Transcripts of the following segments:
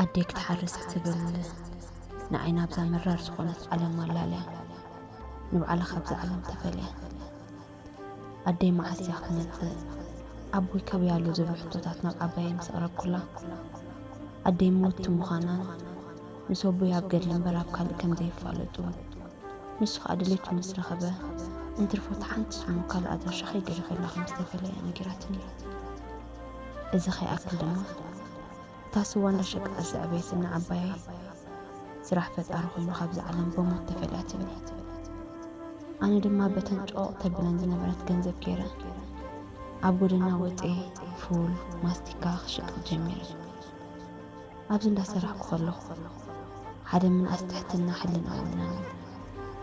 ኣደይ ክትሓርስ ክትብል ንዓይ ናብዛ መራር ዝኾነት ዓለም ኣላልያ፣ ንባዕላ ካብዛ ዓለም ተፈልያ። ኣደይ መዓስ እያ ክትመጽእ? ኣቦይ ከበይ ኣሎ ዝብል ሕቶታት ናብ ዓባየይ ምስ ኣቕረብኩላ፣ ኣደይ ምውቲ ምዃናን ምስ ኣቦይ ኣብ ገድሊ እምበር ኣብ ካልእ ከም ዘይፋለጡ፣ ንሱ ኸኣ ድሌቱ ምስ ረኸበ፣ እንትርፎ እታ ሓንቲ ስሙ ካልእ ኣድራሻ ከይገደፈላ ከም ዝተፈለየ ነጊራትኒ። እዚ ከይኣክል ድማ፣ እታ ስዋ እንዳሸቀጠት ዘዕበየትና ዓባየይ፣ ስራሕ ፈጣሪ ኮይኑ ካብዛ ዓለም ብሞት ተፈልያትኒ። ኣነ ድማ በተን ጮቕ ተብለን ዝነበረት ገንዘብ ገይረ፣ ኣብ ጎደና ወጺኤ ፉል፣ ማስቲካ ክሽቅጥ ጀሚረ። ኣብዚ እንዳሰራሕኩ ከለኹ፣ ሓደ ምንኣስ ትሕትና ሕልና ኣውንናኒ።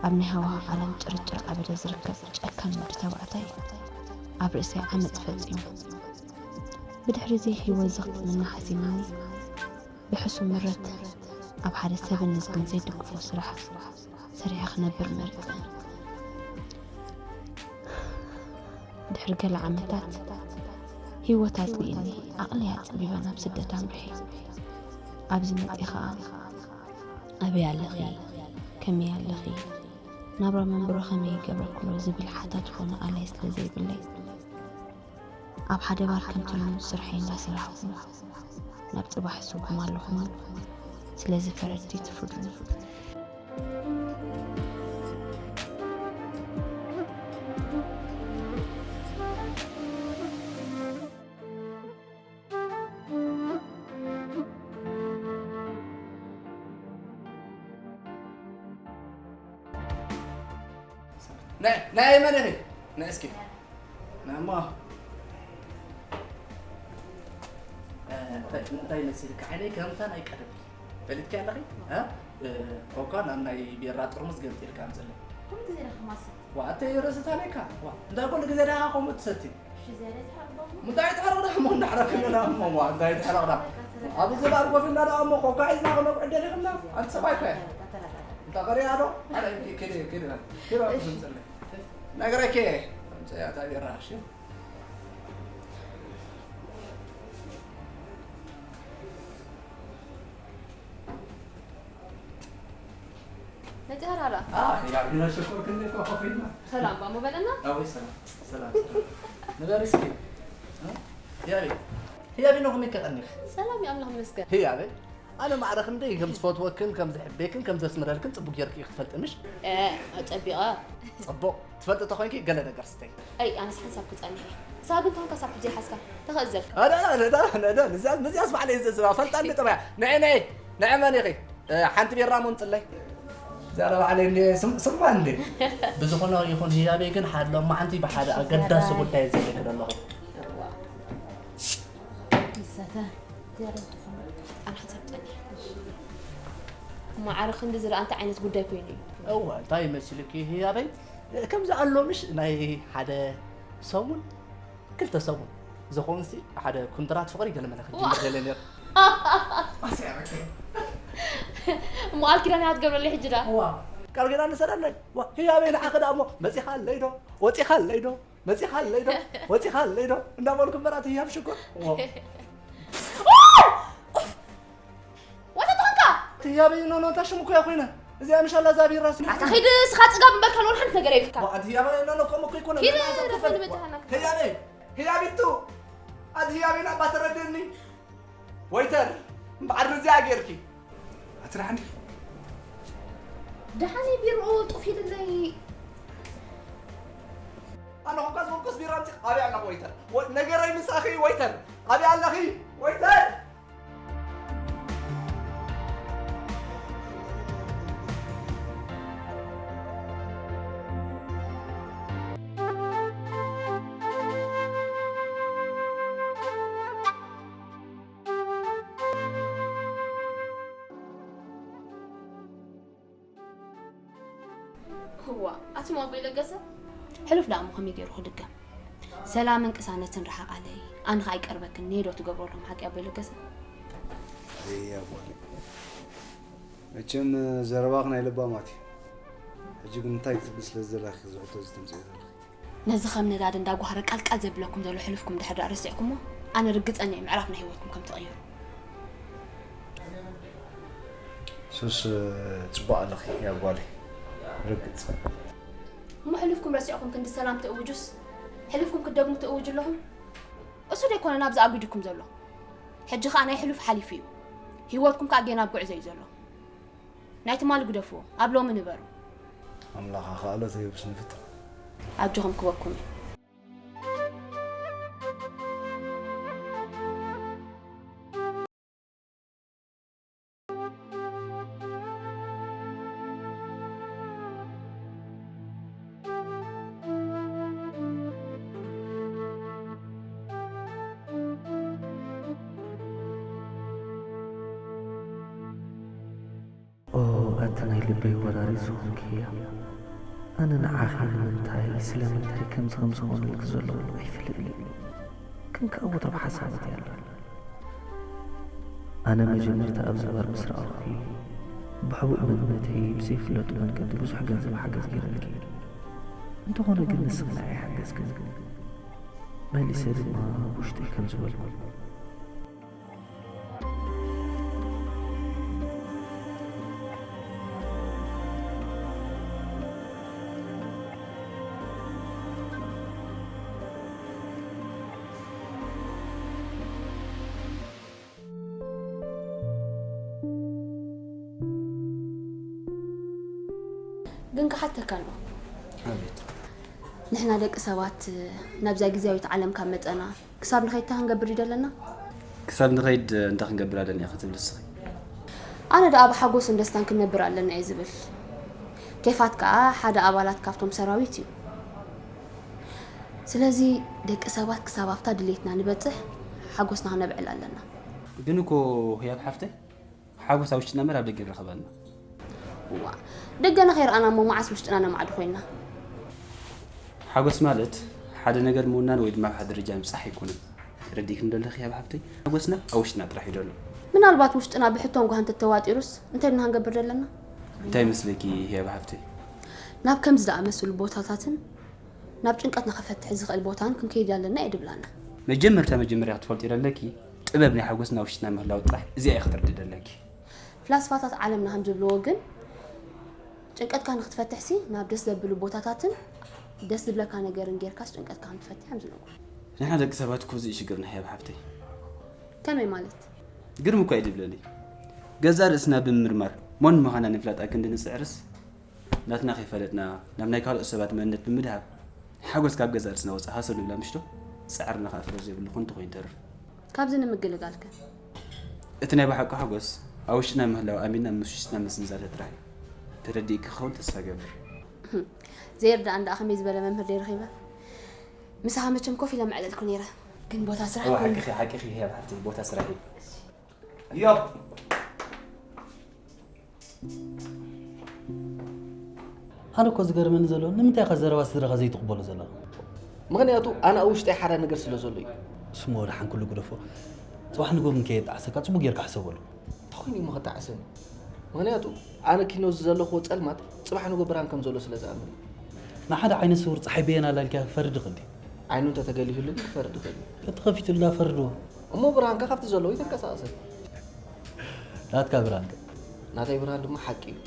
ኣብ ናይ ሃዋህው ዓለም ጭርጭር ኣበደ ዝርከብ ጨካን ወዲ ተባዕታይ፣ ኣብ ርእሰይ ዓመጽ ፈጺሙ። ብድሕሪ እዚ ህይወት ዘኽትመና ሓሲምኒ፣ ብሕሱም ምረት ኣብ ሓደ ሰብን ንዝግን ዘይድግፎ ስራሕ ሰሪሐ ክነብር መሪጸ። ድሕሪ ገለ ዓመታት ህይወት ኣጽሊእኒ፣ ዓቕለይ ኣጸቢበ ናብ ስደት ኣምሪሐ። ኣብዚ መጺእ ኸኣ፣ ኣበይ ኣለኺ? ከመይ ኣለኺ? ናብራ መንበሮ ከመይ ይገብረክሎ? ዝብል ሓታት ኾነ ኣላይ ስለ ዘይብለይ፣ ኣብ ሓደ ባር ከምቲ ልሙድ ስርሐይ እንዳሰራሕኩ፣ ናብ ጽባሕ ይስጉም ኣለኹ። ስለዚ ፈረድቲ ትፍርዱኒ። ናይ ናይ መን ኢኺ? ናይ እስኪ ናይ እሞ፣ እ፣ እንታይ መሲልካ? ዓይነይ ከምታ ናይ ቀደም ፈሊጥኪ ኣለኺ? እ? እ፣ ኮካ ናብ ናይ ቢራ ጥርሙዝ ገምጢልካ ኣምፅለይ። ኩሉ ግዜ ዲኻ ማስት? ዋ፣ ኣተይ ርእሲ ታለይካ። ዋ፣ እንታይ ኩሉ ግዜ ዲኻ ከምኡ ትሰቲ? እሺ፣ ዝያዳ ይትሓረቕ ዶ? እንታይ ትሓረቕ ዶ? እሞ እንዳሕረኽና ዶ እሞ፣ ዋ፣ እንታይ ትሓረቕ ዶ? ኣብዚ ባር ኮፍ ኢልና ዶ እሞ ኮካ ሒዝና ክነውዕል ደሊኽና? ኣንቲ ሰብኣይ እኮ እየ። እንተ ቀሪያ ዶ? ኣረ፣ ኪዲ፣ ኪዲ፣ ኪዲ፣ እሺ። ኣምፅለይ። ነግረኪ እየ። ኣምፅያ እታ ቢራ፣ እሺ? ነቲ ሃራራ። ኣ፣ ያ ቢና ሽኮር ክንደይ እኮ ኮፍ ኢልና። ሰላም ባሞ በለና። ኣወይ ሰላም፣ ሰላም፣ ሰላም። ንበሪ እስኪ። እ? ህያቤ፣ ህያቤ፣ ነኹም ይከቐኒኽ። ሰላም፣ የኣምላኽ ይመስገን። ህያቤ፣ ኣነ ማዕረ ክንደይ ከም ዝፈትወክን ከም ዝሕበየክን ከም ዘስምረልክን ጽቡቅ ጌርኪ ኢኺ ትፈልጢ፣ ምሽ? እ፣ ኣጸቢቐ። ጽቡቕ። ትፈልጢ ተኾይንኪ ገለ ነገር ስተይ። ኣይ፣ ኣነስ ሓንሳብ ክጸንሕ እየ። ክሳብ ግን ተኾንካ ሳብ ሕጂ ይሓዝካ። ተኸእዘልካ። ኣዳ፣ ኣዳ፣ ኣዳ፣ ነዚኣስ፣ ነዚኣስ ባዕለይ ዘዝባ ፈልጣ እንደ ጠባያ። ንዒ፣ ንዒ፣ ንዒ መን ኢኺ? እ፣ ሓንቲ ቢራ እሞ ምጽለይ። እዛ ባዕለይ እንደ ስም-፣ ስማ እንደ። ብዝኾነ ይኹን ህያበይ ግን ሓደ ሎማዓንቲ ብሓደ ኣገዳሲ ጉዳይ ዘልክድ ኣለኹ። እዋ። ይሰተ። ዝያዳ ትኾን። ኣነ ሓንሳብ ጸኒሕ። ማዕረ ክንዲ ዝረኣ እንታይ ዓይነት ጉዳይ ኮይኑ እዩ? እዋ፣ እንታይ መሲልኪ ህያበይ? ከምዚ ኣሎ ምሽ ናይ ሓደ ሰሙን፣ ክልተ ሰሙን ዝኾንሲ ሓደ ኩንትራት ፍቕሪ ገለ መለ ዋ። ክንጅምር ደለ ነይሩ። ኣስያ ረኪቡ። እሞ ቃል ኪዳን እያ ትገብረለይ ሕጂ ዳ? እዋ፣ ቃል ኪዳን ንሰዳለይ። ዋ፣ ህያበይ ንዓኺ ደኣ እሞ መጺኻ ኣለይ ዶ? ወጺኻ ኣለይ ዶ? መጺኻ ኣለይ ዶ? ወጺኻ ኣለይ ዶ? እንዳበልኩ እምበር ኣቲ ህያብ ሽኮር። ዎ። ዋታ ተኾንካ? እቲ ህያበይ ኖ፣ ኖ፣ እታ ሽሙ እኮ እያ ኮይና። እዚኣ ምሻላ እዛ ቢራ ስሚ። ኣታ ኺድ እስኻ ጽጋብ እምበር ካልእ ሓንቲ ነገር የብልካ። ዋ፣ ኣቲ ህያበይ ኖ፣ ኖ፣ ከምኡ እኮ ይኮነ። ኪድ መናዘር ረፈን ተፈል-፣ መጃሃና። ህያበይ፣ ህያቢቱ። ኣቲ ህያበይ ናባ ተረደኒ። ወይተር፣ እምበዓር ነዚኣ ጌርኪ። ኣቲ ደሓን ዲኺ? ደሓን እየ፣ ቢርኡ ጡፍ ኢልለይ። ኣነ ኾንካ ዝበልኩስ ቢራ ኣምፂ-፣ ኣበይ ኣለኹ ወይተር? ወ-፣ ነገረይ ምሳኺ ወይተር። ኣበይ ኣለኺ ወይተር? እዋ፣ ኣቲ ማቦይ ለገሰ? ሕሉፍ ደኣ እሞ ከመይ ገይሩ ክድገም? ሰላምን ቅሳነትን ረሓቓለይ፣ ኣነ ኸኣ ኣይቀርበክን፣ ነይ ዶ ትገብሮ ኣለኹም ሓቂ ኣቦይ ለገሰ? እያ ጓለይ። መቸም ዘረባኽ ናይ ለባማት እዩ። ሕጂ ግን እንታይ ክትብል ስለ ዝደለኺ እዚ ሕቶ እዚ ተምጽኦ ዘለኺ? ነዚ ከም ነዳዲ እንዳጓህረ ቃልቃል ዘብለኩም ዘሎ ሕሉፍኩም ድሕር ደኣ ረሲዕኩሞ፣ ኣነ ርግጸኛ እየ ምዕራፍ ናይ ህይወትኩም ከም ትቕይሩ። ሱስ፣ ጽቡቕ ኣለኺ ያብ ጓለይ። ርግጽ። እሞ ሕሉፍኩም ረሲዕኩም ክንዲ ሰላም ትእውጁስ፣ ሕሉፍኩም ክትደግሙ ትእውጁ ኣለኹም? እሱ ደይኮነ ናብዚ ኣጒዱኩም ዘሎ። ሕጂ ኸኣ ናይ ሕሉፍ ሓሊፉ እዩ። ህይወትኩም ከኣ ጌና ኣብ ጉዕዞ እዩ ዘሎ። ናይ ትማሊ ግደፍዎ፣ ኣብ ሎሚ ንበሩ። ኣምላኽ ኣኻእሎት የብስ ንፍጥር። ኣጆኹም ክበኩም እዩ። ኦ፣ ኣቲ ናይ ልበይ ወራሪ ዝኾንኪ ህያብ፣ ኣነ ንዓኺ ንምንታይ፣ ስለምንታይ፣ ከምዚ ከም ዝኾነልኪ ዘለኹ ኣይፈልጥን። ግን ከኣ ወትሩ ብሓሳባት እየ ኣለኹ። ኣነ መጀመርታ ኣብዚ ባር ምስ ረኣኹኪ፣ ብሕቡእ መንነተይ ብዘይፍለጡ መንገዲ ብዙሕ ገንዘብ ሓገዝ ገይረልኪ። እንተኾነ ግን ንስኺ ንዓይ ኣይሓገዝክን። መሊሰ ድማ ኣብ ውሽጠይ ከም ዝበልኩ፣ ግን ክሓተካ ኣለኹ። ኣቤት። ንሕና ደቂ ሰባት ናብዛ ግዝያዊት ዓለም ካብ መጸና ክሳብ ንኸይድ እንታይ ክንገብር እዩ ደለና? ክሳብ ንኸይድ እንታይ ክንገብር ኣለና ኢኺ ትብሊ እስኺ? ኣነ ደኣ ብሓጎስን ደስታን ክንነብር ኣለና እየ ዝብል። ኬፋት ከኣ ሓደ ኣባላት ካብቶም ሰራዊት እዩ። ስለዚ ደቂ ሰባት ክሳብ ኣብታ ድሌትና ንበጽሕ ሓጎስና ክነብዕል ኣለና። ግን እኮ ህያብ ሓፍተይ፣ ሓጎስ ኣብ ውሽጥና እምበር ኣብ ደገ ይረኸበና። እዋ፣ ደገና ከይረኣና እሞ መዓስ ውሽጥና ነማዕዱ ኮይንና? ሓጎስ ማለት ሓደ ነገር ምውናን ወይ ድማ ኣብ ሓደ ደረጃ ምብጻሕ ኣይኮነን። ተረዲእክኒ ዶ ኣለኺ ህያብ ሓፍተይ? ሓጎስና ኣብ ውሽጥና ጥራሕ እዩ ዘሎ። ምናልባት ውሽጥና ብሕቶን ጓህን ተተዋጢሩስ እንታይ ኢልና ክንገብር ዘለና? እንታይ ይመስለኪ ህያብ ሓፍተይ? ናብ ከምዚ ዝኣመስሉ ቦታታትን ናብ ጭንቀትና ከፈትሕ ዝኽእል ቦታን ክንከይድ ኣለና እየ ድብላና። መጀመርታ መጀመርያ ክትፈልጢ ዘለኪ ጥበብ ናይ ሓጎስና ውሽጥና ምህላው ጥራሕ እዚኣ እያ ክትርድእ ዘለኪ። ፍላስፋታት ዓለምና ከም ዝብልዎ ግን ጭንቀትካ ንክትፈትሕሲ ናብ ደስ ዘብሉ ቦታታትን ደስ ዝብለካ ነገርን ጌርካስ ጭንቀትካ ከም ትፈትሕ እዮም ዝነግሩ። ንሕና ደቂ ሰባት እኮ እዚ እዩ ሽግርና ህያብ ሓፍተይ። ከመይ ማለት? ግርም እኮ እዩ ድብለኒ። ገዛእ ርእስና ብምምርማር መን ምዃና ንምፍላጥ ኣክንዲ ንጽዕርስ ናትና ከይፈለጥና ናብ ናይ ካልኦት ሰባት መንነት ብምድሃብ ሓጎስ ካብ ገዛእ ርእስና ወጻኢ ሃሰው ንብላ ምሽቶ ጻዕርና ከኣ ፍረ ዘይብሉ ከንቱ ኮይኑ ይተርፍ። ካብዚ ንምግልጋልከ? እቲ ናይ ብሓቂ ሓጎስ ኣብ ውሽጥና ምህላው ኣሚንና ምስ ውሽጥና ምስንዛር ጥራሕ እዩ። ተረዲእኪ ክኸውን ተስፋ እገብር። ዘይርዳእ እንዳ ከመይ ዝበለ መምህር ደይ ረኺበ? ምሳኻ መቸም ኮፍ ኢለ መዕለልኩ ነይረ። ግን ቦታ ስራሕ እዋ፣ ኮይኑ ሓቂኺ፣ ሓቂኺ ህያብ ሓፍተይ፣ ቦታ ስራሕ እዩ። እዮብ። ኣነ እኮ ዝገርመኒ ዘሎ ንምንታይ ኢኻ ዘረባ ስድራኻ ዘይትቕበሎ ዘለኻ? ምኽንያቱ ኣነ ኣብ ውሽጠይ ሓደ ነገር ስለ ዘሎ እዩ። ስሞ ወደ ሓን ኩሉ ግደፎ። ጽባሕ ንግሆ ግን ከየጣዕሰካ ጽቡቅ ጌርካ ሕሰበሉ። እንታይ ኮይኑ እዩ እሞ ክጣዕሰኒ? ምኽንያቱ ኣነ ኪኖ እዚ ዘለኽዎ ጸልማት ጽባሕ ንግሆ ብርሃን ከም ዘሎ ስለ ዝኣምን። ንሓደ ዓይነ ስውር ጸሓይ በየን ኣላ ኢልካ ክፈርድ ይኽእል ድዩ? ዓይኑ እንተተገሊሁሉ ግን ክፈርድ ይኽእል እዩ። እንተኸፊቱልና ፈርድዎ። እሞ ብርሃንካ ካብቲ ዘለዎ ይተንቀሳቐሰ። ናትካ ብርሃንካ። ናተይ ብርሃን ድማ ሓቂ እዩ።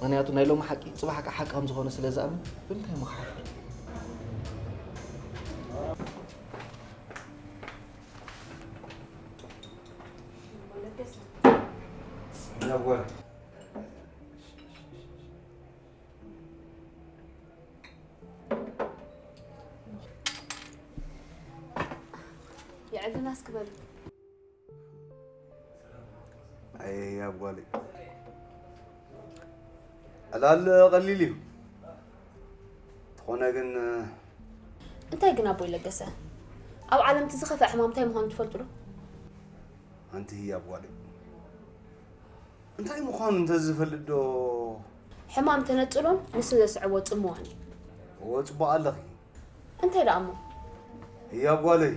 ምኽንያቱ ናይ ሎሚ ሓቂ ጽባሕ ከዓ ሓቂ ከም ዝኾነ ስለ ዝኣምን ብምንታይ እሞ ክሓፍር? የዕልና እስኪ በሉ። ኣይ ኣብ ጓለይ ዕላል ቀሊል እዩ። ተኾነ ግን እንታይ ግን ኣቦይ ለገሰ? ኣብ ዓለም እቲ ዝኸፍአ ሕማም እንታይ ምዃኑ ትፈልጡ ዶ? ኣንቲ ህያብ ጓለይ እንታይ ምዃኑ እንተዝፈልጥ ዶ? ሕማም ተነጽሎን ንሱ ዘስዕቦ ጽምዋን እዩ። እወ ጽቡቕ ኣለኺ። እንታይ ደኣ እሞ? ህያብ ጓለይ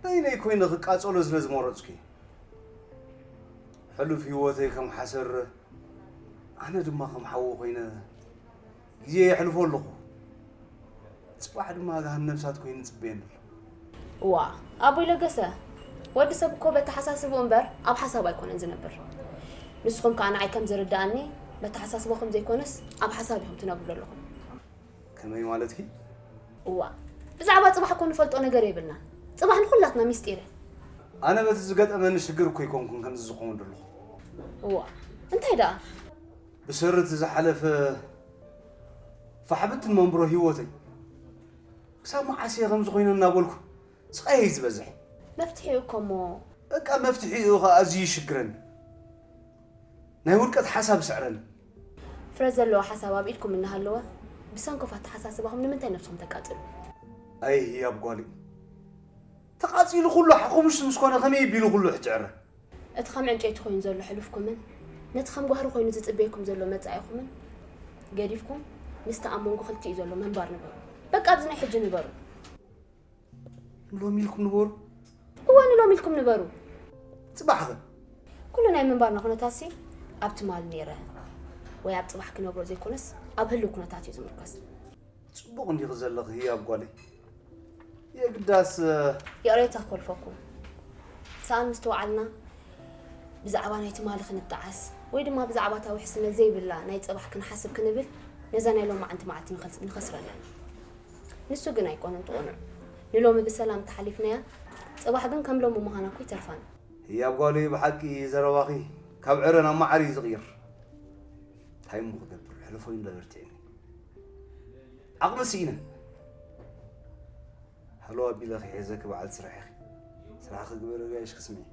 ነይነይ ኮይነ ክቃጸሎ ስለ ዝመረጽኩ ሕሉፍ ህይወተይ ከም ሓሰር ኣነ ድማ ከም ሓዉ ኮይነ ግዜ የሕልፎ ኣለኹ። ጽባሕ ድማ ገሃነም እሳት ኮይኑ ይጽበየኒ ኣሎ። እዋ ኣቦይ ለገሰ ወዲ ሰብ እኮ በተሓሳስብኡ እምበር ኣብ ሓሳብ ኣይኮነን ዝነብር። ንስኹም ከኣ ንዓይ ከም ዝርድኣኒ በተሓሳስቦኹም ዘይኮነስ ኣብ ሓሳብ ኢኹም ትነብሩ ዘለኹም። ከመይ ማለትኪ? እዋ ብዛዕባ ጽባሕ እኮ ንፈልጦ ነገር የብልናን። ጽባሕ ንኹላትና ሚስጢር እዩ። ኣነ በቲ ዝገጠመኒ ሽግር እኮ ኣይኮንኩን ከምዚ ዝኸውን ዘለኹ። እዋ እንታይ ደኣ? ብሰሪ እቲ ዝሓለፈ ፋሕብትን መንብሮ ህይወተይ ክሳብ መዓስ እየ ከምዚ ኮይነ እናበልኩ ስቓየይ እዩ ዝበዝሕ። መፍትሒኡ እኮ እሞ በቃ መፍትሒኡ ኸኣ ኣዝዩ ይሽግረኒ። ናይ ውድቀት ሓሳብ ይስዕረኒ። ፍረ ዘለዎ ሓሳብ ኣብ ኢድኩም እናሃለወ ብሰንኮፍ ኣተሓሳስባኹም ንምንታይ ነብስኹም ተቃጽሉ? ኣይ ህያብ ጓለይ፣ ተቓጺሉ ኩሉ ሓኹምሽቲ ምስ ኮነ ከመይ ቢሉ ኩሉ ሕጂ ዕረ? እቲ ከም ዕንጨይቲ ኮይኑ ዘሎ ሕሉፍኩምን ነቲ ከም ጓህሪ ኮይኑ ዝጽበየኩም ዘሎ መጻኢኹምን ገዲፍኩም ምስቲ ኣብ መንጎ ክልቲኡ ዘሎ ምንባር ንበሩ። በቃ ኣብዚ ናይ ሕጂ ንበሩ። ንሎሚ ኢልኩም ንበሩ። እወ ንሎሚ ኢልኩም ንበሩ። ጽባሕ ኸ? ኩሉ ናይ ምንባርና ኩነታትሲ ኣብ ትማል ነይረ ወይ ኣብ ጽባሕ ክነብሮ ዘይኮነስ ኣብ ህልው ኩነታት እዩ ዝምርኮስ። ጽቡቕ እንዲኺ ዘለኺ ህያብ ጓለይ። የግዳስ ይቕሬታ ክኮልፈኩም። ሰኣን ምስተወዓልና ብዛዕባ ናይ ትማሊ ክንጠዓስ ወይ ድማ ብዛዕባ እታ ውሕስነት ዘይብላ ናይ ጽባሕ ክንሓስብ ክንብል ነዛ ናይ ሎማዓንቲ መዓልቲ ንኸስ- ንኸስራ ኣለና። ንሱ ግን ኣይኮነን እቲ ቅኑዕ። ንሎሚ ብሰላም ተሓሊፍናያ፣ ጽባሕ ግን ከም ሎሚ ምዃና እኮ ኣይተርፋን። ህያብ ጓለይ ብሓቂ ዘረባኺ ካብ ዕረ ናብ መዓር እዩ ዝቕይር። እንታይ እሞ ክገብር ሕልፎ እዩ እምበር በርቲዕኒ። ዓቕሚ ስኢነ። ሃሎ ኣቢለ ክሕዘኪ በዓልቲ ስራሕ ኢኺ። ስራሕኺ ግበሪ ጋይሽ ክስምዒ።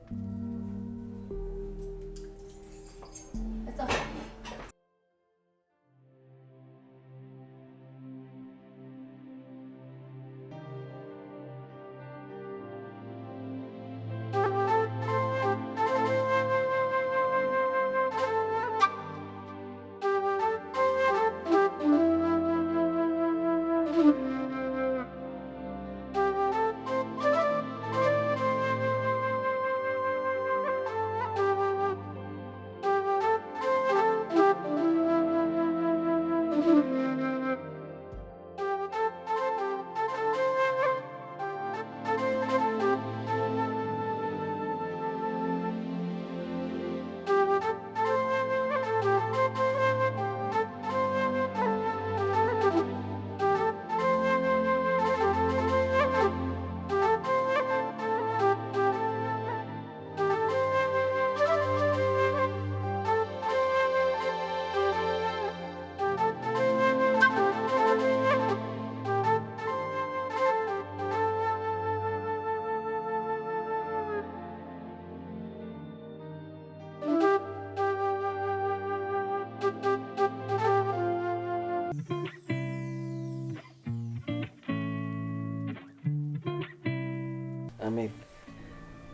ኣሜን።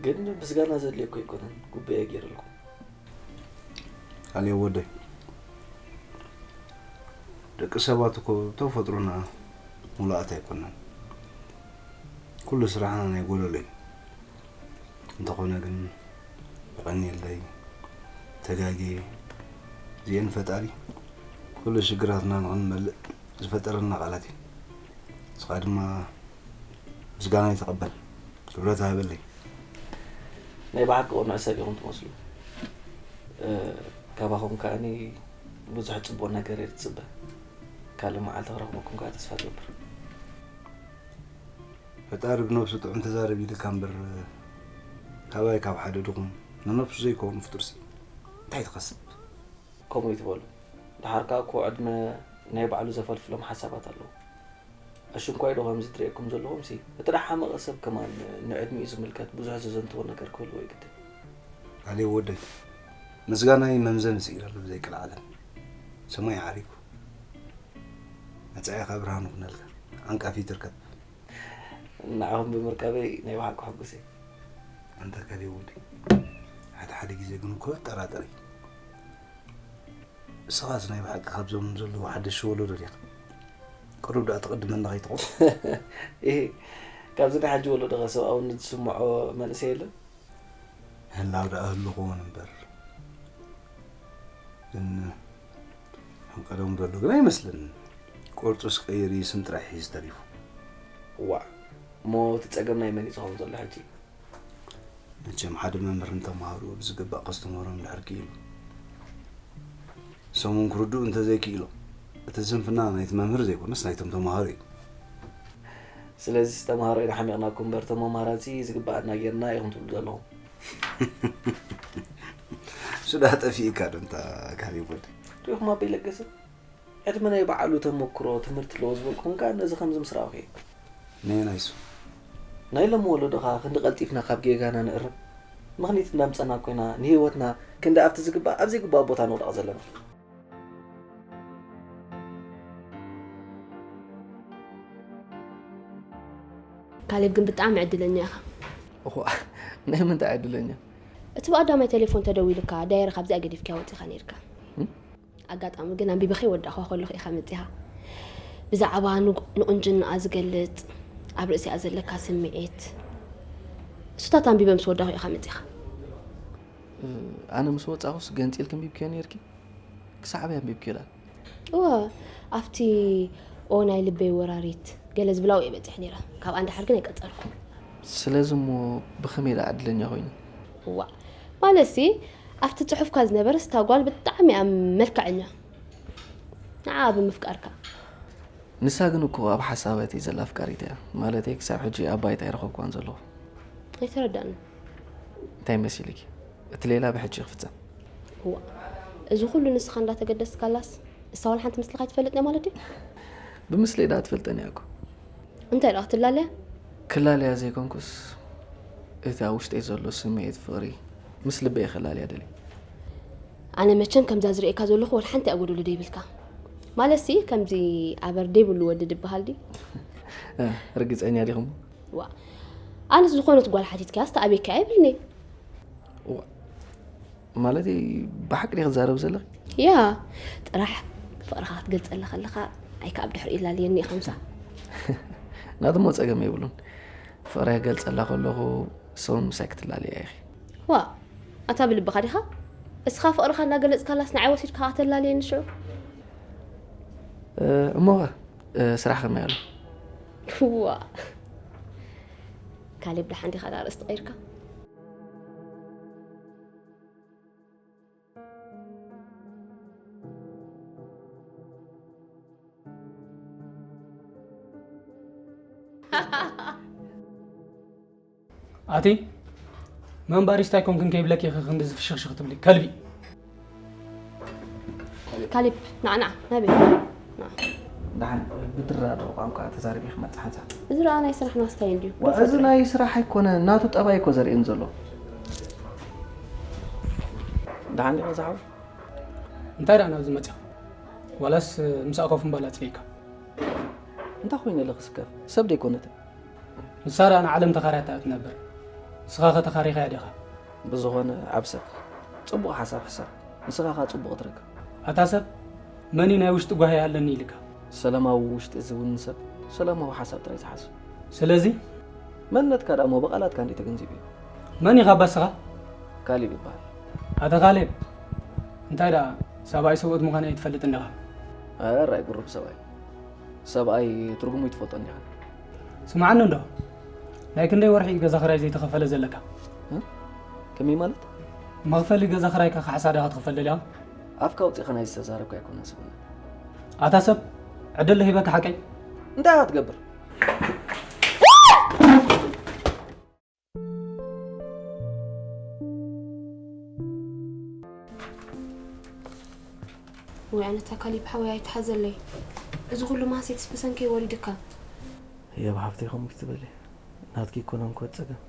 ግን ምስጋና ዘድልዮ እኮ ኣይኮነን፣ ጉባኤ ገይረልኩም። ኣሌ ወደይ፣ ደቂ ሰባት እኮ ብተፈጥሮና ሙሉኣት ኣይኮናን። ኩሉ ስራሕና ናይ ጎደሎ እዩ። እንተኾነ ግን የቐንየለይ፣ ተጋግየ፣ እዚኤን ፈጣሪ ኩሉ ሽግራትና ንኽንመልእ ዝፈጠረና ቃላት እዩ። ንስኻ ድማ ምስጋናይ ተቐበል፣ ክብረት ሃበለይ። ናይ ብሓቂ ቅኑዕ ሰብ ኢኹም ትመስሉ። ካባኹም ከኣኒ ብዙሕ ጽቡቕ ነገር እየ ዝጽበ። ካልእ መዓልቲ ክረኽበኩም ከኣ ተስፋ እገብር። ፈጣሪ ብነብሱ ጥዑም ተዛረብ ኢልካ እምበር ካባይ ካብ ሓደ ድኹም ንነብሱ ዘይከውን ፍጡርሲ እንታይ ትኸስብ? ከምኡ ይትበሉ። ደሓር ከኣ እኮ ዕድመ ናይ ባዕሉ ዘፈልፍሎም ሓሳባት ኣለዉ። ኣሽንኳይ ዶ ከምዚ ትርእየኩም ዘለኹምሲ፣ እቲ ደሓመቐ ሰብ ከማን ንዕድሚኡ ዝምልከት ብዙሕ ዘዘንትዎ ነገር ክህልዎ እዩ ግድን። ኣሌ ወደይ፣ ምስጋናይ መምዘኒ ስኢነ ኣሎ ብዘይ ቅልዓለም። ሰማይ ዓሪጉ። መጻኢኻ ብርሃን ይኹነልካ። ዓንቃፊ ትርከብ። ንዓኹም ብምርካበይ ናይ ብሓቂ ሕጉስ እየ። ኣንታ ኣካል የውዲ፣ ሓደ ሓደ ግዜ ግን እኮ እጠራጠር እየ። ንስኻስ ናይ ብሓቂ ካብዞም ዘለዉ ሓደሽቲ ወለዶ ዲኻ? ቅሩብ ደኣ ትቕድመና ከይትኾን? እሂ፣ ካብዚ ናይ ሕጂ ወለዶ ኸ ሰብኣውነት ዝስምዖ መንእሰይ የለን? ህላው ደኣ ህሉ ክኾን እምበር። ግን ከም ቀደሙ ዘሎ ግን ኣይመስለንን። ቅርጹስ ቀይሩ ስም ጥራሕ እዩ ተሪፉ። ዋእ፣ እሞ እቲ ጸገም ናይ መን እዩ ዝኸውን ዘሎ ሕጂ? መቸም ሓደ መምህር ንተምሃሮ ብዝግባእ ከስተምህሮም ድሕር ክኢሉ፣ ሰሙን ክርድኡ እንተዘይክኢሎም፣ እቲ ስንፍና ናይቲ መምህር ዘይኮነስ ናይቶም ተምሃሮ እዩ። ስለዚ ተምሃሮ ኢና ሓሚቕናኩም እምበር፣ እቶም መምሃራንሲ ዝግባኣና ጌርና ኢኹም ትብሉ ዘለኹም። ሱዳ ጠፊእካ ዶ እንታ ካሊብ ወደ? ሪኹም ኣቦይ ለገሰ? ዕድመ ናይ በዓሉ ተመክሮ ትምህርቲ ኣለዎ ዝበልኩኹም ከኣ ነዚ ከምዚ ምስ ረኣኹ እየ። ነየናይ እሱ? ናይ ሎሚ ወለዶ ከኣ ክንዲ ቀልጢፍና ካብ ጌጋና ንእረም። ምኽኒት እንዳምጸና ኮይና ንህይወትና ክንዲ ኣብቲ ዝግባእ ኣብ ዘይግባእ ቦታ ንውደቕ ዘለና። ካሌብ ግን ብጣዕሚ ዕድለኛ ኢኻ። እኹ፣ ናይ ምንታይ ዕድለኛ? እቲ ብቐዳማይ ቴሌፎን ተደዊሉካ ዳየረ ካብዚኣ ገዲፍካያ ወጺኻ ነይርካ። ኣጋጣሚ ግን ኣንቢበ ከይወዳእኳ ከለኹ ኢኻ መጺኻ። ብዛዕባ ንቁንጅንኣ ዝገልጽ ኣብ ርእሲኣ ዘለካ ስምዒት እሱታት ኣንቢበ ምስ ወዳእኹ ኢኻ መጺኻ። ኣነ ምስ ወጻኹስ ገንጺልኪ ኣንቢብክዮ ነይርኪ? ክሳዕ ኣበይ ኣንቢብክዮ ደኣ? እወ ኣብቲ ኦ ናይ ልበይ ወራሪት ገለ ዝብላው እየ በጺሐ ነይረ። ካብኣ ንደሓር ግን ኣይቀጸልኩን። ስለዚ እሞ ብኸመይ ደኣ ዕድለኛ ኮይነ? እዋእ ማለትሲ ኣብቲ ጽሑፍካ ዝነበረስ እታ ጓል ብጣዕሚ እያ መልክዐኛ ንዓኣ ብምፍቃርካ። ንሳ ግን እኮ ኣብ ሓሳባተይ ዘላ ኣፍቃሪት እያ። ማለተይ ክሳብ ሕጂ ኣብ ባይታ ኣይረኸብክዋን ዘለኹ። ኣይተረዳእንን። እንታይ መሲልኪ? እቲ ሌላ ብሕጂ ክፍጸም። እዋእ እዚ ኩሉ ንስኻ እንዳተገደስካላስ እሳ ዋላ ሓንቲ ምስልኻ ኣይትፈልጥን እያ ማለት ድዩ? ብምስለይ ደኣ ትፈልጠኒ እያ እኮ። እንታይ ደኣ ክትላለያ? ክላለያ ዘይኮንኩስ እቲ ኣብ ውሽጠይ ዘሎ ስምዒት ፍቕሪ ምስ ልበይ ከላልያ ደልየ። ኣነ መቸም ከምዛ ዝርእየካ ዘለኹ ዋላ ሓንቲ እያ ጎደሎ ደይብልካ። ማለትሲ ከምዚ ኣበር ደይብሉ ወዲ ድበሃል ድዩ? ርግጸኛ ዲኹም? ዋእ ኣነስ ዝኾነት ጓል ሓቲትካያስ ተኣበይካያ ኣይብልን'የ። ማለተይ ብሓቂ ድየ ክዛረብ ዘለኺ? ያ ጥራሕ ፍቕርኻ ክትገልጸላ ከለኻ ኣይከ ኣብ ድሕሪኡ ይላለየኒ ኢኻ ምሳ። ናትሞ ጸገም የብሉን። ፍቕረይ ክገልጸላ ከለኹ ሰውን ምሳይ ክትላለያ ኢኺ። ዋእ ኣታ ብልብኻ ዲኻ? እስኻ ፍቕርኻ እንዳገለጽካላስ ንዓይ ወሲድካ ከተላለየኒ ሽዑ? እሞኸ ስራሕ ከመይ ኣሎ? ዋእ ካሌብ ደሓን ዲኻ ደኣ ኣርእስቲ ቀይርካ? ኣቲ መን ባሪስታ ኣይኮንክን ከይብለኪ ኢኺ ክንድዚ ፍሽኽሽኽ ትብሊ ከልቢ። ካሊብ ናዕ ናዕ ናበይ ናዕ። ደሓን ብድራ ዶ ቋንቋ ተዛሪቢ ክመጽእ ሓንሳብ። እዚ ደኣ ናይ ስራሕ ናስታይ እንድዩ። ዋ፣ እዚ ናይ ስራሕ ኣይኮነ ናቱ ጠባይ እኮ ዘርእን ዘሎ። ደሓን ዲኻ ዝሓው? እንታይ ደኣ ናብዚ መጽኻ? ዋላስ ምሳእ ኮፍ ምባል ኣጽሊእካ? እንታይ ኮይነ ኣለኺ ስከፍ? ሰብ ደይኮነት? ንሳ ደኣ ንዓለም ተኻርያታ እያ ትነብር። ንስኻ ኸ ተኻሪኻያ ዲኻ? ብዝኾነ ዓብ ሰብ ጽቡቕ ሓሳብ ሕሰብ። ንስኻ ኸኣ ጽቡቕ ትረክብ። ኣታ ሰብ መን እዩ ናይ ውሽጢ ጓሂ ኣለኒ ኢልካ? ሰላማዊ ውሽጢ ዝውንን ሰብ ሰላማዊ ሓሳብ ጥራይ ዝሓስብ። ስለዚ መንነትካ ደኣ እሞ ብቓላትካ እንድዩ ተገንዚበዮ። መን ኢኻ ኣባ ስኻ? ካሌብ ይበሃል። ኣታ ካሌብ እንታይ ደኣ ሰብኣይ ሰብኡት ምዃነይ ኣይትፈልጥን ዲኻ? ኣረ ኣራይ ቁሩብ ሰብኣይ ሰብኣይ ትርጉሙ ኣይትፈልጦን ዲኻ? ስምዓኒ እንዶ፣ ናይ ክንደይ ወርሒ እዩ ገዛ ኽራይ ዘይተኸፈለ ዘለካ? ከመይ ማለት? መኽፈሊ ገዛ ኽራይካ ካሕሳ ዲኻ ትኽፈል ደሊኻ? ኣፍካ ኣውጺእኻ ናይ ዝተዛረብካ ኣይኮነን ሰብነት። ኣታ ሰብ፣ ዕድል ዶ ሂበካ ሓቀይ? እንታይ ኢኻ ትገብር? ወይ ኣነታ ካሊብ ሓወይ ኣይትሓዘለይ። እዚ ኩሉ ማህሴትስ ብሰንከይ ወሪድካ። ህያብ ሓፍተይ ከምኡ ክትበሊ ናትኪ ኣይኮነን ክወት ጸገም።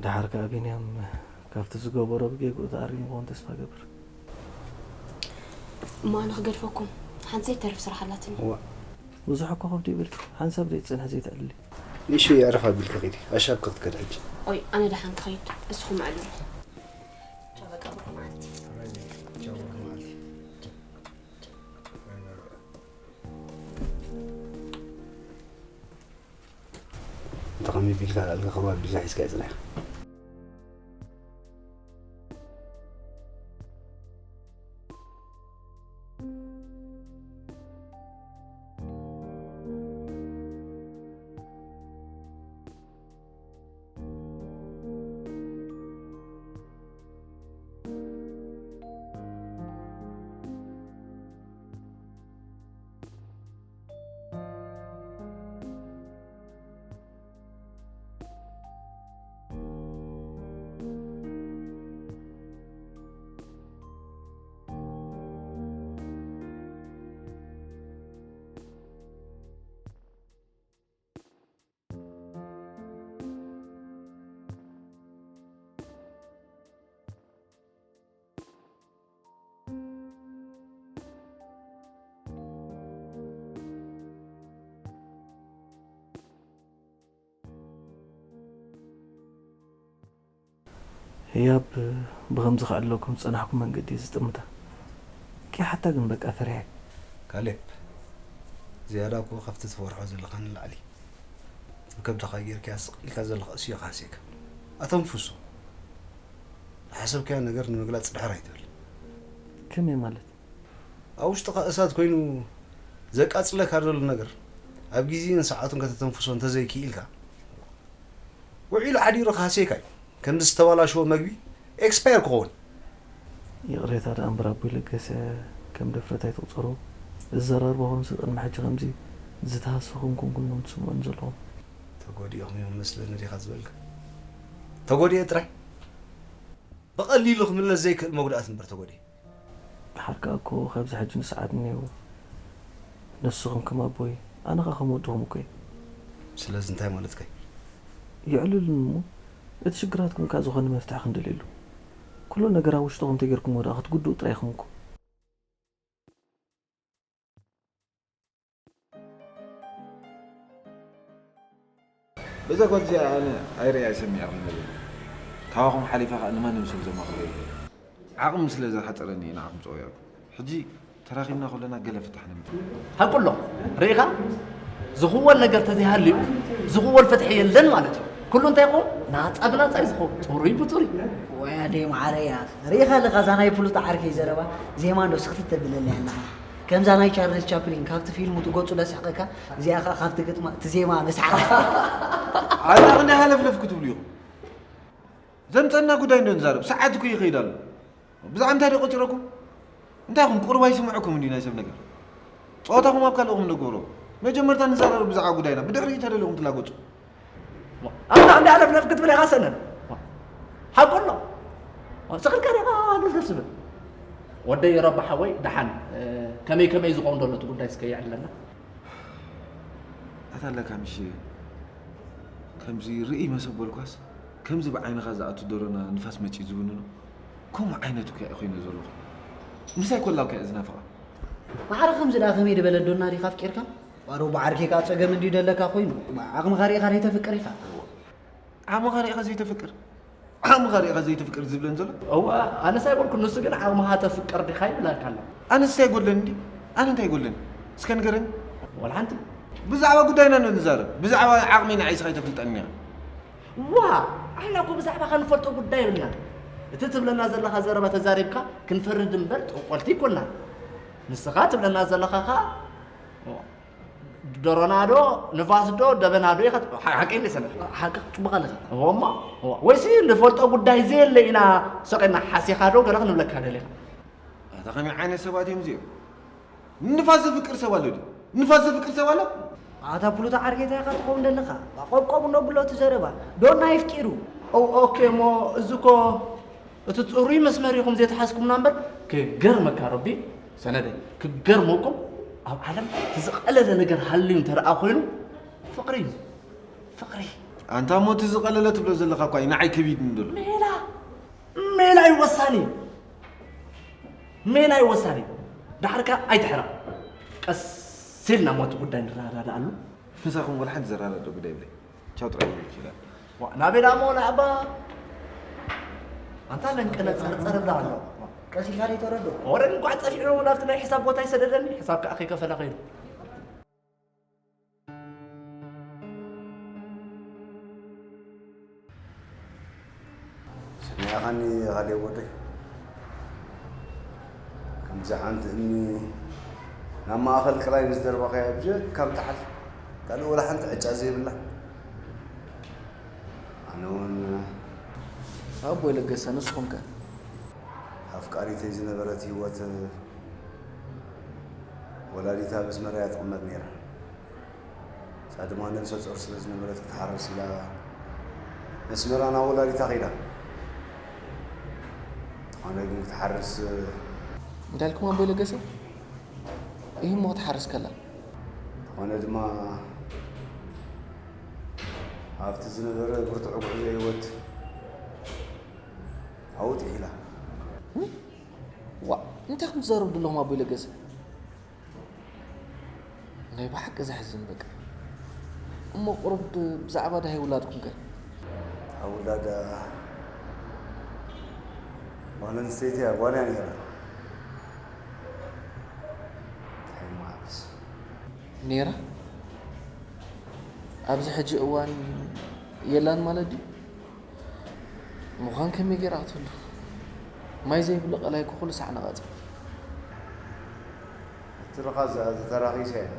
ደሓር ከኣ ቢንያም ካብቲ ዝገበሮ ብጌግኡ ተኣሪሙ ክኸውን ተስፋ እገብር። እሞ ኣነ ክገድፈኩም ሓንቲ ዘይተርፍ ስራሕ ኣላትኒ። ዋእ ብዙሕ እኮ ከብዱ ይብልኪ ሓንሳብ ዘይትጸንሒ ዘይተዕልሊ። ንእሽተይ ኣዕርፍ ኣቢልኪ ኺዲ ኣሻብኪ ክትከዲ ሕጂ። ኦይ ኣነ ደሓን ክኸይድ እስኹም ኣዕልሉ። ቻው በቃ ብሩኽ መዓልቲ። እንተ ኸመይ ቢልካ ኣልካ ኸባቢ ቢልካ ሒዝካ ይጽናሕ። ህያብ ብኸምዚ ክዕልለኩም ዝጸናሕኩ መንገዲ እየ ዝጥምታ። ኪሓታ ግን በቃ ፈሪሐ። ካሌብ፣ ዝያዳ እኮ ካብቲ ትፈርሖ ዘለኻ ንላዕሊ ብከብድኻ ጌርካያ ስቕ ኢልካ ዘለኻ እሱ እዩ ካሴካ። ኣተንፍሶ። ዝሓሰብካዮ ነገር ንምግላጽ ድሕር ኣይትበል። ከመይ ማለት? ኣብ ውሽጥኻ እሳት ኮይኑ ዘቃጽለካ ዘሎ ነገር ኣብ ግዜን ሰዓቱን ከተተንፍሶ እንተዘይክኢልካ ውዒሉ ሓዲሩ ክሃስየካ እዩ። ከምዚ ዝተበላሸወ መግቢ ኤክስፓየር ክኸውን። ይቕሬታ ደኣ እምበር ኣቦይ ለገሰ ከም ድፍረት ኣይትቑጸርዎ። እዚ ዘራርባኹምሲ ቅድሚ ሕጂ ከምዚ ዝተሃሰኹም ኮንኩም ኢኹም ትስምዑኒ ዘለኹም። ተጎዲእኹም እዮም መስለኒ ዲኻ ዝበልካ? ተጎዲኤ ጥራይ ብቐሊሉ ክምለስ ዘይክእል መጉዳእቲ እምበር ተጎዲኤ። ደሓር ከኣ እኮ ካብዚ ሕጂ ንስዓት እኒሄዎ። ንስኹም ከም ኣቦይ፣ ኣነ ኸኣ ከም ወድኹም እኮ እየ። ስለዚ እንታይ ማለትካ እዩ? የዕልሉኒ እሞ፣ እቲ ሽግራትኩም ከኣ ዝኾነ መፍትሒ ክንደልየሉ። ኩሉ ነገር ኣብ ውሽጥኹም ተጌርኩምዎ ደኣ ክትጉድኡ ጥራይ ኢኹም እኮ። በዛ ጓል እዚኣ ኣነ ኣይርእያ ኣይሰሚዓ ኣይኮነን። ካባኹም ሓሊፈ ኸኣ ንማንም ሰብ ዘማኽሮ የብለይን። ዓቕሚ ስለ ዝሓጸረኒ እየ ንዓኹም ጸዊዐኩም። ሕጂ ተራኺብና ከለና ገለ ፍታሕ ነምጽእ። ሓቁ ኣሎ። ርኢኻ? ዝኽወል ነገር ተዘይሃልዩ ዝኽወል ፍትሒ የለን ማለት እዩ። ኩሉ እንታይ ይኸውን? ናጻ ብናጻ እዩ ዝኸውን። ጽሩይ ብጽሩይ። ወይ ኣደይ መዓረይ ኣኺ። ርኢኻ ኣለኻ እዛ ናይ ፕሉቶ ዓርከይ ዘረባ? ዜማ እንዶ ስኽፍት ተብለለይ ኣለኻ። ከምዛ ናይ ቻርልስ ቻፕሊን ካብቲ ፊልሙ እቲ ገጹ ለስሕቐካ እዚኣ ኸኣ ካብቲ ግጥማ እቲ ዜማ ምስሓቕ። ኣታ ክንደይ ሃለፍለፍ ክትብሉ ኢኹም? ዘምጸና ጉዳይ እንዶ ንዛረብ ሰዓት እኮ ይኸይድ ኣሎ። ብዛዕባ እንታይ ዶ ቆጺረኩም? እንታይ ኢኹም ቁሩብ ኣይስምዐኩም እንዲ ናይ ሰብ ነገር? ጸወታኹም ኣብ ካልእኹም ንግበሮ። መጀመርታ ንዛረብ ብዛዕባ ጉዳይና ብድሕሪኡ ተደሊኹም ትላገጹ። ኣንታ እንዲ ኣለፍለፍ ክትብል ኢኻ ሰነን። ሓቁ ኣሎ። ስቕ ኢልካ ዲኻ ኣለፍለፍ ትብል? ወደይ ረቢ ሓወይ ደሓን ከመይ ከመይ ዝኸውን ዘሎ እቲ ጉዳይ እስከ የዕልለና። ኣታ ኣለካ ምሽ ከምዚ ርእይ መሰ በልኳስ ከምዚ ብዓይንኻ ዝኣቱ ደሮና ንፋስ መጺኡ ዝውንኖ ከምኡ ዓይነት እኮ እየ ኮይነ ዘለኹ። ምሳይ ኮላ እኮ እየ ዝናፍቓ። ማዕረ ከምዚ ደኣ ከመይ ዝበለ ኣዶና ዲኻ ኣፍቂርካ? ዋሮ ብዓርከይ ከኣ ጸገም እንድዩ ደለካ ኮይኑ ዓቕምኻ ርኢኻ ደይተፍቅር ኢኻ። ዓቕምኻ ርኢኻ ዘይተፍቅር? ዓቕምኻ ርኢኻ ዘይተፍቅር ዝብለን ዘሎ? እወ ኣነስ ኣይበልኩን ንሱ ግን ዓቕምኻ ተፍቅር ዲኻ ይብለካ ኣሎ። ኣነስ እንታይ ይጎድለኒ እንዲ? ኣነ እንታይ ይጎድለኒ? እስከ ንገረኒ። ወላ ሓንቲ። ብዛዕባ ጉዳይና እንዶ ንዛረብ። ብዛዕባ ዓቕመይ ንዓይስ ከይተፍልጠኒ ኢኻ። ዋ ኣሕና እኮ ብዛዕባኻ ንፈልጦ ጉዳይ የብልናን። እቲ ትብለና ዘለኻ ዘረባ ተዛሪብካ ክንፈርድ እምበር ጠንቆልቲ ኣይኮናን። ንስኻ ትብለና ዘለኻ ኸኣ ደሮና ዶ ንፋስ ዶ ደበና ዶ ኢኻ ሓቂ እንደ ሰነ ሓቂ ጽቡቕ ኣለኻ እሞ ወይሲ ንፈልጦ ጉዳይ ዘየለ ኢና ሰቂና ሓሲኻ ዶ ገለ ክንብለካ ደሊኻ ኣታ ከመይ ዓይነት ሰባት እዮም እዚኦም ንፋስ ዘፍቅር ሰብ ኣሎ ድዩ ንፋስ ዘፍቅር ሰብ ኣሎ ኣታ ፕሉቶ ዓርከይ እንታይ ኢኻ ትኸውን ደለኻ ቆብቆብ እነብሎ እቲ ዘረባ ዶና የፍቂሩ ኦኬ እሞ እዚ እኮ እቲ ጽሩይ መስመር ኢኹም ዘይተሓዝኩምና እምበር ክገርመካ ረቢ ሰነደይ ክገርመኩም ኣብ ዓለም እቲ ዝቐለለ ነገር ሃልዩ እንተ ደኣ ኮይኑ ፍቕሪ እዩ ፍቕሪ ኣንታ እሞ እቲ ዝቐለለ ትብሎ ዘለኻ እኳ እዩ ንዓይ ከቢድኒ ዘሎ ሜላ ሜላ እዩ ወሳኒ ሜላ እዩ ወሳኒ ደሓርካ ኣይትሕረቕ ቀስ ኢልና እሞ እቲ ጉዳይ ንረዳዳኣሉ ምሳኹም ወላ ሓንቲ ዘራዳዶ ጉዳይ የብለይ ቻው ጥራይ ይብል ይላል። ዋ ናበይ ደኣ እሞ ንኣባ ኣንታ ለንቅነ ጸርጸር እብላ ኣሎ። ቀስ ኢልካ ደይ ተረዶ። ወረድ እንቋዕ ጸፊዑ ናብቲ ናይ ሕሳብ ቦታ ይሰደደኒ ሕሳብ ከኣ ከይከፈለ ከይዱ። ሰሚዕኻኒ ኻልእ ወደይ? ከምዚ ሓንቲ እምኒ ናብ ማእኸል ቀላይ ምስ ደርበኻያ ብጀካ ምጥሓል ካልእ ወላ ሓንቲ ዕጫ ዘይብላ። ኣነ እውን ኣቦይ ለገሰ ንስኹም ከ? ኣፍቃሪተይ ዝነበረት ህይወት ወላዲታ ኣብ ኣስመራ እያ ትቕመጥ ነይራ። እሳ ድማ ነብሰ ጾር ስለ ዝነበረት ክትሓርስ ኢላ ነስመራ ናብ ወላዲታ ከይዳ። እንተኾነ ግን ክትሓርስ እንታይ ኢልኩም ኣቦይ ለገሰ? ይህ እሞ ክትሓርስ ከላ እንተኾነ ድማ ኣብቲ ዝነበረ ብርቱዕ ጉዕዞ ህይወት ኣብኡ ጥሒላ። ዋእ እንታይ ኢኹም ትዛረቡ ዘለኹም ኣቦይ ለገሰ? ናይ ብሓቂ ዘሕዝን በቃ። እሞ ቁሩብ ብዛዕባ ደሃይ ውላድኩም ከ? ኣብ ውላዳ ጓል ኣንስተይቲ እያ፣ ጓል እያ ነይራ። እንታይ እሞ ዓብስ። ነይራ? ኣብዚ ሕጂ እዋን የላን ማለት ድዩ? ምዃን ከመይ ገይራ ክትህሉ? ማይ ዘይብሉ ቀላይ ኩሉ ሳዕ ነቐጸ። እቲ ድኻ ዘ- ዝተራኺሰ እያ።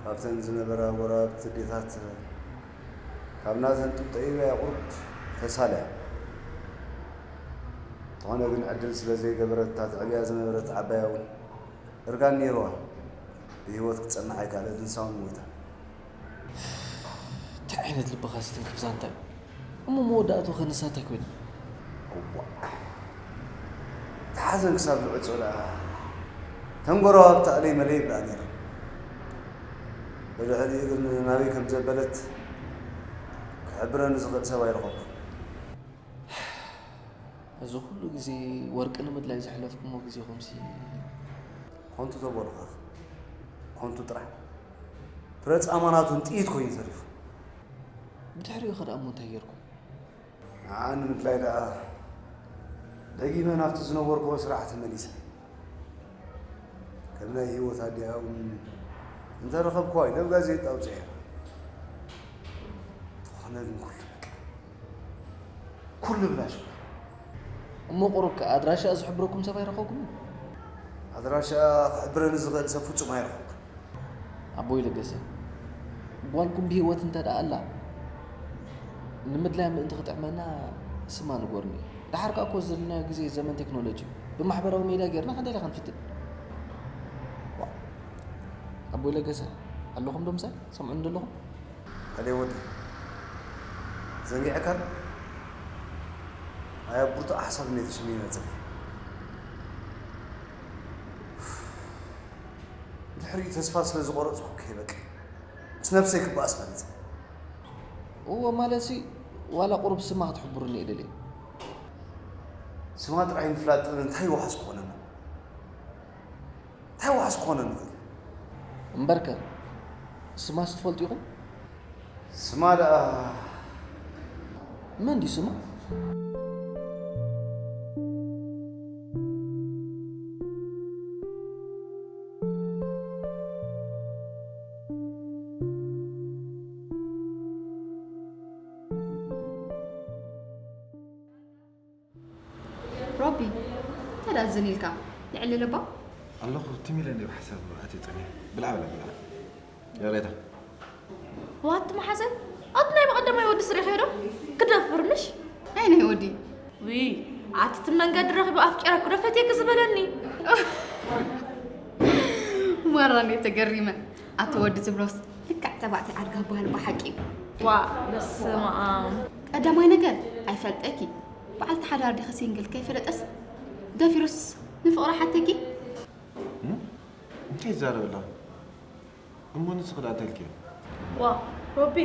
ካብተን ዝነበራ ጎረባብቲ ኣዴታት ካብ ናተን ጡብ ጠቢባ እያ ቁሩብ ተሳልያ። እንተኾነ ግን ዕድል ስለ ዘይገበረት እታ ትዕብያ ዝነበረት ዓባያ እውን እርጋን ነይርዋ። ብህይወት ክትጸንሕ ኣይከኣለትን፣ ንሳ እውን ሞይታ። እንታይ ዓይነት ልብኻ ዝትንክፍ ዛንታ እዩ? እሞ መወዳእቱ ከ ንሳ እንታይ ኮይና? እዋእ፣ እቲ ሓዘን ክሳብ ዝዕጾ ደኣ ተንጎራባብቲ ኣለይ መለይ ይብላ ነይረን። ብድሕሪኡ ግን ናበይ ከም ዘበለት ክሕብረኒ ዝኽእል ሰብ ኣይረኸብኩን። እዚ ኩሉ ግዜ ወርቂ ንምድላይ ዘሕለፍኩሞ ግዜኹምሲ ኮንቱ ተበሉኻ፣ ኮንቱ ጥራሕ። ፍረ ጻማ ናቱን ጥይት ኮይኑ ተሪፉ። ብድሕሪኡ ከ ደኣ እሞ እንታይ ጌርኩም? ንዓ ንምድላይ ደኣ ደጊመ ናብቲ ዝነበርኩዎ ስራሕ ተመሊሰ። ከም ናይ ህይወት ኣዲኣ እውን እንተረኸብኩዋ ኢለ ኣብ ጋዜጣ ኣውፅኤ። እንተኾነ ግን ኩሉ በቃ፣ ኩሉ ብላሽ። እሞ ቁሩብ ከ ኣድራሻ ዝሕብረኩም ሰብ ኣይረኸብኩምን? ኣድራሻ ክሕብረኒ ዝኽእል ሰብ ፍጹም ኣይረኸብኩን። ኣቦይ ለገሰ፣ ጓልኩም ብህይወት እንተ ደኣ ኣላ ንምድላይ ምእንቲ ክጥዕመና ስማ ንገሩኒ። ደሓር ከኣ እኮ ዘለናዮ ግዜ ዘመን ቴክኖሎጂ እዩ። ብማሕበራዊ ሜድያ ጌርና ክንደይ ኢልና ክንፍትን። ዋእ፣ ኣቦይ ለገሰ ኣለኹም ዶ ምሳይ? ሰምዑኒ ዶ ኣለኹም? ኣደይ ወዲ ዘንጊዕካ ኣያ ብርቱዕ ሓሳብ እኔ ተሸሚመ ጽኒሐ። ድሕሪኡ ተስፋ ስለ ዝቆረጽኩ ከይበቅ ምስ ነብሰይ ክበኣስ መሪጸ። እወ ማለትሲ ዋላ ቁሩብ ስማ ክትሕብሩኒ እየ ደልየ። ስማ ጥራይ ምፍላጥ እንታይ ዋሕስ ክኾነና? እንታይ ዋሕስ ክኾነኒ ይኽእል? እምበርከ ስማስ ትፈልጡ ኢኹም? ስማ ደኣ መን ድዩ ስማ? ሮቢ፣ እንታይ ደኣ ዝን ኢልካ? ንዕልል እባ። ኣለኹ ትም ኢለ እንድየ ብሓሳብ ኣትየ ጸኒሐ። ብልዓ በላ ብልዓ። ይቕሬታ። ዋት መሓዘን፣ ኣቲ ናይ በቐደማይ ወዲ ስሬ ኸይዶ ክደፍር ምሽ? ኣይ ናይ ወዲ። ውይ፣ ኣቲ እቲ መንገዲ ረኺቡ ኣፍቂረኪ ዶ ፈትየኪ ዝበለኒ? ማራ እንዴ ተገሪመ። ኣቲ ወዲ ትብሎስ ልክዕ ተባዕታይ ኣድጋ በሃል ብሓቂ። ዋ፣ በስመ ኣብ። ቀዳማይ ነገር ኣይፈልጠኪ። በዓልቲ ሓዳር ዲኺ ሲንግል ከይፈለጠስ ደፊሩስ ንፍቕሪ ሓተኪ? እንታይ ይዛረብ ኣላ? እሞ ንስኺ ደኣ እንታይ ኢልኪዮ? ዋ፣ ሮቢ፣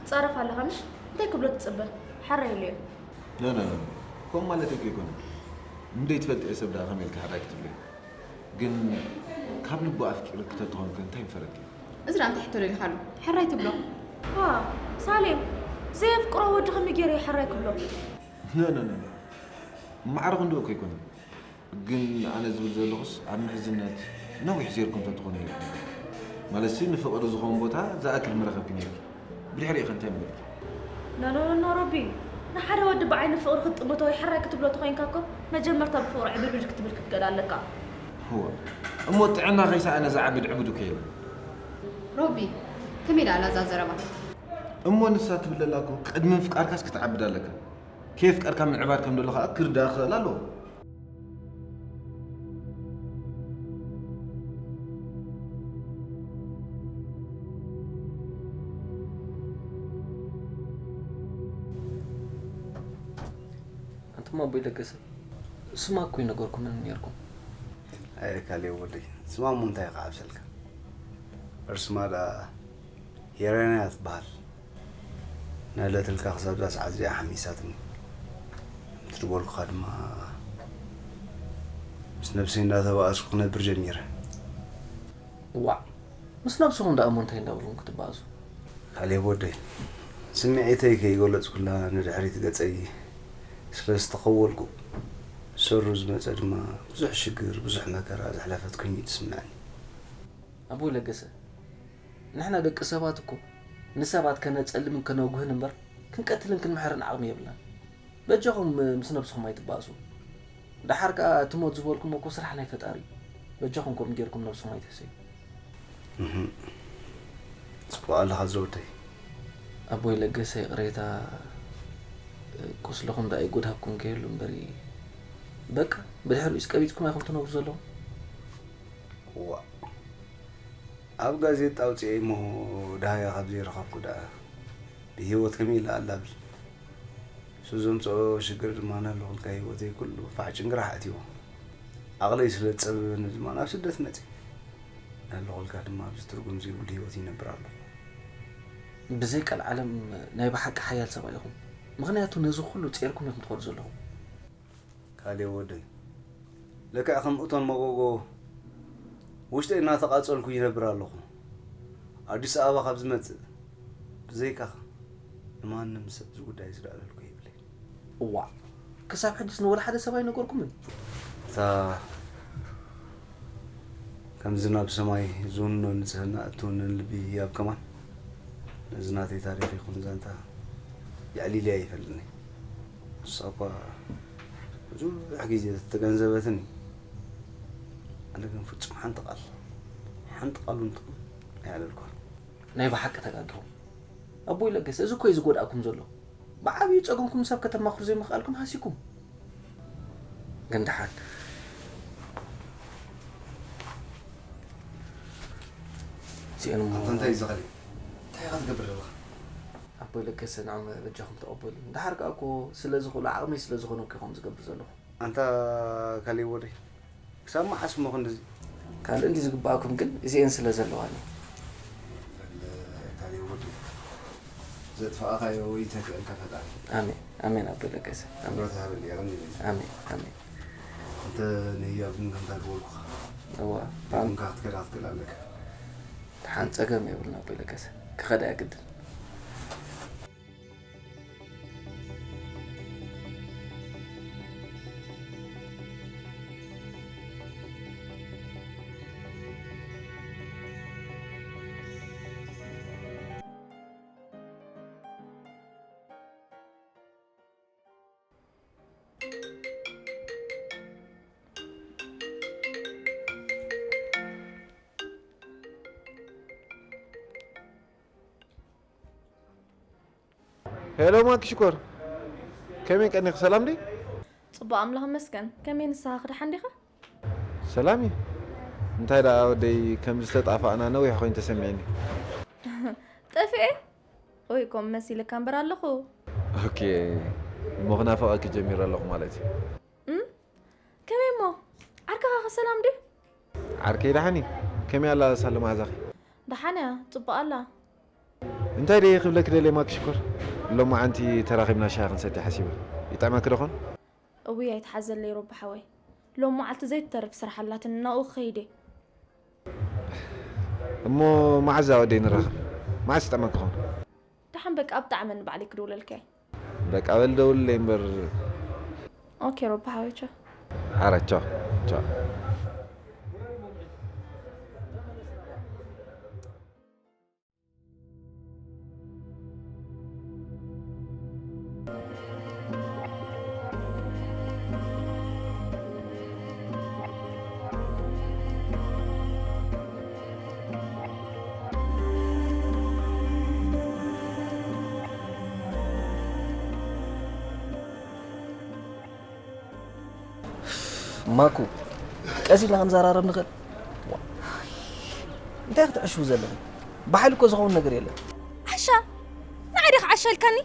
ትጻረፍ ኣለኻ ምሽ? እንታይ ክብሎ ትጽበ? ሕራይ ኢሉ እዩ። ኖ ኖ ኖ፣ ከምኡ ማለት እኮ ኣይኮነን። ንደይ ትፈልጥዮ ሰብ ደኣ ከመይ ኢልኪ ሕራይ ክትብልዮ? ግን ካብ ልቡ ኣፍቂሩኪ ተትኾን ከ እንታይ ምፈረድኪ? እዚ ደኣ እንታይ ሕቶ ደሊኻሉ? ሕራይ ትብሎ? ዋ፣ ሳሌም፣ ዘየፍቅሮ ወዲ ከመይ ገይሩ እዩ ሕራይ ክብሎ? ኖ ኖ ኖ ኖ፣ ማዕረ ክንድኡ እኮ ኣይኮነን። ግን ኣነ ዝብል ዘለኹስ ኣብ ምሕዝነት ነዊሕ ጌርኩም ተትኾኑ ኔርኩም። ማለትሲ ንፍቕሪ ዝኸውን ቦታ ዝኣክል ምረኸብኪ ኔርኪ። ብድሕሪኡ ኸ እንታይ ምበልኪ? ኖ ኖ ኖ ኖ ሮቢ፣ ንሓደ ወዲ ብዓይኒ ፍቕሪ ክትጥምቶ ወይ ሕራይ ክትብሎ ተኾይንካ እኮ መጀመርታ ብፍቕሪ ዕብድብድ ክትብል ክትክእል ኣለካ። እወ፣ እሞ ጥዕና ከይሰኣነ ዝዓብድ ዕቡድ እኮ የለን። ሮቢ፣ ከመይ ደኣ ኣላ እዛ ዘረባ? እሞ ንሳ ትብል ዘላ እኮ ቅድሚ ምፍቃርካስ ክትዓብድ ኣለካ። ከየፍቀርካ ምዕባድ ከም ዘሎ ኸኣ ክርዳእ ክኽእል ኣለዎ። ኣንቱም ኣቦይ ለገሰ፣ ስማ እኮ ይነገርኩምን ነይርኩም። ኣየ ካሌብ ወደይ፣ ስማ እሞ እንታይ ክዓብሰልካ? እርስማ ደኣ ሄራና እያ ትበሃል። ናለትልካ ክሳብ እዛ ሰዓት እዚኣ ሓሚሳትኒ። ከምቲ ዝበልኩኻ ድማ ምስ ነብሰይ እንዳተባኣስኩ ክነብር ጀሚረ። ዋዕ፣ ምስ ነብስኹም ደኣ እሞ እንታይ እንዳበልኩም ክትበኣሱ? ካሌብ ወደይ፣ ስምዒተይ ከይገለጽኩላ ንድሕሪት ገጸይ ስለ ዝተኸወልኩ፣ ሰሩ ዝመጸ ድማ ብዙሕ ሽግር፣ ብዙሕ መከራ ዘሕለፈት ኮይኑ እዩ ዝስምዐኒ። ኣቦይ ለገሰ፣ ንሕና ደቂ ሰባት እኮ ንሰባት ከነጸልምን ከነጉህን እምበር፣ ክንቀትልን ክንምሕርን ዓቕሚ የብልናን። በጃኹም ምስ ነብስኹም ኣይትባእሱ። ደሓር ከኣ እቲ ሞት ዝበልኩም እኮ ስራሕ ናይ ፈጣሪ እዩ። በጃኹም ከምኡ ጌርኩም ነብስኹም ኣይትህሰዩ። እህ። ጽቡቕ ኣለኻ ዝወደይ። ኣቦይ ለገሰ፣ ይቕሬታ፣ ቁስልኹም ደኣ ይጎድሃኩም ከይህሉ እምበሪ፣ በቃ፣ ብድሕሪኡስ ቀቢጽኩም ኢኹም ትነብሩ ዘለኹም። እዋ። ኣብ ጋዜጣ ኣውጺኤ እሞ ደሃያ ካብ ዘይረኸብኩ ደኣ ብህይወት ከመይ ኢለ ኣላብል? እሱ ዘምጽኦ ሽግር ድማ ናህለኹልካ ህይወተይ ኩሉ ፋሕ ጭንግራሕ ኣእትይዎ። ዓቕለይ ስለ ዝጸበበኒ ድማ ናብ ስደት መጺእ። ናህለኹልካ ድማ ኣብዚ ትርጉም ዘይብሉ ህይወት ይነብር ኣለኹ። ብዘይ ቀልዓለም ናይ ብሓቂ ሓያል ሰብኣይ ኢኹም። ምኽንያቱ ነዚ ኩሉ ጼርኩም ኢኹም ትኸዱ ዘለኹም። ካሌብ ወደይ፣ ልክዕ ከም እቶን መጎጎ ውሽጠይ እናተቓጸልኩ ይነብር ኣለኹ። ኣዲስ ኣበባ ካብ ዝመጽእ ብዘይካኻ ንማንም ሰብ እዚ ጉዳይ ዝረኣለልኩ የብለይ። እዋእ፣ ክሳብ ሕጅስ ንወላ ሓደ ሰብ ኣይነገርኩምን። እታ ከም ዝናብ ሰማይ ዝውንኖ ንጽህና እትውንን ልቢ ህያብ ከማን ነዚ ናተይ ታሪኽ ይኹን ዛንታ የዕሊለያ ኣይፈልጥን እየ። ንሳ እኳ ብዙሕ ግዜ ተተገንዘበትኒ፣ ኣነ ግን ፍጹም ሓንቲ ቃል፣ ሓንቲ ቃል እውን ትኹን ኣየዕለልኩዋን። ናይ ብሓቂ ተጋጊኹም። ኣቦይ ለገሰ፣ እዚ እኮ እዩ ዝጎድኣኩም ዘሎ። ብዓብዩ ጸገምኩም ንሰብ ከተማኽሩ ዘይምኽኣልኩም ሃሲኩም። ግን ደሓን። እዚአን እሞ ኣንታ እንታይ እዩ ዝኸሊ? እንታይ ኢኻ ትገብር ዘለኻ? ኣቦይ ለገሰ፣ ንዖም በጃኹም ተቐበሉ። ደሓር ከኣ እኮ ስለ ዝኽእሉ ዓቕመይ ስለ ዝኾነ እኮ ኢኹም ዝገብር ዘለኹ። ኣንታ ካሌብ ወደይ፣ ክሳብ መዓስ እሞ ክንድዚ? ካልእ እንዲ ዝግባኣኩም ግን እዚአን ስለ ዘለዋኒ። በል ካሌብ ወደይ፣ ዘጥፋእኻዮ ይተክአልካ ፈጣሪ። ኣሜን፣ ኣሜን ኣቦይ ለገሰ። ኣሜን። ክብረት ይሃበልኒ፣ የቐንየለይ። ኣሜን፣ ኣሜን። እንተ ንህያብ ግን ከምታ ዝበልኩኻ፣ እዋ፣ ይኹንካ ክትከዳ ክትክእል ኣለካ። ደሓን ጸገም የብሉን ኣቦይ ለገሰ። ክኸዳ እያ ግድን። ሄሎ ማኪ ሽኮር፣ ከመይ ቀኒኺ? ሰላም ድዩ? ጽቡቕ ኣምላኽ ይመስገን። ከመይ ንስኻ፣ ክደሓን ዲኻ? ሰላም እዩ። እንታይ ደኣ ወደይ፣ ከምዚ ዝተጣፋእና ነዊሕ ኮይኑ ተሰሚዕኒ። ጠፊኤ? ኦይ፣ ከምኡ መሲልካ እምበር ኣለኹ። ኦኬ፣ እሞ ክናፍቐኪ ጀሚረ ኣለኹ ማለት እዩ። እም? ከመይ እሞ? ዓርክኻ ኸ ሰላም ድዩ? ዓርከይ ደሓን እዩ። ከመይ ኣላ ሳሎ መዓዛኺ? ደሓን እያ፣ ጽቡቕ ኣላ። እንታይ ደየ ክብለኪ ደልየ ማኪ ሽኮር? ሎማዓንቲ ተራኺብና ሻሂ ክንሰቲ ሓሲበ። ይጥዕመኪ ዶ ኾን? እውይ ኣይትሓዘለይ ሮቢ ሓወይ። ሎም መዓልቲ ዘይትተርፍ ስራሕ ኣላትኒ፣ ናብኡ ክኸይድ እየ። እሞ መዓዝ ኣወደይ ንራኸብ? መዓዝ ይጥዕመኪ ኾን? ደሓን በቃ ኣብ ጣዕመኒ ባዕለይ ክድውለልካ እየ። በቃ በል ደውልለይ እምበር። ኦኬ ሮቢ ሓወይ ቻው። ኣረ ቻው ቻው። ማኩ፣ ቀስ ኢልና ክንዘራረብ ንኽእል። ዋ፣ እንታይ ክትዕሽው ዘለኺ? ብሓይሊ እኮ ዝኸውን ነገር የለን። ዓሻ፣ ንዓይ ዲኻ ዓሻ ኢልካኒ?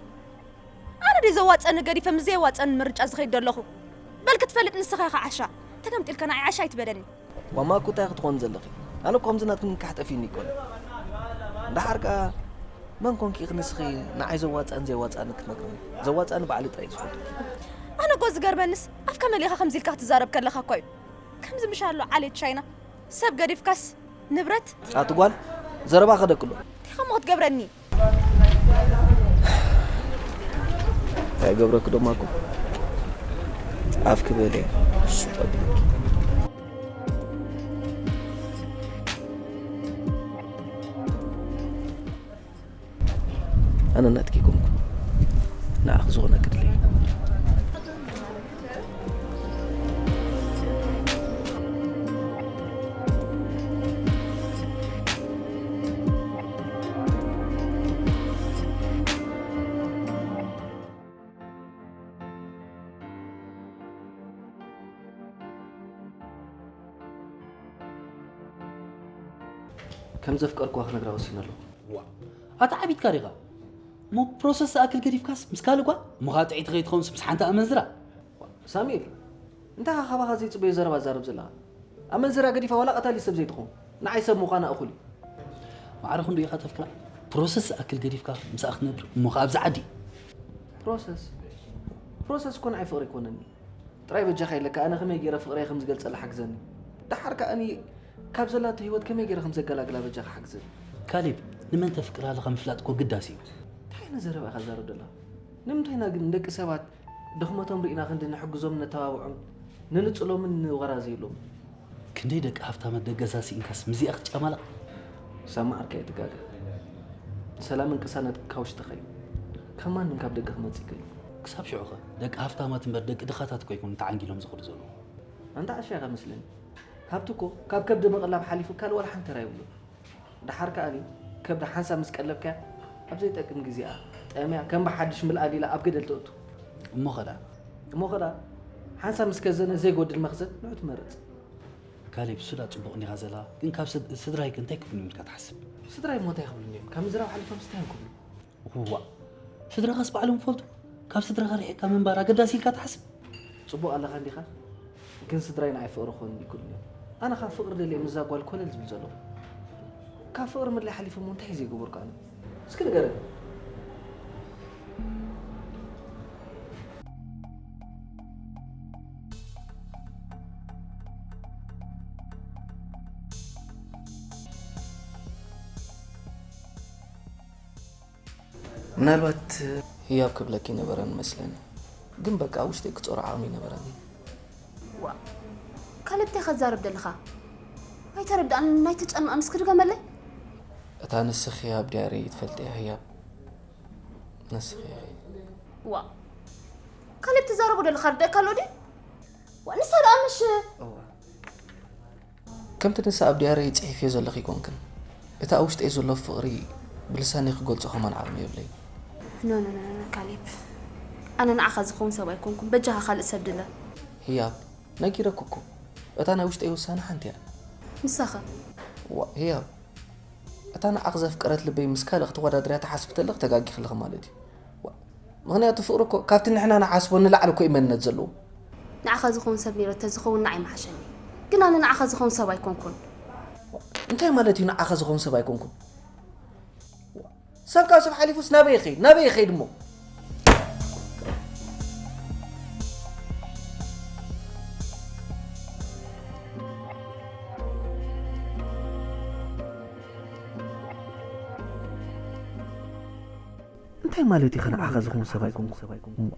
ኣነ ድየ ዘዋጸኒ ገዲፈ ምስ ዘየዋጸኒ ምርጫ ዝኸይድ ዘለኹ? በል ክትፈልጥ ንስኻ ኢኻ ዓሻ። ተገምጢልካ ንዓይ ዓሻ ኣይትበለኒ። ዋ ማኩ እንታይ ክትኾን ዘለኺ? ኣነ እኮ ከምዚ ናትክን እንካሕ ጠፊኒ እኮ። ደሓር ከኣ መን ኮንኪ ኢኺ ንስኺ ንዓይ ዘዋጽኣን ዘየዋጽኣን ክትነግርኒ? ዘዋጽኣኒ ባዕሊ ጥራይ እዩ ዝፈልጥ። ኣነ እኮ ዝገርመንስ ኣፍካ መሊእኻ ከምዚ ኢልካ ክትዛረብ ከለኻ እኮ እዩ። ከምዚ ምሽ ኣሎ ዓሌት ቻይና ሰብ ገዲፍካስ ንብረት? ኣቲ ጓል ዘረባ ከደቅሎ። እንታይ ኸሞ ክትገብረኒ? እንታይ ገብረኪ ዶ ማኩ? ኣፍ ክበል እየ። ሱቕ ኣቢልኪ። ኣነ ናትኪ ኮንኩ። ንዓኺ ዝኾነ ክድለይ። ከም ዘፍቀርኩዋ ክነግራ ወሲነ ኣለኹ። ዋ፣ ኣታ ዓቢትካ ዲኻ? እሞ ፕሮሰስ ዝኣክል ገዲፍካስ ምስ ካልእ ጓል? እሞ ኸኣ ጥዕይቲ ከይትኸውንስ ምስ ሓንቲ ኣመንዝራ? ዋ፣ ሳሙኤል፣ እንታይ ኢኻ ካባኻ ዘይጽበዮ ዘረባ ትዛረብ ዘለኻ? ኣመንዝራ ገዲፋ ዋላ ቀታሊ ሰብ ዘይትኸውን፣ ንዓይ ሰብ ምዃና እኹል እዩ። ማዕረ ክንዱ ኢኻ ተፍቅራ? ፕሮሰስ ዝኣክል ገዲፍካ ምስኣ ክትነብር፣ እሞ ኸኣ ኣብዚ ዓዲ። ፕሮሰስ? ፕሮሰስ እኮ ንዓይ ፍቕሪ ኣይኮነኒ። ጥራይ በጃኻ ኢለካ፣ ኣነ ከመይ ገይረ ፍቕረይ ከም ዝገልጸላ ሓግዘኒ። ደሓር ከኣ እኔ ካብ ዘላቶ ህይወት ከመይ ገይረ ከም ዘገላግላ በጃኻ ሓግዘኒ። ካሌብ፣ ንመን ተፍቅር ኣለኻ ምፍላጥ እኮ ግዳሲ እዩ። እንታይ ዓይነት ዘረባ ኢኻ ትዛረብ ዘለኻ? ንምንታይ ኢና ግን ንደቂ ሰባት ድኽመቶም ርኢና ክንዲ ንሕግዞምን ነተባብዖም፣ ንንጽሎምን ንወራዘየሎም? ክንደይ ደቂ ሃፍታማት ደገሳ ስኢንካስ ምስዚኣ ክትጨማለቕ? ሳማ ዓርከይ ኣይትጋገ። ሰላምን ቅሳነትን ካብ ውሽጥኻ እዩ። ካብ ማንም ካብ ደገ ክመጽእ ይክእል እዩ። ክሳብ ሽዑኸ ደቂ ሃፍታማት እምበር ደቂ ድኻታት እኮ ኣይኮኑን ተዓንጊሎም ዝኸዱ ዘለዉ። ኣንታ ዓሻ ኢኻ መስለኒ። ሃብቲ እኮ ካብ ከብዲ ምቕላብ ሓሊፉ ካልእ ዋላ ሓንቲ ተራ የብሉን። ደሓር ከኣኒ ከብዲ ሓንሳብ ምስ ቀለብካያ ኣብ ዘይጠቅም ግዜኣ ጠምያ ከም ብሓድሽ ምልኣል ኢላ ኣብ ገደል ተእቱ። እሞ ኸዳ? እሞ ኸዳ ሓንሳብ ምስ ከዘነ ዘይጎድል መኽዘን ንዑ ትመርጽ። ካሌብ፣ እሱ ዳ ጽቡቕ እንዲኻ ዘለኻ፣ ግን ካብ ስድ-፣ ስድራይ ከ እንታይ ክብሉኒ ኢልካ ትሓስብ? ስድራይ እሞ እንታይ ክብሉኒ እዮም? ካብ ምዝራብ ሓሊፎም እንታይ እዮም ክብሉ? እዋእ፣ ስድራኻስ ባዕሎም ይፈልጡ? ካብ ስድራኻ ርሒቕካ ምንባር ኣገዳሲ ኢልካ ትሓስብ? ጽቡቕ ኣለኻ እንዲኻ፣ ግን ስድራይ ንዓይ ፍቕሪ ክኾኑኒ ኣይክእሉን እዮም። ኣነ ካብ ፍቕሪ ደልየ ምስዛ ጓል ኮለል ዝብል ዘለኹ። ካብ ፍቕሪ ምድላይ ሓሊፎም እንታይ እዩ ዘይገበርኩ ኣነ? እስኪ ንገረኒ። ምናልባት ህያብ ክብለኪ ነበረን መስለኒ፣ ግን በቃ ውሽጠይ ክጸሮ ዓቕሚ ነበረኒ። ዋ፣ ካልብ እንታይ ከዛርብ ደለኻ? ኣይተረድኣን፣ ናይ ተጨንቐን እስኪ ድገመለይ። እታ ንስኺ ህያብ ድያ ርኢ ትፈልጥያ ህያብ? ንስኺ ኢኺ። ዋ፣ ካልብ ትዛረቦ ደለኻ ርደእካ ኣሎ ድዩ? ዋ፣ ንሳ ደኣ ምሽ እዋ። ከምቲ ንሳ ኣብ ድያረይ ጽሒፍዮ ዘለኹ ኣይኮንክን። እቲ ኣብ ውሽጠይ ዘሎ ፍቕሪ ብልሳነይ ክገልጾ ከማን ዓቕሚ የብለይን። ኖ፣ ኖ፣ ኖ፣ ኖ፣ ካሌብ። ኣነ ንዓኻ ዝኸውን ሰብ ኣይኮንኩን። በጃኻ ካልእ ሰብ ድለ። ህያብ፣ ነጊረኪ እኮ። እታ ናይ ውሽጠይ ውሳነ ሓንቲ እያ። ንሳኸ? ዋ፣ ህያብ። እታ ንዓኺ ዘፍቀረት ልበይ ምስ ካልእ ክትወዳድርያ ትሓስቢ ተለኺ ተጋጊኺ ኣለኺ ማለት እዩ። ዋ፣ ምኽንያቱ ፍቕሪ እኮ ካብቲ ንሕና ንሓስቦ ንላዕሊ እኮ እዩ መንነት ዘለዎ። ንዓኻ ዝኸውን ሰብ ነይረ እንተዝኸውን ንዓይ ምሓሸኒ። ግን ኣነ ንዓኻ ዝኸውን ሰብ ኣይኮንኩን። እንታይ ማለት እዩ ንዓኻ ዝኸውን ሰብ ኣይኮንኩን? ሰብ ካብ ሰብ ሓሊፉስ ናበይ ይኸይድ? ናበይ ይኸይድ እሞ? እንታይ ማለት እዩ ንዓኻ ዝኸውን ሰብ ኣይኮንኩን?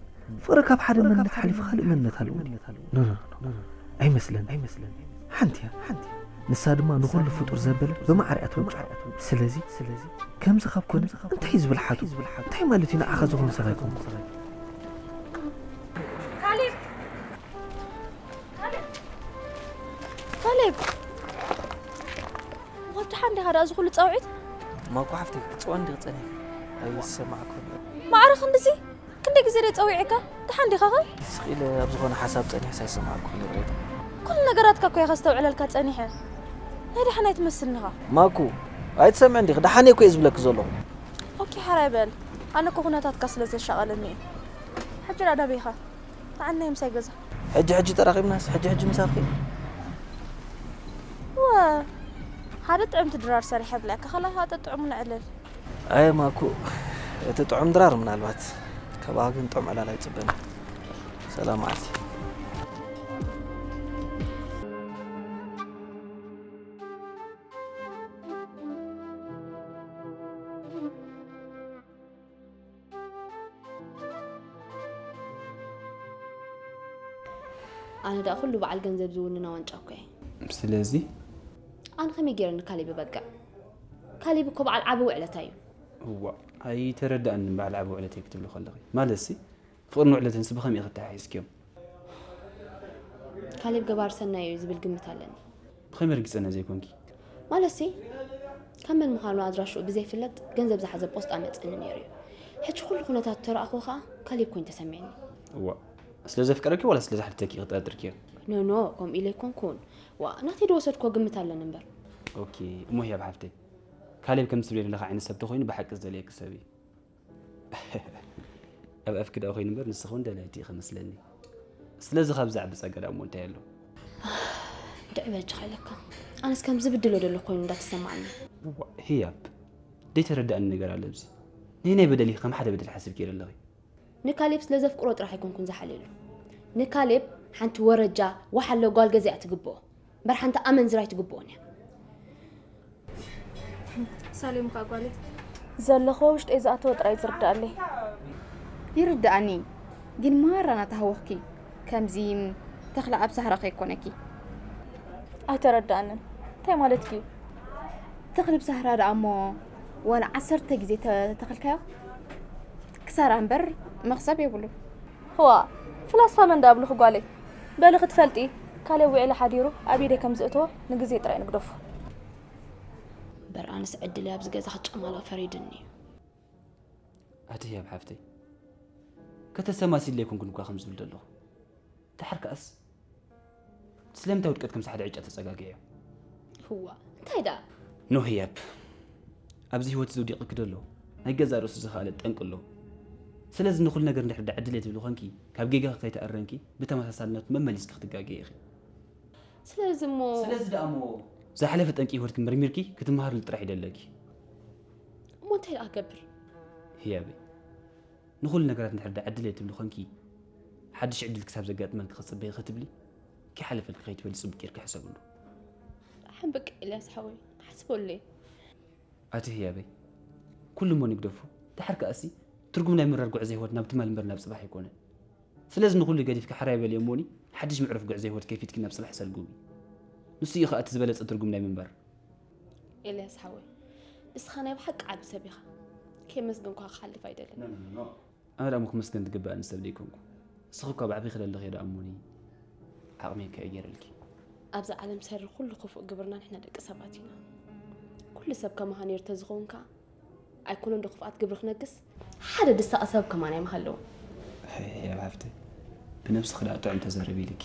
ፍቕሪ ካብ ሓደ መንነት ሓሊፉ ካልእ መንነት ኣለዎ ድዩ? ኖ፣ ኖ፣ ኖ፣ ኖ። ኣይመስለንን። ሓንቲ እያ። ንሳ ድማ ንኹሉ ፍጡር ዘበለ ብማዕረ እያ ተውጽኦ። ስለዚ፣ ስለዚ ከምዚ ካብ ኮነ እንታይ እዩ ዝብል ሓቱ? እንታይ ማለት እዩ ንዓኻ ዝኾነ ሰብ ኣይኮንኩን? ካሌብ! ካሌብ! ካሌብ! ወዲ ሓን ዲኻ ደኣ እዚ ኩሉ ጻውዒት? ማኮ ሓፍተይ፣ ክትጽዋን ዲኺ ጸኒሕኪ? ኣይሰማዕኩን። ማዕረ ክንድዚ? ክንደይ ግዜ ደኣ ጸዊዐካ? ደሓን ዲኻኸ? ስቕ ኢለ ኣብ ዝኾነ ሓሳብ ጸኒሐ ሳይሰማዕኩ ክነግረካ። ኩሉ ነገራትካ እኮ እየ ከስተውዕለልካ ጸኒሐ። ናይ ደሓን ኣይትመስልን ኢኻ። ማኩ፣ ኣይትሰምዕን ዲኺ? ደሓን እየ እኮ እየ ዝብለኪ ዘለኹ። ኦኬ፣ ሓራይ በል። ኣነ እኮ ኩነታትካ ስለ ዘሻቐለኒ እዩ። ሕጂ ደኣ ናበይ ኢኻ? ተዓናይ ምሳይ ገዛ። ሕጂ ሕጂ ተራኺብናስ፣ ሕጂ ሕጂ ምሳኺ። ወ፣ ሓደ ጥዕምቲ ድራር ሰሪሐ ብልዐካ፣ ካልኣይ ከዓ ጠጥዕሙ ንዕልል። ኣየ ማኩ፣ እቲ ጥዑም ድራር ምናልባት፣ ካባኻ ግን ጥዑም ዕላል ኣይጽበን። ሰላም መዓልቲ። ኣነ ደኣ ኩሉ በዓል ገንዘብ ዝውንና ዋንጫ እኮ እየ። ስለዚ ኣነ ከመይ ገይረ ንካሌብ በቅዕ? ካሌብ እኮ በዓል ዓቢ ውዕለታ እዩ። እዋ ኣይተረዳእንን በዓል ዓቢ ውዕለተይ ክትብሊ ከለኺ። ማለትሲ ፍቕርን ውዕለትን ሲ ብኸመይ ኢኺ ኣተሓሒዝክዮም? ካሌብ ገባር ሰናይ እዩ ዝብል ግምት ኣለኒ። ብኸመይ ርግጸና ዘይኮንኪ? ማለትሲ ካብ መን ምዃኑ ኣድራሽኡ ብዘይፍለጥ ገንዘብ ዝሓዘ ፖስጣ መጽእኒ ነይሩ እዩ። ሕጂ ኩሉ ኩነታት ተረኣኹ ከኣ ካሌብ ኮይኑ ተሰሚዕኒ። እዋ ስለ ዘፍቀረኪ ዋላ ስለ ዝሓተተኪ ኢኺ ጠርጢርክዮ? ኖ ኖ፣ ከምኡ ኢለ ኣይኮንኩን። ዋ ናተይ ዝወሰድኮ ግምት ኣለኒ እምበር። ኦኬ እሞ ህያብ ሓፍተይ፣ ካሌብ ከምዚ ትብልዮ ዘለኻ ዓይነት ሰብ ተኾይኑ ብሓቂ ዝደልየኪ ሰብ እዩ። ኣብ ኣፍኪ ደኣ ኮይኑ እምበር ንስኺ እውን ደላይቲ ኢኺ መስለኒ። ስለዚ ካብ ዝዓቢ ጸጋ ደኣ እሞ እንታይ ኣሎ? ድዕ በጃኻ ኢለካ። ኣነስ ከምዚ ብድሎ ደሎ ኮይኑ እንዳተሰማዓኒ። እዋ ህያብ፣ ዘይተረዳእኒ ነገር ኣሎ ኣብዚ። ነየናይ በደል ኢኺ ከም ሓደ በደል ሓሲብኪ ዘለኺ? ንካሌብ ስለ ዘፍቅሮ ጥራሕ ኣይኮንኩን ዝሓልየሉ። ንካሌብ ሓንቲ ወረጃ ወሓለ ጓል ገዚኣ ትግብኦ እምበር ሓንቲ ኣመንዝራ ኣይትግብኦን እያ። ሳሌም እኳ ጓለይ ዘለኽዎ ውሽጠይ ዝኣተወ ጥራይ ዝርዳኣለይ። ይርዳኣኒ፣ ግን ማራ ናተሃወኽኪ ከምዚ ተኽለ ኣብ ሳህራ ከይኮነኪ። ኣይተረዳኣንን። እንታይ ማለትኪ እዩ? ተኽሊ ብሳህራ ደኣ እሞ ዋላ ዓሰርተ ግዜ ተተኽልካዮ ክሳራ እምበር መኽሰብ የብሉን። ህዋ ፍላስፋ መን ዳብልኹ ጓለይ። በሊ ክትፈልጢ ካሌብ ውዒሉ ሓዲሩ ኣብ ኢደይ ከም ዝእተዎ ንግዜ ጥራይ ንግደፎ። እምበር ኣነስ ዕድለይ ኣብዚ ገዛ ክጨማለቕ ፈሪድኒ እዩ። ኣቲ ህያብ ሓፍተይ፣ ከተሰማሲልለይ ኣይኮንኩን እኳ ከም ዝብል ዘለኹ። ደሓር ከኣስ ስለምንታይ ውድቀት ከምዚ ሓደ ዕጫ ተጸጋጊዐዮ? ህዋ እንታይ ደኣ? ኖ ህያብ፣ ኣብዚ ህይወት እዚ ውዲቕኪ ደሎ ናይ ገዛእ ርእሱ ዝኸኣለ ጠንቂ ኣሎ። ስለዚ ንኹሉ ነገር እንድሕር ደኣ ዕድለይ ትብሊ ኾንኪ፣ ካብ ጌጋኺ ከይተኣረምኪ ብተመሳሳልነቱ መመሊስኪ ክትጋገዪ ኢኺ። ስለዚ እሞ ስለዚ ደኣ እሞ ዝሓለፈ ጠንቂ ህይወትኪ መርሚርኪ ክትመሃርሉ ጥራሕ ይደለኪ። እሞ እንታይ ደኣ ክገብር? ህያበይ፣ ንኹሉ ነገራት እንድሕር ደኣ ዕድለይ ትብሊ ኾንኪ፣ ሓድሽ ዕድል ክሳብ ዘጋጥመልኪ ክትጽበዪ ክትብሊ፣ ከይሓለፈልኪ ከይትበሊ ጽቡቕ ጌርኪ ሕሰብሉ። ሓንበቅ ኤልያስ ሓወይ ሓስበለይ። ኣቲ ህያበይ፣ ኩሉ እሞ ንግደፎ። ደሓር ከኣሲ ትርጉም ናይ ምራር ጉዕዞ ህይወት ናብ ትማል እምበር ናብ ጽባሕ ኣይኮነን። ስለዚ ንኹሉ ገዲፍኪ ሓራይ በሊ እሞኒ ሓድሽ ምዕሩፍ ጉዕዞ ህይወት ከፊትኪ ናብ ጽባሕ ሰልጉሚ። ንሱ እዩ ከኣ እቲ ዝበለጸ ትርጉም ናይ ምንባር። ኤልያስ ሓወይ ንስኻ ናይ ብሓቂ ዓቢ ሰብ ኢኻ። ከየመስገንኩኻ ክሓልፍ ኣይደልን። ኣነ ደኣ እሞ ክመስገን ዝግበኣኒ ሰብ ደይኮንኩ። ንስኺ እኳ ብዓቢኺ ለለኺ ደኣ እሞኒ ዓቕመይ ከኣ ገይረልኪ። ኣብዛ ዓለም ሰሪ ኩሉ ክፉእ ግብርና ንሕና ደቂ ሰባት ኢና። ኩሉ ሰብ ከማኻ ነይሩ ተዝኸውን ከኣ ኣይኮነን ዶ ክፍኣት ግብሪ ክነግስ? ሓደ ድሳቂ ሰብ ከማን ኣይምሃለውን። ህያብ ሓፍተይ፣ ብነብስኺ ደኣ ጥዑም ተዛረቢ ኢልኪ።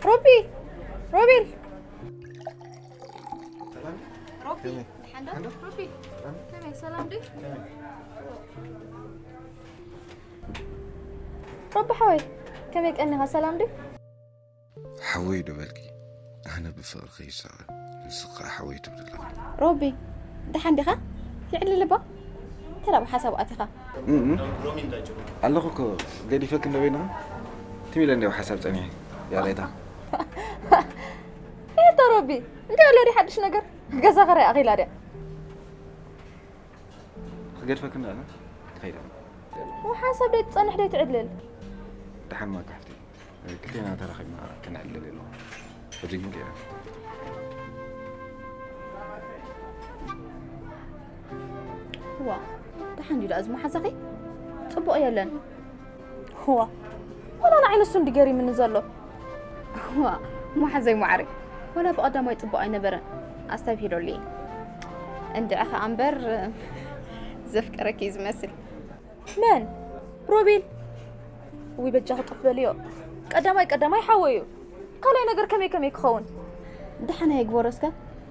ሮቢ ሮቤል ሮቢ ደሓን ዶ? ሮቢ ከመይ ሰላም ድዩ? ሮቢ ሓወይ ከመይ ቀኒኻ ሰላም ድዩ? ሓወይ ዶ በልኪ? ኣነ ብፍቕርኺ ይሳቐ፣ ንስኺ ከኣ ሓወይ ትብሊ ኣለኺ። ሮቢ ደሓን ዲኻ? ይዕልል እባ። እንታይ ደኣ ብሓሳብ ኣቲኻ? ኣለኹ እኮ ገዲፈኪ እንዶ በይንኻ ትም ኢለ እንዲያው ሓሳብ ጸኒሐ። ያሬታ እታ ሮቢ እንታይ ኣሎ ድዩ ሓድሽ ነገር? ገዛ ኸራይ ኣኺላ ድያ? ክገድፈኪ እንዶ ኣነ ክኸይድ ኣለኹ። ሓሳብ ደይ ትጸንሕ ደይ ትዕልል። ደሓን ማካ ሓፍተይ። ክልቴና ተራኺብና ከነዕልል ኣለኹ። ሕጂ ግን ከይደ። ዋ ደሓን ድዩ ደኣ እዚ መሓዛኺ? ጽቡቕ የለን። ዋ ዋላ ንዓይ ንሱ እንዲ ገሪምኒ ዘሎ። ዋ መሓዘይ ማዕረይ ወላ ብቐዳማይ ጽቡቕ ኣይነበረን። ኣስተብሂሎለይ። እንድዒ ኸኣ እምበር ዘፍቀረኪ እዩ ዝመስል። መን? ሮቤል? ውይ በጃኺ ጡፍ በልዮ። ቀዳማይ ቀዳማይ ሓወይ እዩ። ካልኣይ ነገር ከመይ ከመይ ክኸውን? ደሓን ኣይግበሮ እስከ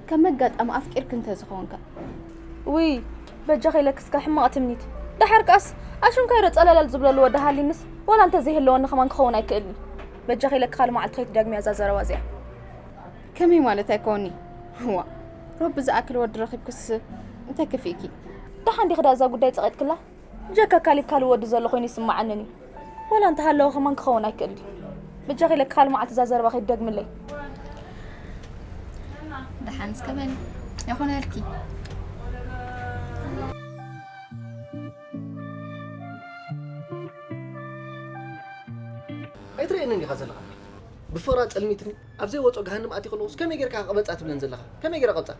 ከም መጋጣሚ ኣፍቂርኪ እንተዝኸውን ከ? ውይ በጃኺ ኢለኪ እስከ ሕማቕ ትምኒት። ደሓር ከኣስ ኣሽንኳይ ዶ ጸለለል ዝብለሉ ወዲ ሃሊንስ ዋላ እንተዘይህለወኒ ከማን ክኸውን ኣይክእልን። በጃኺ ኢለኪ ካልእ መዓልቲ ከይትደግምያ እዛ ዘረባ እዚኣ። ከመይ ማለት ኣይኮኒ? ዋ ሮቢ ዝኣክል ወዲ ረኺብክስ እንታይ ከፊእኪ? ደሓን ዲኺ ዳ እዛ ጉዳይ ጸቒጥክላ? ብጀካ ካሊብ ካልእ ወዲ ዘሎ ኮይኑ ይስምዓንን እዩ። ዋላ እንተሃለወ ከማን ክኸውን ኣይክእል ድዩ? በጃኺ ኢለኪ ካልእ መዓልቲ እዛ ዘረባ ከይትደግምለይ። ደሓን እስከ በሊ ይኹነልኪ። እንን ኢኻ ዘለኻ? ብፍቕራ ጸልሚትኒ ኣብ ዘይወጾ ገሃንም ኣትዩ ከለኹስ ከመይ ጌርካ ቀበጻ ትብለን ዘለኻ? ከመይ ጌረ ቀብጻ?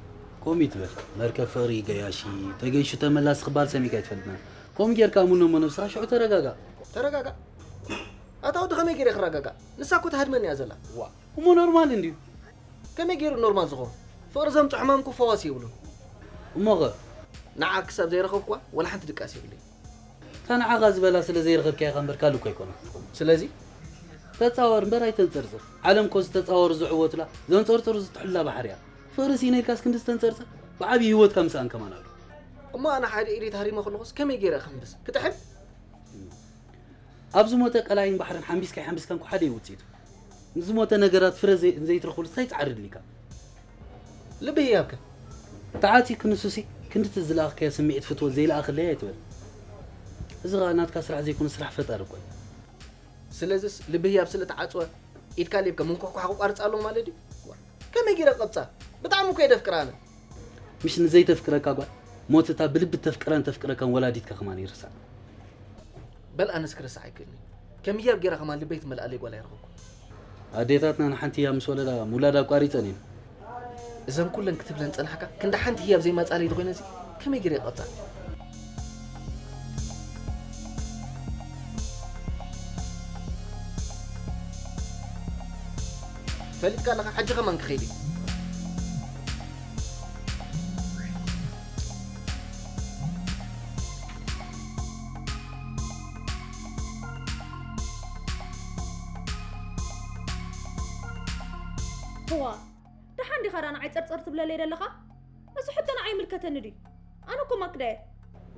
ከምኡ ይትበል። መርከብ ፍቕሪ ገያሺ፣ ተገይሹ ተመላሲ ክበሃል ሰሚዕካ ኣይትፈልጥን። ከምኡ ጌርካ እምኖ እሞ ነብስኻ ሽዑ ተረጋጋእ። ተረጋጋእ? ኣታ ወዲ ከመይ ጌረ ክረጋጋእ? ንሳ እኮ ትሃድመኒ እያ ዘላ። ዋ፣ እሞ ኖርማል እንድዩ። ከመይ ጌሩ ኖርማል ዝኸውን? ፍቕሪ ዘምጽኦ ሕማም እኮ ፈዋሲ የብሉን። እሞኸ? ንዓ ክሳብ ዘይረኸብኩዋ ወላ ሓንቲ ድቃስ የብለይን። እታ ንዓኻ ዝበላ ስለ ዘይረኸብካያ ኢኻ እምበር ካልእ እኮ ኣይኮነን። ስለዚ? ተጻወር እምበር ኣይተንጸርጽር። ዓለም እኮ ዝተጻወሩ ዝዕወቱላ፣ ዘንጸርጽሩ ዝጥሕሉላ ባሕሪ እያ። ፍቕሪ ሲነ ኢልካስ ክንዲ ዝተንጸርጽር፣ ብዓብዪ ህይወትካ ምስኣን ከማን ኣሎ። እሞ ኣነ ሓደ ኢደይ ተሃሪመ ከለኹስ ከመይ ገይረ እኽንብስ? ክጥሕል? ኣብ ዝሞተ ቀላይን ባሕርን ሓምቢስካ ኣይሓምቢስካን እኮ ሓደ እዩ ውጽኢቱ። ንዝሞተ ነገራት ፍረ ዘይ-፣ ዘይትረኽብሉ እንታይ ጻዕሪ ድሊካ? ልቢ ህያብከ? ተዓጺ ክንሱሲ ክንድቲ ዝለኣኽካዮ ስምዒት ፍትወት ዘይለኣኽለይ ኣይትበል። እዚ ኸኣ ናትካ ስራሕ ዘይኮነ ስራሕ ፈጣሪ እኮ እዩ። ስለዚስ ልቢ ህያብ ስለ ተዓጽወ ኢድካ ሌብከ ምንኳሕኳሕ ክቋርጽ ኣለዎ ማለት ድዩ? ዋ፣ ከመይ ገይረ ቀብጻ? ብጣዕሚ እኮ እየ ደፍቅራ ኣነ። ምሽ ንዘይተፍቅረካ ጓል ሞት እታ ብልቢ ተፍቅራን ተፍቅረካን ወላዲትካ ከማን ይርሳዕ። በል ኣነስ ክረስዕ ኣይክእልኒ። ከም ህያብ ጌራ ከማን ልበይ ትመልኣለይ ጓል ኣይረኸብኩ። ኣዴታትና ንሓንቲ ህያብ ምስ ወለዳ ምውላድ ኣቋሪጸን እየን። እዘን ኩለን ክትብለን ጸናሕካ ክንዲ ሓንቲ ህያብ ዘይማጻለይ ተኾይነሲ ከመይ ገይረ ይቐጻ? ፈሊጥካ ኣለኻ፣ ሕጂ ከማን ክኸይድ እዩ። እዋ፣ ደሓን ዲኻ ደኣ ንዓይ ጸርጸር ትብለለይ ደለኻ? እዚ ሕቶ ንዓይ ይምልከተኒ ድዩ? ኣነ እኮ ማክዳ እየ።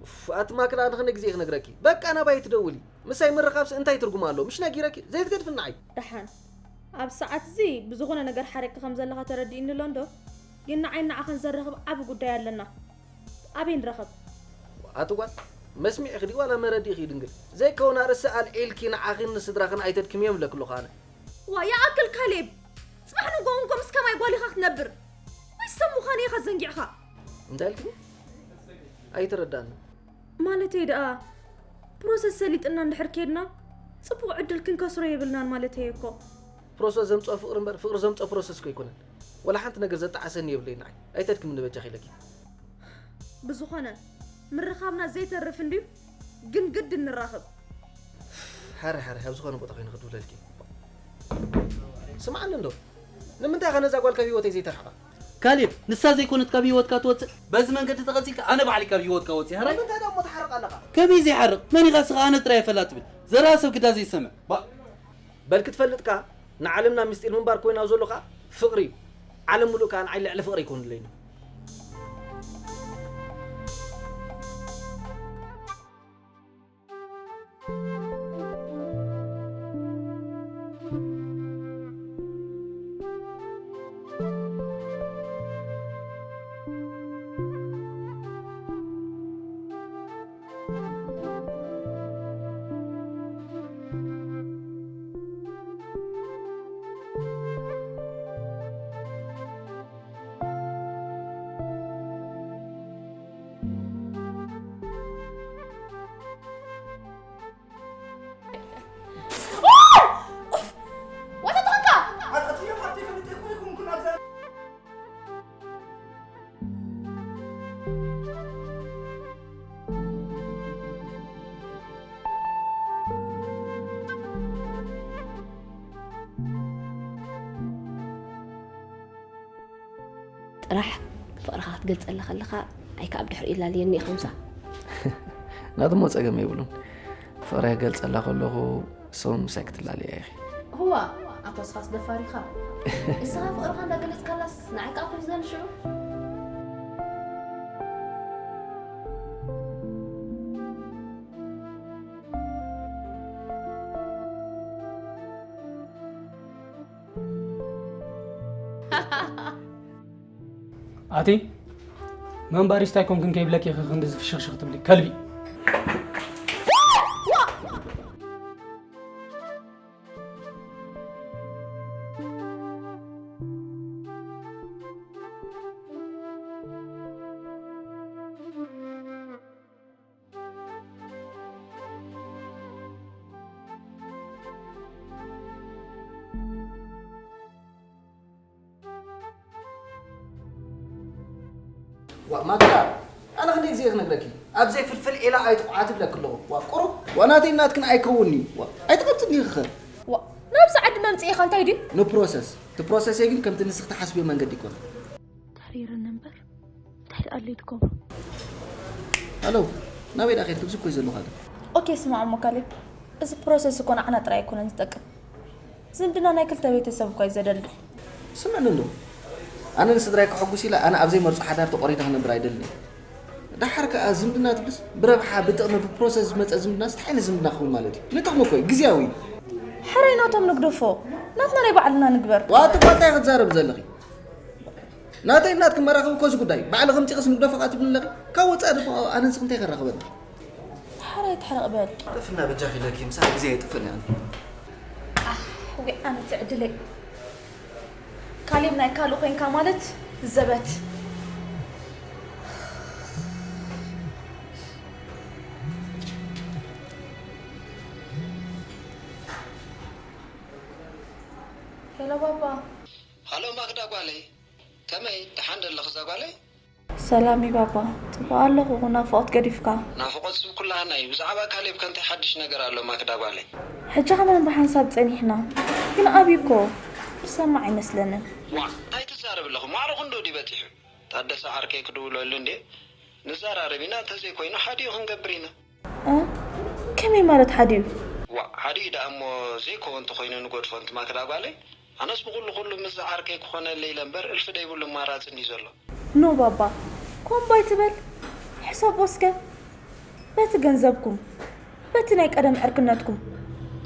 ኡፍ፣ ኣቲ ማክዳ፣ ኣነ ክንደይ ግዜ ክነግረኪ? በቃ ናባይ ትደውሊ። ምሳይ ምርኻብሲ እንታይ ትርጉም ኣለዎ? ምሽ ነጊረኪ? ዘይትገድፍኒ ንዓይ። ደሓን። ኣብ ሰዓት እዚ ብዝኾነ ነገር ሓሪቕኪ ከም ዘለኻ ተረዲእኒ ኣሎ እንዶ? ግን ንዓይን ንዓኽን ዘራኽብ ዓቢ ጉዳይ ኣለና። ኣበይ ንራኸብ? ኣቲ ጓል፣ መስሚዕኺ ድዩ ዋላ መረዲእኺ ድንግል? ዘይከውን ኣርእስቲ ኣልዒልኪ ንዓኺን ንስድራኽን ኣይተድክምዮም ኢለኪ ኣለኹ ኣነ። ዋ፣ ይኣክል ካሌብ! ጽባሕ ንግሆ እንኮ ምስ ከማይ ጓል ኢኻ ክትነብር? ወይስ ሰብ ምዃነይ ኢኻ ዘንጊዕኻ? እንታይ ኢልክኒ? ኣይተረዳእንን። ማለተይ ደኣ፣ ፕሮሰስ ሰሊጥና እንድሕር ኬድና፣ ጽቡቕ ዕድል ክንከስሮ የብልናን ማለተይ እኮ። ፕሮሰስ ዘምጽኦ ፍቕሪ እምበር፣ ፍቕሪ ዘምጽኦ ፕሮሰስ እኮ ኣይኮነን። ወላ ሓንቲ ነገር ዘጣዓሰኒ የብለይን ንዓይ። ኣይተድክምኒ በጃኺ ኢለኪ። ብዝኾነ፣ ምርኻብና ዘይተርፍ እንድዩ፣ ግን ግድን ንራኸብ። ሓረ፣ ሓረ፣ ኣብ ዝኾነ ቦታ ኮይነ ክድውለልኪ። ስምዓኒ እንዶ፣ ንምንታይ ኢኻ ነዛ ጓል ካብ ህይወተይ ዘይተርሕቓ? ካሌብ፣ ንሳ ዘይኮነት ካብ ህይወትካ ትወጽእ? በዚ መንገዲ ተቐጺልካ ኣነ ባዕለይ ካብ ህይወትካ ወጽእ፣ ሕራይ? ንምንታይ ደኣ እሞ ትሓርቕ ኣለኻ? ከመይ ዘይሓርቕ? መን ኢኻ እስኻ ኣነ ጥራይ እየ ፈላጥ ትብል? ዘረባ ሰብ ግዳ ዘይሰምዕ። ባ- በል ክትፈልጥ ከኣ፣ ንዓለምና ምስጢር ምንባር ኮይና ዘሎ ከኣ ፍቕሪ እዩ። ዓለም ምሉእ ከኣ ንዓይ ልዕሊ ፍቕሪ ኣይኮንለይን። ጥራሕ ፍቕርኻ ክትገልጸላ ከለኻ ኣይከኣብ ድሕሪኡ ላለየኒ ኢኻ ምሳ። ናትሞ ጸገም የብሉን። ፍቕረይ ክገልጸላ ከለኹ ሰውን ምሳይ ክትላለያ ኢኺ። እዋ፣ ኣታ እስኻስ ደፋር ኢኻ። እስኻ ፍቕርኻ እንዳገለጽካላስ ንዓይ ከኣ ክሕዝነኒ ሽዑ። ኣቲ መን ባሪስታ ኣይኮንክን ከይብለኪ ኢኺ ክንድዚ ፍሽኽሽኽ ትብሊ ከልቢ። ዋ ማግዳ፣ ኣነ ክንደይ ግዜ ክነግረኪ፣ ኣብ ዘይፍልፍል ዒላ ኣይትቑዓት እብለኪ ኣለኹ። ዋ ቁሩብ፣ ዋ ናተይ ናትክን ኣይከውንን'ዩ። ዋ ኣይትቐብጽኒ ኢኺ። ዋ ናብዚ ዓዲ መምጽኢኻ እንታይ ድዩ? ንፕሮሰስ፣ እቲ ፕሮሰሰይ ግን ከምቲ ንስኺ ትሓስብዮ መንገዲ ኣይኮነን። ተሪርኒ እምበር እንታይ ደኣ ኣድልዩ ትገብሮ? ሃሎ፣ ናበይ ደኣ ኬድኪ? ኣብዚ እኮ እዩ ዘለኹ። ኦኬ ስማዕ እሞ ካሌብ፣ እዚ ፕሮሰስ እኮ ንዓና ጥራይ ኣይኮነን ዝጠቅም። ዝምድና ናይ ክልተ ቤተሰብ እኳ እዩ ዘደልድል። ስምዕኒ እንዶ፣ ኣነ ንስድራይ ከሐጉስ ኢለ ኣነ ኣብ ዘይመርጾ ሓዳር ተቖሪደ ክነብር ኣይደልን እየ። ደሓር ከኣ ዝምድና ትብልስ ብረብሓ ብጥቕሚ ብፕሮሰስ ዝመጸ ዝምድናስ እንታይ ዓይነት ዝምድና ክኸውን ማለት እዩ? ንጥቕሚ እኮ እዩ፣ ግዝያዊ እዩ። ሕራይ ናቶም ንግደፎ፣ ናትና ናይ ባዕልና ንግበር። ዋት እኳ እንታይ ክትዛረብ ዘለኺ? ናተይ ናትኪ መራኸቢ እኮ እዚ ጉዳይ ባዕልኺ ኣምጺእኽስ ንግደፎ ከኣ ትብሊ ኣለኺ? ካብ ወጻኢ ድማ ኣነ ንስኺ እንታይ ከራኽበና? ሓራይ ትሕረቕ በል። ጥፍና በጃኺ ኢለኪ ምሳሕ ግዜ የጥፍእን እየ ኣነ። ኣሕ፣ ወይ ኣነ ትዕድለይ። ካሌብ ናይ ካልእ ኮይንካ ማለት ዘበት። ሄሎ ባባ። ሃሎ ማክዳ ጓለይ፣ ከመይ ደሓን ደለኺ እዛ ጓለይ? ሰላም እዩ ባባ፣ ጽቡቕ ኣለኹ፣ ናፍቖት ገዲፍካ። ናፍቖት ስብ ኩላህና እዩ። ብዛዕባ ካሌብ ከ እንታይ ሓድሽ ነገር ኣሎ ማክዳ ጓለይ? ሕጂ ከማን ብሓንሳብ ጸኒሕና፣ ግን ኣብዩ እኮ ዝሰምዕ ኣይመስለንን። ዋእ፣ እንታይ ትዛረቢ ኣለኺ? ማዕረ ክንድኡ ድዩ በጺሑ? ታደሰ ዓርከይ ክድውለሉ እንድየ። ንዘራረብ ኢና፣ እንተዘይኮይኑ ሓዲኡ ክንገብር ኢና። እ? ከመይ ማለት ሓዲኡ? ዋእ፣ ሓዲኡ ደኣ እሞ ዘይከውን እንተኾይኑ ንገድፎ እንቲ ማክዳ ጓለይ። ኣነስ ብኹሉ ኹሉ ምስዚ ዓርከይ ክኾነለይ ኢለ እምበር እልፊ ደይብሉ ኣማራጺ እንድዩ ዘሎ። ኖ ባባ፣ ኮምቦ ኣይትበል። ሕሰቦ እስከ። በቲ ገንዘብኩም፣ በቲ ናይ ቀደም ዕርክነትኩም።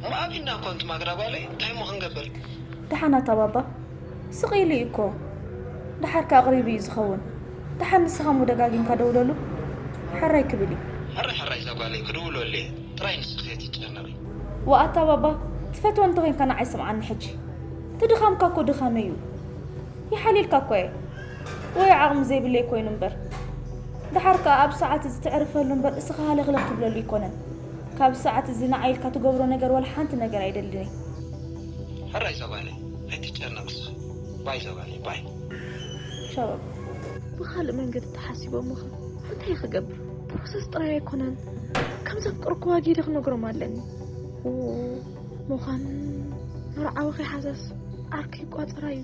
እሞ ኣብይና እኮ እንቲ ማክዳ ጓለይ፣ እንታይ እሞ ክንገብር? ደሓን ኣታ ባባ፣ ስቕ ኢሉ እዩ እኮ። ደሓር ከ ኣቕሪቡ እዩ ዝኸውን። ደሓን ንስኻ እሞ ደጋጊምካ ደውለሉ። ሕራይ ክብል እዩ። ሕራይ ሕራይ እዛ ጓለይ ክድውለሉ እየ። ጥራይ ንስኺ ከይትጨነቒ። ዋእ ኣታ ባባ፣ ትፈትወኒ እንተኾይንካ ንዓይ ስምዓኒ ሕጂ። እቲ ድኻምካ እኮ ድኻመይ እዩ። ይሓልየልካ እኮ እየ። ወይ ዓቕሚ ዘይብለይ ኮይኑ እምበር። ደሓር ከኣ ኣብ ሰዓት እዚ ትዕርፈሉ እምበር እስኻ ሃለኽለኽ ትብለሉ ኣይኮነን። ካብ ሰዓት እዚ ንዓይ ኢልካ ትገብሮ ነገር ዋላ ሓንቲ ነገር ኣይደልን እየ። ሕራይ እዛ ጓለይ፣ ኣይትጨነቒ እስኺ። ባይ እዛ ጓለይ፣ ባይ። ቻው። ብኻልእ መንገዲ ተሓሲቦምኻ እንታይ ክገብር? ፕሮሰስ ጥራይ ኣይኮነን፣ ከም ዘፍቅርኩ ዋጊደ ክነግሮም ኣለኒ። ኡ፣ ምዃን መርዓዊ ከይሓዘስ ዓርከይ ቋጸራ እዩ።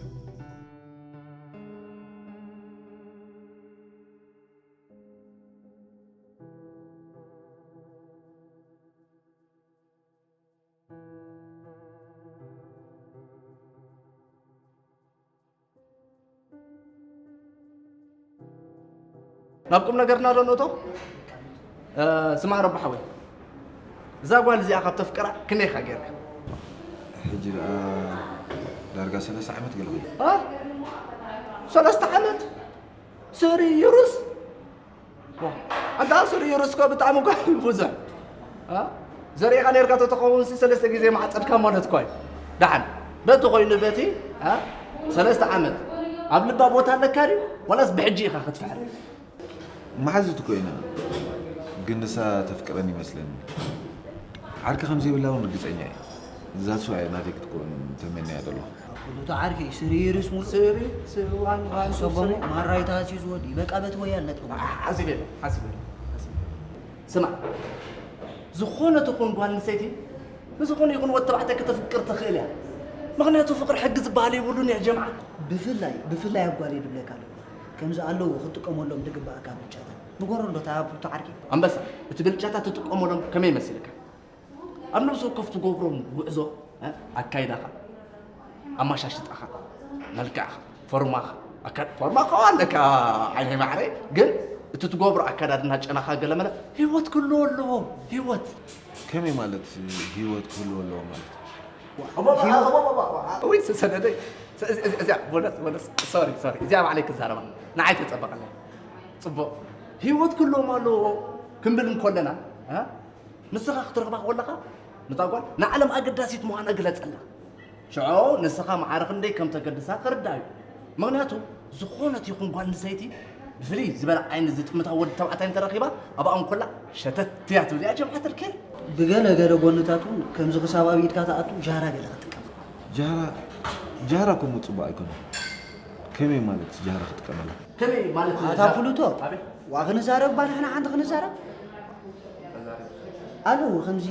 ናብ ቁም ነገርና ዶ ንእቶ? እ፣ ስማዕ ረቢ ሓወይ፣ እዛ ጓል እዚኣ ካብ ተፍቅራ ክንደይ ኢኻ ጌርካ? ሕጂ ደኣ ዳርጋ ሰለስተ ዓመት ገለ ኮይኑ። እ? ሰለስተ ዓመት? ስሪ ዩሩስ? ዋ፣ ኣንታ ስሪ ዩሩስ እኮ ብጣዕሚ እኮ እዩ ብዙሕ። እ? ዘሪእኻ ኔርካ ተተኸውን ሲ ሰለስተ ግዜ ማዕጸድካ ማለት እኮ እዩ። ደሓን፣ በቲ ኮይኑ በቲ፣ እ? ሰለስተ ዓመት ኣብ ልባ ቦታ ኣለካ ድዩ? ዋላስ ብሕጂ ኢኻ ክትፍሕር? መሓዙት እኮ ኢና፣ ግን ንሳ ተፍቅረኒ ይመስለኒ። ዓርኪ ከም ዘይብላ እውን ርግጸኛ እየ። That's why ናተይ ክትከውን ተመንያ ዘለኹ። ኩሉ እቲ ዓርኪ ስሪ ርስ ሙሉ። ስሪ፣ ስሪ፣ ዋን፣ ዋን፣ ቱ፣ ሰቦሙ ስሪ። ማራይ ተሃስዩ ዝወዲ፣ በቃ በቲ ወያል ነጥቡ። ሓሲበ፣ ሓሲበ፣ ሓሲበ። ስማዕ፣ ዝኾነት ይኹን ጓል ኣንስተይቲ ንዝኾነ ይኹን ወዲ ተባዕታይ ከተፍቅር ትኽእል እያ። ምኽንያቱ ፍቕሪ ሕጊ ዝበሃል የብሉን እያ ጀምዓ። ብፍላይ፣ ብፍላይ ኣብ ጓል እየ ድብለካ ኣለኹ። ከምዚ ኣለዉ ክትጥቀመሎም ድግበኣካ ብልጫታት። ንገሮ እንዶ እታ ቡቱ ዓርኪ። ኣንበሳ፣ እቲ ብልጫታት ትጥቀመሎም ከመይ መሲልካ? ኣብ ነብሲ ወከፍ ትገብሮም ጉዕዞ፣ እ፣ ኣካይዳኻ፣ ኣማሻሽጣኻ፣ መልክዕኻ፣ ፎርማኻ፣ ኣካ-፣ ፎርማኻ ኣለካ ዓይነይ ማዕረይ፣ ግን እቲ ትገብሮ ኣካዳድና ጨናኻ ገለመለ ህይወት ክህልዎ ኣለዎ፣ ህይወት። ከመይ ማለት ህይወት ክህልዎ ኣለዎ ማለት? ወይ ሰሰነደይ፣ እዚ-፣ እዚ-፣ እዚኣ ቦነስ፣ ቦነስ፣ ሶሪ፣ ሶሪ፣ እዚኣ ባዕለይ ክዛረባ፣ ንዓይ ተጸበቐለይ። ጽቡቕ፣ ህይወት ክህልዎም ኣለዎ ክንብል እንከለና፣ እ? ንስኻ ክትረኽባ ከለኻ፣ ነታ ጓል ንዓለም ኣገዳሲት ምዃና ግለጸላ። ሽዑ ንስኻ ማዕረ ክንደይ ከም ተገድሳ ክርዳእ እዩ። ምኽንያቱ፣ ዝኾነት ይኹን ጓል ኣንስተይቲ ብፍልይ ዝበለ ዓይኒ ዝጥምታ ወዲ ተባዕታይ እንተረኺባ፣ ኣብኣ እንኮላ ሸተት እያ ትብል እያ ጀምዓት ኣልከይር። ብገለ ገለ ጎንታት እውን ከምዚ ክሳብ ኣብ ኢድካ ትኣቱ ጃህራ ገለ ክትጥቀም። ጃህራ፣ ጃህራ እኮ እሞ ጽቡቕ ኣይኮነን። ከመይ ማለት ጃህራ ክትጥቀመላ? ከመይ ማለት ኣታ ጃህራ? ፕሉቶ፣ ኣቤት። ዋ ክንዛረብ እባ ንሕና ሓንቲ ክንዛረብ ኣለዎ። ከምዚ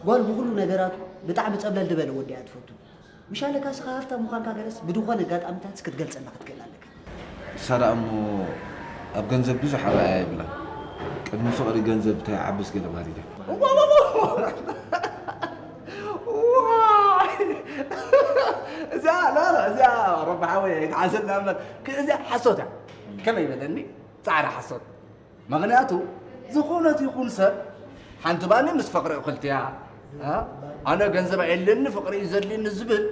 ጓል ብኹሉ ነገራቱ ብጣዕሚ ጸብለል ዝበለ ወዲ እያ ትፈቱ። ምሻለካ እስኻ ሃፍታም ምዃንካ ገለስ ብድኾነ ኣጋጣሚታት ክትገልጸልና ክትክእል ኣለካ። እሳ ደኣ እሞ ኣብ ገንዘብ ብዙሕ ኣረኣያ የብላን። ቅድሚ ፍቕሪ ገንዘብ እንታይ ይዓብስ ገለ በሃሊት እያ። እዚኣ ላላ እዚኣ ረቢ ሓወይ ኣይትሓዘልና እምበር እዚኣ ሓሶት እያ። ከመይ በለኒ ፃዕዳ ሓሶት። ምኽንያቱ ዝኾነት ይኹን ሰብ ሓንቲ ባኒ ምስ ፍቕሪ እኹልትያ ኣነ ገንዘብ ኣየለኒ ፍቕሪ እዩ ዘድልኒ ዝብል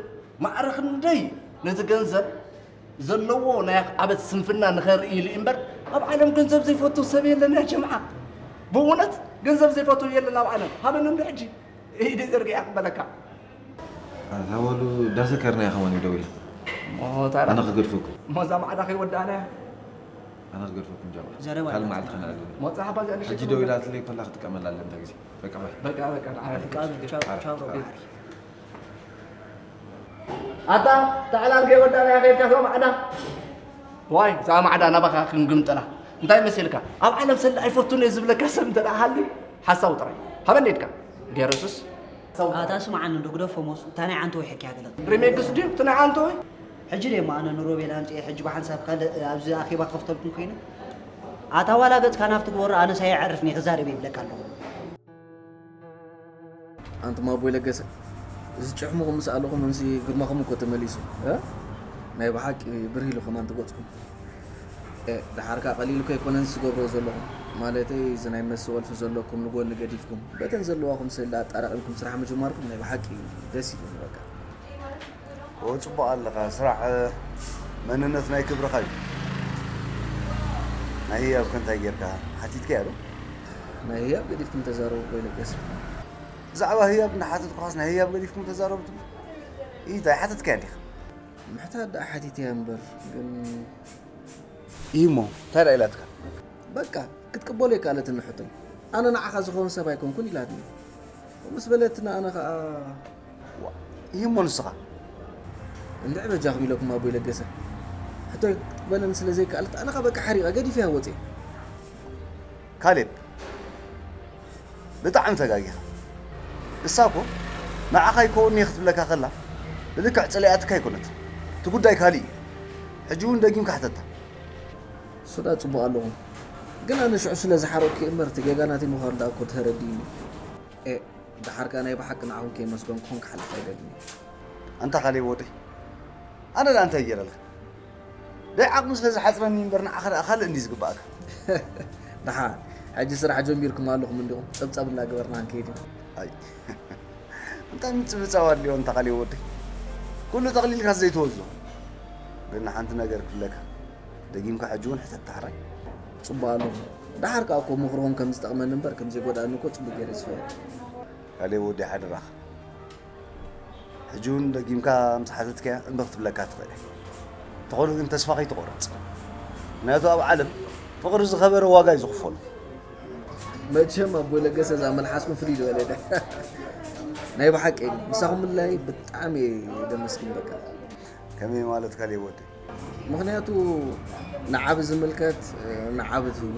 ማዕረ ክንደይ ነቲ ገንዘብ ዘለዎ ናይ ኣኽዓበት ስንፍና ንኸርኢ ኢሉ እምበር ኣብ ዓለም ገንዘብ ዘይፈቱ ሰብ የለን ያ ጀምዓ። ብእውነት ገንዘብ ዘይፈቱ የለን ኣብ ዓለም። ሃበኒ እንዶ ሕጂ ኢደ ዘርጊያ ክበለካ። ኣታ ወሉ ዳሰከርና ኢኻ ማን ደው ኢላ። ሞታ ኣነ ክገድፈኩም። ሞዛ ማዕዳ ከይወዳእና ኣነ ክገድፈኩም ጃማ። ዘረባ ካልእ ናት። መዓልቲ ከነኣልም። ሞዛ ሓባ ዘንሽ ሕጂ ደው ኢላትለይ ከላ ክትቀመላ ኣለንታ ግዜ። በቃ ባይ። በቃ በቃ ንዓያ በቃ ቻው ቻው ሮቢ። ኣታ ተዕላል ከይወዳእና ከይድካ ሰው ማዕዳ ዋይ እዛ ማዕዳ ናባኻ ክንግምጠላ እንታይ መሲልካ ኣብ ዓለም ሰለ ኣይፈቱን እየ ዝብለካ ሰብ እንተ ደኣ ሃልዩ ሓሳዊ ጥራይ ሃበኒ ኢድካ ገረሱስ ኣታ ስምዓኒ እንዶ ግደፎ ሞስ እታ ናይ ዓንተወይ ሕክያ ገለ ሪሜክስ ድዩ እቲ ናይ ዓንተወይ ሕጂ ደሞ ኣነ ንሮቤል ኣምፅኤ ሕጂ ብሓንሳብ ካልእ ኣብዚ ኣኼባ ክኸፍተልኩም ኮይነ ኣታ ዋላ ገፅካ ናብቲ ግበሮ ኣነስ ኣየዕርፍኒ ክዛረብ ይብለካ ኣለኹ። ኣንቱም ኣቦይ ለገሰ፣ እዚ ጭሕሙኹም ምስ ኣለኹም እምሲ ግርማኹም እኮ ተመሊሱ። እ? ናይ ብሓቂ ብርህ ኢሉ ከማን ትገጽኩም። እ፣ ደሓርካ ቀሊል እኮ ኣይኮነን ዝገብሮ ዘለኹም። ማለተይ፣ እዚ ናይ መሲ ወልፊ ዘለኩም ንጎኒ ገዲፍኩም፣ በተን ዘለዋኹም ስለ ኣጣራቒምኩም ስራሕ ምጅማርኩም ናይ ብሓቂ ደስ ኢሉኒ በቃ። ኦ፣ ጽቡቕ ኣለኻ። ስራሕ፣ እ፣ መንነት ናይ ክብርኻ እዩ። ናይ ህያብከ እንታይ ጌርካ? ሓቲትካያ ዶ? ናይ ህያብ ገዲፍኩም ተዛረቡ ኣቦይ ለገሰ። ብዛዕባ ህያብ እናሓተትኩኻስ ናይ ህያብ ገዲፍኩም ተዛረቡ ትብል? ኢይ፣ እንታይ ሓተትካያ እንዲኻ? ምሕታት ደኣ ሓቲተያ እምበር፣ ግን ኢሞ፣ እንታይ ደኣ ኢላትካ? በቃ፣ ክትቅበሎ ኣይከኣለትን ሕቶይ። ኣነ ንዓኻ ዝኸውን ሰብ ኣይኮንኩን ኢላትኒ። ምስ በለትና ኣነ ኸኣ ዋ፣ ኢሞ ንስኻ? እንድዒ በጃኹም ኢለኩም ኣቦይ ለገሰ። ሕቶይ ክትቅበለኒ ስለ ዘይከኣለት ኣነ ኸኣ በቃ ሓሪቐ ገዲፈያ ወፅየ። ካሌብ፣ ብጣዕሚ ተጋጊኻ። እሳ እኮ ንዓኻ ኣይከውን'የ ክትብለካ ከላ ብልክዕ ጸሊኣትካ ኣይኮነትን። እቲ ጉዳይ ካልእ እዩ። ሕጂ እውን ደጊምካ ሕተታ። እሱ ደኣ ጽቡቕ ኣለኹ። ግን ኣነ ሽዑ ስለ ዝሓረቕኩ እየ እምበር እቲ ጌጋ ናተይ ምዃኑ ደኣ እኮ ተረዲእኒ። ኤእ፣ ደሓር ከኣ ናይ ብሓቂ ንዓኹም ከየመስገንኩኹም ክሓልፍ ኣይደልን እየ። ኣንታ ካሌብ ወደይ፣ ኣነ ደኣ እንታይ ገይረልካ? ደይ ዓቕሚ ስለ ዝሓጽረኒ እምበር ንዓኻ ደኣ ካልእ እንድዩ ዝግባእካ። ደሓን፣ ሕጂ ስራሕ ጀሚርኩም ኣለኹም እንዲኹም፣ ጸብጻብ እናገበርና ክንከይድ ኢና። ኣይ፣ እንታይ ምጽብጻብ ኣድልዮ ኣንታ ካሌብ ወደይ? ኩሉ ጠቕሊልካስ ዘይትወስዶ። ግን ሓንቲ ነገር ክብለካ፣ ደጊምካ ሕጂ እውን ሕተት ተሓራይ። ጽቡቕ ኣለኹ። ደሓር ከኣ እኮ ምኽርኹም ከም ዝጠቕመኒ እምበር ከም ዘይጎድኣኒ እኮ ጽቡቕ ገይረ ዝፈልጥ። ካሌብ ወደይ ሓደራኻ። ሕጂ እውን ደጊምካ ምስ ሓተትካያ እምቢ ክትብለካ ትኽእል እያ። እንተኾነ ግን ተስፋ ከይትቖርጽ። ምኽንያቱ ኣብ ዓለም ፍቕሪ ዝኸበረ ዋጋ እዩ ዝኽፈሎ። መቸም ኣቦይ ለገሰ እዛ መልሓስኩም ፍልይ ዝበለ ደ። ናይ ብሓቂ ምሳኹም ምልላይ ብጣዕሚ እየ ደመስግን በቃ። ከመይ ማለት ካሌብ ወደይ? ምኽንያቱ ንዓቢ ዝምልከት ንዓቢ ትህቦ፣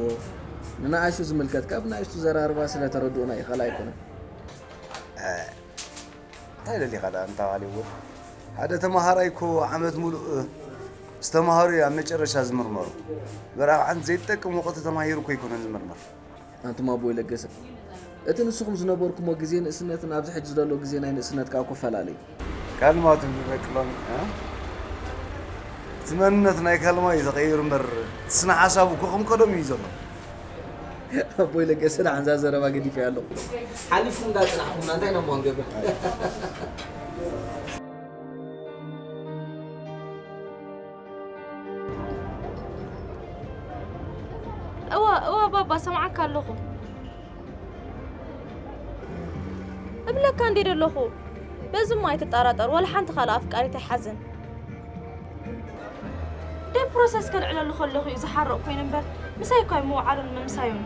ንንኣሽቱ ዝምልከት ካብ ንኣሽቱ ዘራርባ ስለ ተረድኡና እዩ፣ ካልእ ኣይኮነን። እንታይ ደሊኻ ደኣ እንታ ካሌብ ወደይ? ሓደ ተመሃራይ እኮ ዓመት ሙሉእ ዝተምሃሩ እዩ ኣብ መጨረሻ ዝምርመሩ። እምበር ኣብ ሓንቲ ዘይትጠቅም ወቕቲ ተማሂሩ እኮ ኣይኮነን ዝምርመር። ኣንቱም ኣቦይ ለገሰ፣ እቲ ንስኹም ዝነበርኩሞ ግዜ ንእስነትን ኣብዚ ሕጂ ዘሎ ግዜ ናይ ንእስነት ከኣ እኮ ፈላለ እዩ። ካልማ ትብሉ ደቂ ሎሚ፣ እ? እቲ መንነት ናይ ካልማ እዩ ተቐይሩ እምበር፣ እቲ ስነ ሓሳቡ እኮ ከም ቀደሙ እዩ ዘሎ። ኣቦይ ለገሰ ደሓን እዛ ዘረባ ገዲፈያ ኣለኹ። ሓሊፍኩም እንዳጽናሕኩምና እንታይ ኢና እሞ ክንገብር? እወ እወ ባባ ሰምዓካ ኣለኹ እብለካ እንዴ ደለኹ። በዚ እሞ ኣይትጠራጠር፣ ወላ ሓንቲ ካልእ ኣፍቃሪት ኣይሓዝን። ደይ ፕሮሰስ ከልዕለሉ ከለኹ እዩ ዝሓርቕ ኮይኑ እምበር ምሳይ እኳ ኣይምውዓሉን ምምሳዩን።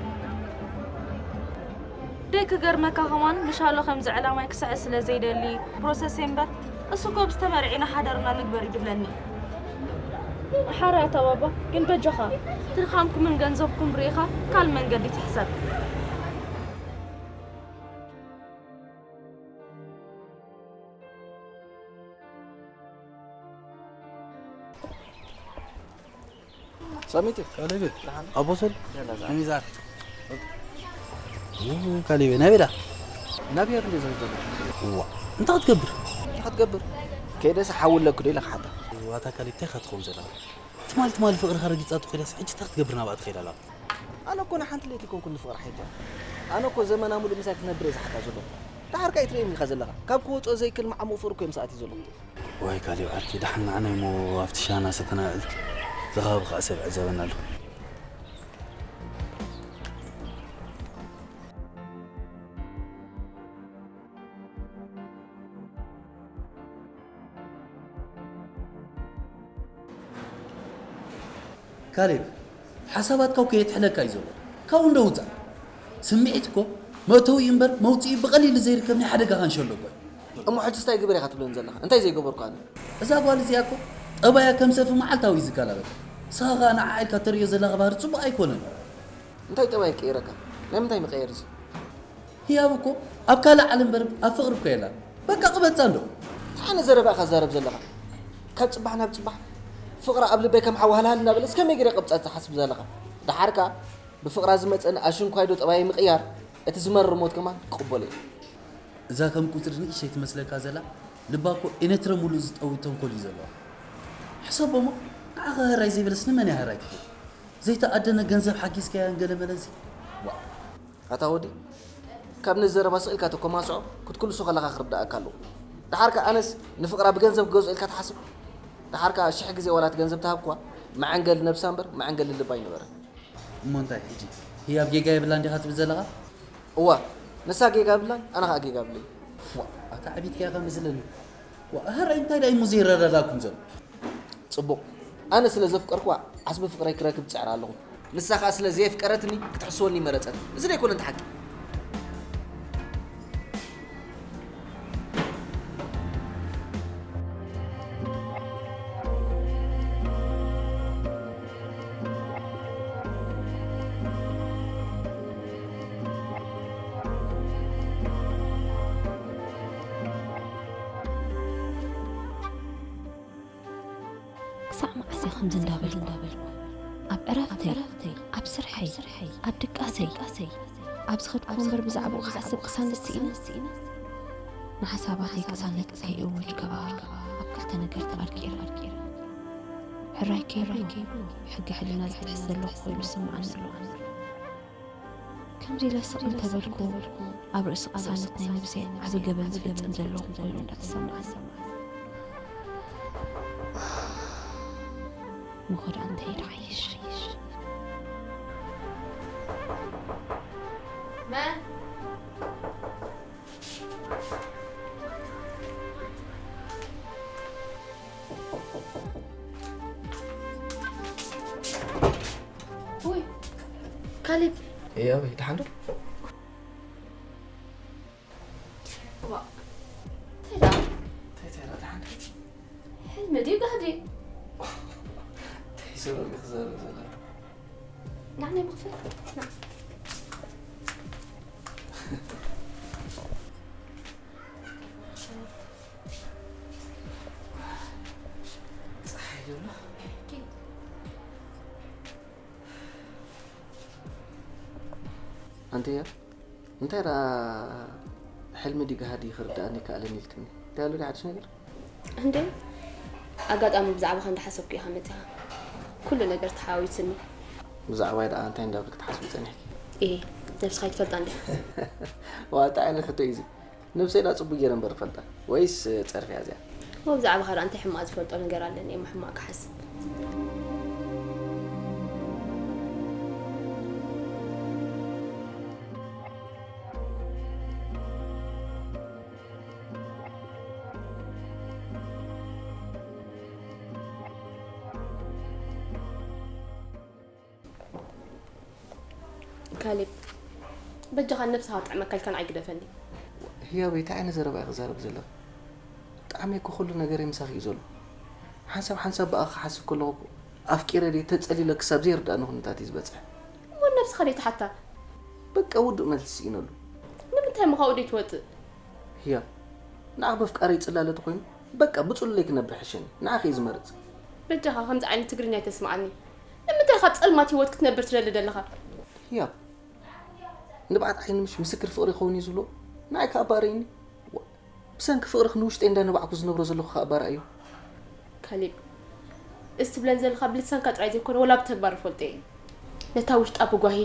ደይ ክገርመካ ከማን ምሻሎ ከምዚ ዕላማይ ክስዕር ስለ ዘይደሊ ፕሮሰሰይ እምበር እሱ እኮ ብዝተመርዒና ሓዳርና ንግበር እዩ ድብለኒ። ሓራይ ኣታ ባባ፣ ግን በጃኻ ድኻምኩምን ገንዘብኩም ርኢኻ ካልእ መንገዲ ትሕሰብ። ሳሚቲ፣ ካሌብ፣ ደሓን? ኣቦ ሶል፣ ደህና፣ ደህና። ከመይ ዛር? ኡ፣ ካሌብ፣ ናበይ ዳ? ናብ ያብ እንደ ዘንዘሎ። እዋ፣ እንታይ ክትገብር? እንታይ ክትገብር? ከይደስ ሓውለኩ ዶ ኢለ ክሓታ። ዋታ ካሌብ፣ እንታይ ክትኸውን ዘለኻ? ትማል፣ ትማል ፍቕርኻ ረጊጻቶ ከይዳስ፣ ሕጂ እንታይ ክትገብር ናብኣ ትኸይድ ኣለኻ? ኣነ እኮ ንሓንቲ ለይቲ ኮንኩ ንፍቕራ ሓይታ። ኣነ እኮ ዘመና ሙሉእ ምሳይ ክትነብር እየ ዝሓታ ዘለኹ። ደሓር ከኣ ኣይትርእየኒ ኢኻ ዘለኻ። ካብ ክወጽኦ ዘይክእል መዓሙቕ ፍቕሪ እኮ እየ ምስኣትዩ ዘለኹ። ዋይ ካሌብ ዓርኪ፣ ደሓን ንዓና እሞ ኣብቲ ሻና ሰተና እልክ። እዚ ከባቢ ከኣ ሰብ ይዕዘበና ኣሎ። ካሌብ፣ ሓሳባትካ እኮ የጥሕለካ እዩ ዘሎ። ካብኡ እንዶ ውጻእ። ስምዒት እኮ መእተዊ እምበር መውጽኢ ብቐሊሉ ዘይርከብ ናይ ሓደጋ ካንሸሎ እኮ እዩ። እሞ ሕጂ እንታይ ግበር ኢኻ ትብለኒ ዘለኻ? እንታይ ዘይገበርኩ ኣነ? እዛ ጓል እዚኣ እኮ ጠባያ ከም ሰልፊ መዓልታዊ እዩ ዝገላበጥ። ንስኻ ኸኣ ንዓኣ ኢልካ ተርእዮ ዘለኻ ባህሪ ጽቡቕ ኣይኮነን። እንታይ ጠባይ ቀይረካ? ናይ ምንታይ መቐየር እዚ? ህያብ እኮ ኣብ ካልእ ዓለም እምበር ኣብ ፍቕሪ እኮ የላን። በቃ ቅበጻ እንዶ። እንታይ ዓይነት ዘረባ ኢኻ ትዛረብ ዘለኻ? ካብ ጽባሕ ናብ ጽባሕ ፍቕራ ኣብ ልበይ ከም ሓዊ ሃልሃል እናበለስ ከመይ ገይረ ቅብጻ ትሓስብ ዘለኻ? ደሓር ከኣ ብፍቕራ ዝመጸኒ ኣሽንኳይ ዶ ጠባየይ ምቕያር እቲ ዝመርር ሞት ከማን ክቕበሎ እየ። እዛ ከም ቁጽሪ ንእሽተይ ትመስለካ ዘላ ልባ እኮ ኤነትረ ሙሉእ ዝጠዊ ተንኮል እዩ ዘለዋ። ሕሰቦ እሞ ንዓኻ ህራይ ዘይበለስ ንመን እያ ህራይ ትብል? ዘይተኣደነ ገንዘብ ሓጊዝካያን ገለ መለሲ። ዋእ። ኣታ ወዲ፣ ካብ ነዚ ዘረባ ስቕ ኢልካ ተኮማስዖ ክትክልሶ ከለኻ ክርድኣካ ኣለዎ። ደሓር ከኣ ኣነስ ንፍቕራ ብገንዘብ ክገዝኦ ኢልካ ትሓስብ? ደሓር ከኣ ሽሕ ግዜ ዋላ እቲ ገንዘብ ተሃብክዋ መዐንገሊ ነብሳ እምበር መዐንገሊ ልባ ኣይነበረን። እሞ እንታይ ሕጂ ህያብ ጌጋ የብላን ዲኻ ትብል ዘለኻ? እዋ፣ ንሳ ጌጋ የብላን፣ ኣነ ኸኣ ጌጋ የብለይን። ዋእ፣ ኣታ ዓቢትካ ኢኻ መስለኒ። ዋእ፣ ህራይ እንታይ ደኣ እዩ እሞ ዘይረዳዳእኩም ዘሎ? ጽቡቕ። ኣነ ስለ ዘፍቀርክዋ ዓስቢ ፍቕረይ ክረክብ እጽዕር ኣለኹ። ንሳ ኸኣ ስለ ዘየፍቀረትኒ ክትሕስወኒ መረጸት። እዚ ዶ ኣይኮነን እቲ ሓቂ? ክሳዕ መዓስ እየ ከምዚ እንዳበልኩ? ኣብ ዕረፍተይ፣ ኣብ ስርሐይ፣ ኣብ ድቃሰይ፣ ኣብ ዝኸድኩዎ እምበር ብዛዕባኡ ክሓስብ ቅሳነት ስኢነ? ንሓሳባተይ ቅሳነት ከይእውጅ ከኣ ኣብ ክልተ ነገር ተቐርቂረ። ሕራይ ከይብሉ ሕጊ ሕልና ዝጥሕስ ዘለኹ ኮይኑ ይስምዓኒ ኣሎ። ከምዚ ኢለ ስቕ እንተበልኩ፣ ኣብ ርእሲ ቅሳነት ናይ ነብሰይ ዓቢ ገበን ዝፍጽም ዘለኹ ኮይኑ እንዳተሰምዓኒ። ምኾዳ እንታይ ይደዓይሽ? መን? ውይ፣ ካሌብ። እያ፣ ወይ፣ ደሓን ዶ? ዋ፣ እንታይ ደኣ? እንታይ፣ እንታይ ደኣ፣ ደሓን ዶ? ሕልሚ ድዩ ጋህዲ? እንታይ ሰበብ እዩ ክዛረብ ዘሎ? ንዓናይ መኽፈል፣ ና። ጸሓይ ዶ ኣሎ? ኣንተያ፣ እንታይ ደኣ ሕልሚ ድዩ ጋህዲ ክርድኣኒ ኣይከኣለን ኢልክኒ? እንታይ ኣሎ ድዩ ሓድሽ ነገር? እንዴ፣ ኣጋጣሚ ብዛዕባኻ እንዳሓሰብኩ ኢኻ መጺኻ። ኩሉ ነገር ተሓዋዊስኒ። ብዛዕባይ ደኣ እንታይ እንዳበልኪ ትሓስቢ ጸኒሕኪ? እየ፣ ነብስኻ ኣይትፈልጣን ዲኻ? ዋእ፣ እንታይ ዓይነት ሕቶ እዩ እዚ? ነብሰይ ደኣ ጽቡቕ ገይረ እምበር እፈልጣ። ወይስ ጸርፊ እያ እዚኣ? እሞ ብዛዕባኻ ደኣ እንታይ ሕማቕ ዝፈልጦ ነገር ኣለኒ እሞ ሕማቕ ክሓስብ? ካሌብ፣ በጃኻ ንነብስኻ ክጥዕመካ ኢልካ ንዓይ ግደፈኒ። ህያበይ፣ እንታይ ዓይነት ዘረባ እያ ክዛረብ ዘለኻ? ብጣዕሚ እኮ ኩሉ ነገረይ ምሳኺ እዩ ዘሎ። ሓንሳብ ሓንሳብ ብኣኻ ክሓስብ ከለኹ እኮ ኣፍቂረ ድየ ተጸሊለ ክሳብ ዘይርድኣኒ ኩነታት እዩ ዝበጽሕ። እሞ ነብስኻ ደይ ትሓታ? በቃ ውዱእ መልሲ ስኢነሉ። ንምንታይ እሞ ካብኡ ደይ ትወጽእ? ህያብ፣ ንዓኽ በፍቃረይ ጽላለ ተኾይኑ በቃ ብጽሉለይ ክነብር ሕሸኒ። ንዓኺ እየ ዝመርጽ። በጃኻ ከምዚ ዓይነት ትግርኛ ኣይተስምዓኒ። ንምንታይ ካብ ጸልማት ህይወት ክትነብር ትደሊ ዘለኻ? ህያብ፣ ንብዓት ዓይኒ ምሽ ምስክር ፍቕሪ ይኸውን እዩ ዝብሎ? ንዓይ ከኣ ኣባርይኒ? ዋ፣ ብሰንኪ ፍቕርኺ ንውሽጠይ እንዳነባዕኩ ዝነብሮ ዘለኹ ከኣ ኣባርኣዮ። ካሌብ፣ እዚ ትብለን ዘለኻ ብልሳንካ ጥራይ ዘይኮነ ወላ ብተግባር እፈልጦ እየ። ነታ ውሽጣ ብጓሂ፣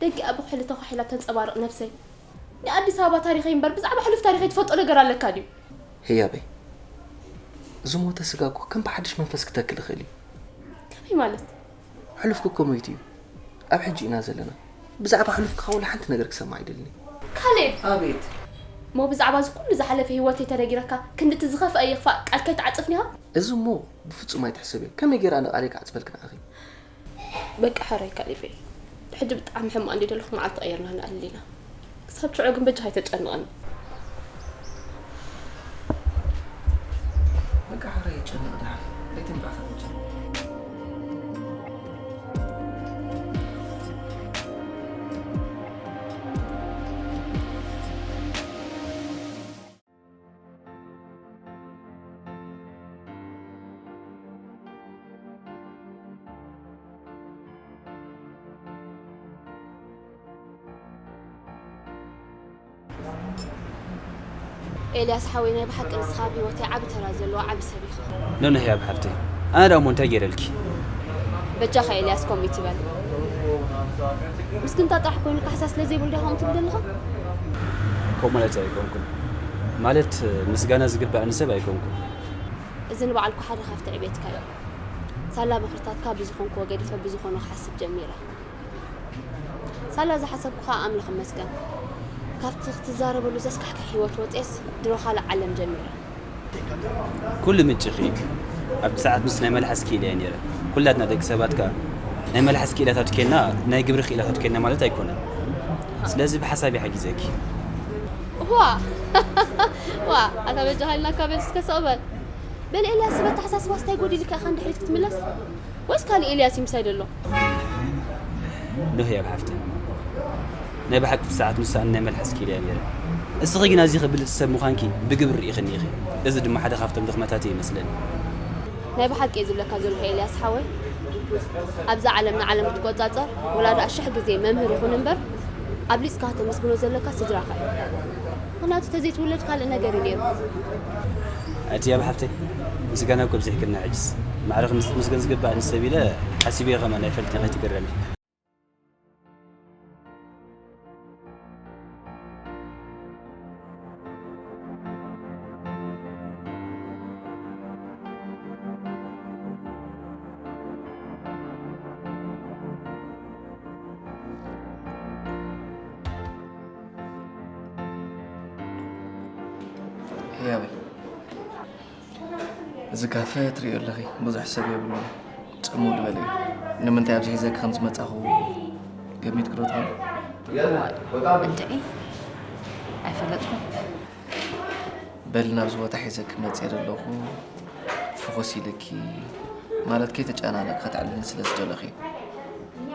ደጊኣ ብኹሕሊ ተዃሒላ ተንጸባርቕ ነብሰይ፣ ናይ ኣዲስ ኣበባ ታሪኸይ እምበር ብዛዕባ ሕሉፍ ታሪኸይ ትፈልጦ ነገር ኣለካ ድዩ? ህያበይ፣ ዝሞተ ስጋ እኮ ከም ብሓድሽ መንፈስ ክተክል ይኽእል እዩ። ከመይ ማለት? ሕሉፍኪ እኮ ሞይቱ እዩ። ኣብ ሕጂ ኢና ዘለና። ብዛዕባ ሕሉፍካ ወላ ሓንቲ ነገር ክሰምዕ ኣይደልን። ካሌብ! ኣቤት። እሞ ብዛዕባ እዚ ኩሉ ዝሓለፈ ህይወተይ ተነጊረካ ክንድቲ ዝኸፍአ ይኽፋእ ቃል ከይትዓጽፍኒ ኢኻ? እዚ እሞ ብፍጹም ኣይትሕሰብዮ። ከመይ ገይረ ኣነ ቃለይ ክዓጽፈልኪ ንዓኺ? በቃ ሕራይ ካሌበይ። ሕጂ ብጣዕሚ ሕማቕ እንድየ ዘለኹ መዓልቲ ቀይርና ንኣሊ ኢና። ክሳብ ሽዑ ግን በጃኻ ኣይተጨንቐኒ። በቃ ሕራይ ይጨነቕ ደሓን። ኣይትንባእኻ መቸም። ኤልያስ ሓወይ፣ ናይ ብሓቂ ንስኻ ኣብ ህይወተይ ዓቢ ተራ ዘለዎ ዓቢ ሰብ ኢኻ። ኖኖ ህያብ ሓፍተይ፣ ኣነ ደኣ እሞ እንታይ ገይረልኪ? በጃኻ ኤልያስ፣ ከምኡ ይትበል። ምስግንታ ጥራሕ ኮይኑ ካሕሳ ስለ ዘይብሉ ዲኻ ከምኡ ትብል ዘለኻ? ከምኡ ማለት ኣይኮንኩን። ማለት፣ ምስጋና ዝግባእኒ ሰብ ኣይኮንኩን። እዚ ንባዕልኩ ሓደ ካብቲ ዕቤትካ እዩ። ሳላ ምኽርታትካ ብዝኾንክዎ ገዲፈ ብዝኾኖ ክሓስብ ጀሚረ። ሳላ ዝሓሰብኩ ኸኣ ኣምላኽ ይመስገን። ካብቲ ክትዛረበሉ ዘስካሕክሕ ህይወት ወጽኤስ ድሮ ካልእ ዓለም ጀሚረ። ኩሉ ምጭኺ ኣብቲ ሰዓት ምስ ናይ መልሓስ ክኢላ እየ ነይረ። ኩላትና ደቂ ሰባት ከኣ ናይ መልሓስ ክኢላታት ኬና ናይ ግብሪ ክኢላታት ኬና ማለት ኣይኮነን። ስለዚ ብሓሳብ ይሓጊዘኪ። ዋ! ዋ! ኣታ በጃኻ ኢልናካ በል እስከ ስቕ በል። በል ኤልያስ፣ ሰብ ኣተሓሳስባስ እንታይ ጎዲሉካ ኢኻ ንድሕሪት ክትምለስ? ወይስ ካልእ ኤልያስ እዩ ምሳይ ዘሎ? ኖህ ያብ ሓፍተይ፣ ናይ ብሓቂ እቲ ሰዓት ንሳእን ናይ መልሓስ ክኢላ እያ ነይረ። እስኺ ግና እዚ ብልጽቲ ሰብ ምዃንኪ ብግብሪ ርኢኽኒ ኢኺ። እዚ ድማ ሓደ ካብቶም ድኽመታተይ ይመስለኒ። ናይ ብሓቂ እየ ዝብለካ ዘለኹ ኤልያስ ሓወይ፣ ኣብዛ ዓለም ንዓለም ክትቆጻጸር ወላ ደኣ ሽሕ ግዜ መምህር ይኹን እምበር ኣብሊጽካ ከተመስግኖ ዘለካ ስድራኻ እዩ። ምኽንያቱ ተዘይትውለድ ካልእ ነገር እዩ ነይሩ። ኣቲ ያብ ሓፍተይ፣ ምስጋና እኮ ኣብዚሕክልና ሕጅስ። ማዕረ ከም ዝትመስገን ዝግባእ ንሰብ ኢለ ሓሲበዮ ከማን ኣይፈልጥን፣ ከይትግረሚ። ህያበይ፣ እዚ ካፈ ትርእዮ ኣለኺ፣ ብዙሕ ሰብ የብሉን። ጽምው ዝበለ እዩ። ንምንታይ ኣብዚ ሒዘኪ ከም ዝመጻኹ ገሚትኪ ዶ ትኾኒ? እዋይ፣ እንድዒ፣ ኣይፈለጥኩን። በሊ ናብዚ ቦታ ሒዘኪ መጽየ ዘለኹ፣ ፍኹስ ኢልኪ፣ ማለት ከይተጨናነቂ ከተዕልልኒ ስለ ዝደለኺ።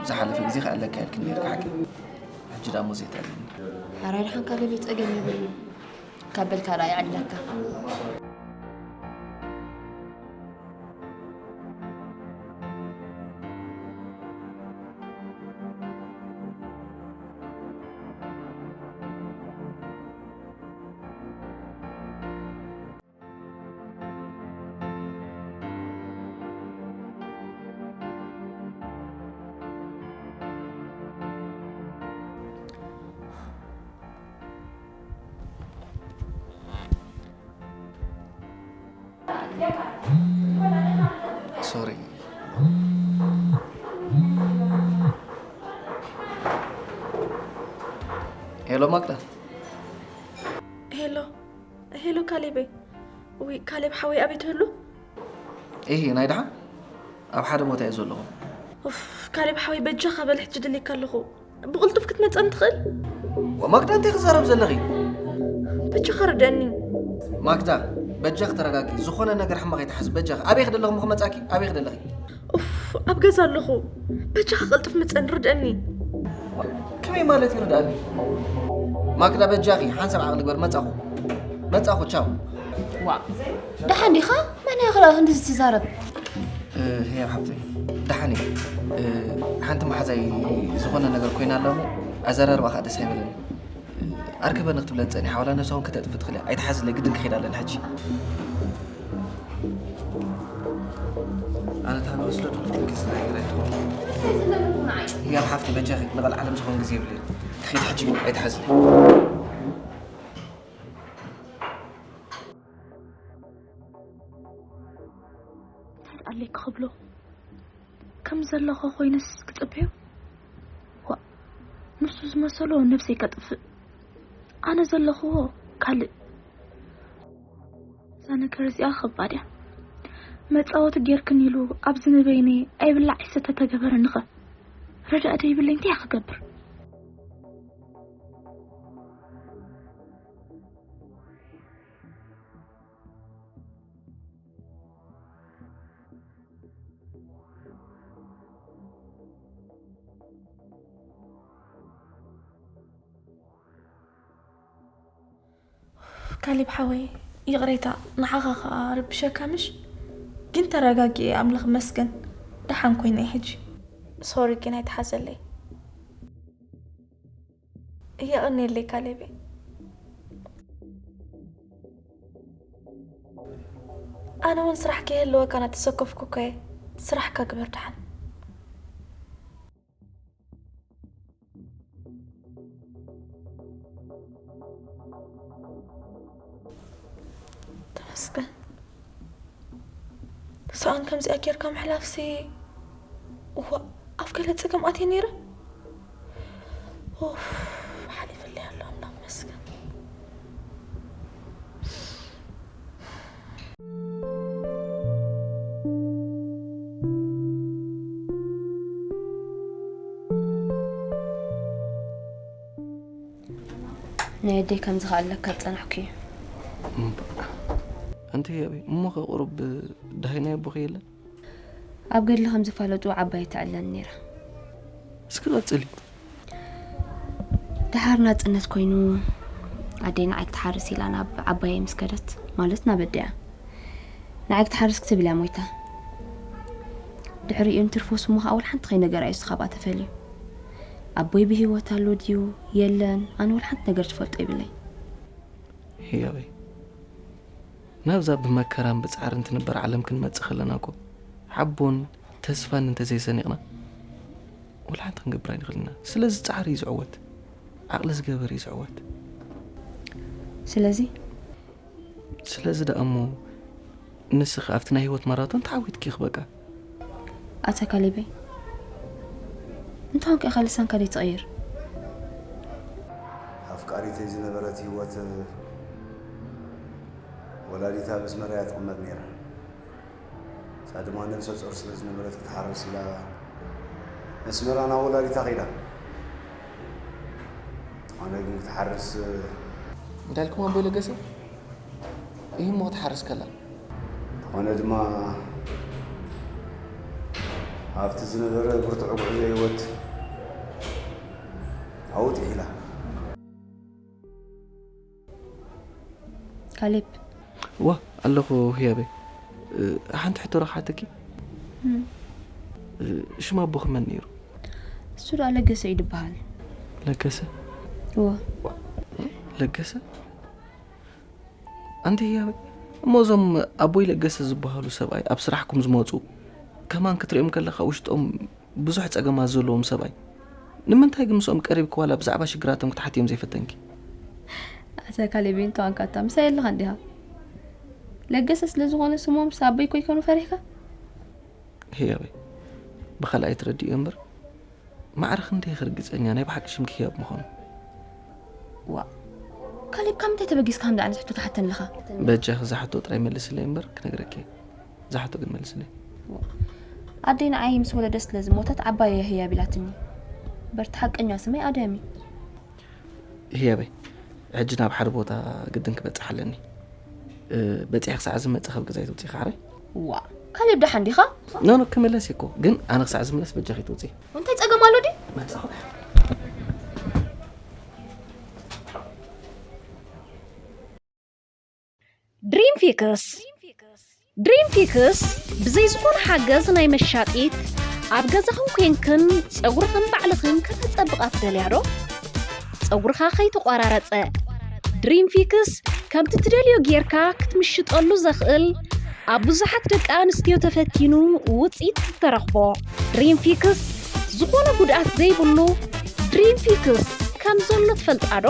ዝሓለፈ ግዜ ከዕልለኪ ኣይደልን ነይርኪ ሓቂ። ሕጂ ደኣ እሞ ዘይተዕልልኒ። ሕራይ ደሓን ካሌብ፣ ጸገም የብሉን። ካብ በልካ ደኣ ይዕልለካ። ሶሪ። ሄሎ ማክዳ። ሄሎ፣ ሄሎ ካሌበይ። ውይ፣ ካሌብ ሓወይ ኣበይ ትህሉ? ኢሂ፣ ናይ ደሓን ኣብ ሓደ ቦታ እየ ዘለኹ። ኡፍ፣ ካሌብ ሓወይ በጃኻ በል፣ ሕጂ ደልየካ ኣለኹ። ብቕልጡፍ ክትመጸኒ ትኽእል? ወማክዳ፣ እንታይ ክዛረብ ዘለኺ? በጃኻ ርደኒ። ማክዳ፣ በጃኺ ተረጋጊ። ዝኾነ ነገር ሕማቕ ኣይትሓስቢ በጃኺ። ኣበይ ክደለኹ እሞ ክመጻኪ? ኣበይ ክደለኺ? ኡፍ፣ ኣብ ገዛ ኣለኹ። በጃኻ ቀልጥፍ ምጸን ርድአኒ። ከመይ ማለት ይርድኣኒ? ማክዳ በጃኺ ሓንሳብ ዓቕሊ ግበር። መጻኹ መጻኹ። ቻው። ዋ ደሓን ዲኻ? መን እያ ክላ ክንድዚ ትዛረብ? ህያብ ሓፍተይ ደሓን እየ። ሓንቲ መሓዛይ ዝኾነ ነገር ኮይና ኣላ እሞ ኣዘራርባ ከዓ ደስ ኣይበለኒ። ኣርከበኒ ክትብለኒ ጸኒሓ ዋላ ነብሳ እውን ከተጥፍ ትኽእል እያ። ኣይትሓዝለይ ግድን ክኸይድ ኣለኒ ሕጂ። ኣነ ታን ወስዶ ድልኩ ክስ ናይ ግራ ይትኾን። ህያብ ሓፍቲ በጃኺ ንቐልዓለም ዝኾን ግዜ የብለይ። ክኸይድ ሕጂ ኣይትሓዝለይ። እንታይ ኣለይ ክኽብሎ ከም ዘለኹ ኮይነስ ክጽበዮ ዋ ንሱ ዝመሰሎ ነብሰይ ከጥፍእ ኣነ ዘለኽዎ ካልእ እዛ ነገር እዚኣ ኸባድ እያ መጻወቲ ጌርክን ኢሉ ኣብዚ ንበይነይ ኣይብላዕ ይሰተ ተገበረንኸ ረዳእ ደይብለይ እንታይ እያ ክገብር ካሊብ ሓወይ ይቕሬታ ንዓኻ ኸኣ ረቢሸካ ምሽ ግን ተረጋጊኤ ኣምላኽ መስገን ደሓን ኮይነ ሕጂ ሶሪ ግን ኣይትሓዘለይ የቐንየለይ ካሌበይ ኣነ እውን ስራሕ ከይህልወካ ናተሰከፍኩ እኮ እየ ስራሕካ ግበር ደሓን ተመስገን ሰኣን ከምዚኣ ጌርካ ምሕላፍሲ እዋ ኣብ ገለ ጸገም ኣትየ ነይረ ኡፍ ሓሊፍለይ ኣሎ ኣምላኽ መስገን ናይ ኣደይ ከምዚ ከኣለካ ዝጸናሕኩ እዩ ኣንቲ ህያበይ እሞ ከ ቁሩብ ደሃይ ናይ ኣቦኺ የለን ኣብ ገድሊ ከም ዝፋለጡ ዓባይ ትዕለን ነይራ እስኪ ቀጽሊ ድሓር ናጽነት ኮይኑ ኣደይ ንዓይ ክትሓርስ ኢላ ናብ ዓባየይ ምስ ከደት ማለት ናብ ኣደያ ንዓይ ክትሓርስ ክትብል እያ ሞይታ ድሕሪኡ እንትርፎ ስሙ ከዓ ወላ ሓንቲ ከይነገራ እዩ ካብኣ ተፈልዩ ኣቦይ ብህይወት ኣሎ ድዩ የለን ኣነ ወላ ሓንቲ ነገር ትፈልጦ ይብለይ ህያበይ ናብዛ ብመከራን ብጻዕርን ትንበር ዓለም ክንመጽእ ከለና እኮ ሓቦን ተስፋን እንተዘይሰኒቕና ወላ ሓንቲ ክንገብር ኣይንኽእል ኢና ስለዚ ጻዕሪ እዩ ዝዕወት ዓቕሊ ዝገበር እዩ ዝዕወት ስለዚ ስለዚ ደኣ እሞ ንስኺ ኣብቲ ናይ ህይወት ማራቶን ተዓዊትኪ ኢኺ በቃ ኣታ ካሌበይ እንታንከ ኢኻ ልሳንካ ደይትቕይር ኣፍቃሪተይ ዝነበረት ህይወት ወላዲታ ኣብ ኣስመራ እያ ትቕመጥ ነይራ እሳ ድማ ነብሰ ጾር ስለ ዝነበረት ክትሓርስ ኢላ ኣስመራ ናብ ወላዲታ ከይዳ ተኾነ ግን ክትሓርስ እንዳልኩም ኣቦይ ለገሰ ይህ ሞ ክትሓርስ ከላ ተኾነ ድማ ኣብቲ ዝነበረ ብርቱዕ ጉዕዞ ህይወት ኣብኡ ጥሒላ ካሌብ ዋ ኣለኹ ህያበይ ሓንቲ ሕቶ ረኽሓተኪ ሽም ኣቦኺ መን ነይሩ እሱ ደኣ ለገሰ እዩ ዝበሃል ለገሰ እዎ ለገሰ ኣንቲ ህያበይ እሞ እዞም ኣቦይ ለገሰ ዝበሃሉ ሰብኣይ ኣብ ስራሕኩም ዝመፁ ከማን ክትሪኦም ከለካ ውሽጦም ብዙሕ ጸገማት ዘለዎም ሰብኣይ ንምንታይ ግን ምስኦም ቀሪብኪ ዋላ ብዛዕባ ሽግራቶም ክትሓትዮም ዘይፈተንኪ? ኣታ ካሌብ እንታይ ኾንካ ኣታ ምሳይ ኣለኻ እንዲኻ? ለገሰ ስለ ዝኾነ ስሞም ሳበይ ኮይኮኑ ፈሪሕካ? ህያበይ ብኻልኣይ ትረድእዮ እምበር ማዕረ ክንደይ ርግጸኛ ናይ ብሓቂ ሽምኪ ህያብ ምዃኑ። ዋእ ካሌብ ካብ ምንታይ ተበጊስካ ከምዚ ዓይነት ሕቶ ትሓተኒ ኣለኻ? በጃኺ እዛ ሕቶ ጥራይ መልስለይ እምበር ክነግረኪ እየ። እዛ ሕቶ ግን መልስለይ። ኣደይ ንዓይ ምስ ወለደት ስለ ዝሞተት ዓባየይ እያ ህያብ ኢላትኒ። በርቲ ሓቀኛ ስመይ ኣዳም እዩ። ህያበይ፣ ሕጂ ናብ ሓደ ቦታ ግድን ክበጽሕ ኣለኒ። በፂሐ ክሳዕ ዝመፅእ ካብ ገዛ ይትውፅኢ ካዕረ። ዋ፣ ካሌብ ደሓን ዲኻ? ኖ ኖ፣ ክምለስ እኮ፣ ግን ኣነ ክሳዕ ዝምለስ በጃኺ ትውፅኢ። እንታይ ጸገም ኣሎ ድዩ? መፃኹ። ድሪም ፊክስ ድሪም ፊክስ ብዘይ ዝኾነ ሓገዝ ናይ መሻጢት ኣብ ገዛኽን ኮንክን ጸጉርኽን ባዕልኽን ከተጸብቓ ትደልያ ዶ? ጸጉርኻ ከይተቖራረጸ ድሪም ፊክስ ከምቲ ትደልዮ ጌርካ ክትምሽጠሉ ዘኽእል ኣብ ብዙሓት ደቂ ኣንስትዮ ተፈቲኑ ውፅኢት ዝተረኽቦ ድሪም ፊክስ ዝኾነ ጉድኣት ዘይብሉ ድሪም ፊክስ ከም ዘሎ ትፈልጣ ዶ?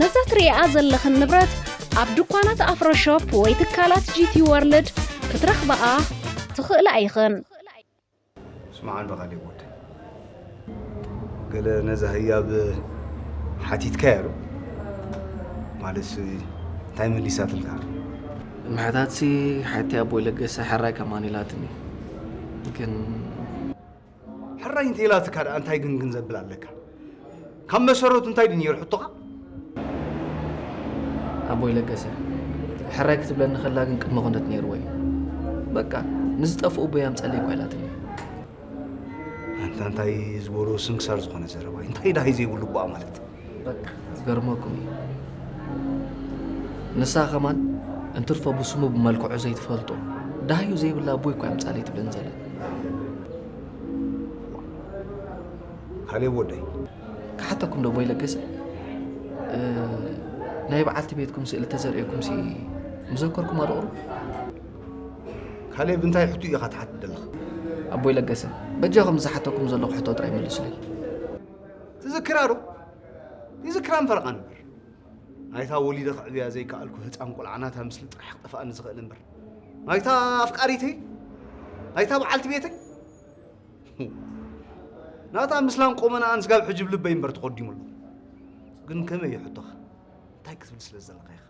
ነዛ ትርእይኣ ዘለኽን ንብረት ኣብ ድኳናት ኣፍሮሾፕ ወይ ትካላት ጂቲ ወርልድ ክትረኽብኣ ትኽእላ ኢኽን። ስማዕ እንዶ ካሌብ ወደይ፣ ገለ ነዛ ህያብ ሓቲትካያ ዶ? ማለትሲ እንታይ መሊሳትልካ? ምሕታትሲ ሓቲ ኣቦይ ለገሰ ሕራይ ከማን ኢላትኒ፣ ግን ሕራይ እንተ ኢላትካ ደኣ እንታይ ግን ግን ዘብል ኣለካ? ካብ መሰረቱ እንታይ ድዩ ነይሩ ሕቶኻ? ኣቦይ ለገሰ፣ ሕራይ ክትብለኒ ከላ ግን ቅድመ ኩነት ነይርዎ እዩ። በቃ፣ ንዝጠፍኡ ኣቦይ ኣምፀለይ እኳ ኢላትኒ። ኣንታ እንታይ ዝበሎ ስንክሳር ዝኾነ ዘረባ እዩ። እንታይ ደሃይ ዘይብሉ እባ ማለት? በቃ፣ ዝገርመኩም እዩ። ንሳ ከማን እንትርፎ ብስሙ ብመልክዑ ዘይትፈልጦ፣ ደሃዩ ዘይብላ ኣቦይ እኳ ኣምፀለይ ትብለኒ ዘላ። ካሌብ ወደይ፣ ክሓተኩም ዶ ኣቦይ ለገሰ? እ፣ ናይ በዓልቲ ቤትኩም ስእሊ ተዘርእየኩም ሲ ምዘከርኩም ኣድቕሩ? ካሌብ እንታይ ሕቱ ኢኻ ትሓትት ዘለኻ? ኣቦይ ለገሰ፣ በጃኹም ዝሓተኩም ዘለኹ ሕቶ ጥራይ መልሱለይ። ትዝክራ ዶ? ይዝክራ ፈረቓ ንበር። ናይታ ወሊደ ክዕብያ ዘይከኣልኩ ህፃን ቆልዓ ናታ ምስሊ ጥራሕ ክጠፍኣኒ ዝኽእል እምበር ናይታ ኣፍቃሪተይ ናይታ በዓልቲ ቤተይ ናታ ምስላን ቆመናኣን ስጋብ ሕጂ ኣብ ልበይ እምበር ተቖዲሙ ኣሎ። ግን ከመይ እዩ ሕቶኻ? እንታይ ክትብል ስለ ዘለኻ ኢኻ?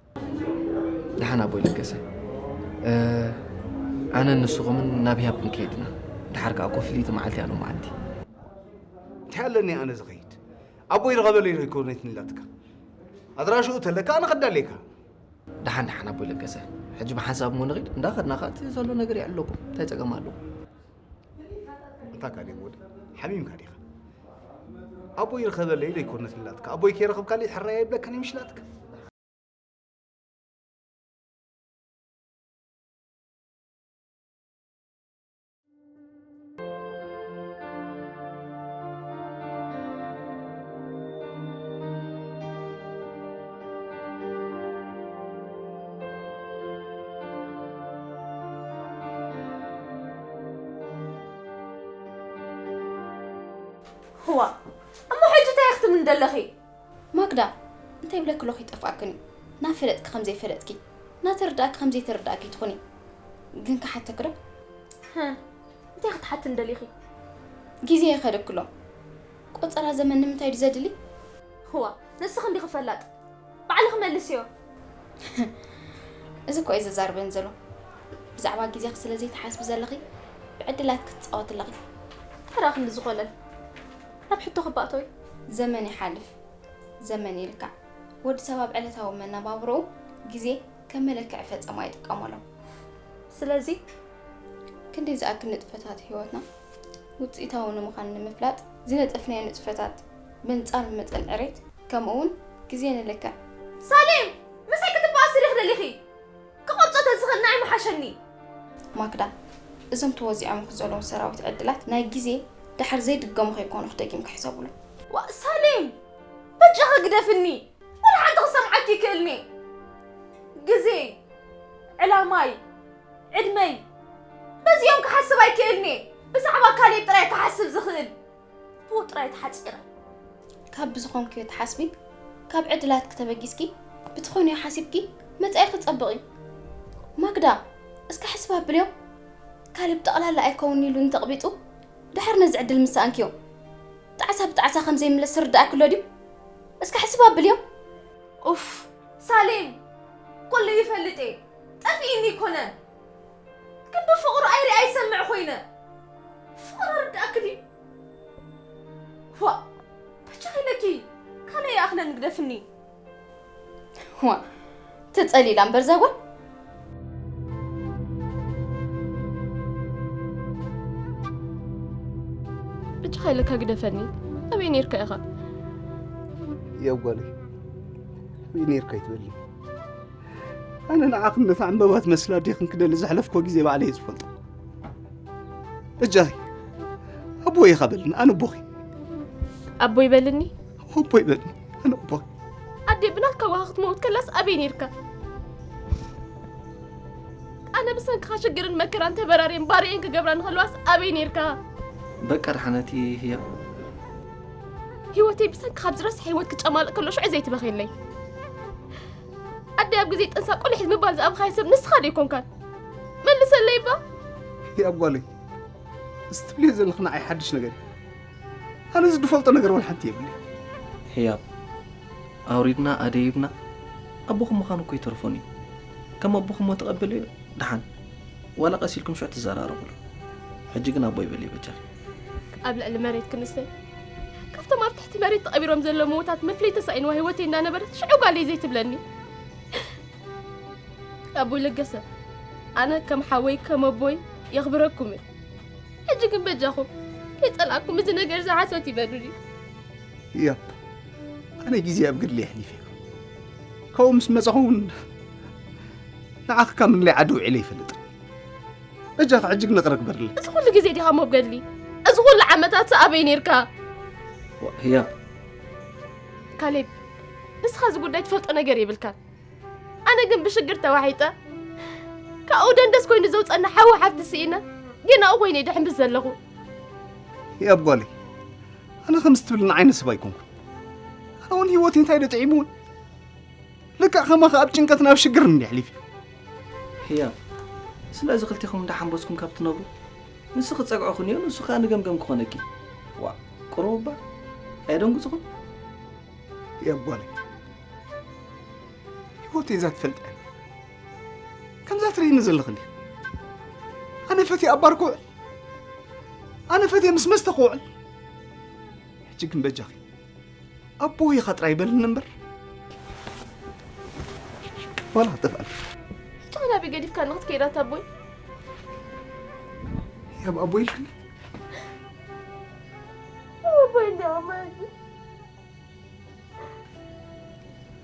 ደሓን ኣቦይ ለገሰ፣ እ፣ ኣነን ንስኹምን ናብ ህያብ ክንከይድ ኢና። ደሓር ከኣ እኮ ፍልይቲ መዓልቲ እያ ሎመዓንቲ። እንታይ ኣለኒ ኣነ ዝኸይድ? ኣቦይ ርኸበለይ ዶ ኣይኮነትን ኢላትካ? ኣድራሽኡ ተለካ ኣነ ከዳልየካ። ደሓን ደሓን ኣቦይ ለገሰ፣ ሕጂ ብሓንሳብ እሞ ንኺድ፣ እንዳኸድና ከኣ እቲ ዘሎ ነገር የዕልለኩም። እንታይ ጸገም ኣለዎ? ኣንታ ካሌብ ወደይ፣ ሓሚምካ ዲኻ? ኣቦይ ርኸበለይ ዶ ኣይኮነትን ኢላትካ? ኣቦይ ከይረኸብካለይ ሕራይ ኣይብለካን እዩ ምሽ ኢላትካ? ዋእ፣ እሞ ሕጂ እንታይ ክትብልኒ ደለኺ? ማግዳ፣ እንታይ ይብለኪ ኣለኹ ይጠፍኣክን እዩ። ናፈለጥኪ ከም ዘይፈለጥኪ፣ ናተረዳእኪ ከም ዘይተረዳእኪ ትኾኒ። ግን ክሓተኪ ዶ? ህህ፣ እንታይ ክትሓትኒ ደሊኺ? ግዜ ይኸደኪ ኣሎ። ቆጸራ ዘመን ንምንታይ ድዩ ዘድሊ? ህዋ፣ ንስኺ እንዲኺ ፈላጥ። ባዕልኺ መልስዮ። እዚ እኮ እዩ ዘዛርበን ዘሎ። ብዛዕባ ግዜኺ ስለ ዘይትሓስቢ ዘለኺ፣ ብዕድላት ክትጻወቲ ኣለኺ። ተራ ክንዲ ዝኾለል። ናብ ሕቶ ክባእቶ እዩ። ዘመን ይሓልፍ፣ ዘመን ይልካዕ። ወዲ ሰብ ኣብ ዕለታዊ መነባብሮኡ ግዜ ከም መለክዒ ፈጸሙ ኣይጥቀመሉን። ስለዚ ክንደይ ዝኣክል ንጥፈታት ህይወትና ውጽኢታዊ ንምዃን ንምፍላጥ ዝነጠፍናዮ ንጥፈታት ምንጻር መጠን ዕሬት ከምኡ እውን ግዜ ንልክዕ። ሳሌም! ምሳይ ክትበኣሲ ዲኺ ደሊኺ? ክቐርጾ ተዝኽእል ንዓይ ምሓሸኒ። ማክዳ፣ እዞም ተወዚዖምኺ ዘለዉ ሰራዊት ዕድላት ናይ ግዜ ደሓር ዘይድገሙ ከይኮኑኺ ደጊምኪ ሕሰብሉ። ዋእ ሳሌም! በጃኺ ግደፍኒ! ወላ ሓንቲ ክሰምዓኪ ይክእልኒ። ግዜ፣ ዕላማይ፣ ዕድመይ፣ በዚኦም ክሓስብ ኣይክእልኒ። ብዛዕባ ካሌብ ጥራይ ክሓስብ ዝኽእል ብኡ ጥራይ ተሓጺረ። ካብ ብዝኾንክዮ ትሓስቢ፣ ካብ ዕድላትኪ ተበጊስኪ ብትኾንዮ ሓሲብኪ መጻኢኺ ጸብቕ እዩ። ማግዳ፣ እስከ ሕስብ ኣብልዮ። ካሌብ ጠቕላላ ኣይከውን ኢሉ እንተቕቢጹ፣ ድሓር ነዚ ዕድል ምስ ሰኣንክዮ፣ ጣዕሳ ብጣዕሳ ከም ዘይምለስ ዝርድኣኪ ኣሎ ድዩ? እስከ ሕስብ ኣብልዮ። ኡፍ፣ ሳሌም፣ ኩሉ ይፈልጥ እየ። ጠፊእኒ ይኮነ። ግን ብፍቕሩ ኣይርኢ ኣይሰምዕ ኮይነ። ፍቕሪ ርድኣኪ ድዩ? ዋእ፣ በጃኺ ኢለኪ፣ ካልእ ይኣኽለኒ ግደፍኒ። ዋእ፣ ተጸሊላ እምበር እዛ ጓል። ኣይለካ ግደፈኒ። ኣበይ ነይርካ ኢኻ? ያው ጓለይ፣ ኣበይ ነይርካ ይትበልኒ? ኣነ ንዓኽን ነታ ዕምበባ ትመስላ ኣዴኽን ክደሊ ዘሕለፍኮ ግዜ ባዕለይ እየ ዝፈልጦ። በጃኺ ኣቦይ ኢኻ በልኒ፣ ኣነ ኣቦኺ። ኣቦይ በልኒ? ኣቦይ በልኒ፣ ኣነ ኣቦኺ። ኣዴ ብናትካ ዋኻ ክትመውት ከላስ ኣበይ ነይርካ? ኣነ ብሰንክኻ ሽግርን መከራን ተበራርየን ባርየን ክገብራ ንኸለዋስ ኣበይ ነይርካ? በቃ ደሓነቲ ህያብ። ህይወተይ ብሰንክኻ ኣብ ዝረስሕ ህይወት ክጨማልቕ ከሎ ሽዑ ዘይትበኽየለይ። ኣደይ ኣብ ግዜ ጥንሳ ቁልሒት ምባል ዝኣምኻዮ ሰብ ንስኻ ዶ ኣይኮንካን? መልሰለይ እባ። ህያብ ጓለይ፣ እዚ ትብልዮ ዘለኺ ንዓይ ሓድሽ ነገር እዩ። ኣነ እዚ ዝፈልጦ ነገር ወላ ሓንቲ የብለይ። ህያብ፣ ኣውሪድና ኣደይብና ኣቦኹም ምዃኑ እኮ ይተርፎን እዩ። ከም ኣቦኹም እሞ ተቐበልዮ ደሓን። ዋላ ቀስ ኢልኩም ሽዑ ትዘራረቡሉ። ሕጂ ግን ኣቦይ በልዮ በጃኺ። ኣብ ልዕሊ መሬት ክንሰይ፣ ካብቶም ኣብ ትሕቲ መሬት ተቐቢሮም ዘለዉ ምዉታት መፍለይ ተሳኢንዋ ህይወተይ እንዳነበረት ሽዑ ጓለይ ዘይትብለኒ። ኣቦይ ለገሰ፣ ኣነ ከም ሓወይ ከም ኣቦይ የኽብረኩም እየ። ሕጂ ግን በጃኹም ከይጸላእኩም እዚ ነገር እዚ ሓሶት ይበሉኒ። ያብ፣ ኣነ ግዜ ኣብ ገድሊ የሕሊፈ። ካብኡ ምስ መጻኹ እውን ንዓኺ ካብ ምንለይ ዓዲ ውዒለ ይፈልጥ። በጃኺ ሕጂ ግን ይቕረ ግበርለይ። እዚ ኩሉ ግዜ ዲኻ እሞ ኣብ ገድሊ? እዚ ኩሉ ዓመታት ኣበይ ነይርካ? ዋ፣ ህያብ። ካሌብ፣ ንስኻ እዚ ጉዳይ ትፈልጦ ነገር የብልካን። ኣነ ግን ብሽግር ተዋሒጠ፣ ካብኡ ደንደስ ኮይኑ ዘውፀና ሓዊ ሓፍቲ ስኢነ፣ ግን ኣብኡ ኮይነ ይድሕምስ ዘለኹ። ያብ ጓለይ፣ ኣነ ከምዚ ትብል ንዓይ ንስብ ኣይኮንኩን። ኣነ እውን ህይወተይ እንታይ ዶ ጥዒምውን? ልክዕ ከማኻ ኣብ ጭንቀትን ኣብ ሽግርን እንዲ ኣሕሊፈ። ህያብ፣ ስለዚ ክልቴኹም እንዳሓንበስኩም ካብ ትነብሩ፣ ንሱ ክጸግዖ ክንዮ፣ ንሱ ከኣ ንገምገም ክኾነኪ። ዋ፣ ቁሩብ እባ ኣየደንግጽኹም? ያብ ጓለይ፣ ህይወተይ እዛ ትፈልጥ እያ። ከምዛ ትርእይኒ ዘለኺ እንዲ። ኣነ ፈትየ ኣብ ባር ክውዕል፣ ኣነ ፈትየ ምስ መስተ ክውዕል። ሕጂ ግን በጃኺ ኣቦ ኢኻ ጥራይ በልኒ እምበር። ዋላ ክጠፍኣልኪ። ሕጂ ኸ ናበይ ገዲፍካኒ ክትከይድ ኣታ ኣቦይ? ያብ ኣቦይ ኢልክኒ? ኣቦይ እንዲያ ማለት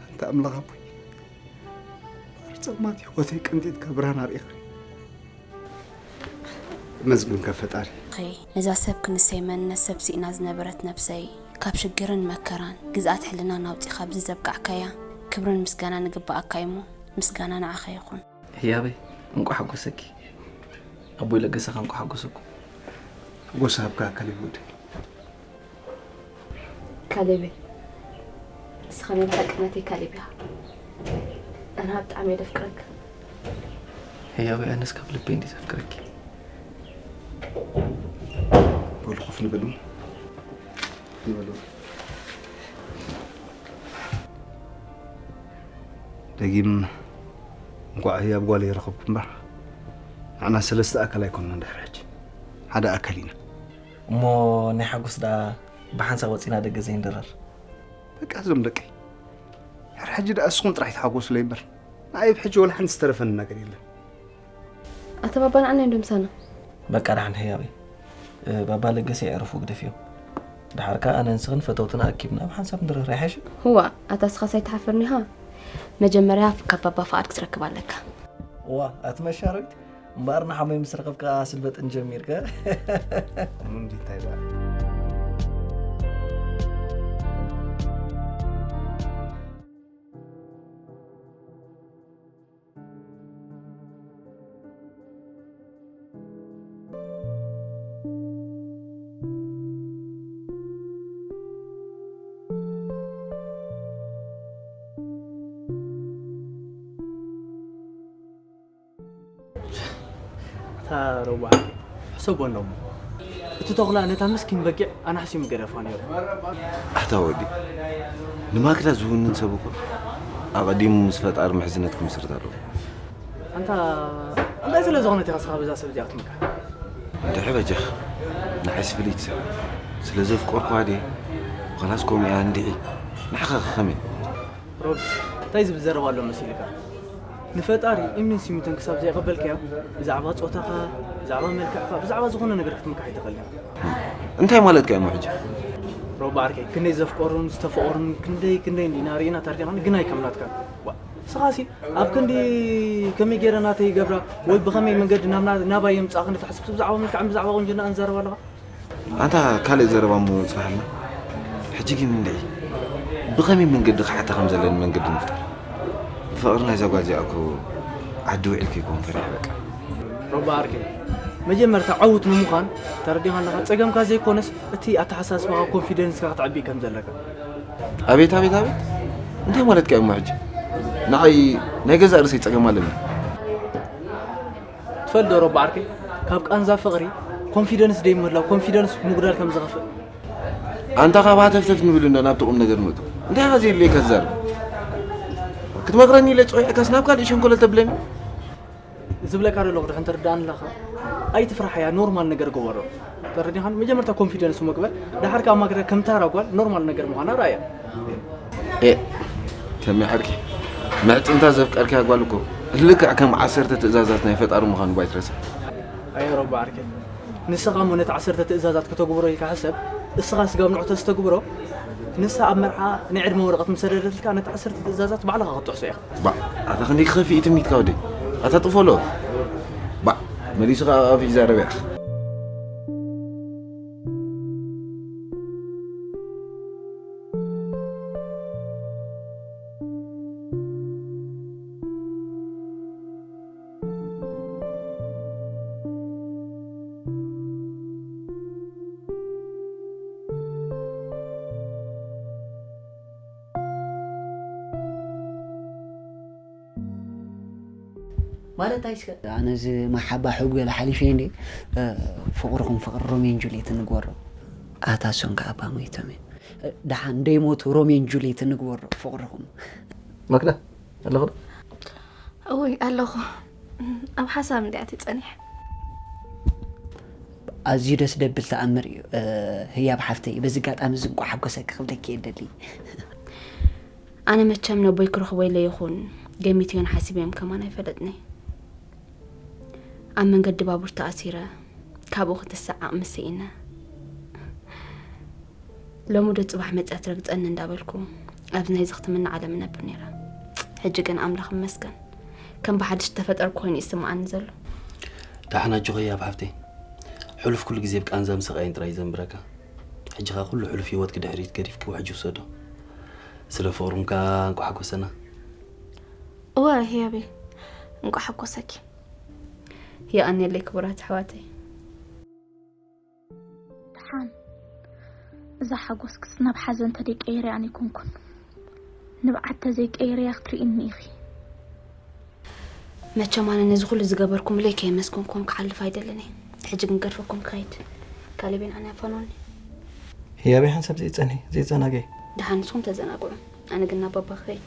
ኣንታ ኣምላኽ ኣቦይ፣ ባሕሪ ጸልማት ህይወተይ ቀንጢጥካ ብርሃን ኣርኢኻኒ። ተመስገንካ ፈጣሪ። ኣኸይ፣ ነዛ ሰብ ክንሰይ መንነት ሰብ ስኢና ዝነበረት ነብሰይ፣ ካብ ሽግርን መከራን ግዝኣት ሕልናን ኣውጺኻ ኣብዚ ዘብቃዕካያ፣ ክብርን ምስጋናን ይግብኣካ እዩ'ሞ፣ ምስጋና ንዓኻ ይኹን። ህያበይ፣ እንቋዕ ሓጎሰኪ። ኣቦይ ለገሰ ከኣ እንቋዕ ሓጎሰኩም። ሓጎስ ሃብካ ካሌብ ወደይ። ካሌበይ፣ ንስኻ ናይ ብሓቂ ናተይ ካሌብ ኢኻ። ኣነ ብጣዕሚ እየ ዘፍቅረካ። ህያበይ፣ ኣነስ ካብ ልበይ እንድየ ዘፍቅረኪ። በሉ ኮፍ ንበሉ። ኮፍ ንበሉ። ደጊም እንቋዕ ህያብ ጓለይ ረኸብኩ እምበር፣ ንሕና ሰለስተ ኣካል ኣይኮንናን ድሕሪ ሕጂ። ሓደ ኣካል ኢና። እሞ ናይ ሓጎስ ደኣ ብሓንሳብ ወጺና ደገ ዘይንድረር። በቃ እዞም ደቀይ፣ ድሕሪ ሕጂ ደኣ እስኹም ጥራይ ተሓጎሱለይ እምበር፣ ንዓይ ኣብ ሕጂ ወላ ሓንቲ ዝተረፈኒ ነገር የለን። ኣታ ባባ ንዓና እዮም ደምሳና። በቃ ደሓን ህያበይ። እ፣ ባባ ለገሰ የዕርፉ ግደፍዮም። ደሓር ከኣ ኣነ ንስኽን ፈተውትና ኣኪብና ብሓንሳብ ንድረር ኣይሓይሽን? ህዋ፣ ኣታ እስኻስ ኣይትሓፍርን ኢኻ? መጀመርያ ካብ ባባ ፍቓድ ክትረክብ ኣለካ። እዋ፣ ኣቲ መሻረዊት፣ እምበኣር ንሓመይ ምስ ረኸብካ ስልበጥን ጀሚርካ። እሙ እንዲ እንታይ ደኣ? ኣታ ረዋሕ፣ ሕሰቦ እንዶ እሞ። እቲ ተኹላ ነታ ምስኪን በጊዕ ኣናሕሲሙ ገደፋ ነይሩ። ኣታ ወዲ፣ ንማክዳ ዝውንን ሰብ እኮ ኣቐዲሙ ምስ ፈጣሪ ምሕዝነት ክምስርት ኣለዎ። ኣንታ እንታይ ስለ ዝኾነት ኢኻ ስኻ በዛ ሰብ እዚኣ ክትምካሕ? እንድዒ በጃኻ፣ ንዓይስ ፍልይቲ ሰብ ስለ ዘፍቀርኩዋ ድየ? ኸላስ ከምኡ እያ እንድዒ። ንዓኻ ኸ ከመይ? ሮቢ፣ እንታይ ዝብል ዘረባ ኣሎ መሲልካ? ንፈጣሪ እምንን ሲሚንቶን ክሳብ ዘየቐበልካዮ፣ ብዛዕባ ጾታኻ፣ ብዛዕባ መልክዕካ፣ ብዛዕባ ዝኾነ ነገር ክትምካሕ ኣይትኽእልን። እንታይ ማለትካ እዩ ሕጂ? ሮባ ዓርከይ፣ ክንደይ ዘፍቀሩን ዝተፈቐሩን ክንደይ ክንደይ እንዲና ርኢና ተርዲኻን፣ ግን ኣይከምናትካን። ዋ፣ ንስኻሲ ኣብ ክንዲ ከመይ ገይረ ናተይ ይገብራ ወይ ብኸመይ መንገዲ ናብ ና-፣ ናባይ የምጻእ ክንዲ ትሓስብ፣ ብዛዕባ መልክዕን ብዛዕባ ቁንጅና እንዛረብ ኣለኻ? ኣንታ ካልእ ዘረባ እሞ ጽናሓልና። ሕጂ ግን እንድዒ ብኸመይ መንገዲ ክሓታ ከም ዘለኒ መንገዲ ንፍጠር። ፍቕሪ ናይዛ ጓል እዚኣ እኮ ዓዲ ውዒል ከይከውን ፈሪሐ በቃ። ሮባ ዓርከይ፣ መጀመርታ ዕዉት ንምዃን ተረዲኻ ኣለኻ። ጸገምካ ዘይኮነስ እቲ ኣተሓሳስባኻ ኮንፊደንስካ ከተዕቢ ከም ዘለካ። ኣቤት ኣቤት ኣቤት፣ እንታይ ማለትካ እዩ እሞ ሕጂ? ንዓይ ናይ ገዛእ ርእሰይ ጸገም ኣለኒ። ትፈልጥ ዶ ሮባ ዓርከይ፣ ካብ ቃንዛ ፍቕሪ ኮንፊደንስ ደይምህላው ኮንፊደንስ ምጉዳል ከም ዘኽፍእ። ኣንታ ካብ ሃተፍተፍ ንብል እንዶ ናብቲ ቁም ነገር ንእቶ። እንታይ ኢኻ ዘየድልየካ ትዛረብ? ክትመኽረኒ ኢለ ጸዊዐካስ ናብ ካልእ ሸንኮለል ተብለኒ? ዝብለካ ዘለኹ ድሕን ትርዳእኒ ኣለኻ? ኣይትፍራሕያ፣ ኖርማል ነገር ግበሮ። ተረዲኻን? መጀመርታ ኮንፊደንስ ምግበር፣ ደሓር ከኣ ማግረ ከም ታራ ጓል ኖርማል ነገር ምዃና ርኣያ። ኤ፣ ከመይ ዓርኪ? ምዕጥንታ ዘፍቀርክያ ጓል እኮ ልክዕ ከም ዓሰርተ ትእዛዛት ናይ ፈጣሪ ምዃኑ ባይትረሳ። ኣየ ሮባ ዓርከይ፣ ንስኻ እሞ ነቲ ዓሰርተ ትእዛዛት ከተግብሮ ኢልካ ሕሰብ፣ እስኻ ስጋብ ንዑ ተስተግብሮ፣ ንሳ ኣብ መርዓ ናይ ዕድመ ወረቐት ምስ ሰደደትልካ ነቲ ዓሰርተ ትእዛዛት ባዕልኻ ክትጥሕሶ ኢኻ። ባዕ፣ ኣታ ክንደይ ክኸፍእ እዩ ትምኒትካ ወደይ? ኣታ ጥፎሎ። ባዕ፣ መሊሱ ከኣ ኣፍ ይዛረብ ያኽ። ማለት ኣይስከ ኣነ እዚ ማሓባ ሕጉ ገለ ሓሊፈ እንዴ? ፍቕርኹም ፍቕሪ ሮሜን ጁልየት ንግበሮ። ኣታ ሶንካ ኣባ ሞይቶም እዮም። ደሓን እንደይሞቱ ሮሜን ጁልየት ንግበሮ ፍቕርኹም። መክዳ ኣለኹ ዶ? እወይ ኣለኹ። ኣብ ሓሳብ እንዲያ እቲ ጸኒሐ። ኣዝዩ ደስ ደብል ተኣምር እዩ። ህያብ ሓፍተይ፣ በዚ ኣጋጣሚ እዚ እንቋዕ ሓጎሰኪ ክብለኪ እየ ደሊ። ኣነ መቸም ነቦይ ክረኽቦ ኢለ ይኹን ገሚትዮን ሓሲበዮም ከማን ኣይፈለጥኒ። ኣብ መንገዲ ባቡር ተኣሲረ፣ ካብኡ ክትስዓቕ ምስ ስኢነ፣ ሎሚ ዶ ጽባሕ መጽያ ትረግጸኒ እንዳበልኩ ኣብዚ ናይዚ ክትምኒ ዓለም እነብር ነይረ። ሕጂ ግን ኣምላኽ ይመስገን፣ ከም ብሓድሽ ዝተፈጠርኩ ኮይኑ ይስምዓኒ ዘሎ። ደሓን ኣጆኺ ህያብ ሓፍተይ። ሕሉፍ ኩሉ ግዜ ብቃንዛን ስቓይን ጥራይ እዩ ዘንብረካ። ሕጂ ኸኣ ኩሉ ሕሉፍ ህይወትኪ ድሕሪት ገዲፍኪ ውሕጂ ውሰዶ። ስለ ፍቕርኩም ከኣ እንቋዕ ሓጎሰና። እወ ህያበይ፣ እንቋዕ ሓጎሰኪ። የቐንየለይ ክቡራት ኣሕዋተይ። ደሓን እዛ ሓጎስክስ ናብ ሓዘን ተደይቀይርያ ኣነ ኣይኮንኩን። ንብዓት ተዘይቀይርያ ክትርእይኒ ኢኺ። መቸም ኣነ ነዚ ኩሉ ዝገበርኩምለይ ከየመስገንኩም ክሓልፍ ኣይደልን እየ። ሕጂ ግን ገድፈኩም ክኸይድ። ካሌብን ኣነ ኣፋንወኒ። ህያበይ ሓንሳብ ዘይጸንሒ፣ ዘይዘናገ። ደሓን ንስኹም ተዘናግዑ። ኣነ ግን ናብ ባባ ክኸይድ።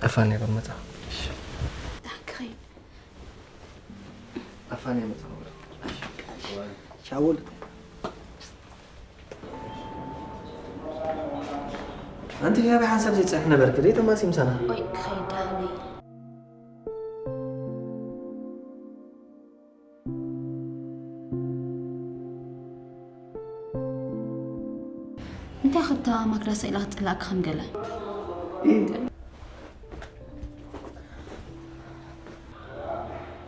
ኣፋንየ በል መጻ። ደሓን ክኸይድ። ኣፋንየ መጻ። ሻውል። ኣንቲ ህያበይ ሓንሳብ ዘይጸንሒ ነበርኪ፣ ዘይተማሲ ምሳና። ኦይ፣ ክኸይድ ደሓነይ። እንታይ ክታ ማክዳ ስኢላ ክትጽላእካ ከም ገለ? ኢ።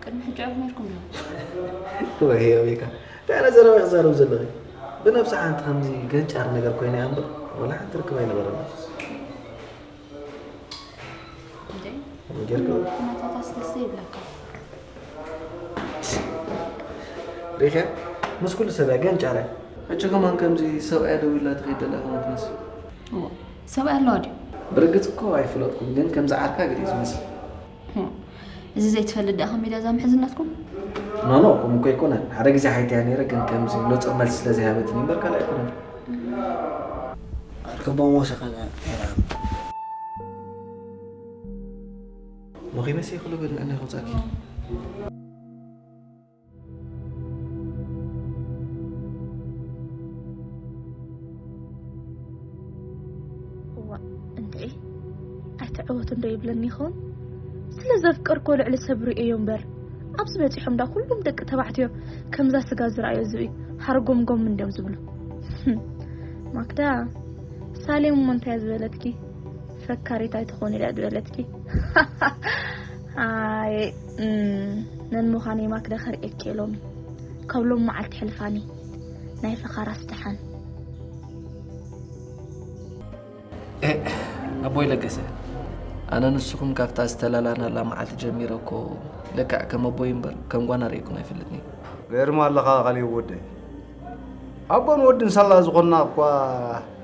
ቅድሚ ሕጂ ዕሩኽ ነይርኩም ዶ? ወይ ኣቤካ። እንታይ ዓይነት ዘረባ ኢኺ ትዛረቢ ዘለኺ? ብነብሲ ሓንቲ ከምዚ ገንጫር ነገር ኮይና እያ እምበር፣ ወላ ሓንቲ ርክብ ኣይነበረና። እንዴ? ጌርካ? ኩነታታስ ደስ ዘይብለካ? ሪኽያ? ምስ ኩሉ ሰብ እያ ገንጫር እያ። ሕጂ ከማን ከምዚ ሰብኣያ ደው ኢላ ትኸይድ ዘላ ከማን ትመስል። እዎ፣ ሰብኣያ ኣለዋ ድዩ? ብርግጽ እኮ ኣይፍለጥኩን፣ ግን ከምዚ ዓርካ ገለ እዩ ዝመስል። ሆ፣ እዚ ዘይትፈልጥ ደኣ ከመይ ድያ እዛ ምሕዝነትኩም? ኖ፣ ኖ፣ ከምኡ እኮ ኣይኮነን። ሓደ ግዜ ሓይተያ ነይረ፣ ግን ከምዚ ንጹር መልሲ ስለ ዘይሃበትኒ እምበር ካልእ ኣይኮነን። ኣርከቦም ወሰኸና። ሞኺ መሲ ይኽሉ ግን እነ ከውጻኪ። እዋ፣ እንዴ፣ ኣይትዕወት እንዶ ይብለኒ ይኸውን? ስለ ዘፍቀርኮ ልዕሊ ሰብ ርእዮ እምበር፣ ኣብዚ በጺሖም ዳ ኩሉም ደቂ ተባዕትዮ ከምዛ ስጋ ዝረኣዮ ዝብኢ ሃርጎምጎም እንድዮም ዝብሉ። ማክዳ፣ ሳሌም እሞ እንታይ እያ ዝበለትኪ? ፈካሪት ኣይትኾኒ ድያ ዝበለትኪ? ኣይ፣ እም፣ መን ምዃነይ ማክዳ ከርእየኪ እየ ሎሚ። ካብ ሎሚ መዓልቲ ሕልፋኒ ናይ ፈኻራስ ደሓን። ኤእ፣ ኣቦይ ለገሰ፣ ኣነ ንስኹም ካብታ ዝተላላናላ መዓልቲ ጀሚረ እኮ ለክዕ ከም ኣቦይ እምበር ከም ጓና ርእየኩም ኣይፈልጥን እየ። ገርማ ኣለኻ ካሌብ ወደይ። ኣቦን ወድን ሳላ ዝኾንና እኳ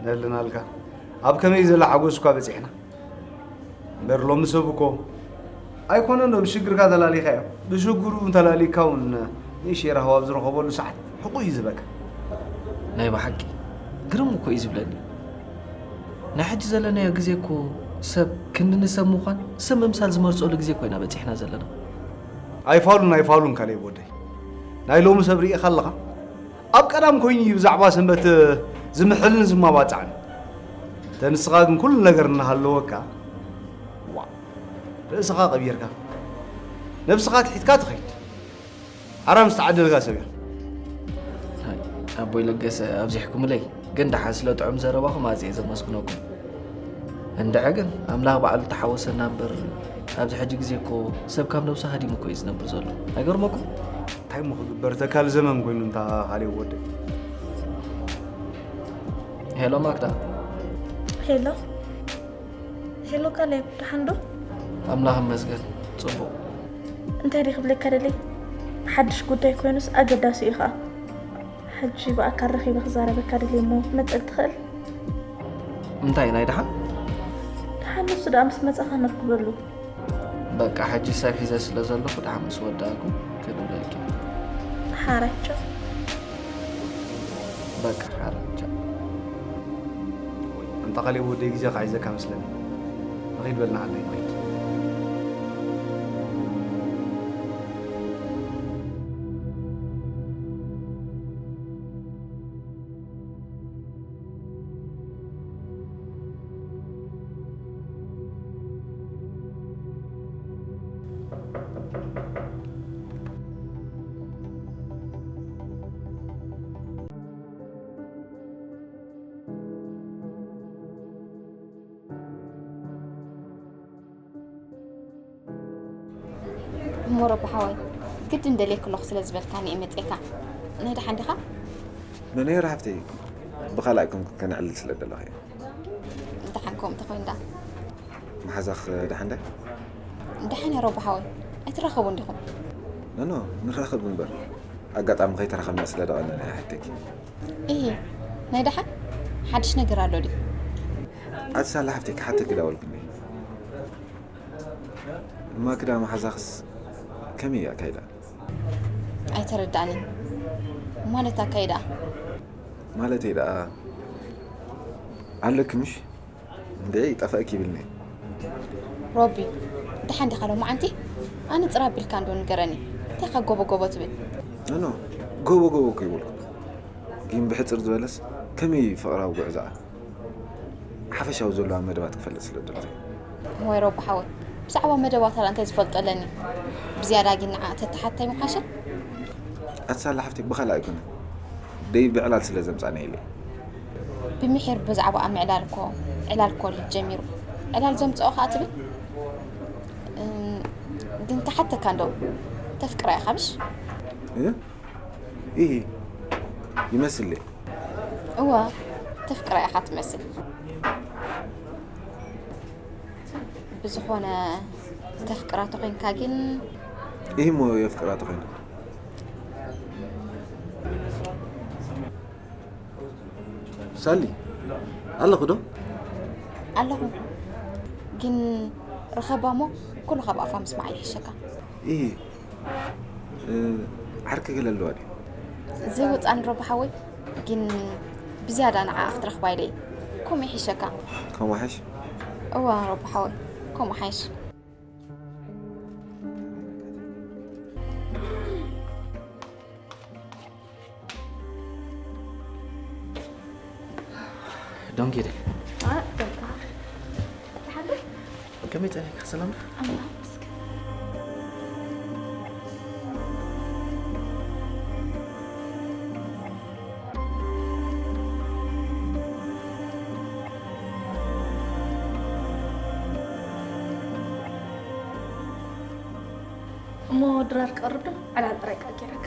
ነህልናልካ። ኣብ ከመይ ዘላ ሓጎስ እኳ በጺሕና። እምበር ሎሚ ሰብ እኮ ኣይኮነን ዶ ብሽግርካ ተላሊኻዮ። ብሽግሩ ተላሊካ እውን ንእሽተይ ራህዋ ኣብ ዝረኸበሉ ሰዓት ሕቑ እዩ ዝበካ። ናይ ብሓቂ ግርም እኮ እዩ ዝብለኒ። ናይ ሕጂ ዘለናዮ ግዜ እኮ ሰብ ክንዲ ንሰብ ምዃን ሰብ ምምሳል ዝመርፀሉ ግዜ እኮ ኢና በፂሕና ዘለና። ኣይፋሉን ኣይፋሉን ካሌብ ወደይ። ናይ ሎሚ ሰብ ርኢኻ ኣለኻ? ኣብ ቀዳም ኮይኑ እዩ ብዛዕባ ሰንበት ዝምሕልን ዝማባፃዕን። እንተ ንስኻ ግን ኩሉ ነገር እናሃለወካ ዋ ርእስኻ ቀቢርካ ነብስኻ ትሒትካ ትኸይድ። ሓራም ዝተዓደልካ ሰብ ኢኻ። ኣቦይ ለገሰ ኣብዚሕኩምለይ፣ ግን ደሓን ስለ ጥዑም ዘረባኹም ኣዝየ ዘመስግነኩም። እንድዒ ግን ኣምላኽ ባዕሉ ተሓወሰና እምበር ኣብዚ ሕጂ ግዜ እኮ ሰብ ካብ ነብሱ ሃዲሙ እኮ እዩ ዝነብር ዘሎ። ኣይገርመኩም? እንታይ እሞ ክግበር ተካል ዘመን ኮይኑ እንታ ካሌብ ወደይ። ሄሎ ማክዳ። ሄሎ ሄሎ ካሌብ ደሓን ዶ? ኣምላኽ ይመስገን ጽቡቕ። እንታይ ድየ ክብለካ ደልየ? ሓድሽ ጉዳይ ኮይኑስ ኣገዳሲ እዩ ኸኣ። ሕጂ ብኣካል ረኺበ ክዛረበካ ደልየ እሞ ክትመጸኒ ትኽእል? እንታይ ናይ ደሓን? ደሓን ንሱ ደኣ ምስ መጻኻ ነርክበሉ። በቃ ሕጂ ሰብ ሒዘ ስለ ዘለኹ ደሓን ምስ ወዳእኩ ክድውለልኪ። ሓራይ ቻው። በቃ ሓራይ ቻው። ኣንታ ካሌብ ወደይ ግዜ ክሓይዘካ መስለኒ። ንኺድ በል ንዓደይ ንኺድ። እሞ ረቢ ሓወይ፣ ግድን ደልየኪ ኣለኹ ስለ ዝበልካኒ እየ መጺኤካ። ናይ ደሓን ዲኻ? መነይ ራሃብተይ፣ ብኻልኣይ ኮንኩ ከነዕልል ስለ ደለኹ እየ። ደሓን ከምኡ እንተኾይኑ ደኣ። መሓዛኽ ደሓን ዶ? ደሓን እያ ረቢ ሓወይ። ኣይትራኸቡን ዲኹም? ኖኖ፣ ንራኸብ እምበር። ኣጋጣሚ ከይተራኸብና ስለ ደቐነነ እየ ሓተኪ። እሂ፣ ናይ ደሓን ሓድሽ ነገር ኣሎ ድዩ? ኣቲ ሳላ ሓፍተይ ክሓተኪ ዳበልኩ እንዴ። ማክዳ መሓዛኽስ ከመይ እያ ኣካይዳ? ኣይተረዳእንን። ማለት ኣካይዳ? ማለተይ ደኣ ኣለኪ ምሽ? እንዴ ጠፋእኪ ይብልኒ። ሮቢ፣ ደሓን ዲኻ ሎማዓንቲ? ኣነ ጽር ኣቢልካ እንዶ ንገረኒ። እንታይ ኢኻ ጎቦ ጎቦ ትብል? ኖኖ፣ ጎቦ ጎቦ እኮ ይበልኩ። ግን ብሕጽር ዝበለስ ከመይ እዩ ፍቕራዊ ጉዕዞኣ? ሓፈሻዊ ዘለዋ መደባት ክፈልጥ ስለ ደለኹ። እዋይ ሮቢ ሓወይ፣ ብዛዕባ መደባታ እንታይ ዝፈልጦ ኣለኒ? ብዝያዳ ግን ንዓ ተተሓታይ ምሓሸ። ኣቲ ሳላ ሓፍተይ ብኻልእ ኣይኮነን። ደይ ብዕላል ስለ ዘምጻና ኢለ። ብምሒር ብዛዕባ ምዕላል እኮ ዕላል ኮሌጅ ጀሚሩ። ዕላል ዘምጽኦ ከኣ ትብል? እም፣ ግን ክሓተካ እንዶ ተፍቅራ ኢኻ ምሽ? እ? ኢሂ ይመስል እየ። እወ ተፍቅራ ኢኻ ትመስል። ብዝኾነ ተፍቅራ ተኾይንካ ግን ኢሂ እሞ የፍቅራ ተኾይንካ። ሳሊ ኣለኹ ዶ? ኣለኹ ግን ርኸባ እሞ ኩሉ ካብ ኣፋ ምስማዕ ይሕሸካ። ኢሂ ዓርኪ ገለ ኣለዋ ድዩ? ዘይወፃኒ ረቢ ሓወይ ግን ብዝያዳ ንዓኣ ክትረኽባ ኢለ እየ። ከምኡ ይሕሸካ። ከምኡ ሓይሽ? እዋ ረቢ ሓወይ ከምኡ ሓይሽ። ዶንጌደ ደጋ ተሓደ ከመይ ጸኒሕካ ሰላም? ኣምላኽ ይመስገን። እሞ ድራር ክቐርብ ዶ? ዕላል ጥራይ ቃል ጌረካ።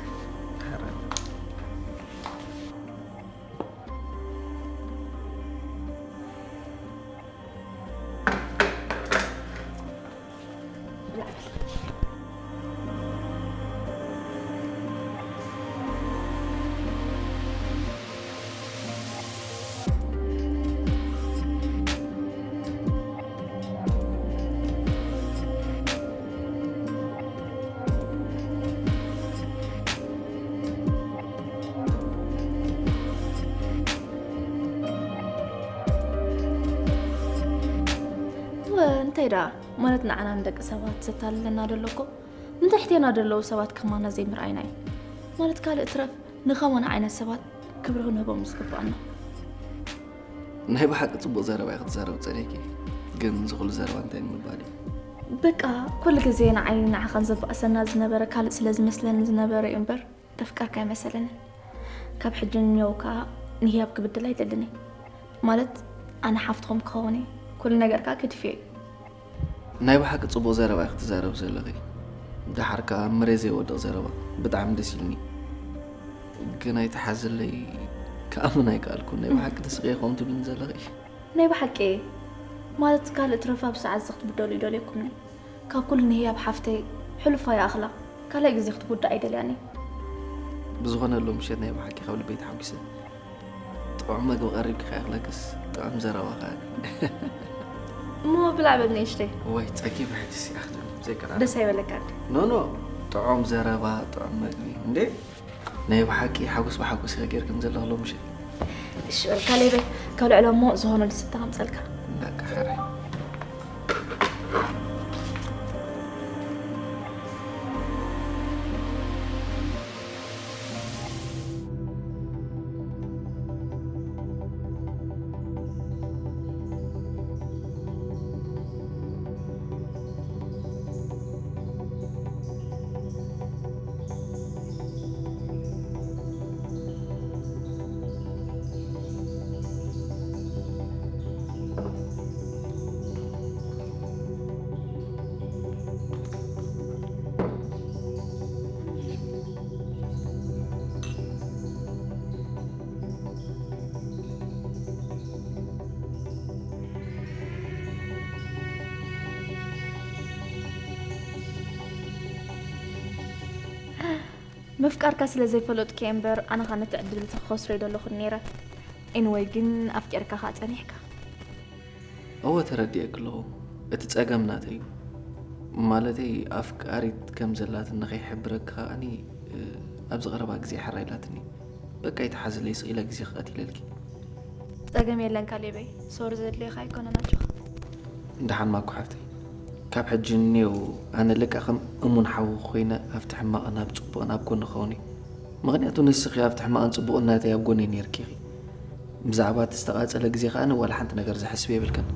እወ፣ እንታይ ደኣ? ማለት ንዓና ንደቂ ሰባት ዘታልለና ደሎ እኮ ንትሕቴና ደለዉ ሰባት ከማና ዘይምርኣይና እዩ። ማለት ካልእ ትረፍ ንኸማና ዓይነት ሰባት ክብሪ ክንህቦም ዝግባኣና። ናይ ብሓቂ ጽቡቕ ዘረባ ኢኺ ክትዛረቢ ጸኒሕኪ። ግን እዚ ኩሉ ዘረባ እንታይ ንምባል እዩ? በቃ ኩሉ ግዜ ንዓይን ንዓኻን ዘባእሰና ዝነበረ ካልእ ስለ ዝመስለኒ ዝነበረ እዩ እምበር፣ ተፍቀርካ ኣይመሰለንን። ካብ ሕጂ ንየው ከኣ ንህያብ ክብድል ኣይደልን እየ። ማለት ኣነ ሓፍትኹም ክኸውን እየ። ኩሉ ነገር ከኣ ክድፍዮ እዩ። ናይ ብሓቂ ጽቡቕ ዘረባ ኢኺ ትዛረቢ ዘለኺ። ደሓር ከኣ ኣብ መሬት ዘይወድቕ ዘረባ። ብጣዕሚ ደስ ኢሉኒ። ግን ኣይትሓዝለይ፣ ክኣምን ኣይከኣልኩን። ናይ ብሓቂ ትስቂ ኢኹም ትብልኒ ዘለኺ? ናይ ብሓቂ እየ። ማለት ካልእ ትረፍ ኣብ ሰዓት እዚ ክትብደሉ ይደልየኩም እየ። ካብ ኩሉ ንህያብ ሓፍተይ ሕሉፋ ይኣኽላ። ካልኣይ ግዜ ክትጉዳእ ኣይደልያን እየ። ብዝኾነ ሎም ምሸት ናይ ብሓቂ ካብ ልበይ ተሓጒሰ። ጥዑም መግቢ ቀሪብኪ ከኣ ይኽለክስ፣ ጥዑም ዘረባ ከኣ። እሞ ብላዕ በል ንእሽተይ። ወይ ጸጊበ ሕጅስ ይኣኽልን ዘይቀራረብ። ደስ ኣይበለካ እንዴ? ኖ፣ ኖ፣ ጥዑም ዘረባ፣ ጥዑም መግቢ። እንዴ? ናይ ብሓቂ ሓጎስ ብሓጎስ ኢኺ ጌርክን ዘለኺ ሎሚ ምሸት። እሺ በል ካሌበይ፣ ካብ ልዕሎ እሞ ዝኾነ ልስተ ከምጸልካ። በቃ ሕራይ። ምፍቃርካ ስለ ዘይፈለጥኩ እየ እምበር፣ ኣነ ኸኣ ነቲ ዕድል እቲ ክኸስሮ ኣይደለኹን ነይረ። ኤኒወይ ግን ኣፍቂርካ ኸኣ ጸኒሕካ። እወ፣ ተረዲኤኪ ኣለኹ። እቲ ጸገም ናተይ እዩ። ማለተይ፣ ኣፍቃሪት ከም ዘላትኒ ንኸይሕብረኪ ከኣኒ፣ እ፣ ኣብዚ ቀረባ ግዜ ሕራይ ኢላትኒ። በቃ ኣይትሓዝለይ፣ ስቕ ኢለ ግዜ ክቐትለልኪ። ጸገም የለን ካሌበይ፣ ሶሪ ዘድልየካ ኣይኮነን ኣጆኻ። ደሓን ማኮ ሓፍተይ፣ ካብ ሕጂ ንኔው ኣነ ልክዕ ከም እሙን ሓውኺ ኮይነ ኣብቲ ሕማቕን ኣብ ጽቡቕን ኣብ ጎኒ ክኸውን እየ። ምኽንያቱ ንስኺ ኣብቲ ሕማቕን ጽቡቕን ናተይ ኣብ ጎነይ ኔርኪ ኢኺ። ብዛዕባ እቲ ዝተቓጸለ ግዜ ከኣ ዋላ ሓንቲ ነገር ዘሕስብ የብልክን።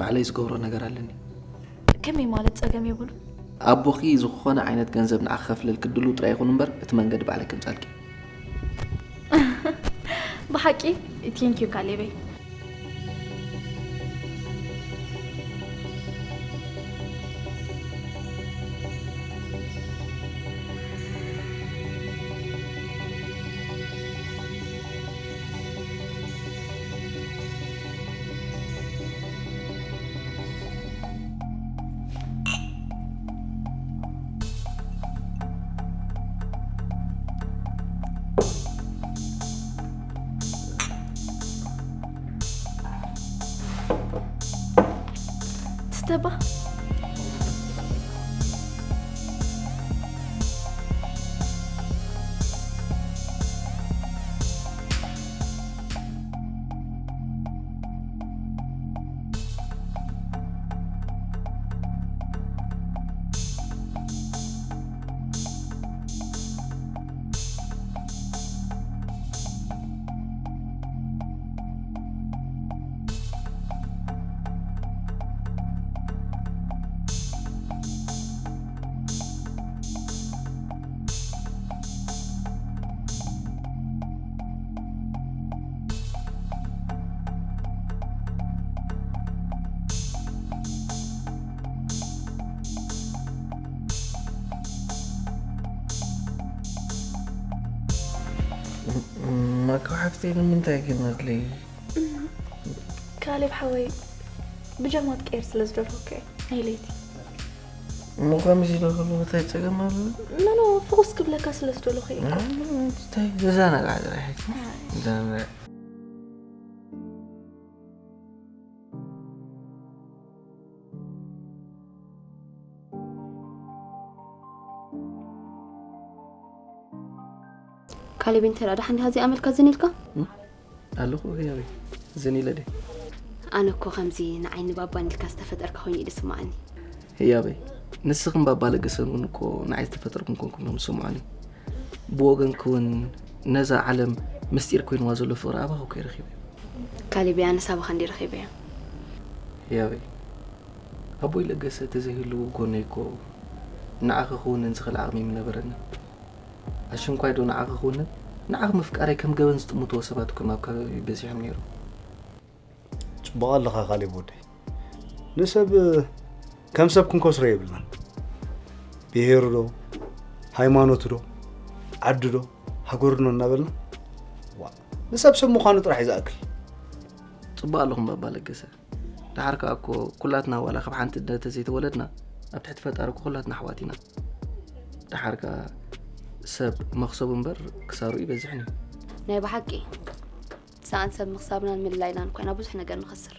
ባዕለይ ዝገብሮ ነገር ኣለኒ። ከመይ ማለት ጸገም የብሉን? ኣቦኺ ዝኾነ ዓይነት ገንዘብ ንዓኺ ክኸፍለልኪ ድሉው ጥራይ ይኹን እምበር፣ እቲ መንገዲ ባዕለይ ከምጻልኪ። ብሓቂ? ቴንኪዩ ካሌበይ። ትስተባ። ማካ ሓፍተይ ንምንታይ ግን ኣድለይ? ካሌብ ሓወይ ብጃማ ትቀይር ስለ ዝደለኹ እየ ናይ ለይቲ። እሞ ከምዚ ኢለ ከለኹ እንታይ ጸገም ኣሎ? ኖ ኖ ፍኹስ ክብለካ ስለ ዝደለኹ እየ። እንታይ ዝዛናጋዕ ጥራሕ። ዝዛናጋዕ። ካሌብ እንተ ደኣ ደሓን ዲኻ ዘይኣመልካ ዘን ኢልካ? ኣለኹ ህያበይ። ዘን ኢለ ድየ? ኣነ እኮ ከምዚ ንዓይኒ ባባን ኢልካ ዝተፈጠርካ ኮይኑ እዩ ዝስምዓኒ። ህያበይ፣ ንስኽን ባባ ለገሰን እውን እኮ ንዓይ ዝተፈጠርኩም ኮንኩም እዮም ዝስምዑኒ። ብወገንኪ እውን ነዛ ዓለም ምስጢር ኮይንዋ ዘሎ ፍቕሪ ኣባኹ ከይረኺበ። ካሌብ ኣነስ ኣባኻ እንዲ ረኺበያ። ህያበይ፣ ኣቦይ ለገሰ ተዘይህልዉ ጎነይ እኮ ንዓኺ ክውንን ዝኽእል ዓቕሚ ምነበረኒ። ኣሽንኳይ ዶ ንዓኺ ክውንን? ንዓኺ ምፍቃረይ ከም ገበን ዝጥምትዎ ሰባት እኮ ኣብ ከባቢ በዚሖም ነይሮም። ጽቡቕ ኣለኻ ካሌብ ወደይ። ንሰብ ከም ሰብ ክንከስሮ የብልናን። ብሄሩ ዶ ሃይማኖቱ ዶ ዓዱ ዶ ሃገሩ ዶ እናበልና ዋ ንሰብ ሰብ ምዃኑ ጥራሕ እዩ ዝኣክል። ጽቡቕ ኣለኹም ባባ ለገሰ። ደሓር ከኣ እኮ ኩላትና ዋላ ካብ ሓንቲ እንተ ዘይተወለድና ኣብ ትሕቲ ፈጣሪ እኮ ኩላትና ኣሕዋት ኢና። ደሓር ከኣ ሰብ መኽሰቡ እምበር ክሳሩ ይበዝሕን እዩ። ናይ ብሓቂ ሰኣን ሰብ ምኽሳብናን ምልላይናን ኮይና ብዙሕ ነገር ንኸስር።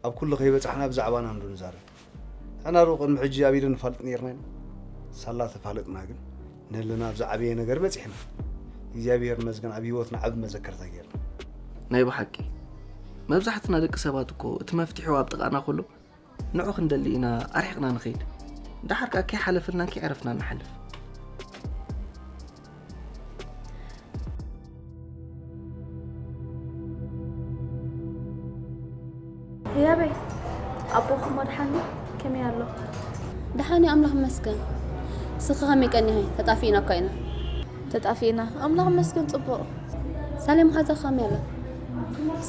ኣብ ኩሉ ከይበጻሕና ብዛዕባና እንዶ ንዛረብ። ኣና ዶ ቅድሚ ሕጂ ኣብ ኢደ ንፋልጥ ነይርና ኢና። ሳላ ተፋለጥና ግን ነለና ኣብ ዝዓበየ ነገር በጺሕና። እግዚኣብሔር ይመስገን ኣብ ህይወትና ዓቢ መዘከርታ ገይርና። ናይ ብሓቂ መብዛሕትና ደቂ ሰባት እኮ እቲ መፍትሒኡ ኣብ ጥቓና ከሎ ንዑ ክንደሊ ኢና ኣርሒቕና ንኸይድ። ደሓር ከኣ ከይሓለፈልናን ከይዕረፍናን ንሓልፍ። ህያበይ ኣቦኹም ኣድሓኒ ከመይ ኣሎ? ደሓን እዩ ኣምላኽ ይመስገን። ንስኺ ከመይ ቀኒኺ? ተጣፊእና እኳ ኢና። ተጣፊእና። ኣምላኽ ይመስገን ጽቡቕ። ሳሌም ሓዛ ከመይ ኣላ?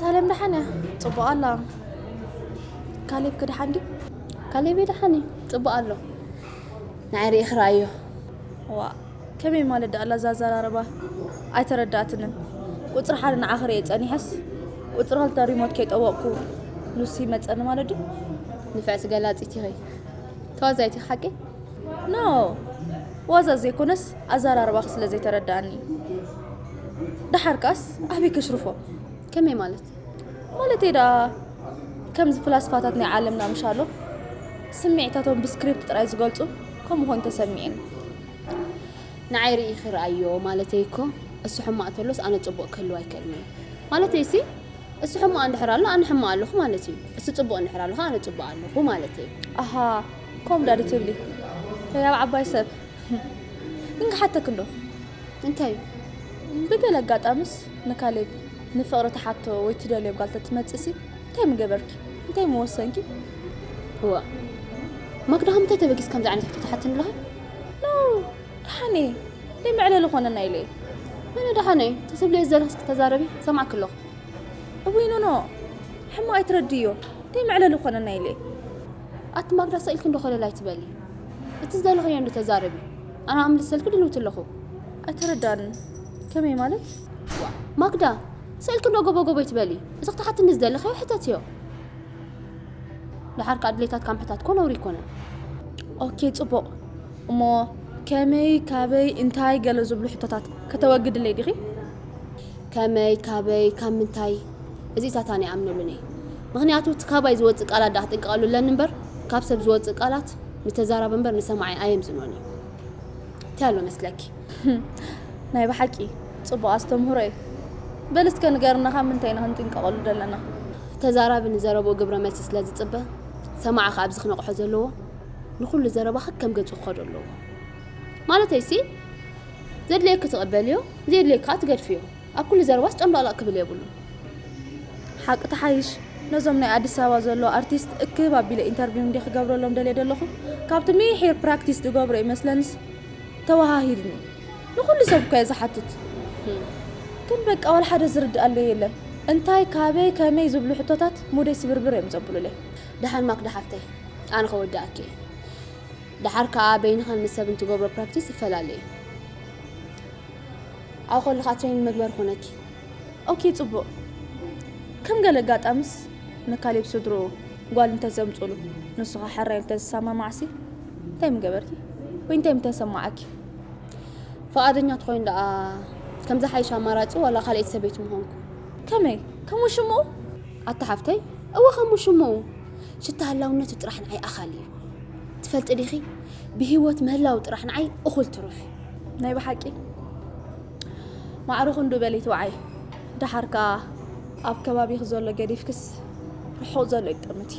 ሳሌም ደሓን እያ። ጽቡቕ ኣላ። ካሌብ ከ ደሓን ድዩ? ካሌብ ደሓን እዩ። ጽቡቕ ኣሎ። ንዓይ ርኢኺ ረኣዮ። ዋ ከመይ ማለት ደኣ ኣላ እዛ ኣዘራርባ? ኣይተረዳእትንን። ቁጽሪ ሓደ ንዓኺ ርእየ ጸኒሐስ ቁጽሪ ክልተ ሪሞት ከይጠወቕኩ ሉሲ መጸኒ ማለት ድዩ? ንፍዕቲ ገላጺት ኢኺ። ተዋዛይቲ ሓቂ? ኖ ዋዛ ዘይኮነስ ኣዘራርባኺ ስለ ዘይተረዳእኒ። ደሓር ከኣስ ኣበይ ከሽርፎ? ከመይ ማለት? ማለተይ ደኣ ከምዚ ፍላስፋታት ናይ ዓለምና ምሻሎ ስምዒታቶም ብስክሪፕት ጥራይ ዝገልጹ ከምኡ ኮይኑ ተሰሚዕኒ። ንዓይ ርኢኺ ረኣዮ ማለተይ እኮ እሱ ሕማቕ ተሎስ ኣነ ጽቡቕ ክህልው ኣይክእልን እየ። ማለተይ ሲ እሱ ሕማቕ እንድሕር ኣሎ ኣነ ሕማቕ ኣለኹ ማለት እዩ። እሱ ጽቡቕ እንድሕር ኣሎ ኣነ ጽቡቕ ኣለኹ ማለት እዩ። ኣሃ ከምኡ ዳ ትብሊ? ተይ ኣብ ዓባይ ሰብ ግን ክሓተኪ እንዶ እንታይ? ብገለ ኣጋጣምስ ንካሌብ ንፍቕሪ ትሓቶ ወይ ትደልዮ ጓል ተትመጽእሲ እንታይ ምገበርኪ? እንታይ ምወሰንኪ? እዋ ማክዳ ከምንታይ ተበጊስ ከምዚ ዓይነት ሕቶ ትሓትኒ ኣለኺ? ኖ ደሓነይ ደይ መዕለሊ ኾነና ኢለ እየ። ኣነ ደሓነይ ተስብለይ ዝደለኽስ ክተዛረቢ ሰማዕኪ ኣለኹ። እውይ ኖኖ ሕማቕ ኣይትረድእዮ ደይ መዕለሊ ኾነና ኢለ እየ። ኣቲ ማክዳ ሰኢልኪ እንዶ ኮለል ኣይትበሊ። እቲ ዝደለኽዮ እንዶ ተዛረቢ። ኣነ ኣምልሰልኪ ድልውቲ ኣለኹ። ኣይተረዳንን። ከመይ ማለት? ማክዳ ሰኢልኪ እንዶ ጎቦ ጎቦ ኣይትበሊ። እዚ ክትሓትኒ ዝደለኽዮ ሕተትዮ። ደሓር ከኣ ድሌታትካ ምሕታት እኮ ነውሪ ኣይኮነን። ኦኬ ጽቡቕ። እሞ ከመይ፣ ካበይ፣ እንታይ ገለ ዝብሉ ሕቶታት ከተወግድለይ ዲኺ? ከመይ፣ ካበይ፣ ካብ ምንታይ? እዚታት ኣነ ኣይኣምነሉን እየ። ምኽንያቱ እቲ ካባይ ዝወጽእ ቃላት ደኣ ክጥንቀቐሉ ኣለኒ እምበር ካብ ሰብ ዝወጽእ ቃላት ንተዛራቢ እምበር ንሰማዓይ ኣየምዝኖን እዩ። እንታይ ኣሎ መስለኪ? ናይ ብሓቂ ጽቡቕ ኣስተምህሮ እዩ። በል እስከ ንገርና ካብ ምንታይ ኢና ክንጥንቀቐሉ ዘለና? ተዛራቢ ንዘረብኡ ግብረ መልሲ ስለ ዝጽበ ሰማዒ ከኣ ኣብዚ ክነቕሖ ዘለዎ ንኹሉ ዘረባኺ ከም ገጹ ክኸዶ ኣለዎ። ማለተይሲ ዘድልየኪ ትቕበልዮ፣ ዘየድልየኪ ከኣ ትገድፍዮ። ኣብ ኩሉ ዘረባስ ጨምለቕለቕ ክብል የብሉን። ሓቂ ትሓይሽ ነዞም ናይ ኣዲስ ኣበባ ዘለዉ ኣርቲስት እክብ ኣቢለ ኢንተርቪው እንድየ ክገብረሎም ደልየ ዘለኹ። ካብቲ ምሒር ፕራክቲስ ዝገብሮ ይመስለንስ ተወሃሂድኒ። ንኹሉ ሰብ እኳ እየ ዝሓትት። ግን በቃ ዋላ ሓደ ዝርድኣለይ የለን። እንታይ፣ ካበይ፣ ከመይ ዝብሉ ሕቶታት ሙደይ ስብርብር እዮም ዘብሉለይ። ደሓን ማክዳ ሓፍተይ፣ ኣነ ከወድኣኪ እየ። ደሓር ከኣ በይንኻን ምስ ሰብን ትገብሮ ፕራክቲስ ይፈላለ እዩ። ኣብኡ ከለኻ ትሬኒንግ መግበሪ ኮነኪ። ኦኬ፣ ጽቡቕ። ከም ገለ ኣጋጣምስ ንካሌብ ስድርኡ ጓል እንተዘምጽሉ፣ ንሱ ኸኣ ሕራይ እንተዝሰማማዕሲ፣ እንታይ ምገበርኪ? ወይ እንታይ ምተሰማዓኪ? ፍቓደኛ ትኾይኑ ደኣ፣ ከም ዝሓይሽ ኣማራጺ ዋላ ካልኣይቲ ሰበይቲ ምኾንኩ። ከመይ? ከም ውሽምኡ? ኣታ ሓፍተይ፣ እወ፣ ከም ውሽምኡ። ሽታ ህላውነቱ ጥራሕ ንዓይ ኣኻሊ እዩ። ትፈልጢ ዲኺ? ብህይወት ምህላው ጥራሕ ንዓይ እኹል ትሩፍ እዩ። ናይ ብሓቂ? ማዕረ ክንዱ በሊ ትውዓይ። ደሓር ከኣ ኣብ ከባቢኺ ዘሎ ገዲፍክስ ርሑቕ ዘሎ ይጠምቲ።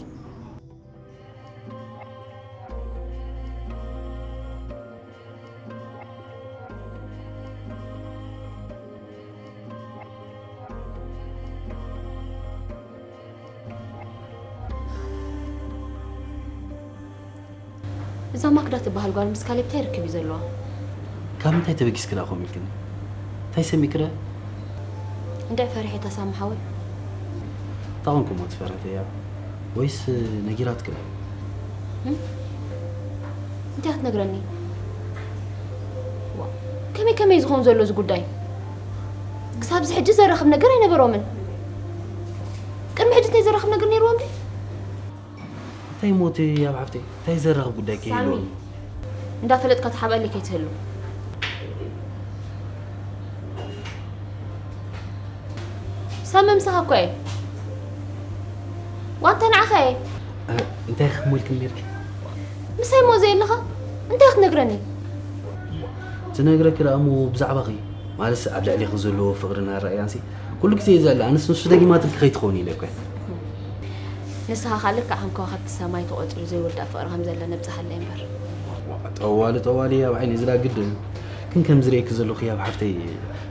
እዛ ማክዳ ትበሃል ጓል ምስ ካሌብ እንታይ ርክብ እዩ ዘለዋ? ካብ ምንታይ ተበጊስክላ ከምኡ ኢልክኒ? እንታይ ሰሚዕክለ? እንድዒ ፈሪሐ እታ ሳሚ ሓወይ። እንታይ ኮንኩሞ ትፈረተያ? ወይስ ነጊራትክለ? እም? እንታይ ክትነግረኒ? ዋ፣ ከመይ ከመይ ዝኸውን ዘሎ እዚ ጉዳይ? ክሳብ እዚ ሕጂ ዘራኽብ ነገር ኣይነበሮምን። ቅድሚ ሕጂ እንታይ ዘራኽብ ነገር ነይርዎም ድዩ? እንታይ ሞት ኣብ ሓፍተይ? እንታይ ዘራኽብ ጉዳይ ሳሚ፣ ከይህልዎም? እንዳፈለጥካ ተሓባእለይ ከይትህሉ። ሳሚ ምሳኻ እኮ እየ። ዋንታ ንዓኻ እየ። እ፣ እንታይ ክምልክን ነርኪ? ምሳይ ሞ ዘየለኻ እንታይ ክትነግረኒ? ዝነግረኪ ደኣ እሞ ብዛዕባኺ፣ ማለትስ ኣብ ልዕሊኺ ዘለዎ ፍቕርን ኣረኣእያንሲ ኩሉ ግዜ እዩ ዘላ። ኣነስ ንሱ ደጊማትልኪ ከይትኾኒ ኢለ እኮ እየ። ንስኻ ኸኣ ልክዕ ከም ከዋኽብቲ ሰማይ ተቖጺሩ ዘይውዳእ ፍቕሪ ከም ዘለ ነብጽሓለይ እምበር። ጠዋሊ፣ ጠዋሊ ኣብ ዓይኒ ዝላ ግድን። ግን ከም ዝርእየኪ ዘለኹ ያብ ሓፍተይ፣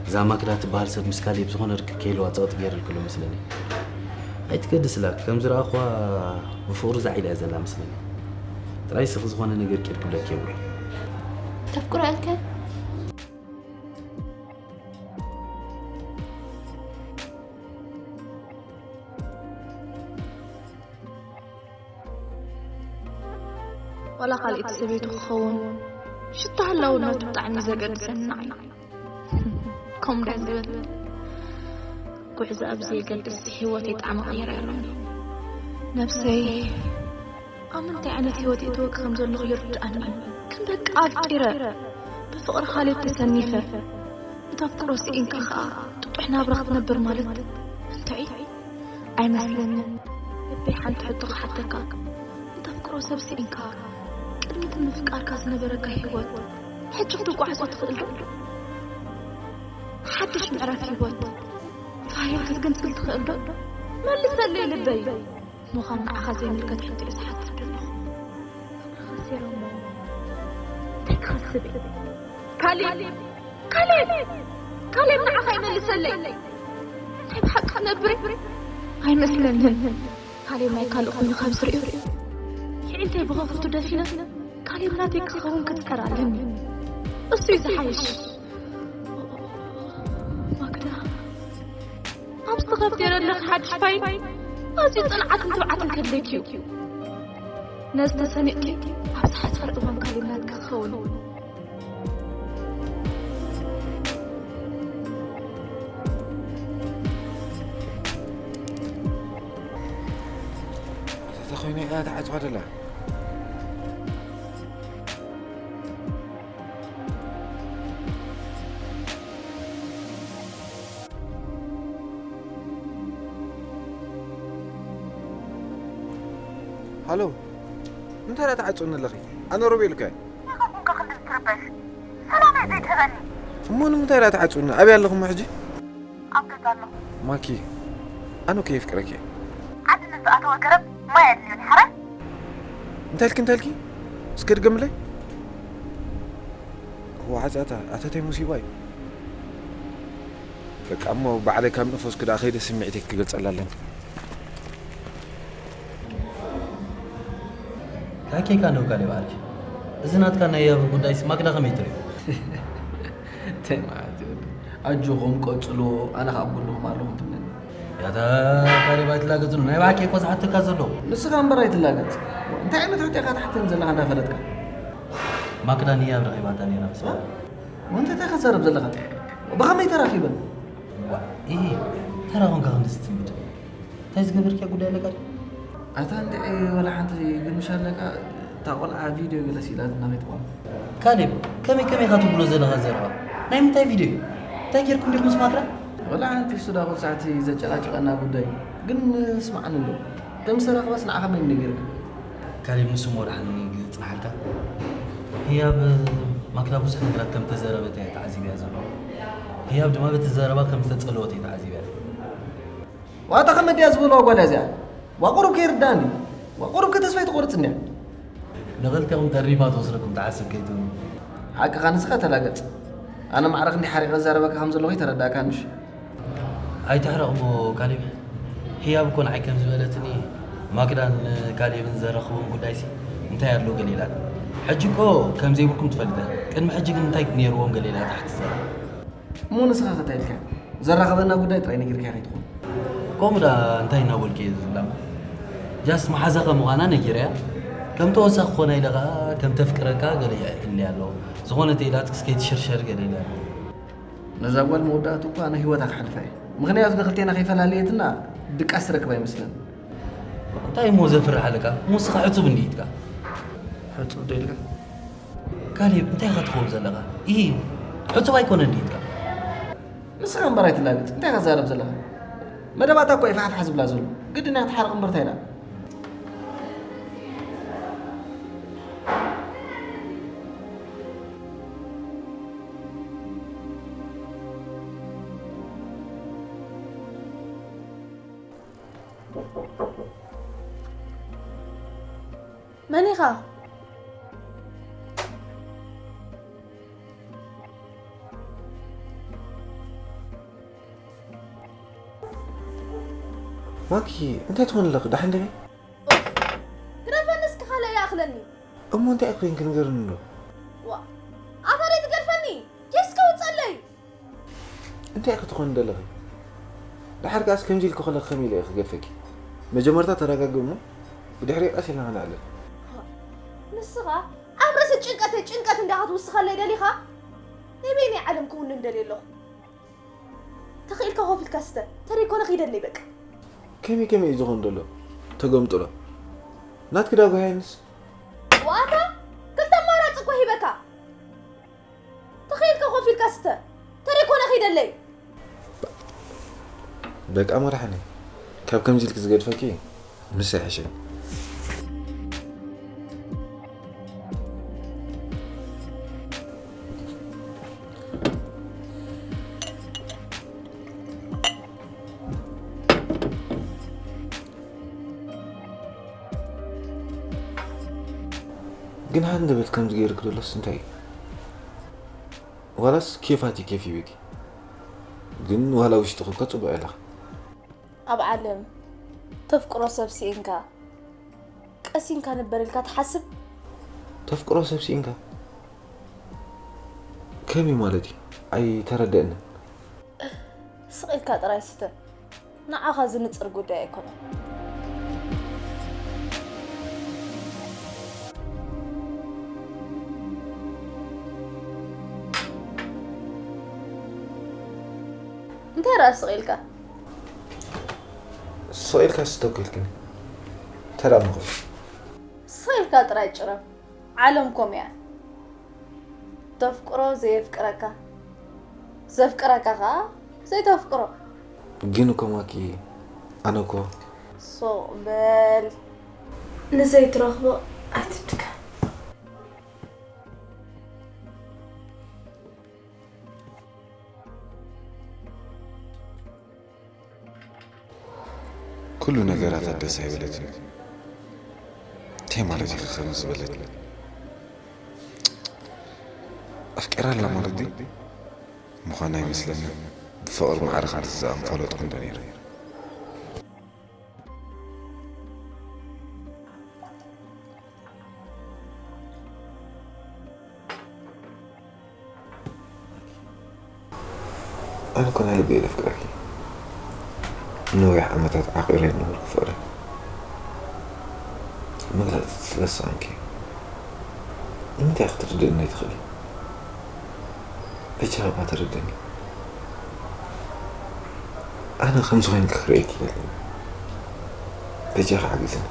እዛ ማክዳ ትበሃል ሰብ ምስ ካሌብ ዝኾነ ርክብ ከይህልዋ ጸቕጢ ገይረልክሉ መስለኒ። ኣይትገድስላ፣ ከም ዝረኣኹዋ ብፍቕሩ ዛዒላ እያ ዘላ መስለኒ። ጥራይ ስኺ ዝኾነ ነገር ቂድ ክብለኪ የብሉ። ተፍቅሮ እልከ? ዋላ ካልኣይቲ ሰበይቱ ክኸውን ሽታ ህላውነቱ ብጣዕሚ ዘገድሰኒ ንዓይ። ከምኡ ድያ ዝብል? ጉዕዞ ኣብ ዘየገድስ ህይወተይ ጣዕሚ ቀይረ ኣለኒ። ነብሰይ ኣብ ምንታይ ዓይነት ህይወት እተወኪ ከም ዘለኹ ይርድኣኒ እዩ። ግን በቃ ኣብጢረ ብፍቕሪ ካልእ ተሰኒፈ። እንተፍቅሮ ስኢንካ ኸኣ ጥጡሕ ናብራ ክትነብር ማለት እንታይ እዩ? ኣይመስለንን። ልበይ ሓንቲ ሕቶ ክሓተካ። እንተፍቅሮ ሰብ ስኢንካ ቅድሚ እቲ ምፍቃርካ ዝነበረካ ህይወት ሕጂ ክትጓዓዞ ትኽእል ዶ? ሓድሽ ምዕራፍ ህይወት ፋርያ ክትግንጽል ትኽእል ዶ? መልሰለይ ልበይ። ምዃን ንዓኻ ዘይምልከት ሕቶ እየ ዝሓትት ዘለኹ። ፍቕሪ ከሲረ እሞ እንታይ ክኸስብ እየ? ካሌብ! ካሌብ! ካሌብ ንዓኻ ይመልሰለይ። እንታይ ብሓቂ ክነብር እየ? ኣይመስለንን። ካሌብ ናይ ካልእ ኮይኑ ካብ ዝርእዮ፣ የዒንተይ ብኸፉቱ ደፊነ ካሌብ ናተይ ክኸውን ክጽዕር ኣለኒ። እሱ እዩ ዝሓይሽ። ማክዳ፣ ኣብ ዝተኸፍተ ዘለኺ ሓድሽ ፋይል ኣዝዩ ጽንዓትን ትብዓትን ከድልየኪ እዩ። ነዚ ተሰኒቕኪ ኣብ ዝሓጸረ እዋን ካሌብ ናትኪ ክኸውን። ተኾይነ እያ ተዓጽዋ ደላ። ሃሎ፣ እንታይ ደኣ ትዓጽውኒ ኣለኺ? ኣነ ሮቤል እኮ እየ። እንታይ ኮንካ ክንዲ ትርበሽ? ሰላመይ ዘይትህበኒ። እሞ ንምንታይ ደኣ ትዓጽውኒ? ኣበይ ኣለኹ እሞ ሕጂ? ኣብ ገዛ ኣለኹ። ማኪ፣ ኣነ እኮ የፍቅረኪ እየ። ዓዲ ንዝኣተወ ገረብ ማይ ኣድልዮን ሓራይ። እንታይ ኢልኪ፣ እንታይ ኢልኪ? እስከ ድገምለይ። ዋዓጻታ፣ ኣታ ታይ ሙሲባ እዩ። በቃ እሞ ባዕለይ ካብ ንፈስኩ ደኣ ከይደ ስምዒተይ ክገልጸላ ኣለኒ። ካኬካ ነው ካሌብ ዓርኪ። እዚ ናትካ ናይ ያብን ጉዳይስ ማክዳ ከመይ ትሪኦ? እንታይ ማለት እዩ? ኣጆኹም ቀጽሎ፣ ኣነ ካብ ጎንኹም ኣለኹም ትብለኒ። ያታ ካሌብ ኣይትላገጽ ነው። ናይ ብሓቂ እኮ ዝሓተካ ዘሎ። ንስኻ እምበር ኣይትላገጽ። እንታይ ዓይነት ሕቶ ኢኻ ትሓተኒ ዘለኻ እንዳፈለጥካ? ማክዳ ንያብ ረኺባታ ነይራ ምስ እ? ወንተ እንታይ ከዛረብ ዘለኻ? ብኸመይ ተራኺበን? ዋ፣ ኢሂ። ተራ ኮንካ ክንዲ ዝትምድ እንታይ ዝገበርክያ ጉዳይ ኣለካ ድዩ? ኣታ እንድዒ፣ ወላ ሓንቲ፣ ግን ምሽ ኣለካ እታ ቆልዓ ቪድዮ ገለ ስኢላትና ከይትኾን። ካሌብ፣ ከመይ ከመይ ኢኻ ትብሎ ዘለኻ ዘረባ? ናይ ምንታይ ቪድዮ እዩ? እንታይ ጌርኩም ዲኹም ምስ ማክዳ? ወላ ሓንቲ፣ እሱ ዳ ኩሉ ሰዓት ዘጨቃጭቀና ጉዳይ እዩ። ግን ስማዕኒ እንዶ፣ ከም ዝተረኽበስ ንዓኻ መን ነጊርካ? ካሌብ፣ ንሱ እሞ ደሓን ጽንሓልካ። ህያብ ማክዳ ብዙሕ ነገራት ከም ተዘረበት እየ ተዓዚበያ ዘለኹ። ህያብ ድማ በቲ ዘረባ ከም ዝተጸለወት እየ ተዓዚበያ። ዋታ ከመድያ ዝበልዋ ጓል እዚኣ። ዋ ቁሩብ ከይርዳእኒ። ዋ ቁሩብ ከተስፋ ኣይትቆርጽ እንድያ። ንኽልቴኹም ተሪፋ ትወስደኩም ትሓስብ ከይትብሉ። ሓቅኻ ንስኻ ተላገጽ። ኣነ ማዕረ ክንደይ ሓሪቐ ዝዛረበካ ከም ዘለኹ ይተረዳእካ ምሽ? ኣይትሕረቕ እሞ ካሌብ። ህያብ እኮ ንዓይ ከም ዝበለትኒ ማክዳን ካሌብን ዘራኽቦም ጉዳይሲ እንታይ ኣሎ ገለ ኢላትኒ። ሕጂ እኮ ከም ዘይብልኩም ትፈልጥ እያ። ቅድሚ ሕጂ ግን እንታይ ነይርዎም ገለ ኢላ ትሓትት ዘላ። እሞ ንስኻ ከ እንታይ ኢልካ? ዘራኸበና ጉዳይ ጥራይ ነጊርካያ ከይትኾን። ከምኡ ደኣ እንታይ እናበልኩ እየ ዝብላ? ጃስት መሓዛኻ ምዃና ነጊረያ። ከም ተወሳኺ ክኾና ኢለ ኸኣ ከም ተፍቅረካ ገለ ይሕልያ ኣለዎ። ዝኾነ ተኢላትክስ ከይትሽርሸር ገለ ኢለ ኣለዎ። ነዛ ጓል መወዳእቱ እኳ ኣነ ህይወታ ክሓልፋ እየ። ምኽንያቱ ንኽልቴና ከይፈላለየትና ድቃስ ትረክብ ኣይመስለን። እንታይ እሞ ዘፍርሕ ኣለካ? እሞ ንስኻ ሕጹብ እንድዩ ኢትካ? ሕጹብ ዶ ኢልካ? ካሌብ፣ እንታይ ኢኻ ትኸውን ዘለኻ? ኢሂ፣ ሕጹብ ኣይኮነን ድዩ ኢልካ? ንስኻ እምበር ኣይትላገጽ። እንታይ ኢኻ ትዛረብ ዘለኻ? መደባታ እኮ እዩ ፋሕፋሕ ዝብላ ዘሎ። ግድን እያ ክትሓርቕ እምበር እንታይ ኢላ? መን ኢኻ? ማኪ፣ እንታይ ትኾን ኣለኺ? ደሓን ዲኺ? ኡፍ፣ ግረፈኒ እስኪ፣ ካልእ ይኣኽለኒ። እሞ እንታይ እኮ ኢንክ ንገርኒ ዶ? ዋ፣ ኣታ ደይ ትገርፈኒ? ኬስከ ውጸለይ። እንታይ ክትኾን ደለኺ? ደሓር ከኣስ ከምዚ ኢልኪ ከለኺ ከመይ ኢለ እየ ክገድፈኪ? መጀመርታ ተረጋግእ እሞ ብድሕሪ ቀስ ኢልና ክንዕልል። ንስኻ ኣብ ርእሲ ጭንቀተይ ጭንቀት እንዳ ክትውስኸለይ ደሊኻ? ናይ በይነይ ዓለም ክውንን ደልየ ኣለኹ። ተኽኢልካ ኮፍ ኢልካ ስተ፣ ተደይኮነ ኺደለይ በቃ። ከመይ ከመይ እዩ ዝኾን ደሎ? ተገምጥሎ። ናትኪ ዳ ጓሃየንስ? ዋታ፣ ክልተ ኣማራጺ እኮ ሂበካ። ተኽኢልካ ኮፍ ኢልካ ስተ። ተደይ ኮነ ኺደለይ። በቃ መድሓኒ። ካብ ከምዚ ኢልኪ ዝገድፈኪ ምስ ይሕሸ። ግን ሃንደበት ከምዚ ገይርክ ዘሎስ እንታይ እዩ? ዋላስ ኬፋት እዩ ኬፍ ይብኪ? ግን ዋላ ውሽጥኺ እኮ ጽቡቕ ኣለኺ። ኣብ ዓለም ተፍቅሮ ሰብ ስኢንካ ቀሲንካ ንበር ኢልካ ትሓስብ? ተፍቅሮ ሰብ ስኢንካ? ከመይ ማለት እዩ? ኣይተረደአንን። ስቕ ኢልካ ጥራይ ስተ። ንዓኻ ዝንጽር ጉዳይ ኣይኮነን። እንታይ ደኣ ስቕ ኢልካ? ስቕ ኢልካ ስተ እኮ ኢልክኒ። ተራ ምኹ። ስቕ ኢልካ ጥራይ ጭረም። ዓለም ከምኡ እያ። ተፍቅሮ ዘየፍቅረካ፣ ዘፍቅረካ ኸኣ ዘይተፍቅሮ። ግን እኮ ማኪ፣ ኣነ እኮ። ሱቕ በል። ንዘይትረኽቦ ኣይትድከም። ኩሉ ነገራታ ደስ ኣይበለትን። እንታይ ማለት ኢኺ ከምዚ ዝበለት? ኣፍቂራ ኣላ ማለት ድዩ? ምዃና ኣይመስለንን። ብፍቕሪ ማዕረ ክንድዚ ዝኣምፈለጥኩ እንዶ ነይረ። ኣነ እኮ ናይ ልበይ ዘፍቅረኪ። ንነዊሕ ዓመታት ዓቒረ ዝነበርኩ ፍቕሪ ምግላጽ ስለ ዝሰኣንኪ፣ ንምንታይ ክትርድእኒ ኣይትኽእሊ? በጃኻ እባ ተረድእኒ። ኣነ ከምዚ ኮይንኪ ክርእየኪ ይደሊ። በጃኺ ሓግዝኒ።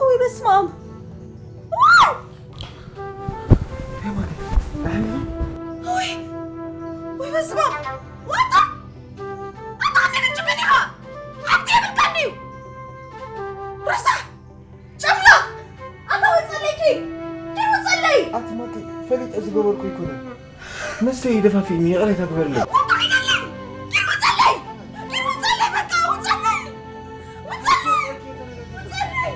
ውይ በስመ ኣብ። ውይ! ውይ! ውይ በስመ ኣብ። ዋጣ! ኣታ ከመይ ትጅብን ኢኻ? ሓፍቲ የብልካን ድዩ? ረሳሕ! ጨምላቕ! ኣታ ወጸለይኪ! ኪድ ውጸለይ! ኣቲ ማኪ፣ ፈሊጠ ዝገበርኩ ኣይኮነን። መስተይ ደፋፊእኒ፣ ይቕሬታ ግበርለይ። ወጣ ኢለለይ! ኪድ ውጸለይ! ኪድ ውጸለይ! በቃ ውጸለይ! ውጸለይ! ውጸለይ!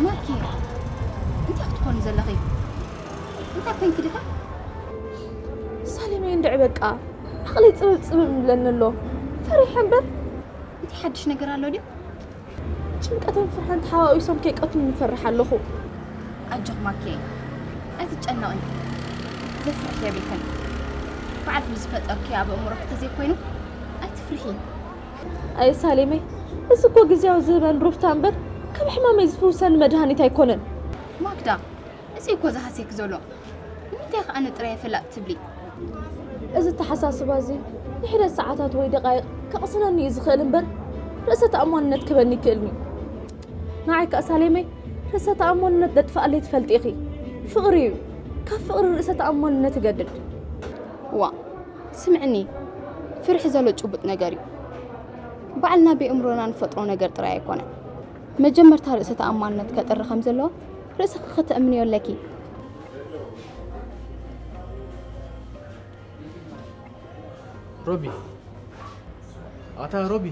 ማኪ፣ እንታይ ክትኾኒ ዘለኺ? እንታይ ኮንኪ ድኻ? ሳሌመይ እንድዒ በቃ፣ ዓቕለይ ጽብብ ጽብብ ይብለኒ ኣሎ። ፈሪሐ እምበር። እንታይ ሓድሽ ነገር ኣሎ ድዩ? ጭንቀትን ፍርሕን ተሓዋዊሶም ከይቀትሉኒ እፈርሕ ኣለኹ። ኣጆኺ ማኪ፣ ኣይትጨነቒ። ዘፍርሕ የብልክን። ባዕልኺ ዝፈጠርክዮ ኣብ ኣእምሮኺ ተዘይኮይኑ፣ ኣይትፍርሒ። ኣይ ሳሌመይ፣ እዚ እኮ ግዝያዊ ዝህበን ሩፍታ እምበር፣ ካብ ሕማመይ ዝፍውሰኒ መድሃኒት ኣይኮነን። ማክዳ፣ እዚ እኮ ዝሃስየኪ ዘሎ። ንምንታይ ከ ኣነ ጥራይ እየ ፈላጥ ትብሊ? እዚ ኣተሓሳስባ እዚ ንሕደት ሰዓታት ወይ ደቃይቕ ከቕስነኒ እዩ ዝኽእል እምበር፣ ርእሰ ተኣማንነት ክህበኒ ኣይክእልን እዩ። ንዓይ ከኣ ሳሌመይ፣ ርእሰ ተኣማንነት ዘጥፍኣለይ ትፈልጢ ኢኺ። ፍቕሪ እዩ። ካብ ፍቕሪ ርእሰ ተኣማንነት ይገድድ። ዋ፣ ስምዕኒ፣ ፍርሒ ዘሎ ጭቡጥ ነገር እዩ። ባዕልና ብእምሮና ንፈጥሮ ነገር ጥራይ ኣይኮነን። መጀመርታ ርእሰ ተኣማንነት ከጥሪ ከም ዘለዎ ርእስኺ ከተእምንዮ ኣለኪ። ሮቢ፣ ኣታ ሮቢ፣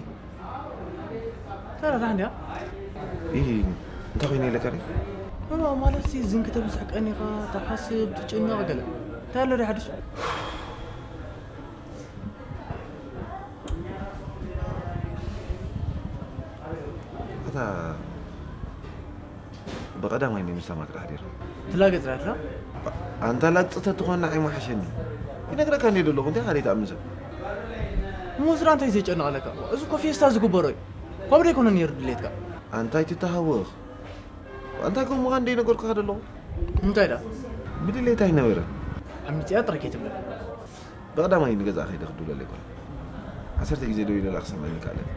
ተረዳሕ እንዲያ? ኢ፣ እንታይ ኮይነ ኢለካ ድዩ? ኖ፣ ኖ፣ ማለት ሲ ዝን ከተብዝሕ ቀኒኻ፣ ትሓስብ፣ ትጭነቕ ገለ። እንታይ ኣሎ ድዩ ሓድሽ? ኣታ ብቐዳማይ ናይ ምሳማ ክዳሕዲር። ትላገጽ ራትላ? ኣንታ ላጽተ ትኾና ኣይመሓሸኒ። ይነግረካ እንዴ ዘለኹ፣ እንታይ ካልእ ትኣምን ሰብ? ምስራ እንታይ ዘጨነቐለካ? እዚ እኮ ፌስታ ዝግበሮ እዩ። ከምኡ ደይኮነ ነይሩ ድሌትካ። ኣንታይ ትተሃወኽ? ኣንታይ ከምኡ ምዃን ደይነገርኩኻ ዘለኹ? እንታይ ደኣ? ብድሌት ኣይነበረን። ኣብ ምጽያ ጥራይ ከይትብለ። ብቐዳማይ ንገዛ ከይደ ክድውለለይ ኮነ። ዓሰርተ ግዜ ደዊለላ ክሰምዐኒ ከኣለት።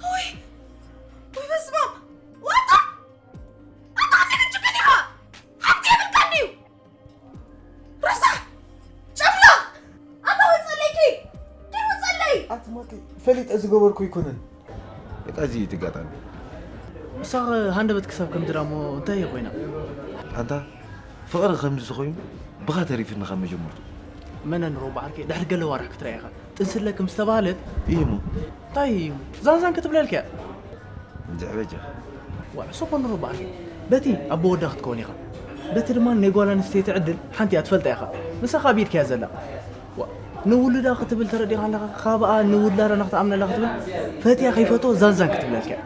ውይ! ውይ በስመ ኣብ! ዋጣ! ኣታ ከመይ ክትጅብን ኢኻ? ሓፍቲ የብልካን ድዩ? ረሳሕ! ጨምላቕ! ኣታ ውጸለይ ኪድ! ኪድ ውጸለይ! ኣቲ ማኪ፣ ፈሊጠ ዝገበርኩ ኣይኮነን። በቃ እዚ እዩ እቲ ኣጋጣሚ። ንሳኸ ሃንደበት ክሳብ ከምዚ ደኣ እሞ እንታይ እዩ ኮይና? ኣንታ ፍቕሪ ከምዚ ኮይኑ ብኻ ተሪፍኒ ካብ መጀመርቱ። መነን ሮባ ዓርከይ ድሕሪ ገለ ዋርሕ ክትረኣ ኢኻ። ጥንሲ ኣለኪ ምስ ተባህለት እዩ እሞ። እንታይ እዩ? ዛንዛን ክትብለልኪ እያ። እንድዒ በጃ። ዋ፣ ዕሱብ ኮን ሮባ ዓርከይ። በቲ ኣቦ ወዳ ክትከውን ኢኻ። በቲ ድማ ናይ ጓል ኣንስተይቲ ዕድል ሓንቲ እያ ትፈልጣ ኢኻ። ንሳኻ ኣብ ኢድካ እያ ዘላ። ዋ፣ ንውሉዳ ክትብል ተረዲኻ ኣለኻ፣ ካብኣ ንውላዳ ንኽትኣምነላ ክትብል ፈትያ ከይፈትዎ ዛንዛን ክትብለልካ እያ።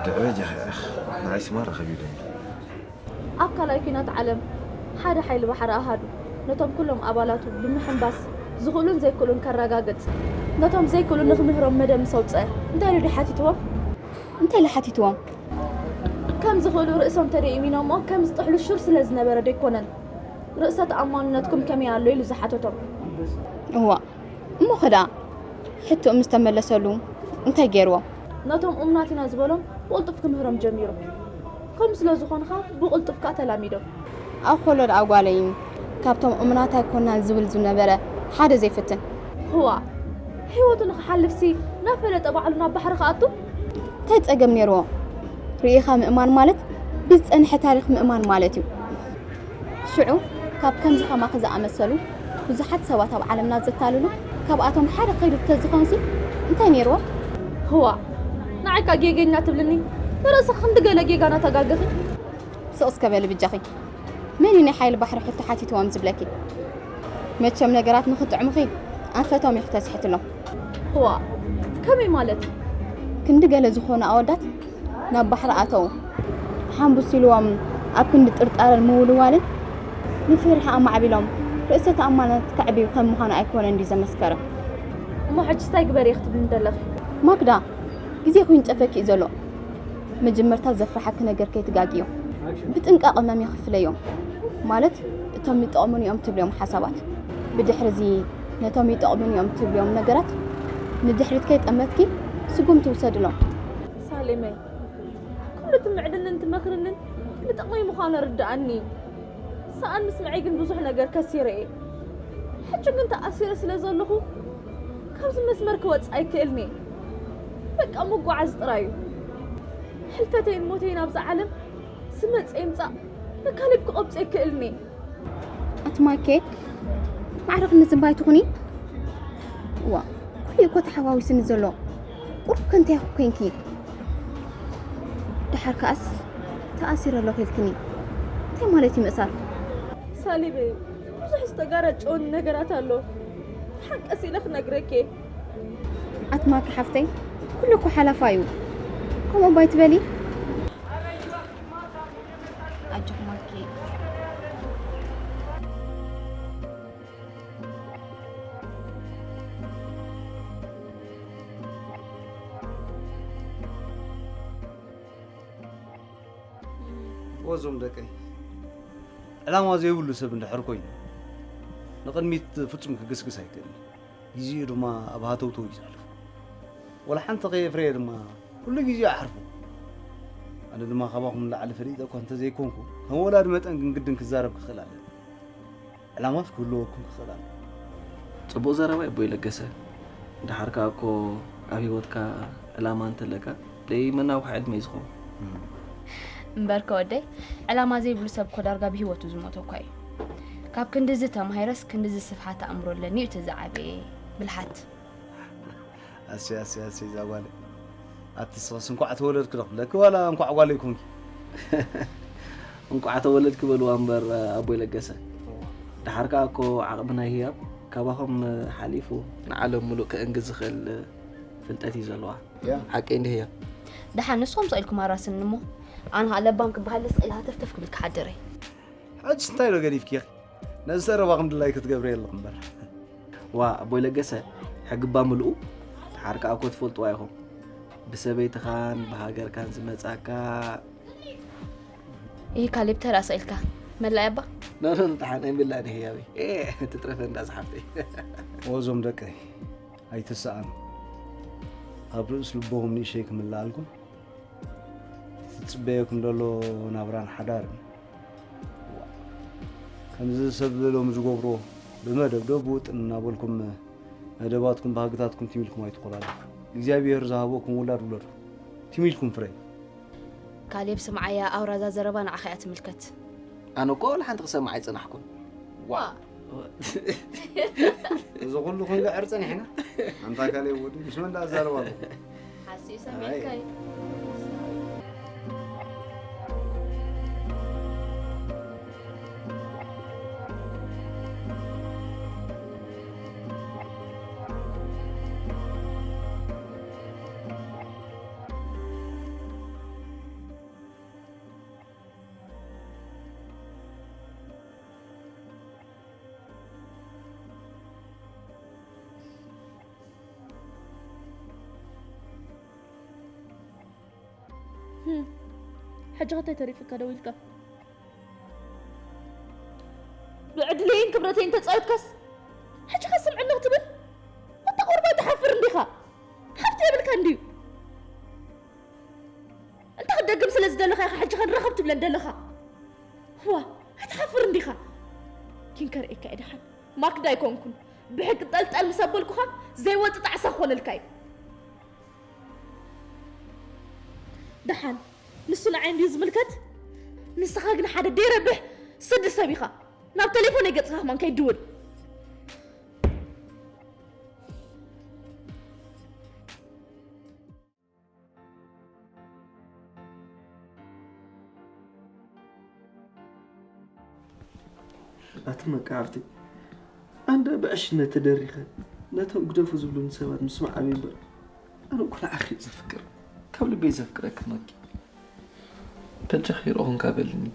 ድዕበጃ ንዓይ ስማራ ከቢዱኒ። ኣብ ካልኣይ ኲናት ዓለም ሓደ ሓይሊ ባሕሪ ኣሃዱ ነቶም ኩሎም ኣባላቱ ብምሕንባስ ዝኽእሉን ዘይክእሉን ከረጋግጽ፣ ነቶም ዘይክእሉ ንኽምህሮም መደብ ምስ ኣውጽአ እንታይ ኢሉ ድዩ ሓቲትዎም? እንታይ ኢሉ ሓቲትዎም? ከም ዝኽእሉ ርእሶም ተደይሚኖሞ ከም ዝጥሕሉ ሹር ስለ ዝነበረ ዶ ኣይኮነን? ርእሰ ተኣማንነትኩም ከመይ ኣሎ ኢሉ ዝሓተቶም። እዋ፣ እሞ ኸ ደኣ ሕቶኡ ምስ ተመለሰሉ እንታይ ገይርዎ? ነቶም እሙናት ኢና ዝበሎም ብቕልጡፍ ክምህሮም ጀሚሩ። ከምኡ ስለ ዝኾንኻ ብቕልጡፍ ከኣ ተላሚዶም። ኣኾሎ ደኣ ጓለይ ካብቶም እሙናት ኣይኮናን ዝብል ዝነበረ ሓደ ዘይፍትን። ህዋ፣ ህይወቱ ንኽሓልፍሲ እናፈለጠ ባዕሉ ናብ ባሕሪ ክኣቱ? እንታይ ጸገም ነይርዎ? ርኢኻ ምእማን ማለት ብዝጸንሐ ታሪኽ ምእማን ማለት እዩ። ሽዑ ካብ ከምዚ ከማኺ ዝኣመሰሉ ብዙሓት ሰባት ኣብ ዓለምና ዘታልሉ፣ ካብኣቶም ሓደ ከይዱ ተዝኾንሲ እንታይ ነይርዎ? ህዋ፣ ንዓይካ ጌገኛ ትብልኒ? ንርእስኺ ክንዲ ገለ ጌጋ ናተጋገኺ። ስቕ እስከ በሊ ብጃኺ። መን እዩ ናይ ሓይሊ ባሕሪ ሕቶ ሓቲትዎም ዝብለኪ? መቸም ነገራት ንኽጥዕሙኺ ኣንፈቶም ኢኺ ተስሕትሎም። ህዋ፣ ከመይ ማለት? ክንዲ ገለ ዝኾኑ ኣወዳት ናብ ባሕሪ ኣተዉ። ሓምቡስ ኢልዎም ኣብ ክንዲ ጥርጣረን ምውልዋልን ንፍርሒ ኣማዕቢሎም ርእሰ ተኣማንነት ከዕብዩ ከም ምዃኑ ኣይኮነን ድዩ ዘመስከረ? እሞ ሕጂስ እንታይ ግበሪ ኢኺ ትብልኒ ዘለኺ? ማክዳ፣ ግዜኺ ይንጨፈኪ እዩ ዘሎ። መጀመርታ ዘፍርሓኪ ነገር ከይትጋግዮ። ብጥንቃቐ መምየ ክፍለዮም። ማለት እቶም ይጠቕሙኒ እዮም ትብልዮም ሓሳባት። ብድሕሪ እዚ ነቶም ይጠቕሙኒ እዮም ትብልዮም ነገራት ንድሕሪት ከይጠመትኪ ስጉምቲ ውሰድሎም። ሳሌመይ፣ ኩሉ እቲ ምዕድንን ትመኽርንን ንጥቕመይ ምዃኑ ርድኣኒ። ሰኣን ምስምዐይ ግን ብዙሕ ነገር ከሲረ እየ። ሕጂ ግን ተኣሲረ ስለ ዘለኹ ካብዚ መስመር ክወጽእ ኣይክእልን እየ። በቃ ምጉዓዝ ጥራይ እዩ። ሕልፈተይን ሞተይን ኣብዚ ዓለም ዝመጽእ ይምጻእ ንካሌብ ክቐብጾ ኣይክእልን እየ። ኣቲ ማኬ፣ ማዕረ ክንዝንባይ ትኹኒ? እዋ፣ ኩሉ እኮ ተሓዋዊስኒ ዘሎ። ቁሩብ ከ እንታይ ኮንኪ? ደሓር ከኣስ ተኣሲረ ኣለኹ ኢልክኒ። እንታይ ማለት እዩ ምእሳር? ሳሊበይ፣ ብዙሕ ዝተጋረጨወኒ ነገራት ኣሎ። ተሓንቀስ ኢለ ክነግረኪ እየ። ኣቲ ማኪ ሓፍተይ፣ ኩሉ እኮ ሓላፋ እዩ። ከምኡ እባ ኣይትበሊ። ኣጆኺ ማኪ። ወዞም ደቀይ፣ ዕላማ ዘይብሉ ሰብ እንድሕር ኮይኑ ንቕድሚት ፍጹም ክግስግስ ኣይክእልን። ግዜኡ ድማ ኣብ ሃተውተው እዩ ዘሕልፎ። ወላ ሓንቲ ከየፍረየ ድማ ኩሉ ግዜኡ ኣሕርፎ። ኣነ ድማ ካባኹም ንላዕሊ ፈሊጠ እኳ እንተዘይኮንኩ፣ ከም ወላዲ መጠን ግን ግድን ክዛረብ ክኽእል ኣለኒ። ዕላማስ ክህልወኩም ክኽእል ኣለዎ። ጽቡቕ ዘረባ እዩ ኣቦይ ለገሰ። ደሓር ከኣ እኮ ኣብ ህይወትካ ዕላማ እንተለካ ደይ መናውሒ ዕድመ እዩ ዝኸውን። እምበር ከወደይ፣ ዕላማ ዘይብሉ ሰብ እኮ ዳርጋ ብህይወቱ ዝሞተ እኳ እዩ። ካብ ክንድዚ ተማሂረስ ክንድዚ ስፍሓት ኣእምሮ ኣለኒ እዩ እቲ ዝዓበየ ብልሓት። ኣሰይ ኣሰይ ኣሰይ እዛ ጓለይ። ኣቲ ስኸስ እንኳዕ ተወለድኪ ዶ ክብለኪ ዋላ እንኳዕ ጓለይ ኮንኪ? እንኳዕ ተወለድኪ በልዋ እምበር ኣቦይ ለገሰ። ደሓር ከኣ እኮ ዓቕሚ ናይ ህያብ ካባኹም ሓሊፉ ንዓለም ሙሉእ ከእንግድ ዝኽእል ፍልጠት እዩ ዘለዋ። ያ። ሓቀይ እንዲ ህያብ? ደሓን ንስኹም ስቕ ኢልኩም ኣራስኒ እሞ፣ ኣነ ኸኣ ለባም ክበሃል ስቕ ኢለ ሃተፍተፍ ክብል ክሓድር እየ። ሕጅስ እንታይ ዶ ገዲፍኪ ኢኺ? ነዚ ዘረባኹም ድላይ ክትገብሪ የለኹም እምበር። ዋ ኣቦይ ለገሰ፣ ሕጊ እባ ምልኡ። ደሓር ከኣ እኮ ትፈልጥዋ ኢኹም። ብሰበይትኻን ብሃገርካን ዝመጻካ። ይህ ካሌብ ተራ ስቕ ኢልካ መላእ ኣባ? ኖ፣ ኖ፣ ኖ፣ ደሓን ኣይምላእን ህያበይ። ኤ፣ ትትረፈ እንዳ ዝሓፍተይ። ወዞም ደቀይ፣ ኣይትሰኣኑ። ኣብ ርእስ ልቦኹም ንእሸይ ክምልኣልኩም። ዝጽበየኩም ዘሎ ናብራን ሓዳርን። ከምዚ ሰብ ሎሚ ዝገብሮ ብመደብ ዶ ብውጥን እናበልኩም መደባትኩም ባህግታትኩም ትም ኢልኩም ኣይትቆላለፉ። እግዚኣብሔር ዝሃበኩም ውላድ ውለዱ። ትም ኢልኩም ፍረዩ። ካሌብ ስምዓያ፣ ኣውራዛ ዘረባ ንዓኻ እያ ትምልከት። ኣነ እኮ ወላ ሓንቲ ክሰምዕ ኣይጸናሕኩን። ዋ። እዚ ኩሉ ክንግዕር ጸኒሕና። ኣንታ ካሌብ ወዲ ምስ መን ደኣ እዛረብ ኣለኹ? ሓሲኡ ሰሚዕካዩ። ሕጂ ኸ እንታይ ተሪፍካ ደው ኢልካ? ብዕድለይን ክብረተይን ተጻዊትካስ፣ ሕጂ ኸ ስምዕኒ ክትብል? ኣታ ቁሩብ ኣይትሓፍር እንዲኻ? ሃብቲ የብልካን ድዩ? እንታይ ክትደግም ስለ ዝደለኻ ኢኻ ሕጂ ኸ ንራኸብ ትብለን ዘለኻ? ዋ፣ ኣይትሓፍር እንዲኻ? ኪን ከርእየካ እየ ደሓን። ማክዳ ኣይኮንኩን። ብሕጊ ጠልጠል ምስ ኣበልኩኻ ዘይወጽእ ጣዕሳ ክኾነልካ እዩ። ደሓን፣ ንሱ ንዓይ እንድዩ ዝምልከት። ንስኻ ግን ሓደ ደይረብሕ ስዲ ሰብ ኢኻ። ናብ ቴሌፎነይ ገጽካ ከማን ከይድውል። ኣቲ መቃዕብቲ፣ ኣንዳ ብዕሽነት ተደሪኸ ነቶም ግደፉ ዝብሉኒ ሰባት ምስማዕ ኣበይ እምበር፣ ኣነ እኮ ንዓኺ እየ ዘፍቅር፣ ካብ ልበይ ዘፍቅረኪ ማኪ። በጃኺ ርኡኹም ካበልኒ፣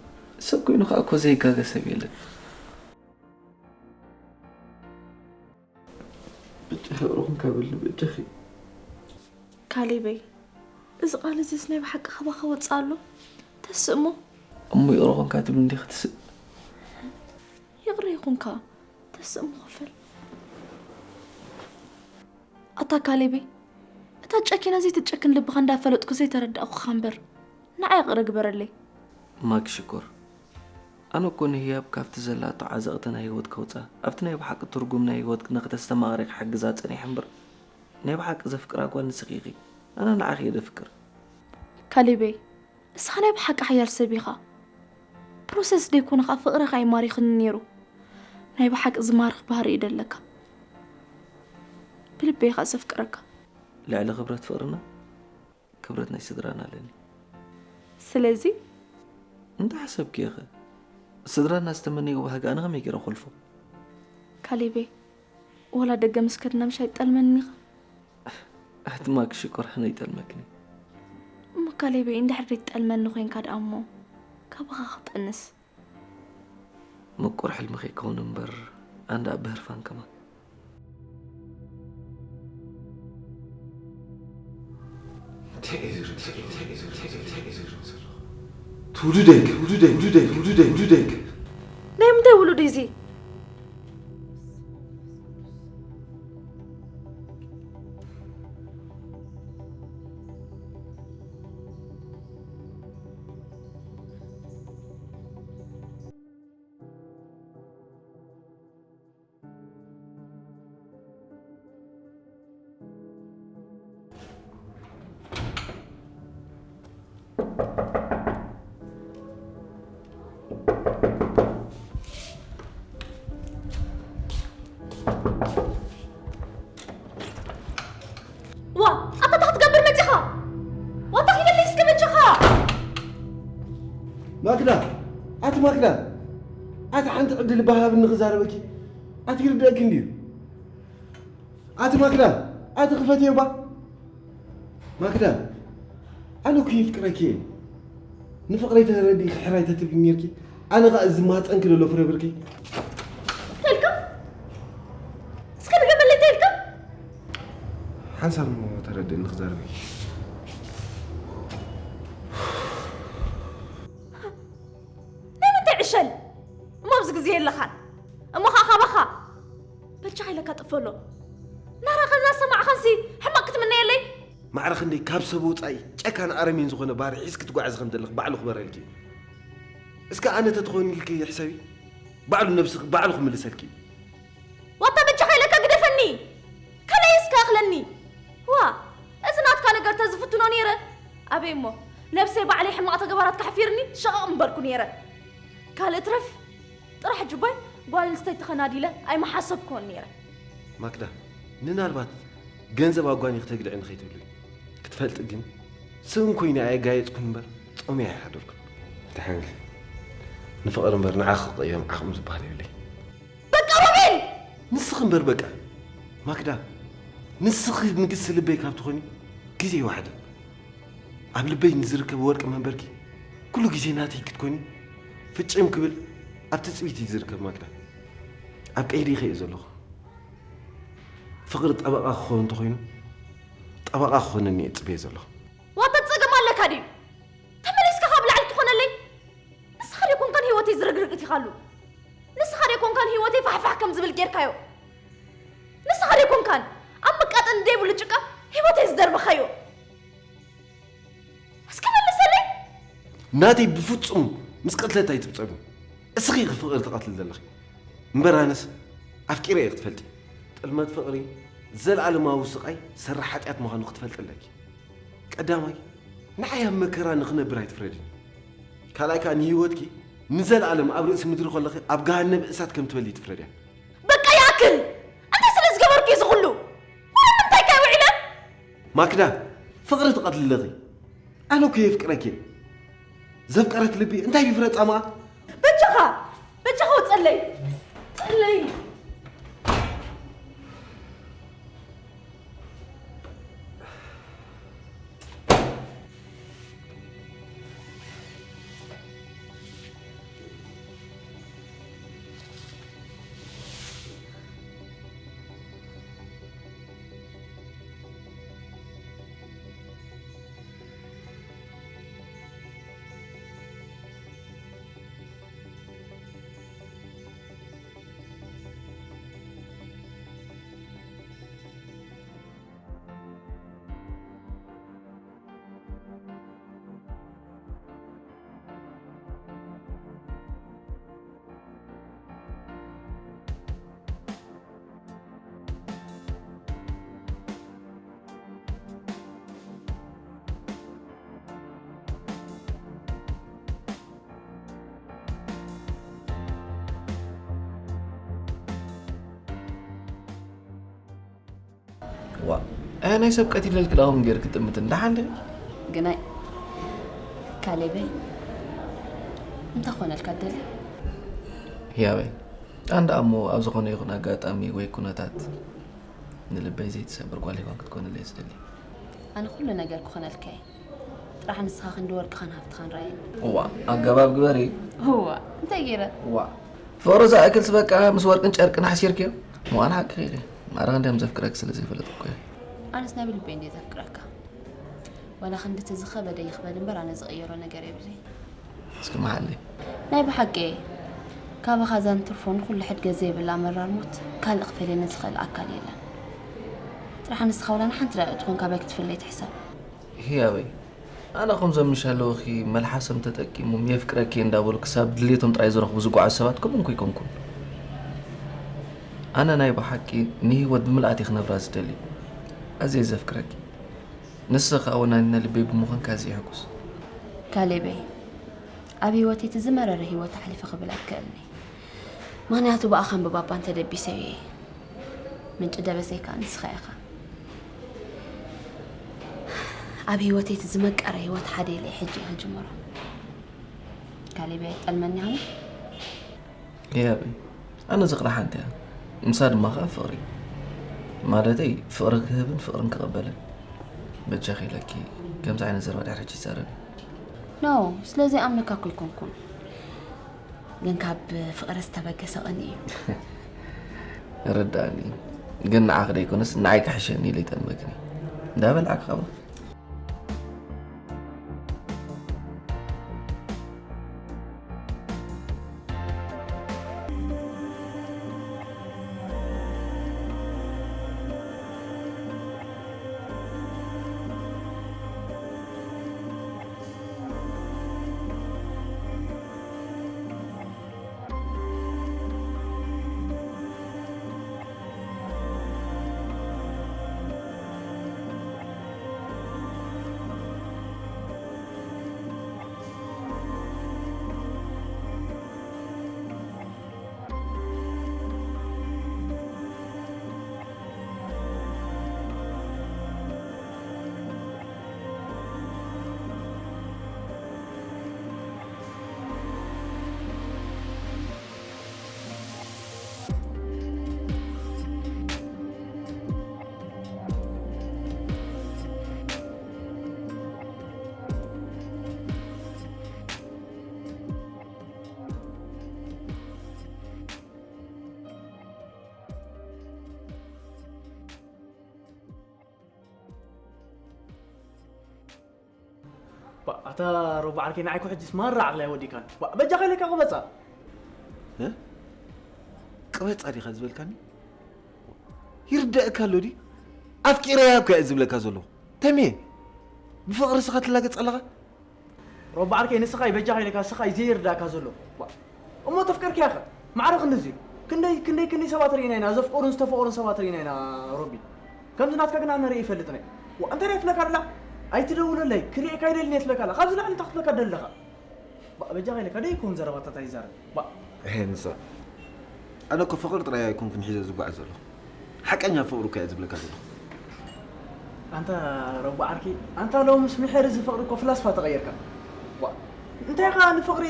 ሰብ ኮይኑ ከኣ እኮ ዘይጋገ ሰብ የለን። በጃኺ ርኡኹም ካበልኒ በጃኺ። ካሌበይ፣ እዚ ቃል እዚስ ናይ ብሓቂ ካባኻ ወጽእ ኣሎ? ተስእ እሞ። እሞ ይቕረ ኾንካ ትብሊ እንዲኺ ትስእ? ይቕረ ይኹንካ፣ ተስእ እሞ ክፈል። ኣታ ካሌበይ፣ እታ ጨኪና ዘይትጨክን ልብኻ እንዳፈለጥኩ ዘይተረዳእኩኻ እምበር፣ ንዓይ ይቕረ ግበረለይ። ማኪ ሽኮር፣ ኣነ እኮ ንህያብ ካብቲ ዘላቶ ዓዘቕቲ ናይ ህይወት ከውጻ፣ ኣብቲ ናይ ብሓቂ ትርጉም ናይ ህይወት ንኽተስተማቕሪ ክሕግዛ ጸኒሐ እምበር፣ ናይ ብሓቂ ዘፍቅራ ጓል ንስኺ ኢኺ። ኣነ ንዓኺ እየ ዘፍቅር። ካሌበይ፣ ንስኻ ናይ ብሓቂ ሓያል ሰብ ኢኻ። ፕሮሰስ ደይኮነ ኸኣ ፍቕርኻ እዩ ማሪኽኒ ነይሩ። ናይ ብሓቂ ዝማርኽ ባህሪ እዩ ደለካ። ብልበይ ኢኻ ዘፍቅረካ። ልዕሊ ክብረት ፍቕርና፣ ክብረት ናይ ስድራና ኣለኒ። ስለዚ? እንታይ ሓሰብኪ ኢኺ? ስድራና ዝተመነይዎ ባህጊ ኣነ ከመይ ገይረ ከሕልፎ? ካሌበይ፣ ወላ ደገ ምስ ከድና ምሽ ኣይትጠልመኒ ኢኻ? ኣቲ ማኪ ሽኮር፣ ሕነ ይጠልመክኒ። እሞ ካሌበይ፣ እንድሕር ዘይትጠልመኒ ኮይንካ ደኣ እሞ፣ ካባኻ ክጠንስ። ምቁር ሕልሚ ከይከውን እምበር፣ ኣንዳ ኣብ ብህርፋን ከማን። እንታይ እዩ ዝር-፣ እንታይ እዩ ዝር-፣ እንታይ እዩ ዝር-፣ እንታይ እዩ ዝር-፣ እንታይ እዩ ዝር-፣ ዘሎ? ትውልደይ፣ ትውልደይ፣ ትውልደይ፣ ትውልደይ፣ ትውልደይ። ናይ ምንታይ ውሉድ እዩ እዚ? ዋ፣ ኣታ እንታይ ክትገብር መጺኻ? ዋታ ኪደለይ እስከ በጃኻ። ማክዳ፣ ኣቲ ማክዳ፣ ኣቲ ሓንቲ ዕድል ባሃብኒ ክዛረበኪ። ኣቲ ይርደእኪ እንድዩ። ኣቲ ማክዳ፣ ኣቲ ክፈትዮ ባ። ማክዳ፣ ኣነ እኮ የፍቅረኪ እየ። ንፍቕረይ ተረዲእኪ ሕራይ ተትብልኒ ነይርኪ። ኣነ ኸኣ እዚ ማህጸንኪ ዘሎ ፍረ ብርኪ። እንታይ ኢልካ? እስከ ድገመለይ፣ እንታይ ኢልካ? ሓንሳብ እሞ ተረድእኒ ክዛረበኪ። ናይ ምንታይ ዕሸል? እሞ ኣብዚ ግዜ የለኻን። እሞ ኸዓ ካባኻ። በጃኻ ኢለካ ጥፈሎ። ናራ ከዛ ሰማዕኻንሲ ሕማቕ ክትምነየለይ? ማዕረ ክንደይ ካብ ሰብ ወጻኢ ጨካን ኣረሜን ዝኾነ ባርዕ ሒዝኪ ትጓዓዚ ከም ዘለኺ ባዕሉ ክበረልኪ እዩ። እስከ ኣነ ተትኾኒ ኢልኪ ሕሰቢ። ባዕሉ ነብስኺ ባዕሉ ክምልሰልኪ እዩ። ዋታ በጃኻ ኢለካ ግደፈኒ። ካልኣይ እስከ ኣኽለኒ። ዋ፣ እዚ ናትካ ነገር ተዝፍትኖ ነይረ። ኣበይ እሞ፣ ነብሰይ ባዕለይ ሕማቕ ተግባራትካ ኣሕፊርኒ ሸቐቕ ምበልኩ ነይረ። ካልእ ትረፍ፣ ጥራሕ ጁባይ ጓል ኣንስተይቲ ከናዲለ ኣይምሓሰብኩዎን ነይረ። ማክዳ፣ ምናልባት ገንዘብ ኣጓኒኺ ተግድዕኒ ከይትብሉኒ። ክትፈልጢ ግን፣ ስም ኮይነ ኣየጋየጽኩን እምበር፣ ጾመይ ኣይሓደርኩን። ደሓን፣ ንፍቕሪ እምበር ንዓኺ ክቕየም ዓቕሚ ዝበሃል የብለይ። በቃ ሮቤል! ንስኺ እምበር በቃ። ማክዳ፣ ንስኺ ንግስቲ ልበይ ካብ ትኾኒ፣ ግዜ ይወሓደ። ኣብ ልበይ ንዝርከብ ወርቂ መንበርኪ፣ ኩሉ ግዜ ናተይ ክትኮኒ፣ ፍጭም ክብል ኣብ ትጽቢት እዩ ዝርከብ ማክዳ። ኣብ ቀይዲ ይኸይእ ዘለኹ። ፍቕሪ ጠበቓ ክኸውን እንተኾይኑ፣ ጠበቓ ክኾነኒ እየ ጽበየ ዘለኹ። ዋታ ጸገም ኣለካ ድዩ? ቃሉ። ንስኻ ዶ ኣይኮንካን ህይወተይ ፋሕፋሕ ከም ዝብል ጌርካዮ? ንስኻ ዶ ኣይኮንካን ኣብ መቃጠን ዘይብሉ ጭቃ ህይወተይ ዝደርበኻዮ? እስኪ መልሰለይ። ናተይ ብፍጹም ምስ ቅትለት ኣይትብጸሉ። እስኺ ኢኺ ፍቕሪ ትቐትሊ ዘለኺ። እምበር ኣነስ ኣፍቂረ እየ ክትፈልጢ። ጥልመት ፍቕሪ ዘለኣለማዊ ስቓይ ሰራሕ ሓጢኣት ምዃኑ ክትፈልጢ ኣለኪ። ቀዳማይ፣ ንዓይ ኣብ መከራ ንኽነብር ኣይትፍረድኒ። ካልኣይ ከኣ ንህይወትኪ ንዘለኣለም ኣብ ርእሲ ምድሪ ከለኺ ኣብ ገሃነብ እሳት ከም ትበሊ ትፍረድያ። በቃ ይኣክል! እንታይ ስለ ዝገበርኩ እዩ እዚ ኩሉ? ዋላ ንምንታይ ከ ውዒለ? ማክዳ፣ ፍቕሪ ትቐትሊ ኣለኺ። ኣነ እኮ የፍቅረኪ እየ። ዘፍቀረት ልቢ እንታይ ድዩ ፍረ ጻማኣ? በጃኻ! በጃኻ ውጸለይ! ውጸለይ! ዋ፣ ኣይ ናይ ሰብ ቀቲለልክ ዳኹም ጌርክ ጥምት እንዳሓንደ። ግናይ ካሌበይ፣ እንታይ ኮነልካ ደሊ? ህያበይ፣ ኣንዳ እሞ ኣብ ዝኾነ ይኹን ኣጋጣሚ ወይ ኩነታት ንልበይ ዘይትሰብር ጓል ሄዋን ክትኮነለይ ዝደሊ። ኣነ ኩሉ ነገር ክኾነልካ እየ። ጥራሕ ንስኻ ክንዲ ወርቅኻን ሃብትኻን ርኣየኒ። እዋ፣ ኣገባብ ግበሪ። እዋ፣ እንታይ ገይረ? እዋ፣ ፍቕሪ ዝኣክልስ በቃ ምስ ወርቅን ጨርቅን ሓሲርክዮ። ምዃን ሓቂ ኸይደ። ማዕረ ክንደም ዘፍቅረክ ስለ ዘይፈለጥኩ እየ። ኣነስ ናይ ብልበይ እንድየ ዘፍቅረካ። ዋላ ክንዲ እቲ ዝኸበደ ይኽበድ እምበር ኣነ ዝቕየሮ ነገር የብለይ። እስኪ መሓለይ። ናይ ብሓቂ ካባኻ ዛን ትርፎ ንኹሉ ሕድገት ዘይብላ መራር ሞት ካልእ ክፈልየኒ ዝኽእል ኣካል የለን። ጥራሕ ንስኻ ዋላ ንሓንቲ ደቂቕ ትኹን ካባይ ክትፍለይ ትሕሰብ። ህያበይ፣ ኣነ ከምዞም ምሽ ኣለውኺ መልሓሶም ተጠቂሞም የፍቅረኪ እንዳበሉ ክሳብ ድሌቶም ጥራይ ዝረኽቡ ዝጓዓዙ ሰባት ከምኡ እንኮ ኣይኮንኩን። ኣነ ናይ ብሓቂ ንህይወት ብምላእቲ ክነብራ ዝደሊ። ኣዝየ ዘፍቅረኪ። ንስኻ ወናኒና ልበይ ብምዃንካ ኣዝየ ሕጉስ። ካሌበይ፣ ኣብ ህይወተይ እቲ ዝመረረ ህይወት ኣሕሊፈ ክብል ኣይክእልን እየ። ምኽንያቱ ብኣኻን ብባባን ተደቢሰ እየ። ምንጪ ደበሰይ ከኣ ንስኻ ኢኻ። ኣብ ህይወተይ እቲ ዝመቀረ ህይወት ሓደ ኢለ ሕጂ እየ ክጅምሮ። ካሌበይ ኣይጠልመኒ ሃኒ። ህያበይ፣ ኣነ ዝኽሪ ሓንቲ እያ። ንሳ ድማ ኸኣ ፍቕሪ። ማለተይ ፍቕሪ ክህብን ፍቕርን ክቕበልን። በጃኺ ኢለኪ ከምዚ ዓይነት ዘረባ ድሕሪ ሕጂ ይዛረብ። ኖ፣ ስለ ዘይኣምነካ እኮ ኣይኮንኩን። ግን ካብ ፍቕሪ ዝተበገሰ ቅንኢ እዩ። ይርድኣኒ። ግን ንዓኺ ደይኮነስ ንዓይ ክሕሸኒ ኢለ ይጠልመክኒ። እንዳበላዕኪ ኸኣ ባ፣ ኣታ ሮባ ዓርከይ፣ ንዓይ እኮ ሕጅስ ማራ ዓቕለይ ኣይወዲእካን። ባ፣ በጃኻ ኢለካ እኮ መጻ። ቅበጻ ዲኻ ዝበልካኒ? ይርደእካ ኣሎ ድዩ? ኣፍቂረያ እኮ እየ ዝብለካ ዘለኹ። ተሜ፣ ብፍቕሪ ስኻ ትላገጽ ኣለኻ? ሮቢ ዓርከይ፣ ንስኻ እዩ በጃኻ ኢለካ፣ ንስኻ እዩ ዘይርዳእካ ዘሎ። ዋ፣ እሞ ተፍቀርክያ ኸ? ማዕረ ክንድዚ እዩ። ክንደይ፣ ክንደይ፣ ክንደይ ሰባት ርኢና ኢና፣ ዘፍቀሩን ዝተፈቐሩን ሰባት ርኢና ኢና፣ ሮቢ። ከምዚ ናትካ ግን ኣነ ርኢ ይፈልጥን እየ። ዋ፣ እንታይ እያ ትብለካ ደላ? ኣይትደውለለይ፣ ክርእየካ ኣይደልን እየ ትብለካ ኣላ። ካብዚ ላዕሊ እንታይ ክትብለካ ደለኻ? ባ፣ በጃኻ ኢለካ ደይ ይከውን ዘረባታት ኣይዛረብ። ባ። ሄ፣ ንሳ። ኣነ እኮ ፍቕሪ ጥራይ ኣይኮንኩን ሒዘ ዝጓዓዝ ዘለኹ። ሓቀኛ ፍቕሪ እኮ እየ ዝብለካ ዘለኹ። ኣንታ ረቡ ዓርኪ፣ ኣንታ ሎምስ ምሕር እዚ ፍቕሪ እኮ ፍላስፋ ተቐየርካ። ዋ፣ እንታይ ኢኻ ንፍቕሪ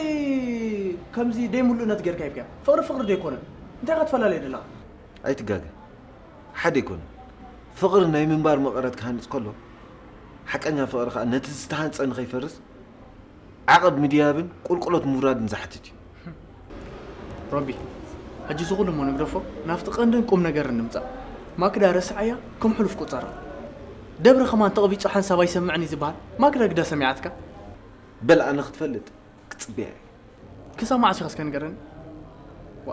ከምዚ ደይምሉእነት ጌርካ ሂብካዮ? ፍቕሪ ፍቕሪ ዶ ኣይኮነን? እንታይ ኢኻ ትፈላለየ ዘለኻ? ኣይትጋገ። ሓደ ኣይኮነን። ፍቕሪ ናይ ምንባር መቐረት ክሃንጽ ከሎ፣ ሓቀኛ ፍቕሪ ከኣ ነቲ ዝተሃንጸ ንኸይፈርስ ዓቐብ ምድያብን ቁልቁለት ምውራድን ዝሓትት እዩ። ሮቢ፣ ሕጂ እዚ ኩሉ እሞ ንግደፎ፣ ናብቲ ቀንድን ቁም ነገርን ንምጻእ። ማክዳ ረስዓያ ከም ሕሉፍ ቁጸራ። ደብሪ ከማን ተቕቢጹ ሓንሳብ ኣይሰምዕን እዩ ዝበሃል። ማክዳ ግዳ ሰሚዓትካ? በል ኣነ ክትፈልጥ ክጽበያ እየ። ክሳብ መዓስ ኢኻ እስከ ንገረኒ? ዋ፣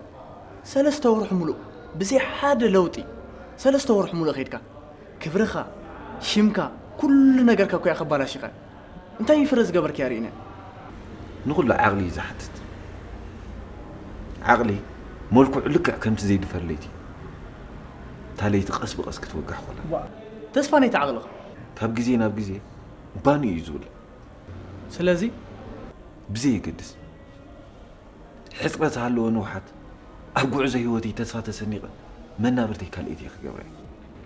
ሰለስተ ወርሒ ሙሉእ ብዘይ ሓደ ለውጢ፣ ሰለስተ ወርሒ ሙሉእ ኸይድካ፣ ክብርኻ፣ ሽምካ፣ ኩሉ ነገርካ እኮ ኢኻ ከባላሺኻ። እንታይ እዩ ፍረ ዝገበርክያ ርኢነ? ንኹሉ ዓቕሊ እዩ ዝሓትት። ዓቕሊ መልክዑ ልክዕ ከምቲ ዘይድፈር ለይቲ፣ እታ ለይቲ ቀስ ብቐስ ክትወግሕ ኮላ። ዋ፣ ተስፋ ናይቲ ዓቕልኻ። ካብ ግዜ ናብ ግዜ ባኒ እዩ ዝውልዕ። ስለዚ ብዘየገድስ፣ ሕጽረት ዝሃለወ ንውሓት፣ ኣብ ጉዕዞ ህይወተይ ተስፋ ተሰኒቐ፣ መናብርተይ ካልኣይቲ እየ ክገብራ እየ።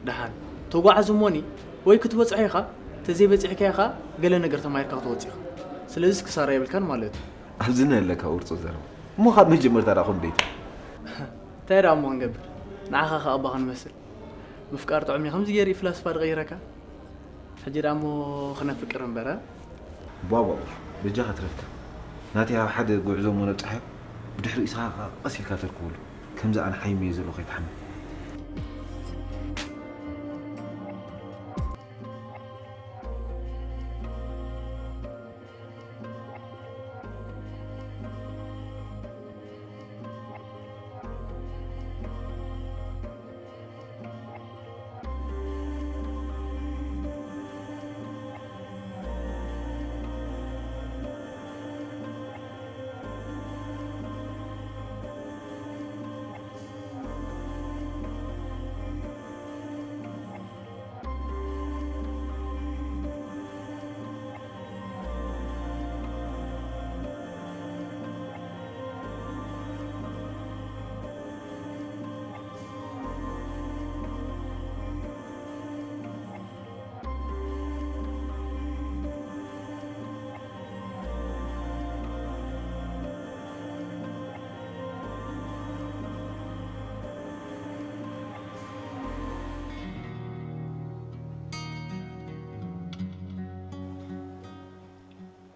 ደሓን፣ ተጓዓዝ እሞኒ፣ ወይ ክትበጽሖ ኢኻ፣ ተዘይበጺሕካዮ ኸኣ ገለ ነገር ተማሂርካ ክትወጽእ ኢኻ። ስለዚስ ክሳራ የብልካን ማለት እዩ። ኣብዚ ነለካ ውርጹ ዘረባ። እሞ ካብ መጀመርታ ደኣ ኮም ደይተ። እንታይ ደኣ እሞ ክንገብር? ንዓኻ ኸኣ ኣባ ክንመስል። ምፍቃር ጥዑም እዩ፣ ከምዚ ገይሩ እዩ ፍላስፋ ዝቐይረካ። ሕጂ ደኣ እሞ ክነፍቅር እምበር፣ እ? ቧቧ፣ በጃኻ ትረፍካ። ናተይ ኣብ ሓደ ጉዕዞ እሞ ነብጽሓዮ፣ ብድሕሪኡ ንስኻ ኸኣ ቀስ ኢልካ ተርክበሉ። ከምዚ ኣነ ሓሚመ ዘለኹ ከይትሓምም።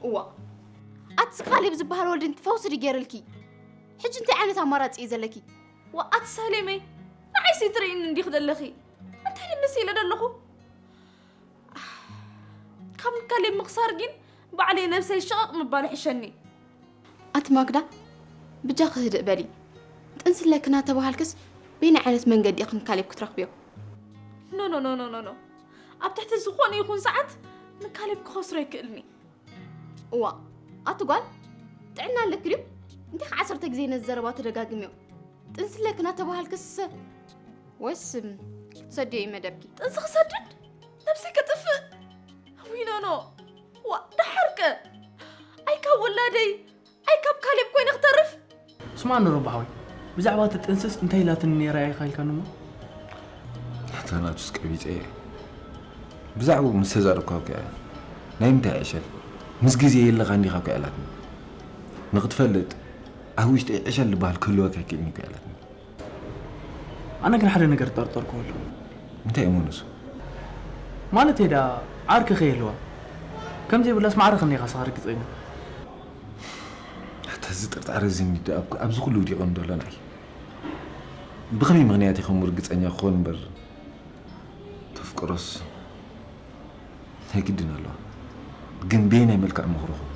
እዋ፣ ኣቲ ካሌብ ዝበሃል ወልዲ ፈውሲ ድዩ ገይርልኪ? ሕጂ እንታይ ዓይነት ኣማራጺ እዩ ዘለኪ? ዋ፣ ኣቲ ሳሌመይ፣ ንዓይሲ ትርእይኒ እንዲኺ ዘለኺ? እንታይ ድዩ መሲለ ዘለኹ? ካብ ካሌብ ምኽሳር ግን ባዕለይ ነብሰይ ሸቐቕ ምባል ይሕሸኒ። ኣቲ ማክዳ፣ ብጃኺ ህድእ በሊ። ጥንሲ ኣለኪ እናተባሃልክስ በየናይ ዓይነት መንገዲ ኢኺ ንካሌብ ክትረኽብዮ? ኖ፣ ኖ፣ ኖ፣ ኖ፣ ኖ፣ ኖ። ኣብ ትሕቲ ዝኾነ ይኹን ሰዓት ንካሌብ ክኸስሮ ኣይክእልን'የ። እዋ፣ ኣቲ ጓል፣ ጥዕና ኣለኪ ድዩ? እንታይ ከ ዓሰርተ ግዜ ነዚ ዘረባ ትደጋግምዮ? ጥንሲ ኣለኪ እናተባሃልክስ ወይስ ክትሰድዮ እዩ መደብኪ? ጥንሲ ክሰድድ? ነብሰይ ከጥፍእ? ዊኖኖ፣ ዋ፣ ደሓርከ? ኣይ ካብ ወላደይ፣ ኣይ ካብ ካሌብ ኮይነ ክተርፍ? ስማዕ ንሮባ ሓወይ፣ ብዛዕባ እቲ ጥንስስ እንታይ ኢላትኒ ነይራ ኢኻ ኢልካኒ እሞ? ኣታ ናቱስ ቀቢጸ እየ። ብዛዕባኡ ምስ ተዛረብካ እኮ እያ፣ ናይ ምንታይ ዕሸል? ምስ ግዜ የለኻን ዲኻ እኮ እያ ኢላትኒ። ንኽትፈልጥ፣ ኣብ ውሽጠይ ዕሸል ዝበሃል ክህልወካ ኣይክእልን እኮ እያ ኢላትኒ። ኣነ ግን ሓደ ነገር ጠርጠርኩ ኣሎ። እንታይ እሞ ንሱ? ማለተይ ደኣ ዓርኪ ከይህልዋ። ከም ዘይብላስ ማዕረ ክንደይ ኢኻ ንስኻ ርግጸኛ? ኣታ እዚ ጥርጣረ እዚ እንዲ ደኣ እኮ ኣብዚ ኩሉ ውዲቑ እንዶ ኣሎ ንዓይ። ብኸመይ ምኽንያት ኢኹም ርግጸኛ ክኾን እምበር ተፍቅሮስ ናይ ግድን ኣለዋ። ግን በየናይ መልክዕ እሞ ክረኽቦ?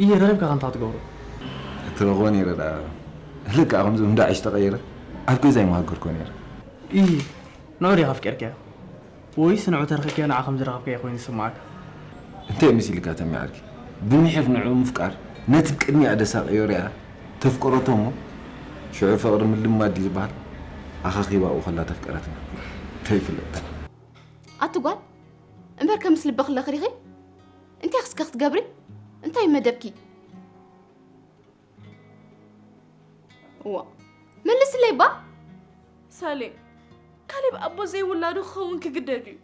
እየ ረኺብካ ከ እንታይ ትገብሮ? ክትረኽቦ ነይረ ደኣ። ልክዕ ከምዞም ዳዕሽ ተቐይረ ኣብ ገዛይ ምሃገርኮ ነይረ። ኢ ንዑ ዲኻ ኣፍቂርካዮ? ወይስ ንዑ ተረኺብካዮ ንዓ ከም ዝረኸብካዮ ኮይኑ ዝስምዓካ? እንታይ መሲልካ ተሚ ዓርኪ? ብምሒር ንዕኡ ምፍቃር ነቲ ቅድሚኣ ደሳቕዮ ሪኣ ተፍቅረቶ እሞ ሽዑ ፍቕሪ ምልማድ ድዩ ዝበሃል? ኣኻኺባኡ ከላ ተፍቀረትና እንታይ ይፍለጥ? ኣቲ ጓል እምበር ከምስ ልበኺ ኣለኺ ዲኺ? እንታይ ክስከ ክትገብሪ? እንታይ መደብኪ? እዋ መልስለይ ባ። ሳሌም፣ ካሌብ ኣቦ ዘይውላዱ ክኸውን ክግደድ እዩ።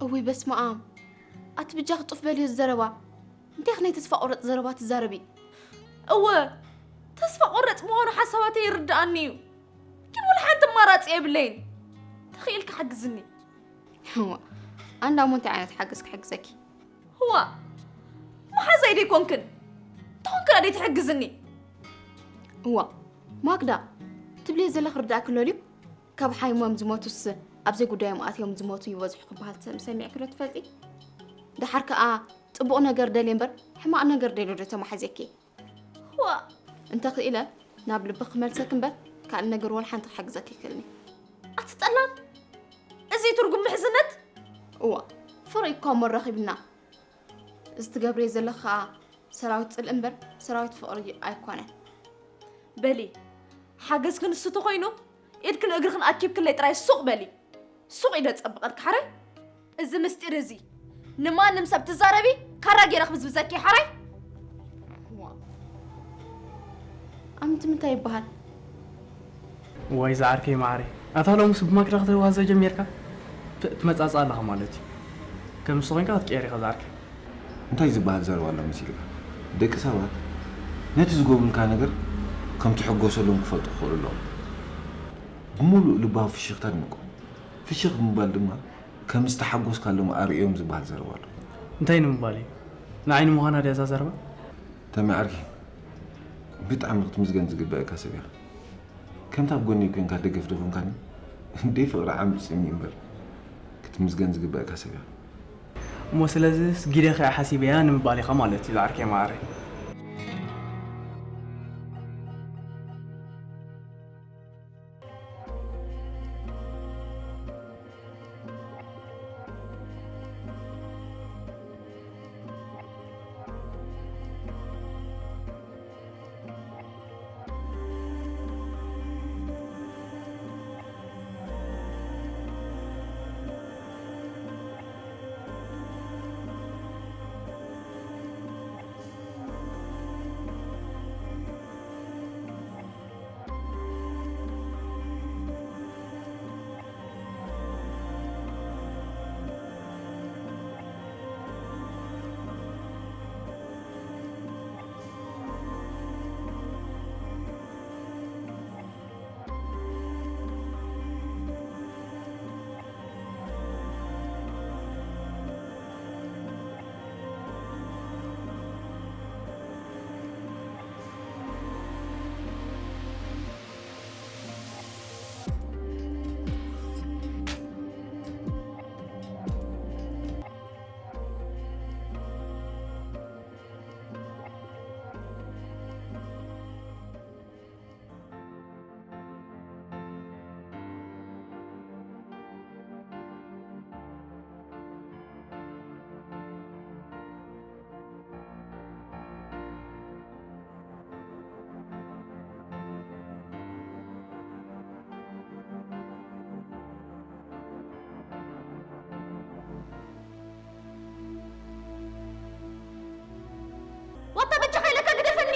እውይ በስመ ኣብ። ኣቲ ብጃ ክጡፍ በልዮ ዘረባ። እንታይ ናይ ተስፋ ቆረጥ ዘረባ ትዛረቢ? እወ ተስፋ ቆረጥ ምዃኑ ሓሳባተይ ይርድኣኒ እዩ። ግን ወላ ሓንቲ ኣማራፂ የብለይን። ተኽኢልካ ሓግዝኒ። እዋ ኣንዳ እሞ እንታይ ዓይነት ሓገዝ ክሕግዘኪ? እዋ መሓዛይ ደይኮንክን ተኾንክን ኣደይ ትሕግዝኒ። እዋ ማግዳ ትብልዮ ዘለኺ ርዳእ ክለልዩ ካብ ሓይሞም ዝሞቱስ ኣብ ዘይጉዳዮም ኣትዮም ዝሞቱ ይበዝሑ ክበሃል ሰም- ሰሚዕኪ ዶ ትፈልጢ? ደሓር ከኣ ጽቡቕ ነገር ደልየ እምበር ሕማቕ ነገር ደልዮ ዶ ተማሕዜኪ? እዋ እንተ ክኢለ ናብ ልቢ ክመልሰኪ እምበር ካልእ ነገር ወላ ሓንቲ ክሕግዘኪ ይክእልኒ። ኣትጠላም እዚ ትርጉም ምሕዝነት። እዋ ፍቕሪ እኳ እሞ ረኺብና እዚ ትገብርዮ ዘለኺ ከኣ ሰራዊት ጽልኢ እምበር ሰራዊት ፍቕሪ ኣይኮነን። በሊ ሓገዝኪ ንሱ ተኾይኑ ኢድክን እግርክን ኣኪብክለይ ጥራይ ሱቕ በሊ። ሱቕ ኢደ ጸብቐልኪ ሓራይ። እዚ ምስጢር እዚ ንማንም ሰብ ትዛረቢ ካራ ገይረ ክብዝብዘኪ ሓራይ። ዋ ኣምንቲ ምንታይ ይበሃል? ወይ ዝዓርከይ ማዕረይ ኣታ ሎምስ ብማክዳ ክትዋዘ ጀሚርካ? ት- ትመጻጽእ ኣለኻ ማለት እዩ። ከም ንሱ ኮይንካ ክትቀየር ኢኻ ዝዓርከይ። እንታይ ዝበሃል ዘረባ ኣሎ መሲልካ? ደቂ ሰባት ነቲ ዝገብሩልካ ነገር ከም ትሕጎሰሎም ክፈልጡ ክኽእሉ ኣለዎም። ብምሉእ ልባዊ ፍሽኽታ ድምቆም። ፍሽኽ ብምባል ድማ ከም ዝተሓጎስካሎም ኣርእዮም ዝበሃል ዘረባ ኣሎ። እንታይ ንምባል እዩ? ንዓይ ንምዃና ድያ እዛ ዘረባ? ተሚ ዓርኪ፣ ብጣዕሚ ክትምስገን ዝግበአካ ሰብ ኢኻ። ከምቲ ኣብ ጎነይ ኮንካ ደገፍ ደኾንካኒ፣ ደይ ፍቕሪ ዓሚጽ እምኒ እምበር ክትምስገን ዝግበአካ ሰብ ኢኻ። እሞ ስለዚስ ጊደኺ ሓሲበያ ንምባል ኢኻ ማለት እዩ ዝዓርከይ ማዕረይ። ዋታ በጃኻ ኢለካ ግደፈኒ።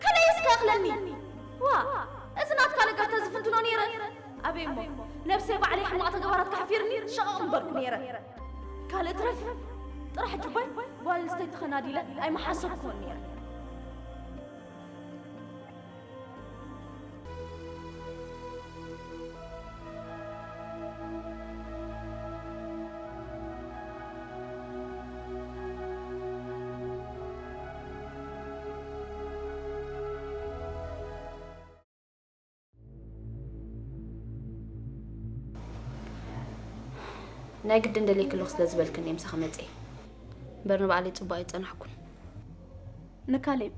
ከለይ እስከ ኣኽለኒ። ዋ፣ እዚ ናትካ ነገር ተዝፍትኖ ነይረ። ኣበይ እሞ፣ ነብሰይ ባዕለይ ሕማቕ ተግባራትካ ሓፊርኒ ሸቐቕ ምበልኩ ነይረ። ካልእ ትረፍ፣ ጥራሕ ጅባይ ጓል ኣንስተይቲ ከናዲለ ኣይምሓሰብኩን ነይረ። ናይ ግድን ደልየኪ ኣለኹ ስለ ዝበልክኒ እየ ምሳኺ መፅየ። እምበር ንባዕለይ ፅቡቕ ኣይፀናሕኩን። ንካሌብ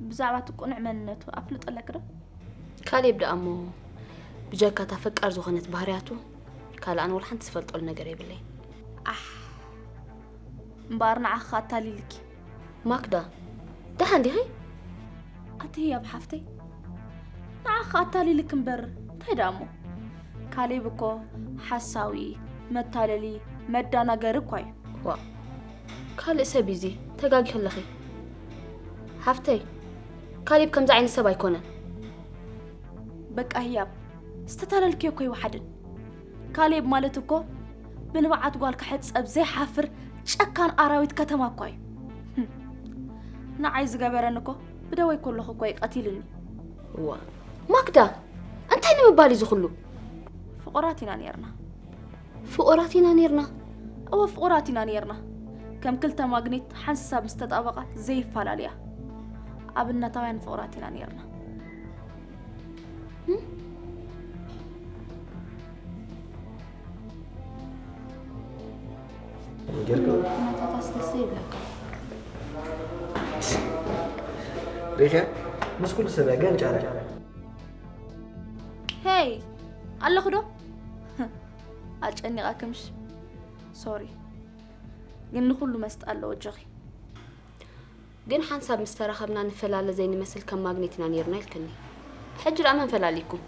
ብዛዕባ እቲ ቅኑዕ መንነቱ ኣፍልጦ ኣለኪ ዶ? ካሌብ ደኣ እሞ ብጀካ እታ ፈቃር ዝኾነት ባህርያቱ ካልእ ኣነ ወላ ሓንቲ ዝፈልጠሉ ነገር የብለይ። ኣሕ፣ እምበኣር ንዓኺ ኣታሊልኪ። ማክዳ፣ ደሓን ዲኺ? ኣቲ ህያብ ሓፍተይ፣ ንዓኺ ኣታሊልኪ እምበር እንታይ ደኣ እሞ? ካሌብ እኮ ሓሳዊ፣ መታለሊ፣ መዳናገሪ እኳ እዩ። ዋ፣ ካልእ ሰብ እዩ እዚ፣ ተጋጊኺ ኣለኺ ሓፍተይ። ካሌብ ከምዚ ዓይነት ሰብ ኣይኮነን። በቃ ህያብ፣ ዝተታለልክዮ እኮ ይወሓድን። ካሌብ ማለት እኮ ብንብዓት ጓል ክሕጸብ ዘይሓፍር ጨካን ኣራዊት ከተማ እኳ እዩ። ህም። ንዓይ ዝገበረኒ እኮ ብደወይ ከለኹ እኮ እዩ ቀቲልኒ። እዋ፣ ማክዳ፣ እንታይ ንምባል እዩ እዚ ኩሉ? ፍቑራት ኢና ነይርና። ፍቑራት ኢና ነይርና? እወ፣ ፍቑራት ኢና ነይርና። ከም ክልተ ማግኔት ሓንሳብ ምስ ተጣበቓ ዘይፈላለያ ኣብነታውያን ፍቑራት ኢና ነይርና። ጌርካ? ኩነታታስ ደስ ይብለካ። ሪኽያ? ምስ ኩሉ ሰብ እያ ገንጫላ። ሄይ፣ ኣለኹ ዶ? ኣጨኒቓክምሽ? ሶሪ። ግን ንኹሉ መስጣ ኣለዎ፣ ኣጆኺ። ግን ሓንሳብ ምስ ተራኸብና ንፈላለ ዘይንመስል ከም ማግኔት ኢና ነይርና ኢልክኒ። ሕጂ ደኣ መን ፈላሊኩም?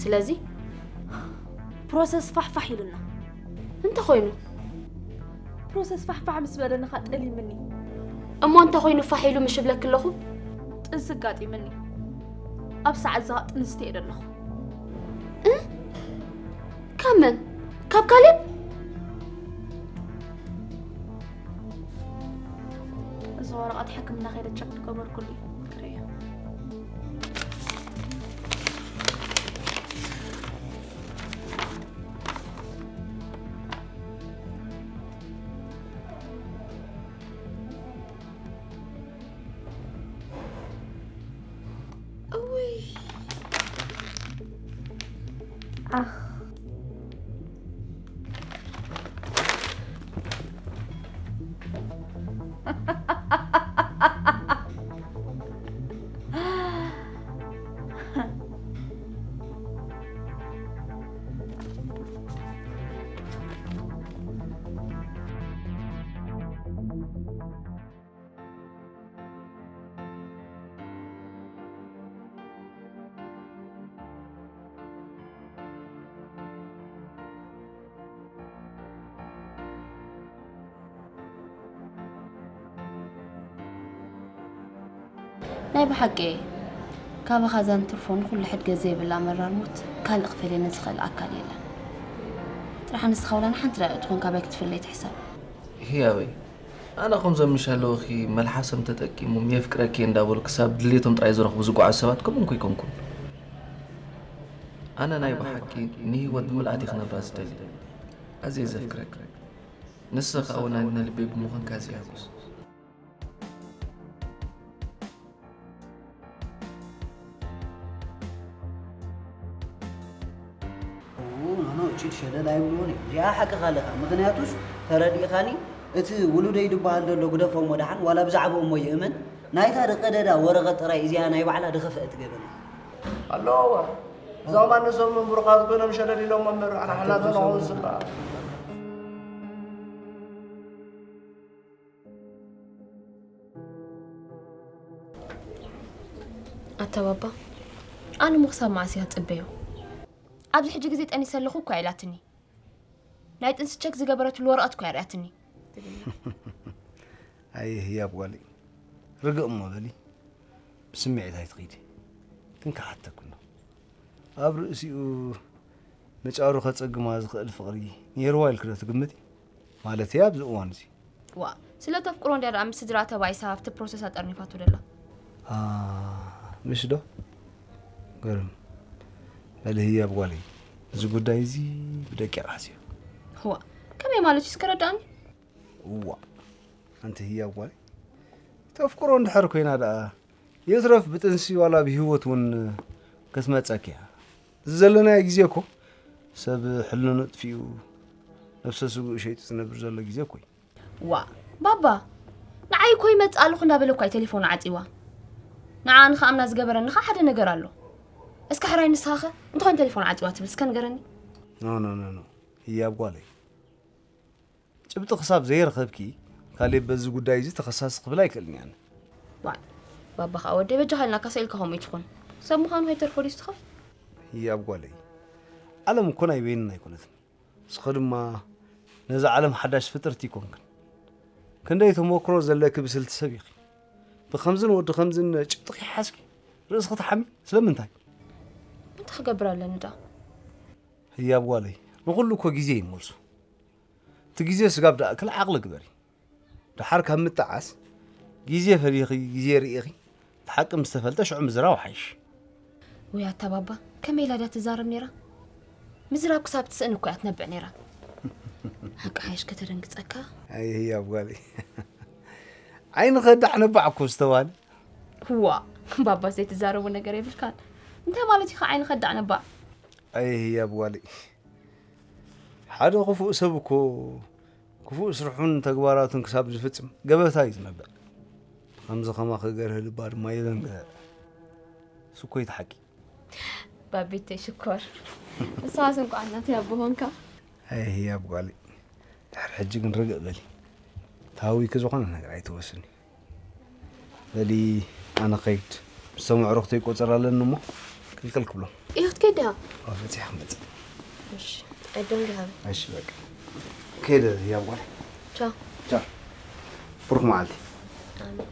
ስለዚ ፕሮሰስ ፋሕፋሕ ኢሉና። እንተኾይኑ? ፕሮሰስ ፋሕፋሕ ምስ በለንኻ ጠሊምኒ። እሞ እንተኾይኑ ፋሕ ኢሉ ምሽ እብለኪ ኣለኹ? ጥንሲ ኣጋጢምኒ። ኣብ ሰዓት እዛ ጥንስቲ እየ ዘለኹ። እ? ካብ መን? ካብ ካሌብ? እዚ ወረቐት ሕክምና ከይደ ቸክ ዝገበርኩሉ እዩ። ክርእዮ። እውይ። ኣኽ። ናይ ብሓቂ ካባኻ ዛን ትርፎ ንኹሉ ሕድገት ዘይብላ መራር ሞት ካልእ ክፈልየኒ ዝኽእል ኣካል የለን። ጥራሕ ንስኻ ወላ ንሓንቲ ደቂቕ ትኹን ካባይ ክትፍለይ ትሕሰብ። ህያበይ፣ ኣነ ከምዞም ምሽ ኣለውኺ መልሓሶም ተጠቂሞም የፍቅረኪ እየ እንዳበሉ ክሳብ ድሌቶም ጥራይ ዝረኽቡ ዝጓዓዙ ሰባት ከምኡ እንኮ ኣይኮንኩን። ኣነ ናይ ብሓቂ ንህይወት ብምልኣት እየ ክነብራ ዝደሊ። ኣዝየ ዘፍቅረኪ። ንስኺ ከኣ ወናኒት ናይ ልበይ ብምዃንኪ ኣዝየ ይሕጉስ። ኖኖ፣ እቺ ሸለል ኣይብልዎን እዩ። እዚኣ ሓቅኻ ኣለኻ። ምኽንያቱስ ተረዲእኻኒ፣ እቲ ውሉደይ ዝበሃል ዘሎ ግደፎ እሞ ደሓን፣ ዋላ ብዛዕባኡ እሞ ይእመን፣ ናይታ ደቀደዳ ወረቐት ጥራይ እዚኣ ናይ ባዕላ ድኸፍአ ትገብር እያ። ኣለዎ። እዞም ኣንሶም ምሩኻት ኮይኖም ሸለል ኢሎም እምበር፣ ኣነ ሓላፊ ንኸውን ስምባ። ኣታ ባባ፣ ኣነ እሞ ክሳብ መዓስ እያ ትጽበዮ? ኣብዚ ሕጂ ግዜ ጠኒሰ ኣለኹ እኮ ኢላትኒ። ናይ ጥንሲ ቸክ ዝገበረትሉ ወረቐት እኮ እያ ርእያትኒ። ኣይ ህያብ ጓለይ፣ ርግእ እሞ በሊ። ብስምዒት ኣይትኺዲ። ግን ክሓተኩ ኣሎ። ኣብ ርእሲኡ መጫሩ ከጸግማ ዝኽእል ፍቕሪ ነይርዋ ኢልኪ ዶ ትግምቲ? ማለተይ ኣብዚ እዋን እዚ። ዋ፣ ስለ ተፍቅሮ እንድያ ደኣ ምስ ስድራ ተባኢሳ ኣብቲ ፕሮሰስ ኣጠርኒፋቶ ደላ። ኣ፣ ምሽ ዶ? ገርም። በሊ ህያብ ጓለይ፣ እዚ ጉዳይ እዚ ብደቂቕ ሓስዮ። ዋ፣ ከመይ ማለት እዩ እስከ ረዳእኒ? እዋ፣ ኣንቲ ህያብ ጓል፣ ተፍቅሮ እንድሕር ኮይና ደኣ፣ ይትረፍ ብጥንሲ ዋላ ብህይወት እውን ክትመጸኪ እያ። እዚ ዘለናዮ ግዜ እኮ ሰብ ሕልኑ ጥፊኡ፣ ነብሰ ስግኡ ሸይጡ ዝነብር ዘሎ ግዜ እኮ እዩ። ዋ፣ ባባ፣ ንዓይ እኮ ይመጽእ ኣለኹ እንዳበለ እኳ እዩ ቴሌፎኑ ዓጺዋ። ንዓ ንኸኣምና ዝገበረኒ ኸኣ ሓደ ነገር ኣሎ። እስከ ሕራይ ንስኻኸ፣ እንተኾይን ቴሌፎኑ ዓጺዋ ትብል እስከ ንገረኒ። ኖ፣ ኖ፣ ኖ፣ ኖ። ህያብ ጓለይ። ጭብጢ ክሳብ ዘይረኸብኪ፣ ካሌብ በዚ ጉዳይ እዚ ተኸሳሲ ክብል ኣይክእልን እየ ኣነ። ዋይ፣ ባባ ኸኣ ወደይ በጃኻ ኢልናካ፣ ስቕ ኢልካ ከምኡ ኣይትኹን። ሰብ ምዃኑ ከይተርፎ ድዩ ዝትኸፍ? ህያብ ጓለይ፣ ዓለም እኮ ናይ በይንና ኣይኮነትን። ንስኺ ድማ ነዛ ዓለም ሓዳሽ ፍጥርቲ ኣይኮንክን። ክንደይ ተመክሮ ዘለኪ ብስልቲ ሰብ ኢኺ። ብኸምዝን ወዲ ኸምዝን ጭብጢ ከይሓዝኪ ርእስኺ ትሓሚ። ስለምንታይ? እንታይ ክገብር ኣለኒ ደኣ? ህያብ ጓለይ፣ ንኹሉ እኮ ግዜ እዩ መልሱ። እቲ ግዜ ስጋብ ደኣክል ዓቕሊ ግበሪ። ደሓር ካብ ምጥዓስ፣ ግዜ ፈሊኺ፣ ግዜ ርኢኺ፣ እቲ ሓቂ ምስ ተፈልጠ ሽዑ ምዝራብ ሓይሽ። ውይ ኣታ ባባ፣ ከመይ ኢላ ድያ ትዛረብ ነይራ? ምዝራብ ክሳብ ትስእን እኮ እያ ትነብዕ ነይራ። ሓቂ ሓይሽ ከተደንግጸካ። ኣይ ህያብ ጓለይ። ዓይኒ ከዳዕ ነባዕ እኮ ዝተባህለ። ዋ፣ ባባ ዘይትዛረቦ ነገር የብልካን። እንታይ ማለት እዩ ዓይኒ ከዳዕ ነባዕ? ኣይ ህያብ ጓለይ። ሓደ ክፉእ ሰብ እኮ ክፉእ ስርሑን ተግባራቱን ክሳብ ዝፍጽም ገበታ እዩ ዝነብዕ። ከምዚ ከማኺ ገርህ ልባ ድማ የዘንግዕ። እሱ እኮ እዩ እቲ ሓቂ። ባቤተይ ሽኮር። ንስኻስ እንኳዕ እናተይ ኣቦ ኾንካ። ኣይ ህያብ ጓለይ። ድሕሪ ሕጂ ግን ርግእ በሊ። ታዊኪ ዝኾነ ነገር ኣይትወስኒ። በሊ ኣነ ኸይድ። ምስ ተመዕሮ ክተይቆጸር ኣለኒ እሞ ክልክል ክብሎ። ኢኺ ክትከይድ ዲኻ? ኣዎ፣ በጺሐ ክመጽእ። እሺ፣ ኣይደንግሃብ። እሺ፣ በቃ። ከይደ ህያብ ጓለይ። ቻው። ቻው። ብሩኽ መዓልቲ። ኣሜን።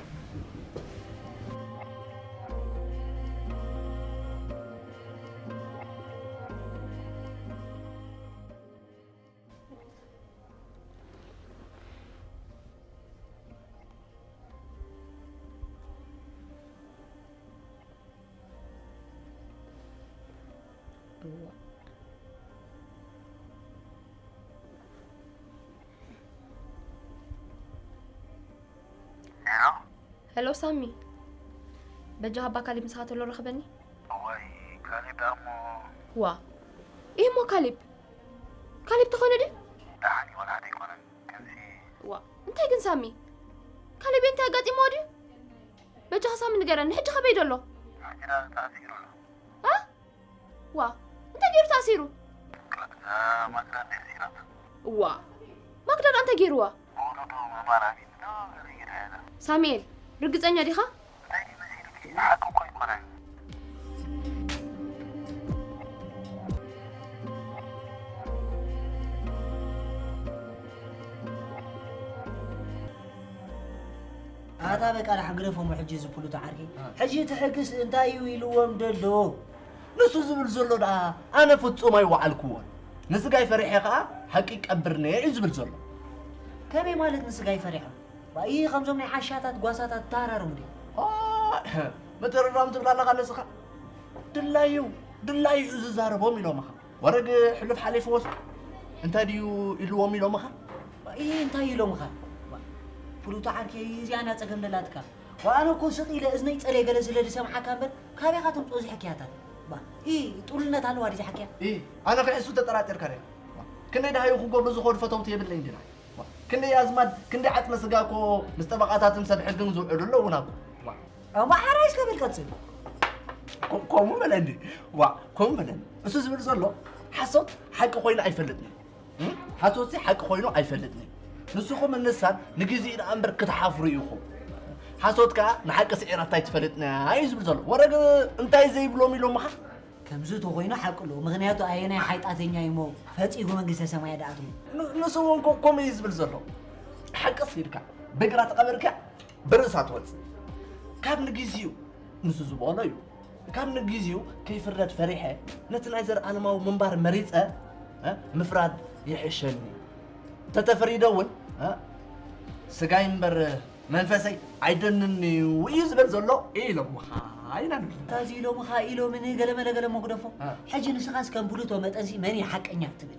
ሄሎ? ሄሎ ሳሚ፣ በጃኻ ኣባ ካሊብ ምሳኻ ተሎ ረኸበኒ። እዋይ፣ ካሊብ ደኣ እሞ። ዋ፣ ኢህ እሞ ካሊብ? ካሊብ ተኾነ ድዩ? ደሓን እዩ፣ ወላ ሓደ ኣይኮነን። ከምዚ። ዋ፣ እንታይ ግን ሳሚ? ካሊብ እንታይ ኣጋጢምዎ ድዩ? በጃኻ ሳሚ ንገረኒ፣ ሕጂ ከበይ ደሎ? ሕጂ ደኣ ተኣሲሩ ኣሎ። እ? ዋ፣ እንታይ ገይሩ ተኣሲሩ? እዛ ማክዳ እንታይ ኣሲራቶ? ዋ፣ ማክዳ ደኣ እንታይ ገይርዋ? ብወለዶ መባል ኣቢሉ ዶ ገለ ገይራ እያ። ሳሙኤል፣ ርግጸኛ ዲኻ? እንታይ ድዩ መሲሉኪ? ሓቂ እኮ ኣይኮነን። ኣታ በቃ ደሓን ግደፎሞ ሕጂ እዚ ፕሉቶ ዓርከይ። እ። ሕጂ እቲ ሕግስ እንታይ እዩ ኢልዎም ደሎ? ንሱ ዝብል ዘሎ ደኣ ኣነ ፍጹም ኣይወዓልክዎን። ንስጋይ ፈሪሐ ከኣ ሓቂ ይቀብር ነየ እዩ ዝብል ዘሎ። ከመይ ማለት ንስጋይ ፈሪሐ? ባኢ ከምዞም ናይ ዓሻታት ጓሳታት ተሃራርሙ ድዩ? ኦ፣ ምትርራም ትብል ኣለኻ ንስኻ። ድላዩ፣ ድላዩ እዩ ዝዛረቦም ኢሎምኻ። ወረግ ሕሉፍ ሓሊፍዎስ እንታይ ድዩ ኢልዎም ኢሎምኻ? ባኢ እንታይ ኢሎምኻ? ፕሉቶ ዓርከይ እዚኣ እና ጸገም ደላትካ። ወኣነ እኮ ስቕ ኢለ እዝነይ ጸለይ ገለ ስለ ዝሰምዓካ እምበር፣ ካበይ ኢኻ ተምጽኦ እዚ ሕክያታት? ባ፣ ኢ፣ ጥሉልነት ኣለዋ ድዚ ሓክያ? ኢ፣ ኣነ ክሕሱ ተጠራጢርካ ዲኻ? ክንደይ ደሃዩ ክገብሩ ዝኸዱ ፈተውቲ የብለይን ዲና? ዋ፣ ክንደይ ኣዝማድ፣ ክንደይ ዓጽመ ስጋ እኮ ምስ ጠበቓታትን ሰብ ሕግን ዝውዕሉ ኣለዉና እኮ። ዋ። እሞ ሓራይ እስከ በል ቀጽል። ኮ-፣ ከምኡ በለኒ። ዋ፣ ከምኡ በለኒ። እሱ ዝብል ዘሎ ሓሶት ሓቂ ኮይኑ ኣይፈልጥን እዩ። እም? ሓሶትሲ ሓቂ ኮይኑ ኣይፈልጥን እዩ። ንስኹም ንሳን ንግዜኡ ደኣ እምበር ክትሓፍሩ ኢኹም። ሓሶት ከኣ ንሓቂ ስዒራታ ኣይትፈልጥን እያ እዩ ዝብል ዘሎ። ወረግ እንታይ ዘይብሎም ኢሎምኻ? ከምዚ ተኾይኑ ሓቂ ኣለዎ። ምኽንያቱ ኣየናይ ሓይጣተኛ እዩ እሞ ፈጺጉ መንግስተ ሰማይ ደኣትዎ? ን-፣ ንሱ እውን ኮ-፣ ከምኡ እዩ ዝብል ዘሎ። ሓቂ ስኢድካ፣ ብእግራ ተቐበርካ ብርእሳ ትወፅእ። ካብ ንግዜኡ ንሱ ዝበሎ እዩ። ካብ ንግዜኡ ከይፍረድ ፈሪሐ ነቲ ናይ ዘርኣለማዊ ምንባር መሪፀ እ፣ ምፍራድ ይሕሸኒ። ተተፈሪደ እውን እ፣ ስጋይ እምበር መንፈሰይ ኣይደንን እዩ እዩ ዝበል ዘሎ ኢሎምኻ ኢና ንብል። እንታዚ ኢሎምኻ ኢሎምኒ ገለመለ ገለ መጉደፎ። እ። ሕጂ ንስኻስ ከም ብሉቶ መጠንሲ መን እዩ ሓቀኛ ትብል?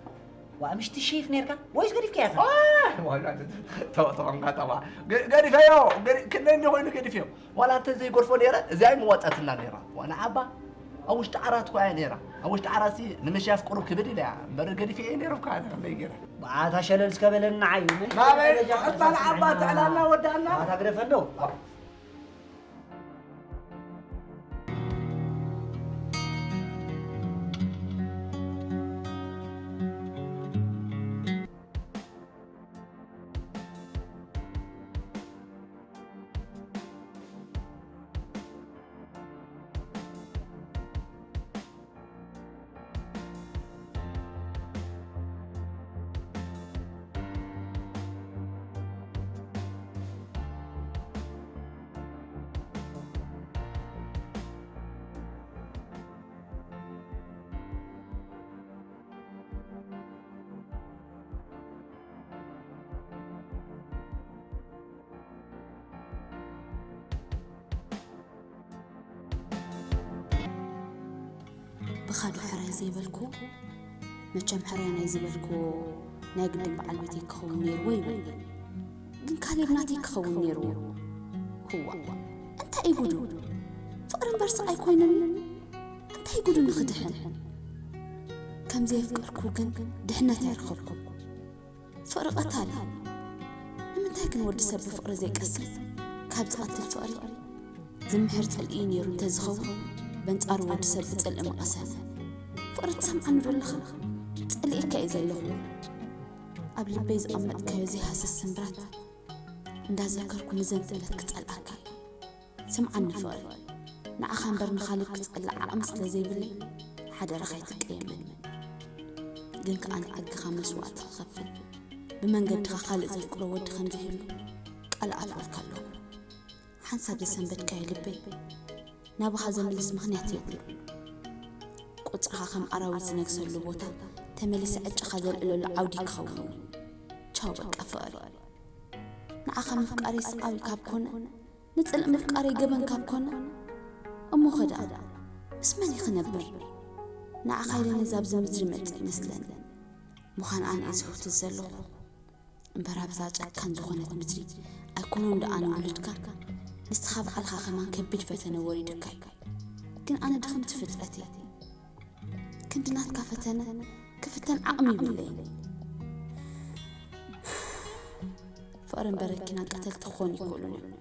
ዋ ምሽቲ ሼፍ ነርካ ወይስ ገዲፍካያ ኢኻ? ተዋንጋ ጠባ ገዲፈዮ። ክንደይ እንዲ ኮይኑ ገዲፍዮ። ዋላ እንተ ዘይጎድፎ ነይረ እዚኣ ኣይምወፀትና ነይራ። ዋላ ዓባ ኣብ ውሽጢ ዓራት እኳ እያ ነይራ። ኣብ ውሽጢ ዓራት ሲ ንምሽያፍ ቁሩብ ክብድ ኢለ እያ እምበር ገዲፈ እየ ነይሩ እኳ። ከመይ ገይረ ባታ ሸለል እስከ በለና ዓዩ። ምን ናበይ ደረጃ እታ ንዓባ ትዕላና ወዳና። ባታ ግደፈ እንደው። ብኻዶ ሕራይ ዘይበልኩ፣ መቸም ሕራይ ናይ ዝበልኩ ናይ ግድን በዓል ቤተይ ክኸውን ነይርዎ ይብል። ግን ካሌብ ናተይ ክኸውን ነይርዎ። ህዋ፣ እንታይ እዩ ጉዱ? ፍቕሪ እምበር ስቓይ ኮይኑኒ? እንታይ ጉዱ ንኽድሕን? ከም ዘየፍቀርኩ ግን ድሕነት ኣይረኸብኩን። ፍቕሪ ቀታሊ። ንምንታይ ግን ወዲ ሰብ ብፍቕሪ ዘይቀስን? ካብ ዝቐትል ፍቕሪ ዝምሕር ጽልኢ ነይሩ እንተዝኸውን፣ በንጻሩ ወዲ ሰብ ብጽልኢ ምቐሰነ። ፍቕሪ ትሰምዓኒ ዶ ኣለኻ? ጸሊኤካ እየ ዘለኹ። ኣብ ልበይ ዘቐመጥካዮ ዘይሃስስ ስምብራት እንዳዘከርኩ ንዘንትእለት ክጸልኣካ እየ። ስምዓኒ ፍቕሪ፣ ንዓኻ እምበር ንኻልእ ክጸልእ ዓቕሚ ስለ ዘይብለይ፣ ሓደራኻ ኣይትቀየመኒ። ግን ከኣ ንሕግኻ መስዋእቲ ክኸፍል፣ ብመንገድኻ ካልእ ዘፍቅሮ ወዲ ከም ዘይህሉ ቃል ኣትወልካ ኣለኹ። ሓንሳብ ዘሰንበድካዮ ልበይ ናባኻ ዘምልስ ምኽንያት የብሉን። ቁጽርኻ ከም ኣራዊት ዝነግሰሉ ቦታ ተመሊሰ ዕጫኻ ዘልዕለሉ ዓውዲ ክኸውን እዩ። ቻው በቃ ፍቕሪ። ንዓኻ ምፍቃረይ ስቓይ ካብ ኮነ፣ ንጽልኢ ምፍቃረይ ገበን ካብ ኮነ፣ እሞ ኸ ደኣ ምስ መን እየ ክነብር? ንዓኻ ኢለ ነዚ ኣብዚ ምድሪ መጽእ ይመስለኒ። ምዃን ኣነ እየ ዝህውትት ዘለኹ። እምበር ኣብዛ ጨካን ዝኾነት ምድሪ ኣይኮነን ደኣ ንውሉድካ፣ ንስኻ ባዕልኻ ከማን ከቢድ ፈተነ ወሪዱካ እዩ። ግን ኣነ ድኽምቲ ፍጥረት እየ። ክንዲ ናትካ ፈተነ ክፍተን ዓቕሚ ይብለይን። ፍቕርን በረኪናን ቀተልቲ ክኾኑ ይክእሉን እዮም።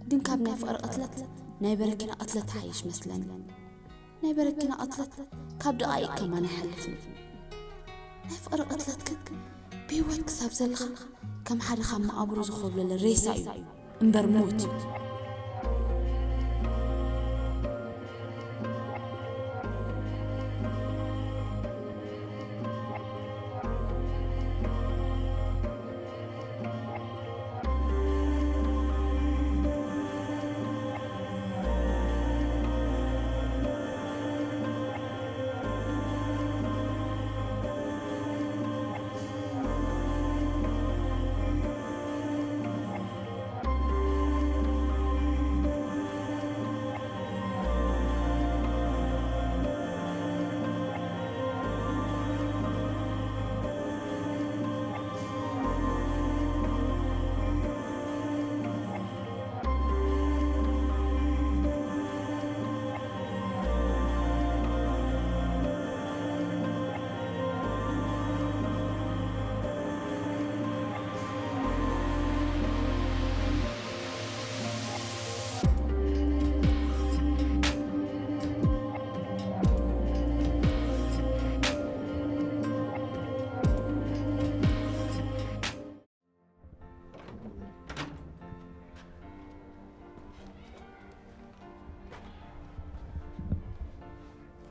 ግን ካብ ናይ ፍቕሪ ቅትለት ናይ በረኪና ቅትለት ትሓይሽ መስለኒ። ናይ በረኪና ቅትለት ካብ ደቓይቕ ከማን ኣይሓልፍን። ናይ ፍቕሪ ቅትለት ግን ብህይወት ክሳብ ዘለኻ ከም ሓደ ካብ መቓብሩ ዝኾብለለ ሬሳ እዩ እምበር ሞት እዩ።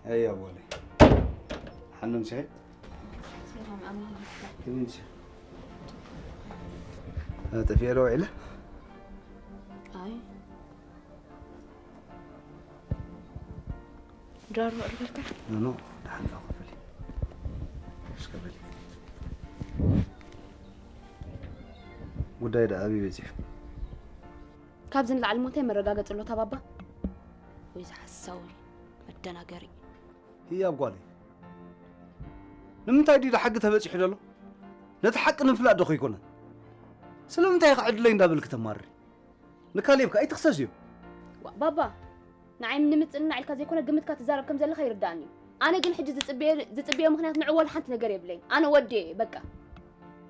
هيا بولي. حنون شيء؟ سلام، أمان. كيف انت؟ آه، طفي له عيلة؟ ድራር መቕርበልካ? ኖ፣ ኖ፣ ደሓን ዶ ክፍል። እስከ በሊ። ጉዳይ ደኣ ኣበይ በጺሑ? ካብዚ ንላዕሊ ሞ እንታይ መረጋገጺ ኣሎ፣ ታባባ? ወይ ዝሓሳዊ መደናገሪ። ህያብ ጓለይ፣ ንምንታይ ድዩ ሓቂ ተበጺሑ ዘሎ? ነቲ ሓቂ ንምፍላጥ ዶ ከይኮነ? ስለምንታይ ኢኻ ዕድለይ እንዳበልክ ተማርሪ? ንካሌብ ከኣ ኣይትኽሰስዮ። ዋ፣ ባባ፣ ንዓይ ንምጽንናዕ ኢልካ ዘይኮነ ግምትካ ትዛረብ ከም ዘለኻ ይርዳእኒ እዩ። ኣነ ግን ሕጂ ዝጽበየ-፣ ዝጽበዮ ምኽንያት ንዑ ወላ ሓንቲ ነገር የብለይን። ኣነ ወዲ እየ፣ በቃ።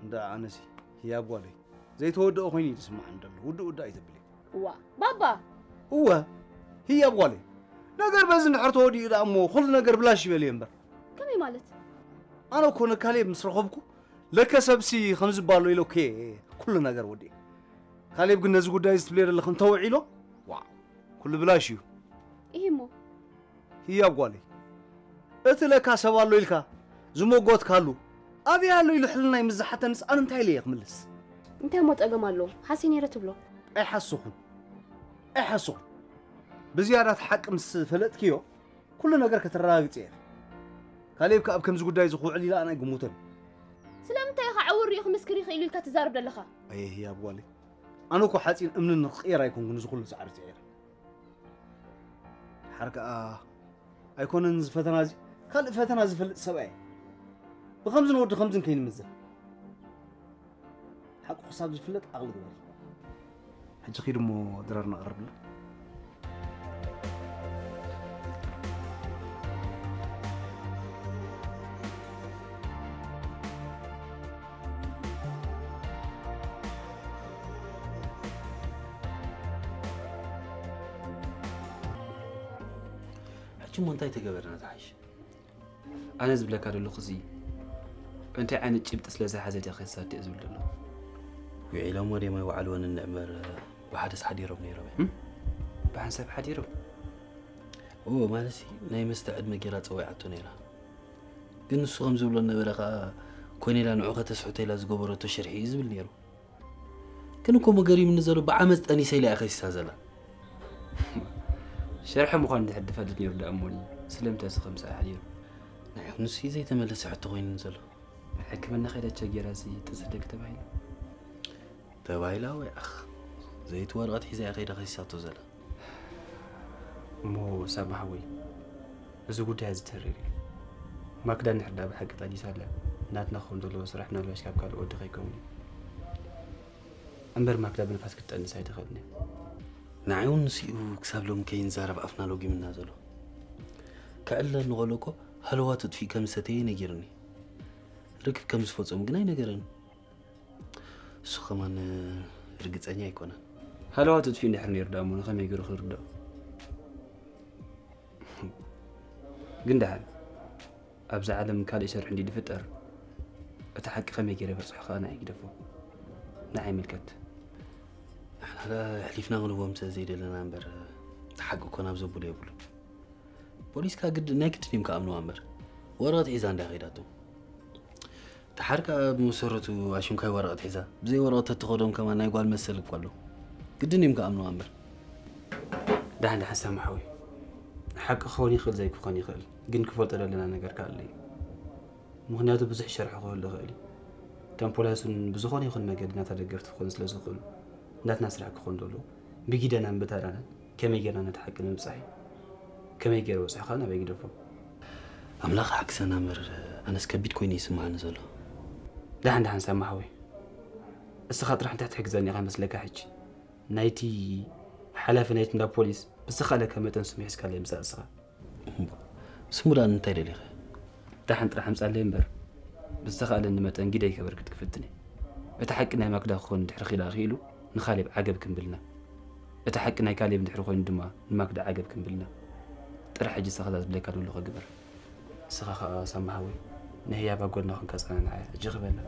እንዳ ኣነሲ፣ ህያብ ጓለይ፣ ዘይተወደኦ ኮይኑ እዩ ዝስምዓኒ ዘሎ። ውድእ ውድእ ኣይተብሊ። እዋ፣ ባባ! እወ፣ ህያብ ጓለይ፣ ነገር በዚ እንድሕር ተወዲኡ ደኣ እሞ ኩሉ ነገር ብላሽ ይበል እየ እምበር። ከመይ ማለት? ኣነ እኮ ንካሌብ ምስ ረኸብኩ፣ ለከ ሰብሲ ከም ዝበሃሎ ኢለ እኮ እየ ኩሉ ነገር ወዲኤ። ካሌብ ግን ነዚ ጉዳይ እዚ ትብልዮ ዘለኺ እንተውዒሎ፣ ዋእ፣ ኩሉ ብላሽ እዩ። ኢሂ እሞ? ህያብ ጓለይ፣ እቲ ለካ ሰብ ኣሎ ኢልካ ዝመጎትካሉ ኣበይ ኣሎ ኢሉ ሕልናይ ምስ ዝሓተንስ ኣነ እንታይ ኢለ እየ ክምልስ? እንታይ እሞ ጸገም ኣለዎ? ሓስየ ነይረ ትብሎ? ኣይሓሰኹን። ኣይሓሰኹን። ብዝያዳ እቲ ሓቂ ምስ ፈለጥክዮ፣ ኩሉ ነገር ከተረጋግጽ ኢኺ። ካሌብ ከኣ ኣብ ከምዚ ጉዳይ እዚ ክውዕል ኢለ ኣነ ኣይግምቶን። ስለምንታይ ኢኻ ዕውር ሪኡ ክምስክር ይኽእል ኢልካ ትዛረብ ዘለኻ? ኣየ ህያብ ጓለይ፣ ኣነ እኮ ሓጺን እምኒ ንኽቕየር ኣይኮንኩን እዚ ኩሉ ጻዕሪ ጽዒረ። ድሓር ከኣ ኣይኮነን እዚ ፈተና እዚ፣ ካልእ ፈተና ዝፈልጥ ሰብኣይ እየ። ብኸምዝን ወዲ ከምዝን ከይንምዘን። ሓቂ ክሳብ ዝፍለጥ ዓቕሊ ግበር። ሕጂ ኺድ እሞ ድራር ነቕርብላ። ሕጂ እሞ እንታይ ተገበርና ዝሓይሽ? ኣነ ዝብለካ ዘለኹ እዚ እንታይ ዓይነት ጭብጢ ስለ ዝሓዘ ድያ ከሳድእ ዝብል ዘሎ? ውዒሎሞ ድዮም ኣይወዓልዎን እምበር ብሓደስ ሓዲሮም ነይሮም እዮም። እም? ብሓንሳብ ሓዲሮም? እዎ፣ ማለትሲ ናይ መስተ ዕድመ ጌራ ጸዊዓቶ ነይራ። ግን ንሱ ከም ዝብሎ ነበረ ከኣ ኮይነ ኢላ ንዑ ከተስሕቶ ኢላ ዝገበረቶ ሽርሒ እዩ ዝብል ነይሩ። ግን እኮ መገሪምኒ ዘሎ ብዓመጽ ጠኒሰ ኢላ እያ ከሲሳ ዘላ። ሽርሒ ምዃኑ እንድሕር ድፈልጥ ነይሩ ደኣ እሞኒ ስለምንታይ እዚ ከምዚ ኣሕዲሩ? ናይ ንሱ እዩ ዘይተመለሰ ሕቶ ኮይኑኒ ዘሎ። ሕክምና ከይዳ ቸጌራሲ ጥንሲ ደቂ ተባሂሉ? ተባሂላ ወይ ኣኽ፣ ዘይቲ ወረቐት ሒዛ እያ ከይዳ ከሲሳቶ ዘላ። እሞ ሳሚ ሓወይ፣ እዚ ጉዳይ እዚ ተሪር እዩ። ማክዳ እንድሕር ደኣ ብሓቂ ጠኒሳ ኣላ፣ ናትና ክኸውን ዘለዎ ስራሕ ምናልባሽ ካብ ካልእ ወዲ ከይከውን እዩ። እምበር ማክዳ ብንፋስ ክትጠንስ ኣይትኽእልን እያ። ንዓይ እውን ንሱ እዩ ክሳብ ሎሚ ከይንዛረብ ኣፍና ለጒምና ዘሎ። ክዕለኒ ከሎ እኮ ሃለዋቱ ኣጥፊኡ ከም ዝሰተየ ነጊሩኒ። ርክብ ከም ዝፈጸሙ ግን ኣይነገረንን። እሱ ከማን ርግጸኛ ኣይኮነን። ሃለዋቱ ኣጥፊኡ እንድሕር ነይሩ ደኣ እሞ ንኸመይ ገይሩ ክርድኦ? ግን ደሓን፣ ኣብዛ ዓለም ካልእ ሸርሒ እንድዩ ዝፍጠር፣ እቲ ሓቂ ከመይ ገይረ በጽሖ ከኣ ንዓይ ግደፎ። ንዓይ ይምልከት። ንሕና ከኣ ኣሕሊፍና ክንህቦም ስለ ዘይደለና እምበር፣ እቲ ሓቂ እኮ ናብ ዘብሎ የብሉን። ፖሊስ ከኣ ግድ-፣ ናይ ግድን እዮም ክኣምንዋ እምበር፣ ወረቐት ሒዛ እንድያ ከይዳቶ። ደሓር ከኣ ብመሰረቱ ኣሽንኳይ ወረቐት ሒዛ፣ ብዘይ ወረቐት ተትኸዶም ከማን ናይ ጓል መሰል እኮ ኣሎ። ግድን እዮም ክኣምንዋ እምበር። ደሓን ደሓን ሳሚ ሓወይ፣ ሓቂ ክኸውን ይኽእል ዘይክኾን ይኽእል፣ ግን ክፈልጦ ዘለና ነገር ከኣ ኣሎ እዩ። ምኽንያቱ ብዙሕ ሸርሒ ክህሉ ይኽእል እዩ። እቶም ፖሊስ እውን ብዝኾነ ይኹን መገዲ ናታ ደገፍቲ ክኾኑ ስለ ዝኽእሉ፣ ናትና ስራሕ ክኾን ዘለዎ፣ ብጊደናን ብተራናን ከመይ ጌርና ነቲ ሓቂ ንምብጻሕ እዩ። ከመይ ገይረ በጺሑ ከኣ ናበይ ግደፎ? ኣምላኽ ሓግዘና እምበር፣ ኣነስ ከቢድ ኮይኑ ይስምዓኒ ዘሎ። ደሓን ደሓን ሳሚ ሓወይ፣ እስኻ ጥራሕ እንታይ ትሕግዘኒ ኢኻ መስለካ ሕጂ? ናይቲ ሓላፊ ናይቲ እንዳ ፖሊስ ብዝተኻእለካ መጠን ስሙ ሒዝካለይ ምጻእ እስኻ። እምባ፣ ስሙ ደኣ እንታይ ደሊኻ? ደሓን ጥራሕ ኣምጻለይ እምበር፣ ብዝተኻእለኒ መጠን ግደይ ከበርክት ክፍትን እየ። እቲ ሓቂ ናይ ማክዳ ክኾን እንድሕር ኺላ ኽኢሉ፣ ንኻሌብ ዓገብ ክንብል ኢና። እቲ ሓቂ ናይ ካሌብ እንድሕር ኮይኑ ድማ፣ ንማክዳ ዓገብ ክንብል ኢና። ጥራሕ ሕጂ እስኻ እዛ ዝብለካ ዘለኹ ግበር። ንስኻ ኸኣ ሳሚ ሓወይ፣ ንህያብ ኣብ ጎድና ኮንካ ኣጸናንዓያ። እጅኺ በላ።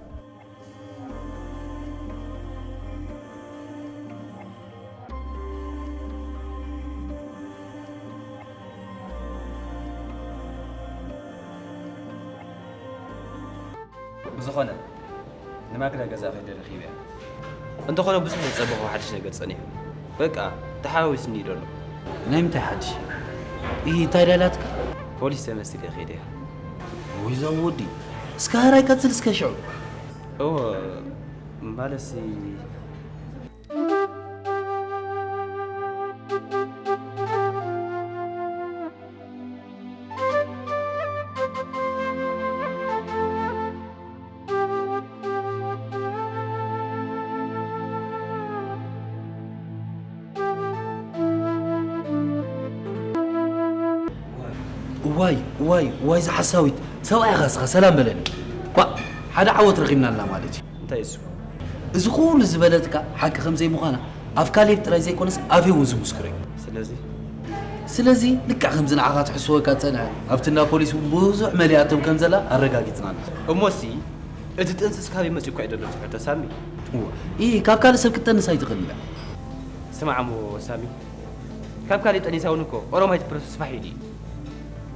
ብዝኾነ፣ ንማክዳ ገዛ ከይደ ረኺበያ። እንተኾነ ብዙሕ ዝጸበኹ ሓድሽ ነገር ጸኒሑ። በቃ፣ ተሓዋዊስኒ እዩ ዘሎ። ናይ ምንታይ ሓድሽ? ኢሂ፣ እንታይ ደላትካ? ፖሊስ ተመሲለ ከይደ። ወይዞም ወዲ እስከ ሃራይ ቀጽል እስከ ሽዑ። እዎ ማለሲ እዋይ እዋይ እዋይ ዝሓሳዊት ሰብኣይ ኢኻ እስኻ ሰላም በለኒ። ኳ ሓደ ዓወት ረኺብና ኣለና ማለት እዩ። እንታይ እሱ? እዚ ኩሉ ዝበለትካ ሓቂ ከም ዘይምዃና ኣብ ካሌብ ጥራይ ዘይኮነስ ኣፌ እውን ዝምስክሮ እዩ። ስለዚ ስለዚ ልክዕ ከምዚ ንዓኻ ትሕስወካ ዝጸንሐ ኣብቲ እንዳ ፖሊስ እውን ብዙሕ መሊኣቶም ከም ዘላ ኣረጋጊጽና ኣለና። እሞሲ እቲ ጥንስስ ካበይ መጺኡ እኳ እዩ ዘሎ ትሕቶ ሳሚ። እዋ ኢ ካብ ካልእ ሰብ ክትጠንስ ኣይትኽእል ኢላ። ስማዕ እሞ ሳሚ ካብ ካልእ ጠኒሳ እውን እኮ ኦሮማይ እቲ ፕሮሰስ ፋሕ ኢሉ እዩ።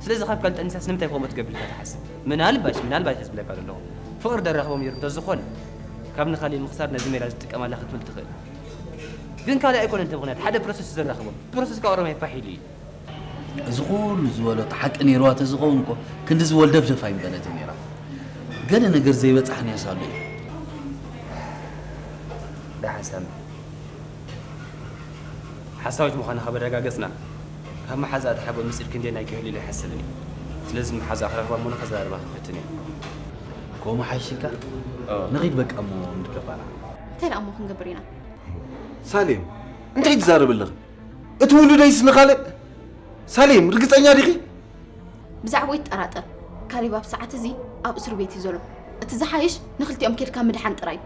ስለዚ ካብ ካልእ ጠኒሳስ ንምንታይ ከምኡ ትገብር ኢልካ ትሓስብ? ምናልባሽ ምናልባሽ ዝብለካ ዘለኹ ፍቕሪ ደራኽቦም ነይሩ እንተዝኾነ ካብ ንኻልእ ምኽሳር ነዚ ሜላ ዝጥቀመላ ክትብል ትኽእል። ግን ካልእ ኣይኮነን እቲ ምኽንያት ሓደ ፕሮሰስ ዘራኽቦም ፕሮሰስ ካብ ኦሮማይ ፋሕ ኢሉ እዩ። እዚ ኩሉ ዝበሎ እቲ ሓቂ ነይርዋ ተዝኸውን እኮ ክንድዚ ወልደፍደፍ ኣይምበለትን ነይራ። ገለ ነገር ዘይበጻሕንያስ ኣሎ እዩ። ደሓን ሳሚ ሓሳዊት ምዃና ካብ ኣረጋገጽና ካብ መሓዛኣ እቲ ሓጎ ምስጢር ክንደየናይ ክህሉ ኢለ ኣይሓስብን እየ። ስለዚ ንመሓዛኣ ክረኽባ እሞ ንኸዘራርባ ክፍትን እየ። ከምኡ ሓይሽልካ ንኺድ በቃ እሞ ንድገባና። እንታይ ደኣ እሞ ክንገብር ኢና? ሳሌም እንታይ ትዛረቢ ኣለኺ? እቲ ውሉደይስ ንኻልእ ሳሌም ርግጸኛ ዲኺ? ብዛዕባኡ ኣይትጠራጠር። ካሌብ ኣብ ሰዓት እዚ ኣብ እስር ቤት እዩ ዘሎ። እቲ ዝሓይሽ ንኽልቲኦም ኬድካ ምድሓን ጥራይ እዩ።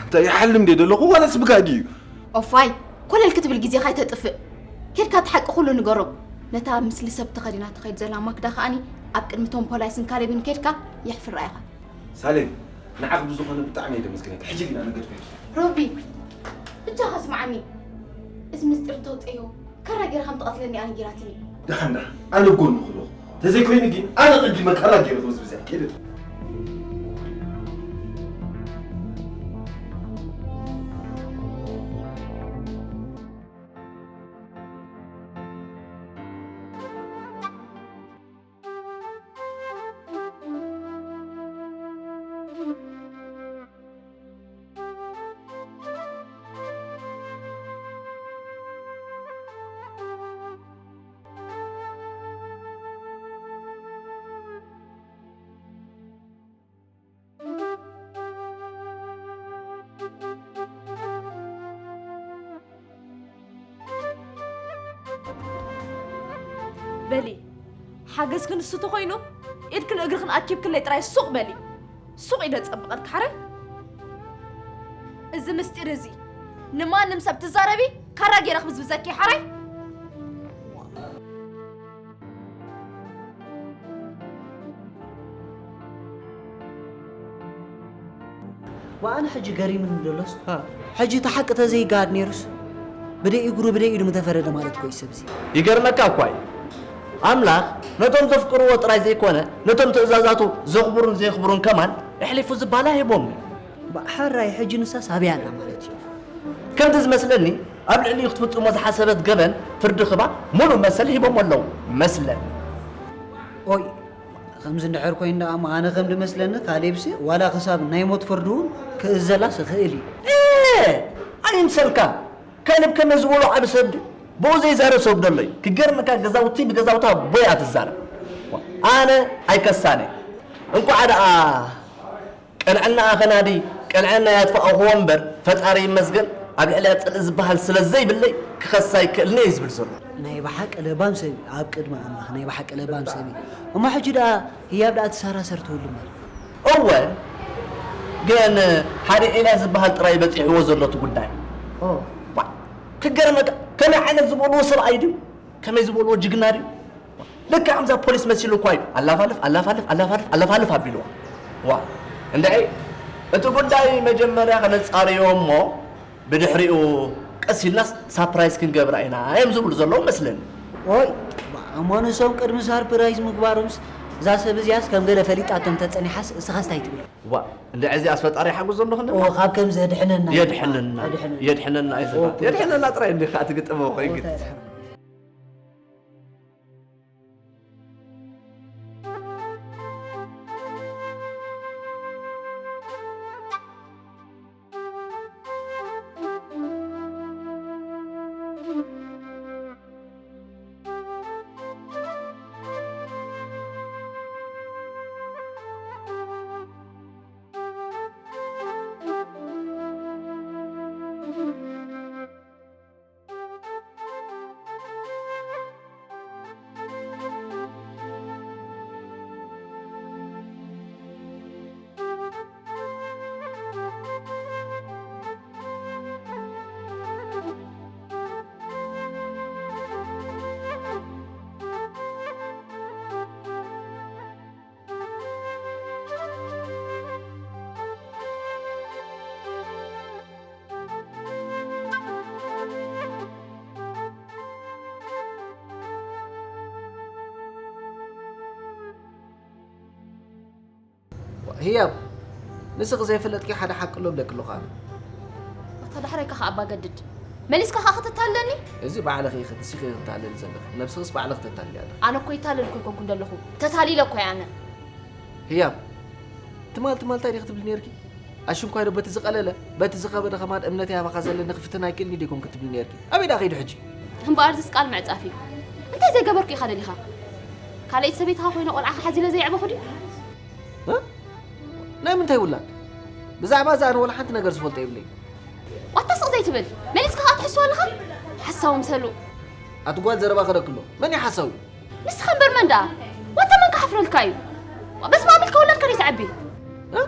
ኣንታ ይሓልም ድየ ዘለኹ ዋላስ ብጋዲ እዩ? ኦፋይ ኮለል ክትብል ግዜኻ ኣይተጥፍእ። ኬድካ እቲ ሓቂ ኩሉ ንገሮም። ነታ ኣብ ምስሊ ሰብ ተኸዲና ትኸይድ ዘላ ማክዳ ከኣኒ ኣብ ቅድሚ ቶም ፖላይስን ካሌብን ኬድካ የሕፍራ ኢኻ። ሳሌም ንዓኺ ብዝኾነ ብጣዕሚ እየ ደመስግነኪ። ሕጂ ግን ኣነ ገድፈ። ሮቢ ብቻኻ ስምዓኒ። እዚ ምስጢር እንተውፀዮ ካራ ገይራ ከም ትቐትለኒ እያ ነጊራትኒ። ደሓን ደሓን ኣነ ኣብ ጎንኺ ኣለኹ። ተዘይኮይኑ ግን ኣነ ቀዲመ ካራ ገይረ ክብዝብዝ እየ። ከይደ በሊ ሓገዝኪ ንሱ ተኾይኑ ኢድክን እግርኽን ኣኪብክለይ ጥራይ ሱቕ በሊ። ሱቕ ኢለ ዝጸብቐልኪ ሓራይ። እዚ ምስጢር እዚ ንማንም ሰብ ትዛረቢ ካራ ገይረ ክብዝብዘኪ ሓራይ። ወኣነ ሕጂ ገሪምኒ ደሎስ ሕጂ እቲ ሓቂ ተዘይጋድ ነይሩስ ብደይ እግሩ ብደይ ኢዱ ምተፈረደ ማለት እኮ እዩ ሰብዚ። ይገርመካ እኳ እዩ ኣምላኽ ነቶም ዘፍቅርዎ ጥራይ ዘይኮነ ነቶም ትእዛዛቱ ዘኽብሩን ዘየኽብሩን ከማን ኣሕሊፉ ዝባላ ሂቦም እዩ። ሕራይ ሕጂ ንሳስ ኣበይ ኣላ ማለት እዩ። ከምቲ ዝመስለኒ ኣብ ልዕሊኡ ክትፍጽሞ ዝሓሰበት ገበን ፍርዲ ክባ ሙሉእ መሰል ሂቦሞ ኣለዉ መስለኒ። ኦይ ከምዚ እንድሕር ኮይኑ ደኣ እሞ ኣነ ከም ድመስለኒ ካሌብሲ ዋላ ክሳብ ናይ ሞት ፍርዲ እውን ክእዘላስ ይኽእል እዩ። ኣይምሰልካ ካሌብ ከመይ ዝበሎ ዓቢ ሰብ ድዩ ብኡ ዘይዛረብ ሰብ ደሎ እዩ ክገርመካ ገዛውቲ ብገዛውታ ቦይ እያ ትዛረብ ኣነ ኣይከሳነ እንቋዕ ደኣ ቅንዕናኣ ከናዲ ቅንዕናይ ኣጥፋእኽዎ እምበር ፈጣሪ ይመስገን ኣብ ልዕሊኣ ፅልኢ ዝበሃል ስለ ዘይብለይ ክኸሳ ኣይክእልን እየ ዝብል ዘሎ። ናይ ብሓቂ ለባም ሰብ እዩ ኣብ ቅድሚ ኣምላኽ ናይ ብሓቂ ለባም ሰብ እዩ። እሞ ሕጂ ደኣ ህያብ ደኣ ትሰራሰር ትህሉ እምበር። እወ ግን ሓደ ኤልያስ ዝበሃል ጥራይ በፂሕዎ ዘሎ እቲ ጉዳይ። ዋ ክገርመካ ከመይ ዓይነት ዝበልዎ ሰብኣይ ድዩ ከመይ ዝበልዎ ጅግና ድዩ። ልክዕ ከምዛ ፖሊስ መሲሉ እኳ እዩ ኣላፋልፍ ኣላፋልፍ ኣላፋልፍ ኣላፋልፍ ኣቢልዋ። ዋእ እንድዒ እቲ ጉዳይ መጀመርያ ከነጻርዮ እሞ ብድሕሪኡ ቀስ ኢልናስ ሳፕራይዝ ክንገብራ ኢና እዮም ዝብሉ ዘለዉ መስለኒ። ኦይ እሞ ንሶም ቅድሚ ሳርፕራይዝ ምግባሮምስ እዛ ሰብ እዚኣስ ከም ገለ ፈሊጣቶም ተጸኒሓስ እስኻስ ታይ ትብል። ዋእ እንድዒ እዚኣስ ፈጣሪ ይሓግዞ ኣሎ ክንዲ ካብ ከምዚ የድሕነና የድሕነና የድሕነና እዩ ዘባ የድሕነና ጥራይ እንዲ ከኣ ትግጥሞ ኮይግድ። ህያብ፣ ንስኺ ዘይፈለጥኪ ሓደ ሓቂ ኣሎ ብለኪ ኣለኹ ኣነ። ኣታ ዳሕራይካ ኸዓ ኣባ ገድድ። መሊስካ ኸዓ ከተታልለኒ? እዚ ባዕልኺ ኢኺ ንስኺ ኢኺ ተታልሊ ዘለኺ። ነብስኽስ ባዕልኺ ተታልሊ ኣለኺ። ኣነ እኮ ይታለልኩ ኣይኮንኩን ዘለኹ። ተታሊለ እኮ እየ ኣነ። ህያብ፣ ትማል ትማል እንታይ ዲኺ ትብሊ ነይርኪ? ኣሽንኳይ ዶ በቲ ዝቐለለ፣ በቲ ዝኸበደ ኸማን እምነተይ ኣባኻ ዘለኒ ክፍትን ኣይክእልን ዲኩም ክትብሊ ነይርኪ? ኣበይ ደኣ ከይዱ ሕጂ? እምበኣር ዝስ ቃል ምዕጻፍ እዩ። እንታይ ዘይገበርኩ ኢኻ ደሊኻ? ካልኣይቲ ሰበይትኻ ኮይነ ቆልዓኻ ሓዚለ ዘየዕበኹ ድዩ? እ? ናይ ምንታይ ውላድ? ብዛዕባ እዚ ኣነ ወላ ሓንቲ ነገር ዝፈልጦ የብለይን። ዋታ ስቕ ዘይትብል? መሊስካ ኸኣ ትሕስው ኣለኻ? ሓሳዊ ምሰሉ። ኣቲ ጓል ዘረባ ከደክሎ። መን እዩ ሓሳዊ? ንስኻ እምበር መን ደኣ? ዋታ መን ክሓፍረልካ እዩ? በስማም ኢልካ ውላድካ ደይ ትዓቢ? እ?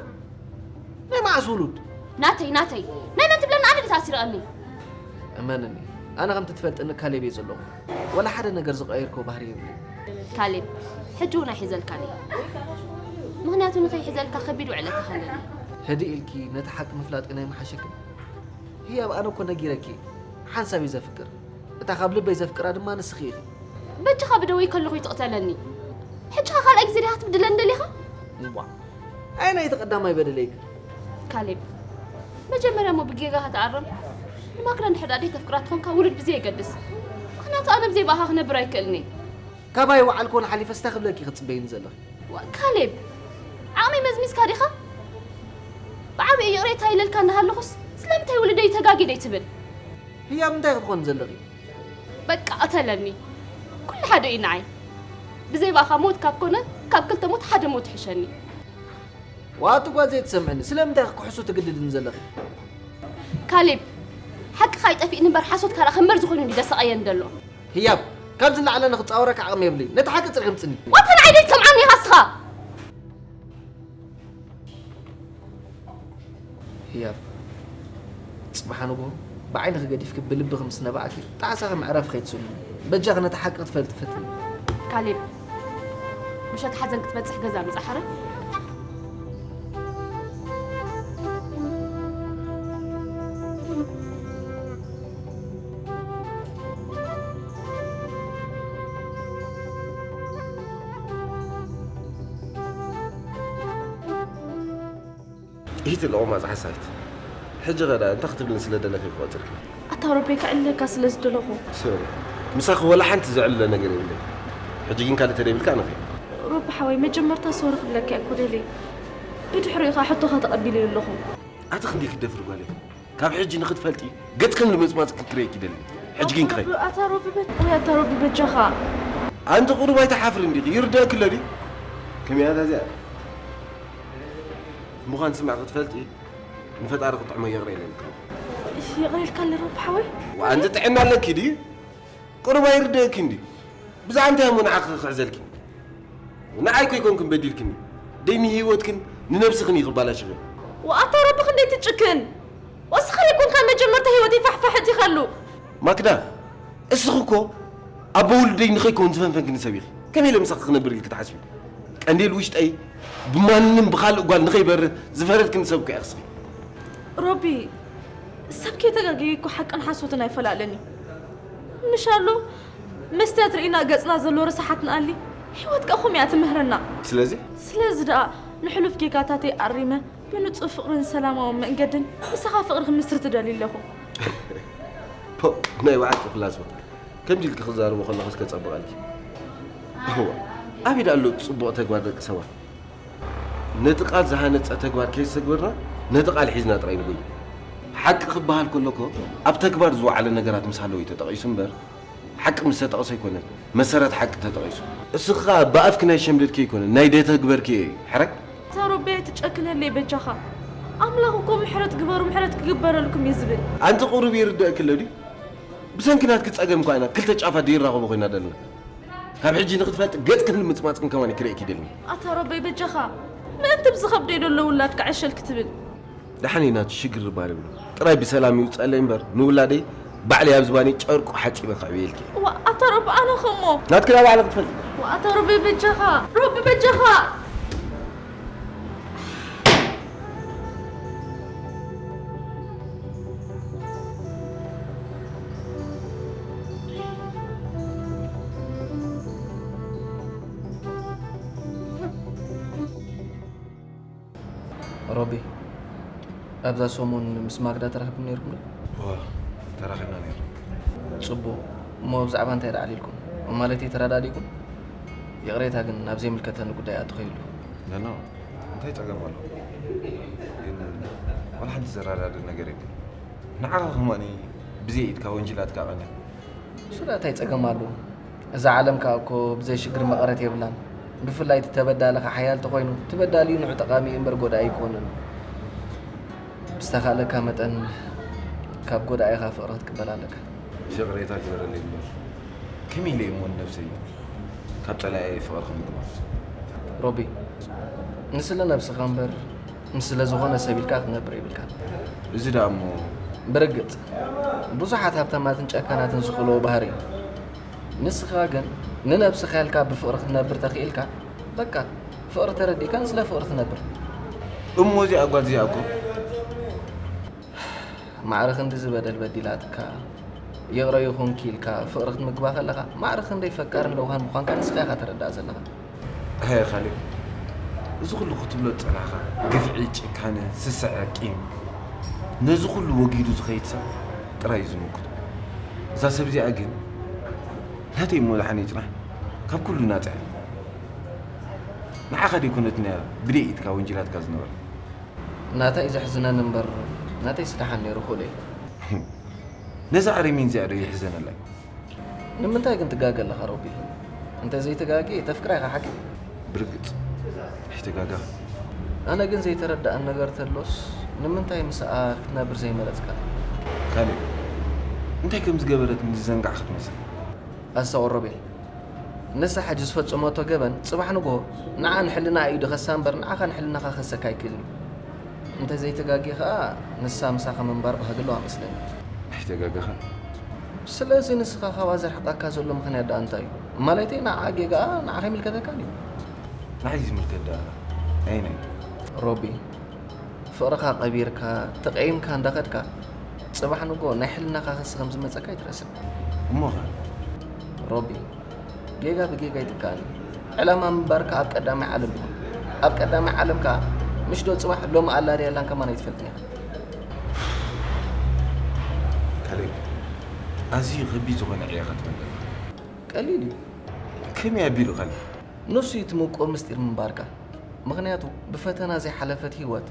ናይ መዓስ ውሉድ? ናተይ፣ ናተይ። ናይ መን ትብለኒ ኣነ ድዩ ተኣሲረቐኒ? እመንኒ፣ ኣነ ከምቲ ትፈልጥኒ ካሌብ እየ ዘለኹ። ወላ ሓደ ነገር ዝቐየርክዎ ባህሪ የብለይን። ካሌብ፣ ሕጂ እውን ኣይሕዘልካን እየ። ምኽንያቱ ንኸይሕዘልካ ከቢድ ውዕለታ ከለኒ። ህድእ ኢልኪ ነቲ ሓቂ ምፍላጥ ግን ኣይምሓሸክን? ህያብ፣ ኣነ እኮ ነጊረኪ፣ ሓንሳብ እየ ዘፍቅር። እታ ካብ ልበይ ዘፍቅራ ድማ ንስኺ ኢኺ። በጃኻ ብደወይ ከለኹ እዩ ትቕተለኒ። ሕጂ ኸ ካልኣይ ግዜ ዲኻ ክትብድለኒ ደሊኻ? እምቧ። ኣየናይ እቲ ቀዳማይ በደለይ ግን? ካሌብ፣ መጀመርያ እሞ ብጌጋኻ ተኣረም። ንማክዳ እንድሕር ደኣ ደይተፍቅራ ተኾንካ ውሉድ ብዘይ የገድስ። ምኽንያቱ ኣነ ብዘይ ብኣኻ ክነብር ኣይክእልን እየ። ካባይ ወዓል ኮነ ሓሊፈ ስታ ክብለኪ ክትጽበይኒ ዘለኺ? ዋ፣ ካሌብ፣ ዓቕመይ መዝሚዝካ ዲኻ? ብዓቢኡ ይቕሬታ ኢለልካ እንዳሃለኹስ ስለምንታይ ውሉደይ ተጋግየ ደይትብል? ህያብ እንታይ ክትኾኒ ዘለኺ? በቃ ቅተለኒ። ኩሉ ሓደ እዩ ንዓይ። ብዘይ ብኣኻ ሞት ካብ ኮነ፣ ካብ ክልተ ሞት ሓደ ሞት ይሕሸኒ። ዋቱ ጓል ዘይትሰምዕኒ፣ ስለምንታይ ክሕሱ ትግድድኒ ዘለኺ? ካሌብ፣ ሓቅኻ ኣይጠፊእኒ እምበር ሓሶትካ ደኣ ከም መርዚ ኮይኑ እንድዩ ዘሰቐየኒ ዘሎ። ህያብ፣ ካብዚ ንላዕሊ ኣነ ክጻወረካ ዓቕሚ የብለይን። ነቲ ሓቂ ጽርሒ ምጽኒ። ዋታ ንዓይ ዘይትሰምዓኒ ኢኻ እስኻ? ህያብ፣ ጽባሕ ንግሆ ብዓይንኺ ገዲፍኪ ብልብኺ ምስ ነባዕኪ፣ ጣዕሳኺ መዕረፊ ከይትስእኒ። በጃኺ ነቲ ሓቂ ክትፈልጢ ፈትኒ። ካሌብ፣ ምሸት ሓዘን ክትበጽሕ ገዛ ምጻ ሓራይ። ኢሂት ኣለቑ ማጽሓ ሳይት። ሕጂ ኸዳ እንታይ ክትብልኒ ስለ ደለኺ ክቆጽርኪ? ኣታ ረበይ ከዕልለካ ስለ ዝደለኹ። ሶሪ። ምሳኺ ወላ ሓንቲ ዘዕልሎ ነገር የብለይ። ሕጂ ግን ካልእ ተደይብልካ ኣነ ኸይድ። ሮቢ ሓወይ፣ መጀመርታ ሶሪ ክብለካ እየ እኮ ደልየ። ብድሕሪኡ ኸኣ ሕቶኻ ተቐቢለዮ ኣለኹ። ኣቲ ክንደይ ክትደፍሪ ጓል ኢኺ? ካብ ሕጂ ንኽትፈልጢ ገጽክን ንምጽማጽ ክንክረየኪ ይደሊ። ሕጂ ግን ክኸይድ። ኣታ ሮቢ በ-፣ ወይ ኣታ ሮቢ በጃኻ። ኣንቲ ቁሩብ ኣይትሓፍሪ እንዲኺ? ይርደአኪ ኣሎ ድዩ? ከመይ እያ እዚኣ? ምዃን ስምዕ ክትፈልጢ ንፈጣሪ ክጥዕሞ ይቕረ ኢለልኪ። እሺ፣ ይቕረ ኢልካ ኣሎ ሮቢ ሓወይ? ኣንቲ ጥዕና ኣለኪ ድዩ? ቁሩብ ኣይርደአኪ እንዲ? ብዛዕባ እንታይ እሞ ንዓኺ ክሕዘልኪ? ንዓይ እኮ ኣይኮንክን በዲልክኒ። ደይ ንህይወትክን ንነብስኽን እዩ ክባላሽኺ። ወኣታ ረቢ ክንደይ ትጭክን? ወስኻ ዘይኮንካ መጀመርታ ህይወተይ ፋሕፋሕ እቲኻሉ። ማክዳ፣ እስኺ እኮ ኣቦ ውሉደይ ንኸይከውን ዝፈንፈንክኒ ሰብ ኢኺ። ከመይ ኢለ ምሳኺ ክነብር ኢልኪ ትሓስቢ? ቀንዴል ውሽጠይ ብማንም ብኻልእ ጓል ንኸይበርህ ዝፈረድክኒ ሰብ እኮ ኢኺ እስኺ። ሮቢ፣ ሰብ ከይተጋገየ እኮ ሓቅን ሓሶትን ኣይፈላለን እዩ። ምሻሉ መስትያት ርኢና ገጽና ዘሎ ርሳሓት ንኣሊ፣ ህይወት ከኣ ከምኡ እያ ትምህረና። ስለዚ? ስለዚ ደኣ ንሕሉፍ ጌጋታተይ ኣሪመ፣ ብንጹህ ፍቕርን ሰላማዊ መንገድን ምሳኻ ፍቕሪ ክምስርት እደሊ ኣለኹ። ፖ፣ ናይ በዓልኪ ፍላስፋ። ከምዚ ኢልኪ ክዛረቦ ከለኹስ ከጸብቐልኪ። እዋ፣ ኣበይ ደኣ ኣሎ ጽቡቕ ተግባር ደቂ ሰባት? ነቲ ቃል ዝሃነጸ ተግባር ከየስተግበርና፣ ነቲ ቃል ሒዝና ጥራይ ንጎይ። ሓቂ ክበሃል ከሎ እኮ፣ ኣብ ተግባር ዝወዓለ ነገራት ምስ ሃለወ እዩ ተጠቒሱ እምበር፣ ሓቂ ምስ ተጠቕሰ ኣይኮነን፣ መሰረት ሓቂ ተጠቒሱ። እስኺ ኸኣ ብኣፍኪ ናይ ሸምደድኪ ኣይኮነን፣ ናይ ደተግበርኪ እየ፣ ሕራይ። ኣታ ሮቢ ኣይትጨክነለይ በጃኻ። ኣምላኽ እኮ ምሕረት ግበሩ፣ ምሕረት ክግበረልኩም እዩ ዝብል። ኣንቲ ቁሩብ ይርደእኪ ኣሎ ድዩ? ብሰንኪ ናትኪ ጸገም እኳ ኢና ክልተ ጫፋት ደይራኸቦ ኮይና ዘለና። ካብ ሕጂ ንኽትፈልጢ ገጽክን ምጽማጽክን ከማን ክርእየኪ ይደሊ። ኣታ ሮበይ በጃኻ፣ ምእንቲ ብዝኸብደይ ዶ ኣሎ ውላድካ ዕሸል ክትብል? ደሓን እዩ ናቱ ሽግር ባር ይብሉ። ጥራይ ብሰላም ይውጸለይ እምበር ንውላደይ ባዕለይ ኣብ ዝባነይ ጨርቁ ሓጺበ ከዕብየልኪ እየ። ዋ፣ ኣታ ሮቢ ኣነ ኸሞ። ናትኪ ናባዕላ ክትፈልጢ። ዋ፣ ኣታ ሮበይ በጃኻ፣ ሮቢ በጃኻ። ሮቢ፣ ኣብዛ ሰሙን ምስ ማግዳ ተራኺብኩም ነይርኩም ዶ? ዋ ተራኺብና ነይሩ። ጽቡቕ። እሞ ብዛዕባ እንታይ ደኣ ኣዕሊልኩም? ማለተይ ተረዳዲእኩም? ይቕሬታ ግን ናብ ዘይምልከተኒ ጉዳይ ኣትኸይሉ። ነኖ እንታይ ጸገም ኣሎ? ግን ዋላ ሓንቲ ዘረዳድእ ነገር የለን። ንዓኻ ከማኒ ብዘይ ኢድካ ወንጅላትካ ቀንያ። እሱ ደኣ እንታይ ጸገም ኣለዎ? እዛ ዓለም ከኣ እኮ ብዘይ ሽግር መቐረት የብላን። ብፍላይ እቲ ተበዳሊ ከኣ ሓያል ተኾይኑ፣ እቲ በዳሊ ንዑ ጠቓሚ እምበር ጎዳኢ ኣይኮነን። ብዝተኻእለካ መጠን ካብ ጎዳኢኻ ፍቕሪ ክትቅበል ኣለካ። ይቕሬታ ግበረለይ እምበር ከመይ ኢለ እሞ ንነብሰይ ካብ ጸላኢየይ ፍቕሪ ክምግባ? ሮቢ፣ ንስለ ነብስኻ እምበር ንስለ ዝኾነ ሰብ ኢልካ ክትነብር የብልካን። እዚ ደኣ እሞ ብርግጽ ብዙሓት ሃብታማትን ጨካናትን ዝኽእልዎ ባህሪ እዩ። ንስኻ ግን ንነብስኻ ኢልካ ብፍቕሪ ክትነብር ተኽኢልካ፣ በቃ ፍቕሪ ተረዲእካ ንስለ ፍቕሪ ትነብር። እሞ እዚኣ ጓል እዚኣ እኮ ማዕረ ክንድዚ በደል በዲላትካ ይቕረ ይኹንኪ ኢልካ ፍቕሪ ክትምግባ ከለኻ፣ ማዕረ ክንደይ ፈቃርን ለውሃን ምዃንካ ንስኻ ኢኻ ትርዳእ ዘለኻ። ኣየ ካሌብ፣ እዚ ኩሉ ክትብሎ ዝጸናሕካ ግፍዒ፣ ጭካነ፣ ስስዐ፣ ቂም፣ ነዚ ኩሉ ወጊዱ ዝኸይድ ሰብ ጥራይ እዩ ዝምክቶ። እዛ ሰብ እዚኣ ግን ናተይ እሞ ደሓን ይጽናሕ፣ ካብ ኩሉ ናጻ እያ። ንዓኻ ደይኮነትን እያ ብደይ ኢድካ ወንጂላትካ ዝነበረት። ናተይ ዘሕዝነኒ እምበር ናተይስ ደሓን ነይሩ ክብሎ እየ። ነዛ ኣረሚን እዚኣ ዶ የሕዘነላ እዩ? ንምንታይ ግን ትጋገ ኣለኻ ሮቢ? እንተዘይትጋጌ ተፍቅራ ኢኻ ሓቂ? ብርግጽ ኣይተጋጋኹ። ኣነ ግን ዘይተረድኣኒ ነገር ተሎስ ንምንታይ ምስኣ ክትነብር ዘይመረጽካ? ካሌብ እንታይ ከም ዝገበረትኒ ዝዘንጋዕካ ትመስል። ኣስታውል ሮቤል፣ ንሳ ሕጂ ዝፈጸመቶ ገበን ጽባሕ ንግሆ ንዓ ንሕልናኣ እዩ ድኸሳ እምበር ንዓኻ ንሕልናኻ ክኸሰካ ኣይክእልን እዩ። እንተ ዘይተጋግየ ኸኣ ንሳ ምሳኻ ምንባር ባህጊ ኣለዋ መስለኒ። ኣይተጋገኻን። ስለዚ ንስኻ ካብኣ ዘርሕቐካ ዘሎ ምኽንያት ደኣ እንታይ እዩ? ማለተይ ንዓኣ ጌጋኣ ንዓኻ ኣይምልከተካን እዩ። ንዓይ ዝምልከት ደኣ ኣየናይ እዩ? ሮቢ፣ ፍቕርኻ ቀቢርካ ተቐይምካ እንዳኸድካ ጽባሕ ንግሆ ናይ ሕልናኻ ክሲ ከም ዝመጸካ ኣይትረስዕ። እሞኸ? ሮቢ፣ ጌጋ ብጌጋ ኣይትከኣልን። ዕላማ ምንባርካ ኣብ ቀዳማይ ዓለም ይኹን። ኣብ ቀዳማይ ዓለም ከኣ ምሽ ዶ ጽባሕ ሎሚ ኣላ ድያ የላን ከማን ኣይትፈልጥን ኢኻ። ካሌብ፣ ኣዝዩ ከቢድ ዝኾነ ዕዮ ኢኻ ትመልእ። ቀሊል እዩ። ከመይ ኣቢሉ ካሌብ? ንሱ እዩ እቲ ምቁር ምስጢር ምንባርካ። ምኽንያቱ ብፈተና ዘይሓለፈት ህይወት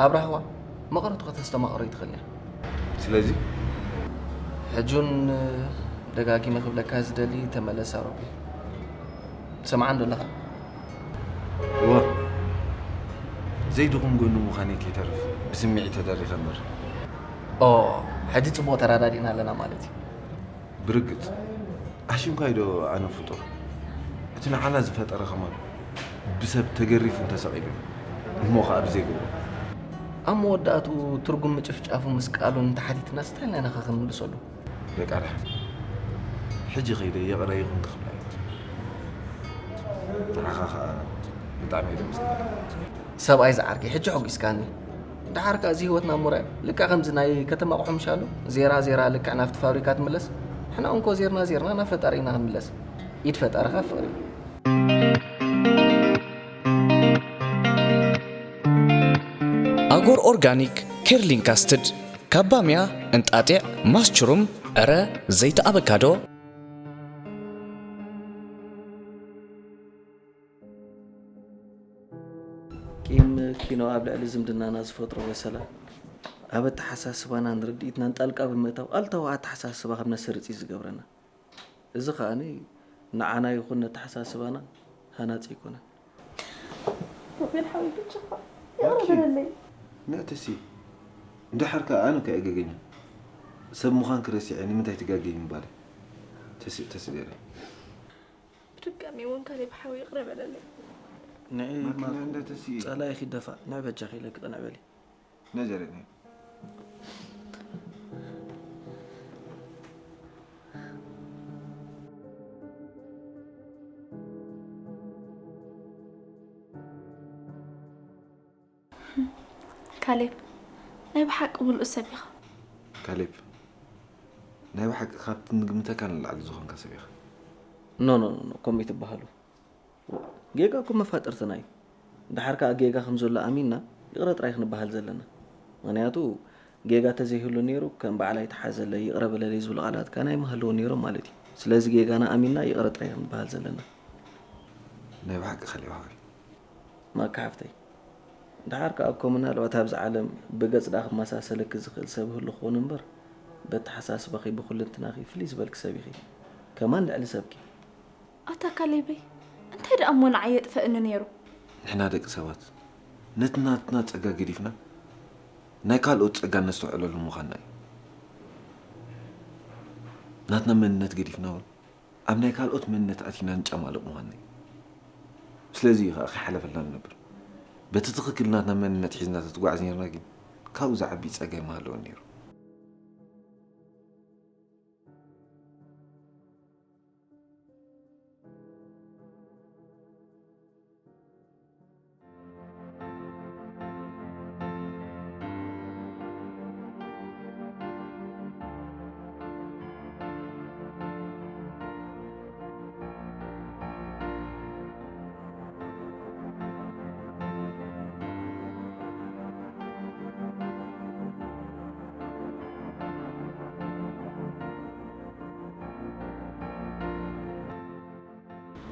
ኣብ ራህዋ መቐረቱ ከተስተማቕሮ ኣይትኽእልን እያ። ስለዚ ሕጂ እውን ደጋጊመ ክብለካ ዝደሊ ተመለስ ኣሮጌ። ትሰምዓኒ ዶ ኣለኻ? እወ ዘይድኹም ጎኑ ምዃነይ ከይተርፍ ብስምዒት ተደሪኸ እምበር። ኦ ሕጂ ጽቡቕ ተረዳዲእና ኣለና ማለት እዩ። ብርግጽ ኣሽንኳይ ዶ ኣነ ፍጡር እቲ ንዓና ዝፈጠረ ከማን ብሰብ ተገሪፉን ተሰቒሉን እሞ ኸኣ ብዘይገብሮ። ኣብ መወዳእትኡ ትርጉም ምጭፍጫፉ ምስ ቃሉ እንተሓቲትናስ እንታይ ኢልና ኢና ኸ ክንምልሰሉ? ደቃ ደሓን ሕጂ ከይደ ይቕረ ይኹን ክኽብላ እየ። ንዓኻ ኸኣ ብጣዕሚ እየ ዘመስግነካ። ሰብኣይ ዝዓርከይ ሕጂ ሖጊስካኒ። ደሓር ከኣ እዚ ህይወትና እሞ ርኣዮ። ልክዕ ከምዚ ናይ ከተማ ኣቑሑ ምሻሉ ዜራ ዜራ ልክዕ ናብቲ ፋብሪካ ትምለስ። ንሕና እንኮ ዜርና ዜርና ናብ ፈጣሪ ኢና ክንምለስ። ኢድ ፈጣሪ ካብ ፍቕሪ። ኣጎር ኦርጋኒክ ኬርሊን ካስትድ ካብ ባምያ፣ እንጣጢዕ፣ ማስችሩም፣ ዕረ፣ ዘይቲ ኣበካዶ፣ ቂም ኪኖ ኣብ ልዕሊ ዝምድናና ዝፈጥሮ በሰላ፣ ኣብ ኣተሓሳስባናን ርድኢትናን ጣልቃ ብምእታው ኣሉታዊ ኣተሓሳስባ ከም ነስርጽ እዩ ዝገብረና። እዚ ከኣ ንዓና ይኹን ነተሓሳስባና ሃናጺ ኣይኮነን። ሮቤል ሓወይ ብቻኻ ይቕረ በለለይ። ንዕ ተሲ እንድሓር ከኣ ኣነ ከኣ ገገኛ ሰብ ምዃንኪ ረሲዐ ንምንታይ ትጋገዪ ምባለይ ተስእ ተስእ ገይረ። ብድጋሚ እውን ካሌብ ሓወይ ይቕረ በለለይ። ንዒ ማኪና እንደ ተሲ ጸላኢኺ ደፋእ ንዕ በጃኺ ኢለኪ ቅንዕ በሊ። ነዘረኒ። ካሌብ ናይ ብሓቂ ምሉእ ሰብ ኢኻ። ካሌብ ናይ ብሓቂ ካብቲ ንግምተካ ንላዕሊ ዝኾንካ ሰብ ኢኻ። ኖ ኖ ኖ ከምኡ ይትበሃሉ። ጌጋ እኮ መፋጥርትና እዩ። ድሓር ከኣ ጌጋ ከም ዘሎ ኣሚንና ይቕረ ጥራይ ክንበሃል ዘለና። ምኽንያቱ ጌጋ ተዘይህሉ ነይሩ ከም በዓል ኣይተሓዘለይ፣ ይቕረ በለለይ ዝብሉ ቃላት ከኣ ኣይምሃለውን ነይሮም ማለት እዩ። ስለዚ ጌጋና ኣሚንና ይቕረ ጥራይ ክንበሃል ዘለና። ናይ ብሓቂ ከሊእኻ ማካ ሓፍተይ፣ ደሓር ከኣ እኮ ምናልባት ኣብዚ ዓለም ብገጽ ደኣ ክመሳሰለኪ ዝኽእል ሰብ ህሉ ክኾን እምበር፣ በተሓሳስባኺ ብኹልንትናኺ ፍልይ ዝበልኪ ሰብ ኢኺ። ከማን ልዕሊ ሰብኪ። ኣታ ካሌበይ፣ እንታይ ደኣ እሞ ንዓይ የጥፈእኒ ነይሩ? ንሕና ደቂ ሰባት ነቲ ናትና ጸጋ ገዲፍና ናይ ካልኦት ጸጋ ነስተውዕለሉ ምዃንና እዩ። ናትና መንነት ገዲፍና እውን ኣብ ናይ ካልኦት መንነት ኣቲና ንጨማለቕ ምዃንና እዩ። ስለዚ እዩ ከኣ ከይሓለፈልና ንነብር። በቲ ትኽክል ናትና መንነት ሒዝና ተትጓዓዝ ነርና ግን ካብኡ ዝዓቢ ጸጋ ኣይምሃለወን ነይሩ።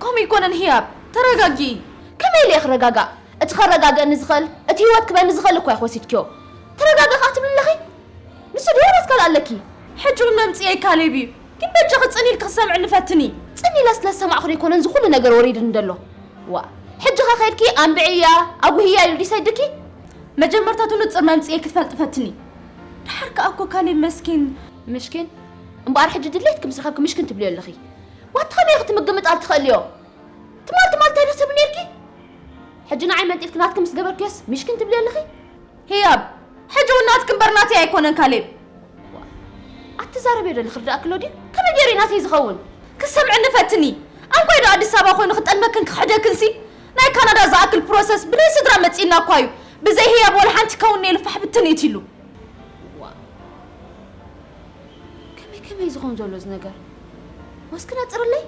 ከምኡ ኣይኮነን ህያብ፣ ተረጋጊ። ከመይ ኢለ እየ ክረጋጋእ? እቲ ከረጋግእኒ ዝኽእል እቲ ህይወት ክበኒ ዝኽእል እኳ ኢኺ ወሲድክዮ። ተረጋጊ ከኣ ትብሊ ኣለኺ? ንሱ ድዩ ወላስ ካልእ ኣለኪ? ሕጂ እውን መምጽኤይ ካሌብ እዩ። ግን በጃኺ ጽን ኢልኪ ክትሰምዕኒ ፈትኒ። ጽን ኢለ ስለ ዝሰማዕኹ ዶ ኣይኮነን እዚ ኩሉ ነገር ወሪድኒ ዘሎ? ዋእ፣ ሕጂ ከ ከይድኪ ኣንብዕያ ኣጉህያ ኢሉ ድዩ ሰዲድኪ? መጀመርታቱ ንጹር መምጽኤይ ክትፈልጢ ፈትኒ። ደሓር ከኣ እኮ ካሌብ መስኪን። ምሽኪን? እምበኣር ሕጂ ድሌትኪ ምስ ረኸብኪ ምሽኪን ትብልዮ ኣለኺ። ዋት ከመይ ኢኺ እቲ ምግምጣል ትኽእልዮ? ትማል ትማል እንታይ ዶ ትብሊ ነይርኪ? ሕጂ ንዓይ መንጢልኪ ናትኪ ምስ ገበርክዮስ ምሽኪን ትብልዮ ኣለኺ? ህያብ፣ ሕጂ እውን ናትኪ እምበር ናተይ ኣይኮነን ካሌብ። ኣትዛረብዮ ዘለኺ ርዳእኪ ኣሎ ድዩ? ከመይ ገይሩ እዩ ናተይ ዝኸውን? ክትሰምዕኒ ፈትኒ። ኣንኮይ ዶ ኣዲስ ኣበባ ኮይኑ ክጠልመክን ክኽሕደክንሲ? ናይ ካናዳ ዝኣክል ፕሮሰስ ብናይ ስድራ መጺእና እኳ እዩ። ብዘይ ህያብ ወላ ሓንቲ ከውኒ ኢሉ ፋሕ ብትን እዩ ኢሉ። ዋእ፣ ከመይ ከመይ ዝኸውን ዘሎ እዚ ነገር? ወስኪ ነጽርለይ?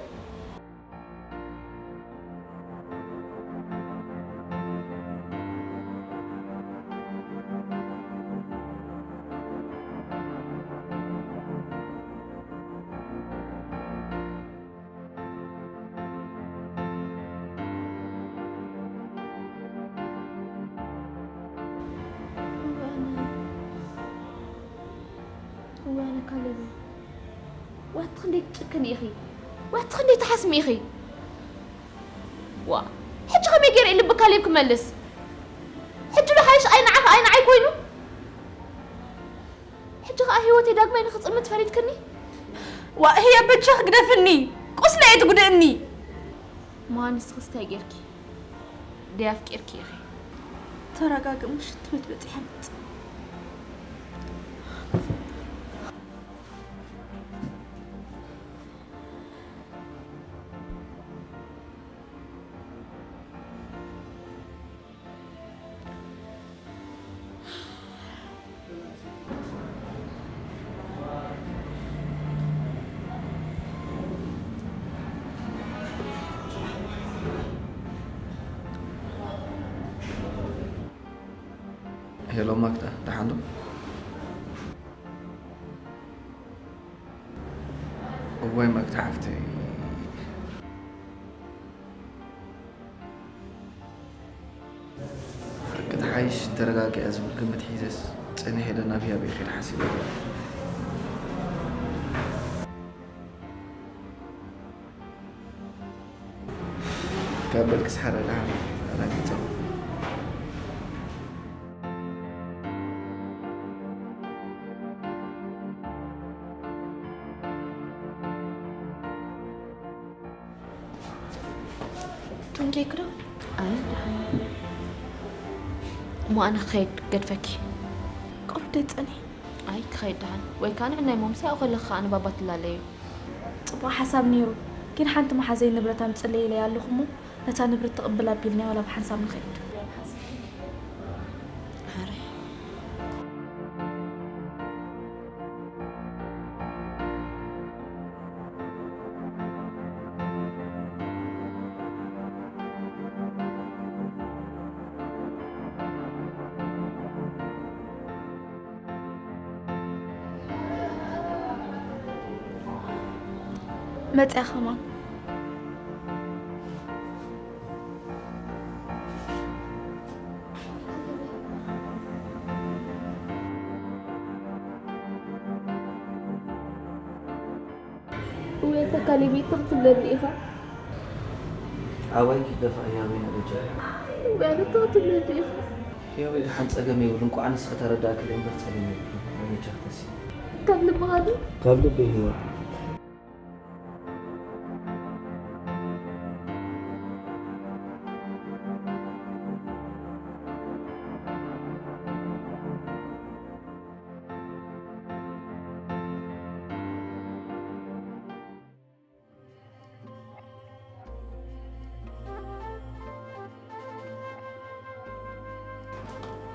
እዋነ ካሌብ፣ ዋቲ ክንደይ ትጭክኒ ኢኺ? ዋቲ ክንደይ ትሓስሚ ኢኺ? ዋ፣ ሕጂ ከመይ ገይረ ልቢ ካሌብ ክመልስ? ሕጂ ዶ ሓይሽ ኣይ ንዓኺ ኣይ ንዓይ ኮይኑ? ሕጂ ኸኣ ህይወተይ ዳግማይ ንኽጽልምት ፈሪድክኒ? ዋእ ህየ በጃኺ ግደፍኒ፣ ቁስለይ ኣይትጉድእኒ። እሞ ንስኽስ እንታይ ጌርኪ? ደይ ኣፍቂርኪ ኢኺ። ተረጋግእ እሞ ሽንቲ ቤት በጺሐ እመጽእ። ሄሎ ማክዳ፣ ደሓን ዶ? እዋይ ማክዳ ሓፍተይ። ክትሓይሽ ተረጋጊኣ ዝብል ግምት ሒዘስ ጸኒሐ ኢለ ናብ ህያብ እየ ክኸይድ ሓሲበ ነይረ። ካብ በልክስ ሓራ ደሓን ኣላጊጸኹ። ጡንጌክ ዶ? ኣይ ደሓን። እሞ ኣነ ክኸይድ ገድፈኪ። ቁሩብ ደይ ትጸንሒ? ኣይ ክኸይድ ደሓን። ወይ ከኣ ንዕናይ ሞምሲ ኣብኡ ከለኺ ከኣ ንባባ ትላለዩ። ጽቡቕ ሓሳብ ነይሩ፣ ግን ሓንቲ መሓዘይ ንብረት ኣምጽለይ ኢለያ ኣለኹ እሞ ነታ ንብረት ትቕብል ኣቢልና ዋላ ብሓንሳብ ንኸይድ። ሕራይ። መጽያ ከማን። ወይ ተካሊ ቤት ትብለኒ ኢኻ። ኣባይ ክትደፋ ህያበይ ነረጃ። ወይ ኣነ ትብለኒ ኢኻ። ህያበይ ደሓን ጸገም የብሉን። እንቋዕ ንስኺ ተረዳእክለይ እምበር ጸገም የብሉን። ነረጃ ክተሲ። ካብ ልብኻ ዶ? ካብ ልበይ ህይወት።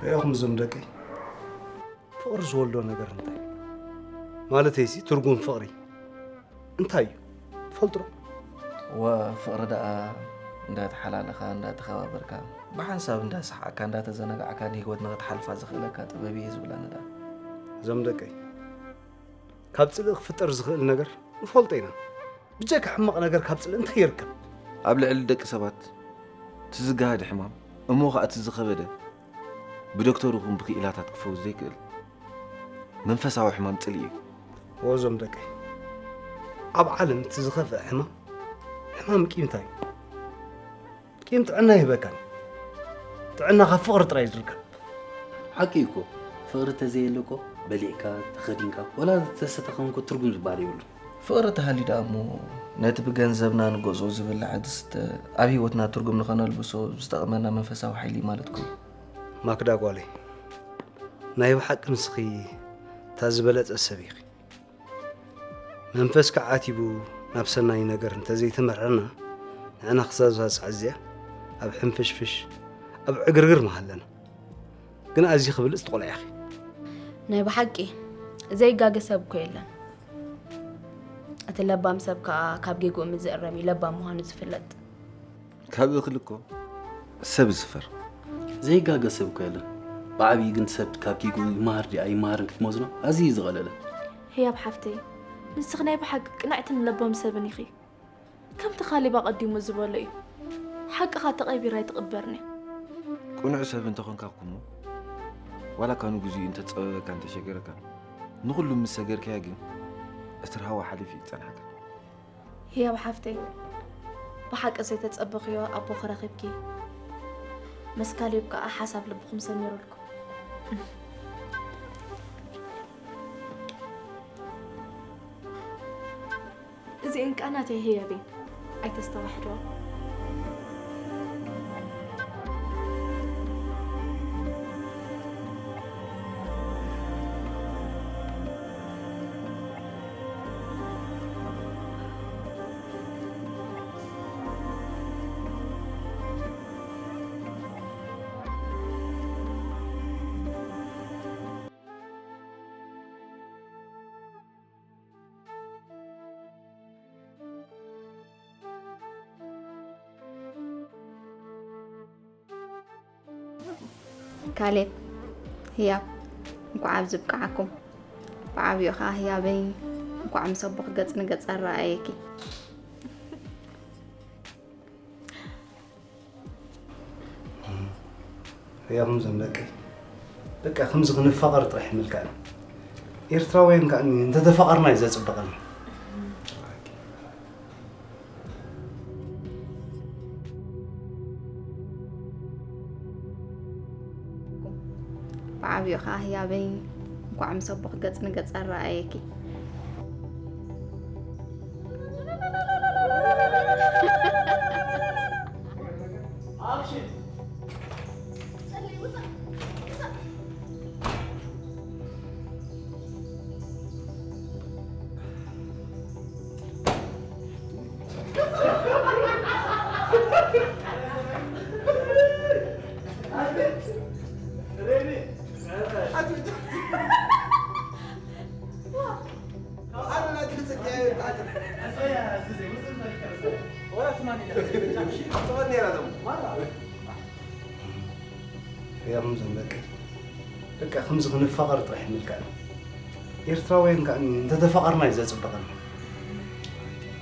ርኢኹም እዞም ደቀይ፣ ፍቕሪ ዝወልዶ ነገር እንታይ? ማለተይሲ ትርጉም ፍቕሪ እንታይ እዩ? ትፈልጡ ዶ? እወ፣ ፍቕሪ ደኣ እንዳተሓላለኻ፣ እንዳተኸባበርካ፣ ብሓንሳብ እንዳሰሓቕካ፣ እንዳተዘናጋዕካ ንህይወት ንኽትሓልፋ ዘኽእለካ ጥበብ እየ ዝብላ ነዳ። እዞም ደቀይ፣ ካብ ጽልኢ ክፍጠር ዝኽእል ነገር ንፈልጦ ኢና። ብጀካ ሕማቕ ነገር ካብ ጽልኢ እንታይ ይርከብ? ኣብ ልዕሊ ደቂ ሰባት እቲ ዝገሃድ ሕማም፣ እሞ ኸኣ እቲ ዝኸበደ፣ ብዶክተር ይኹን ብክኢላታት ክፈውስ ዘይክእል መንፈሳዊ ሕማም ጽልኢ እዩ። ወዞም ደቀይ፣ ኣብ ዓለም እቲ ዝኸፍአ ሕማም፣ ሕማም ቂምታ እዩ። ቂም ጥዕና ይህበካን። ጥዕና ካብ ፍቕሪ ጥራይ እዩ ዝርከብ። ሓቂ እዩ እኮ፣ ፍቕሪ ተዘየለ እኮ፣ በሊዕካ፣ ተኸዲንካ፣ ወላ ዝተሰተኸ እንኮ ትርጉም ዝበሃል የብሉን። ፍቕሪ ተሃልዩ ደኣ እሞ፣ ነቲ ብገንዘብና ንገዝኦ ዝብላዕ ዝስተ፣ ኣብ ህይወትና ትርጉም ንኸነልብሶ ዝጠቕመና መንፈሳዊ ሓይሊ ማለት እኮ እዩ። ማክዳ ጓለይ፣ ናይ ብሓቂ ንስኺ እታ ዝበለጸ ሰብ ኢኺ። መንፈስካ ዓቲቡ ናብ ሰናይ ነገር እንተዘይተመርሐና፣ ንዕና ክሳብ እዛ ሰዓት እዚኣ ኣብ ሕንፍሽፍሽ፣ ኣብ ዕግርግር ምሃለና። ግን ኣዝዩ ክብልጽ ትቖልዓ ኢኺ። ናይ ብሓቂ ዘይጋገ ሰብ እኮ የለን። እቲ ለባም ሰብ ከኣ ካብ ጌግኡ ምስ ዝእረም እዩ ለባም ምዃኑ ዝፍለጥ። ካብ እኽሊ እኮ ሰብ ዝፈር። ዘይጋገ ሰብ እኮ የለን። ብዓብዪ ግን ሰብ ካብ ጌግኡ ይመሃር ድዩ ኣይመሃርን ክትመዝኖ ኣዝዩ እዩ ዝቐለለ። ህያብ ሓፍተይ፣ ንስኺ ናይ ብሓቂ ቅንዕትን ለባም ሰብን ኢኺ። ከምቲ ካሌብ ኣቐዲሙ ዝበሎ እዩ። ሓቅኻ ተቐቢራ ኣይትቕበርን እያ። ቅኑዕ ሰብ እንተኾንካ እኮ እሞ፣ ዋላ እኳ ንግዚኡ እንተጸበበካ እንተሸገረካ፣ ንኹሉ ምስ ሰገርካዮ ግን፣ እቲ ራህዋ ሓሊፉ እዩ ዝጸንሓካ። ህያብ ሓፍተይ፣ ብሓቂ ዘይተጸበኽዮ ኣቦኺ ረኺብኪ። ምስ ካሌብ ከኣ ሓሳብ ልብኹም ሰሚሩልኩም። እዚኤን ከኣ ናተይ ህያብ እየን። ኣይተስተዋሕድኦ። ካሌብ፣ ህያብ፣ እንኳዕ ኣብዚ ብቅዓኩም። ብዓብዩ ከኣ ህያበይ፣ እንኳዕ ምስ ኣቦኺ ገጽ ንገጽ ኣረኣየኪ። ርኢኹም ዞም ደቀይ፣ በቃ ከምዚ ክንፋቐር ጥራሕ ይምልከዐና። ኤርትራውያን ከኣ እንተተፋቐርና እዩ ዘጽብቐና። ብዓብዩ ከኣ ህያበይ፣ እንኳዕ ምስ ኣቦኺ ገጽ ንገጽ ኣረኣየኪ። ርኢኹም ዞም ደቀይ፣ በቃ ከምዚ ክንፋቐር ጥራሕ ይምልከዐና። ኤርትራውያን ከኣ እንተተፋቐርና እዩ ዘጽብቐና።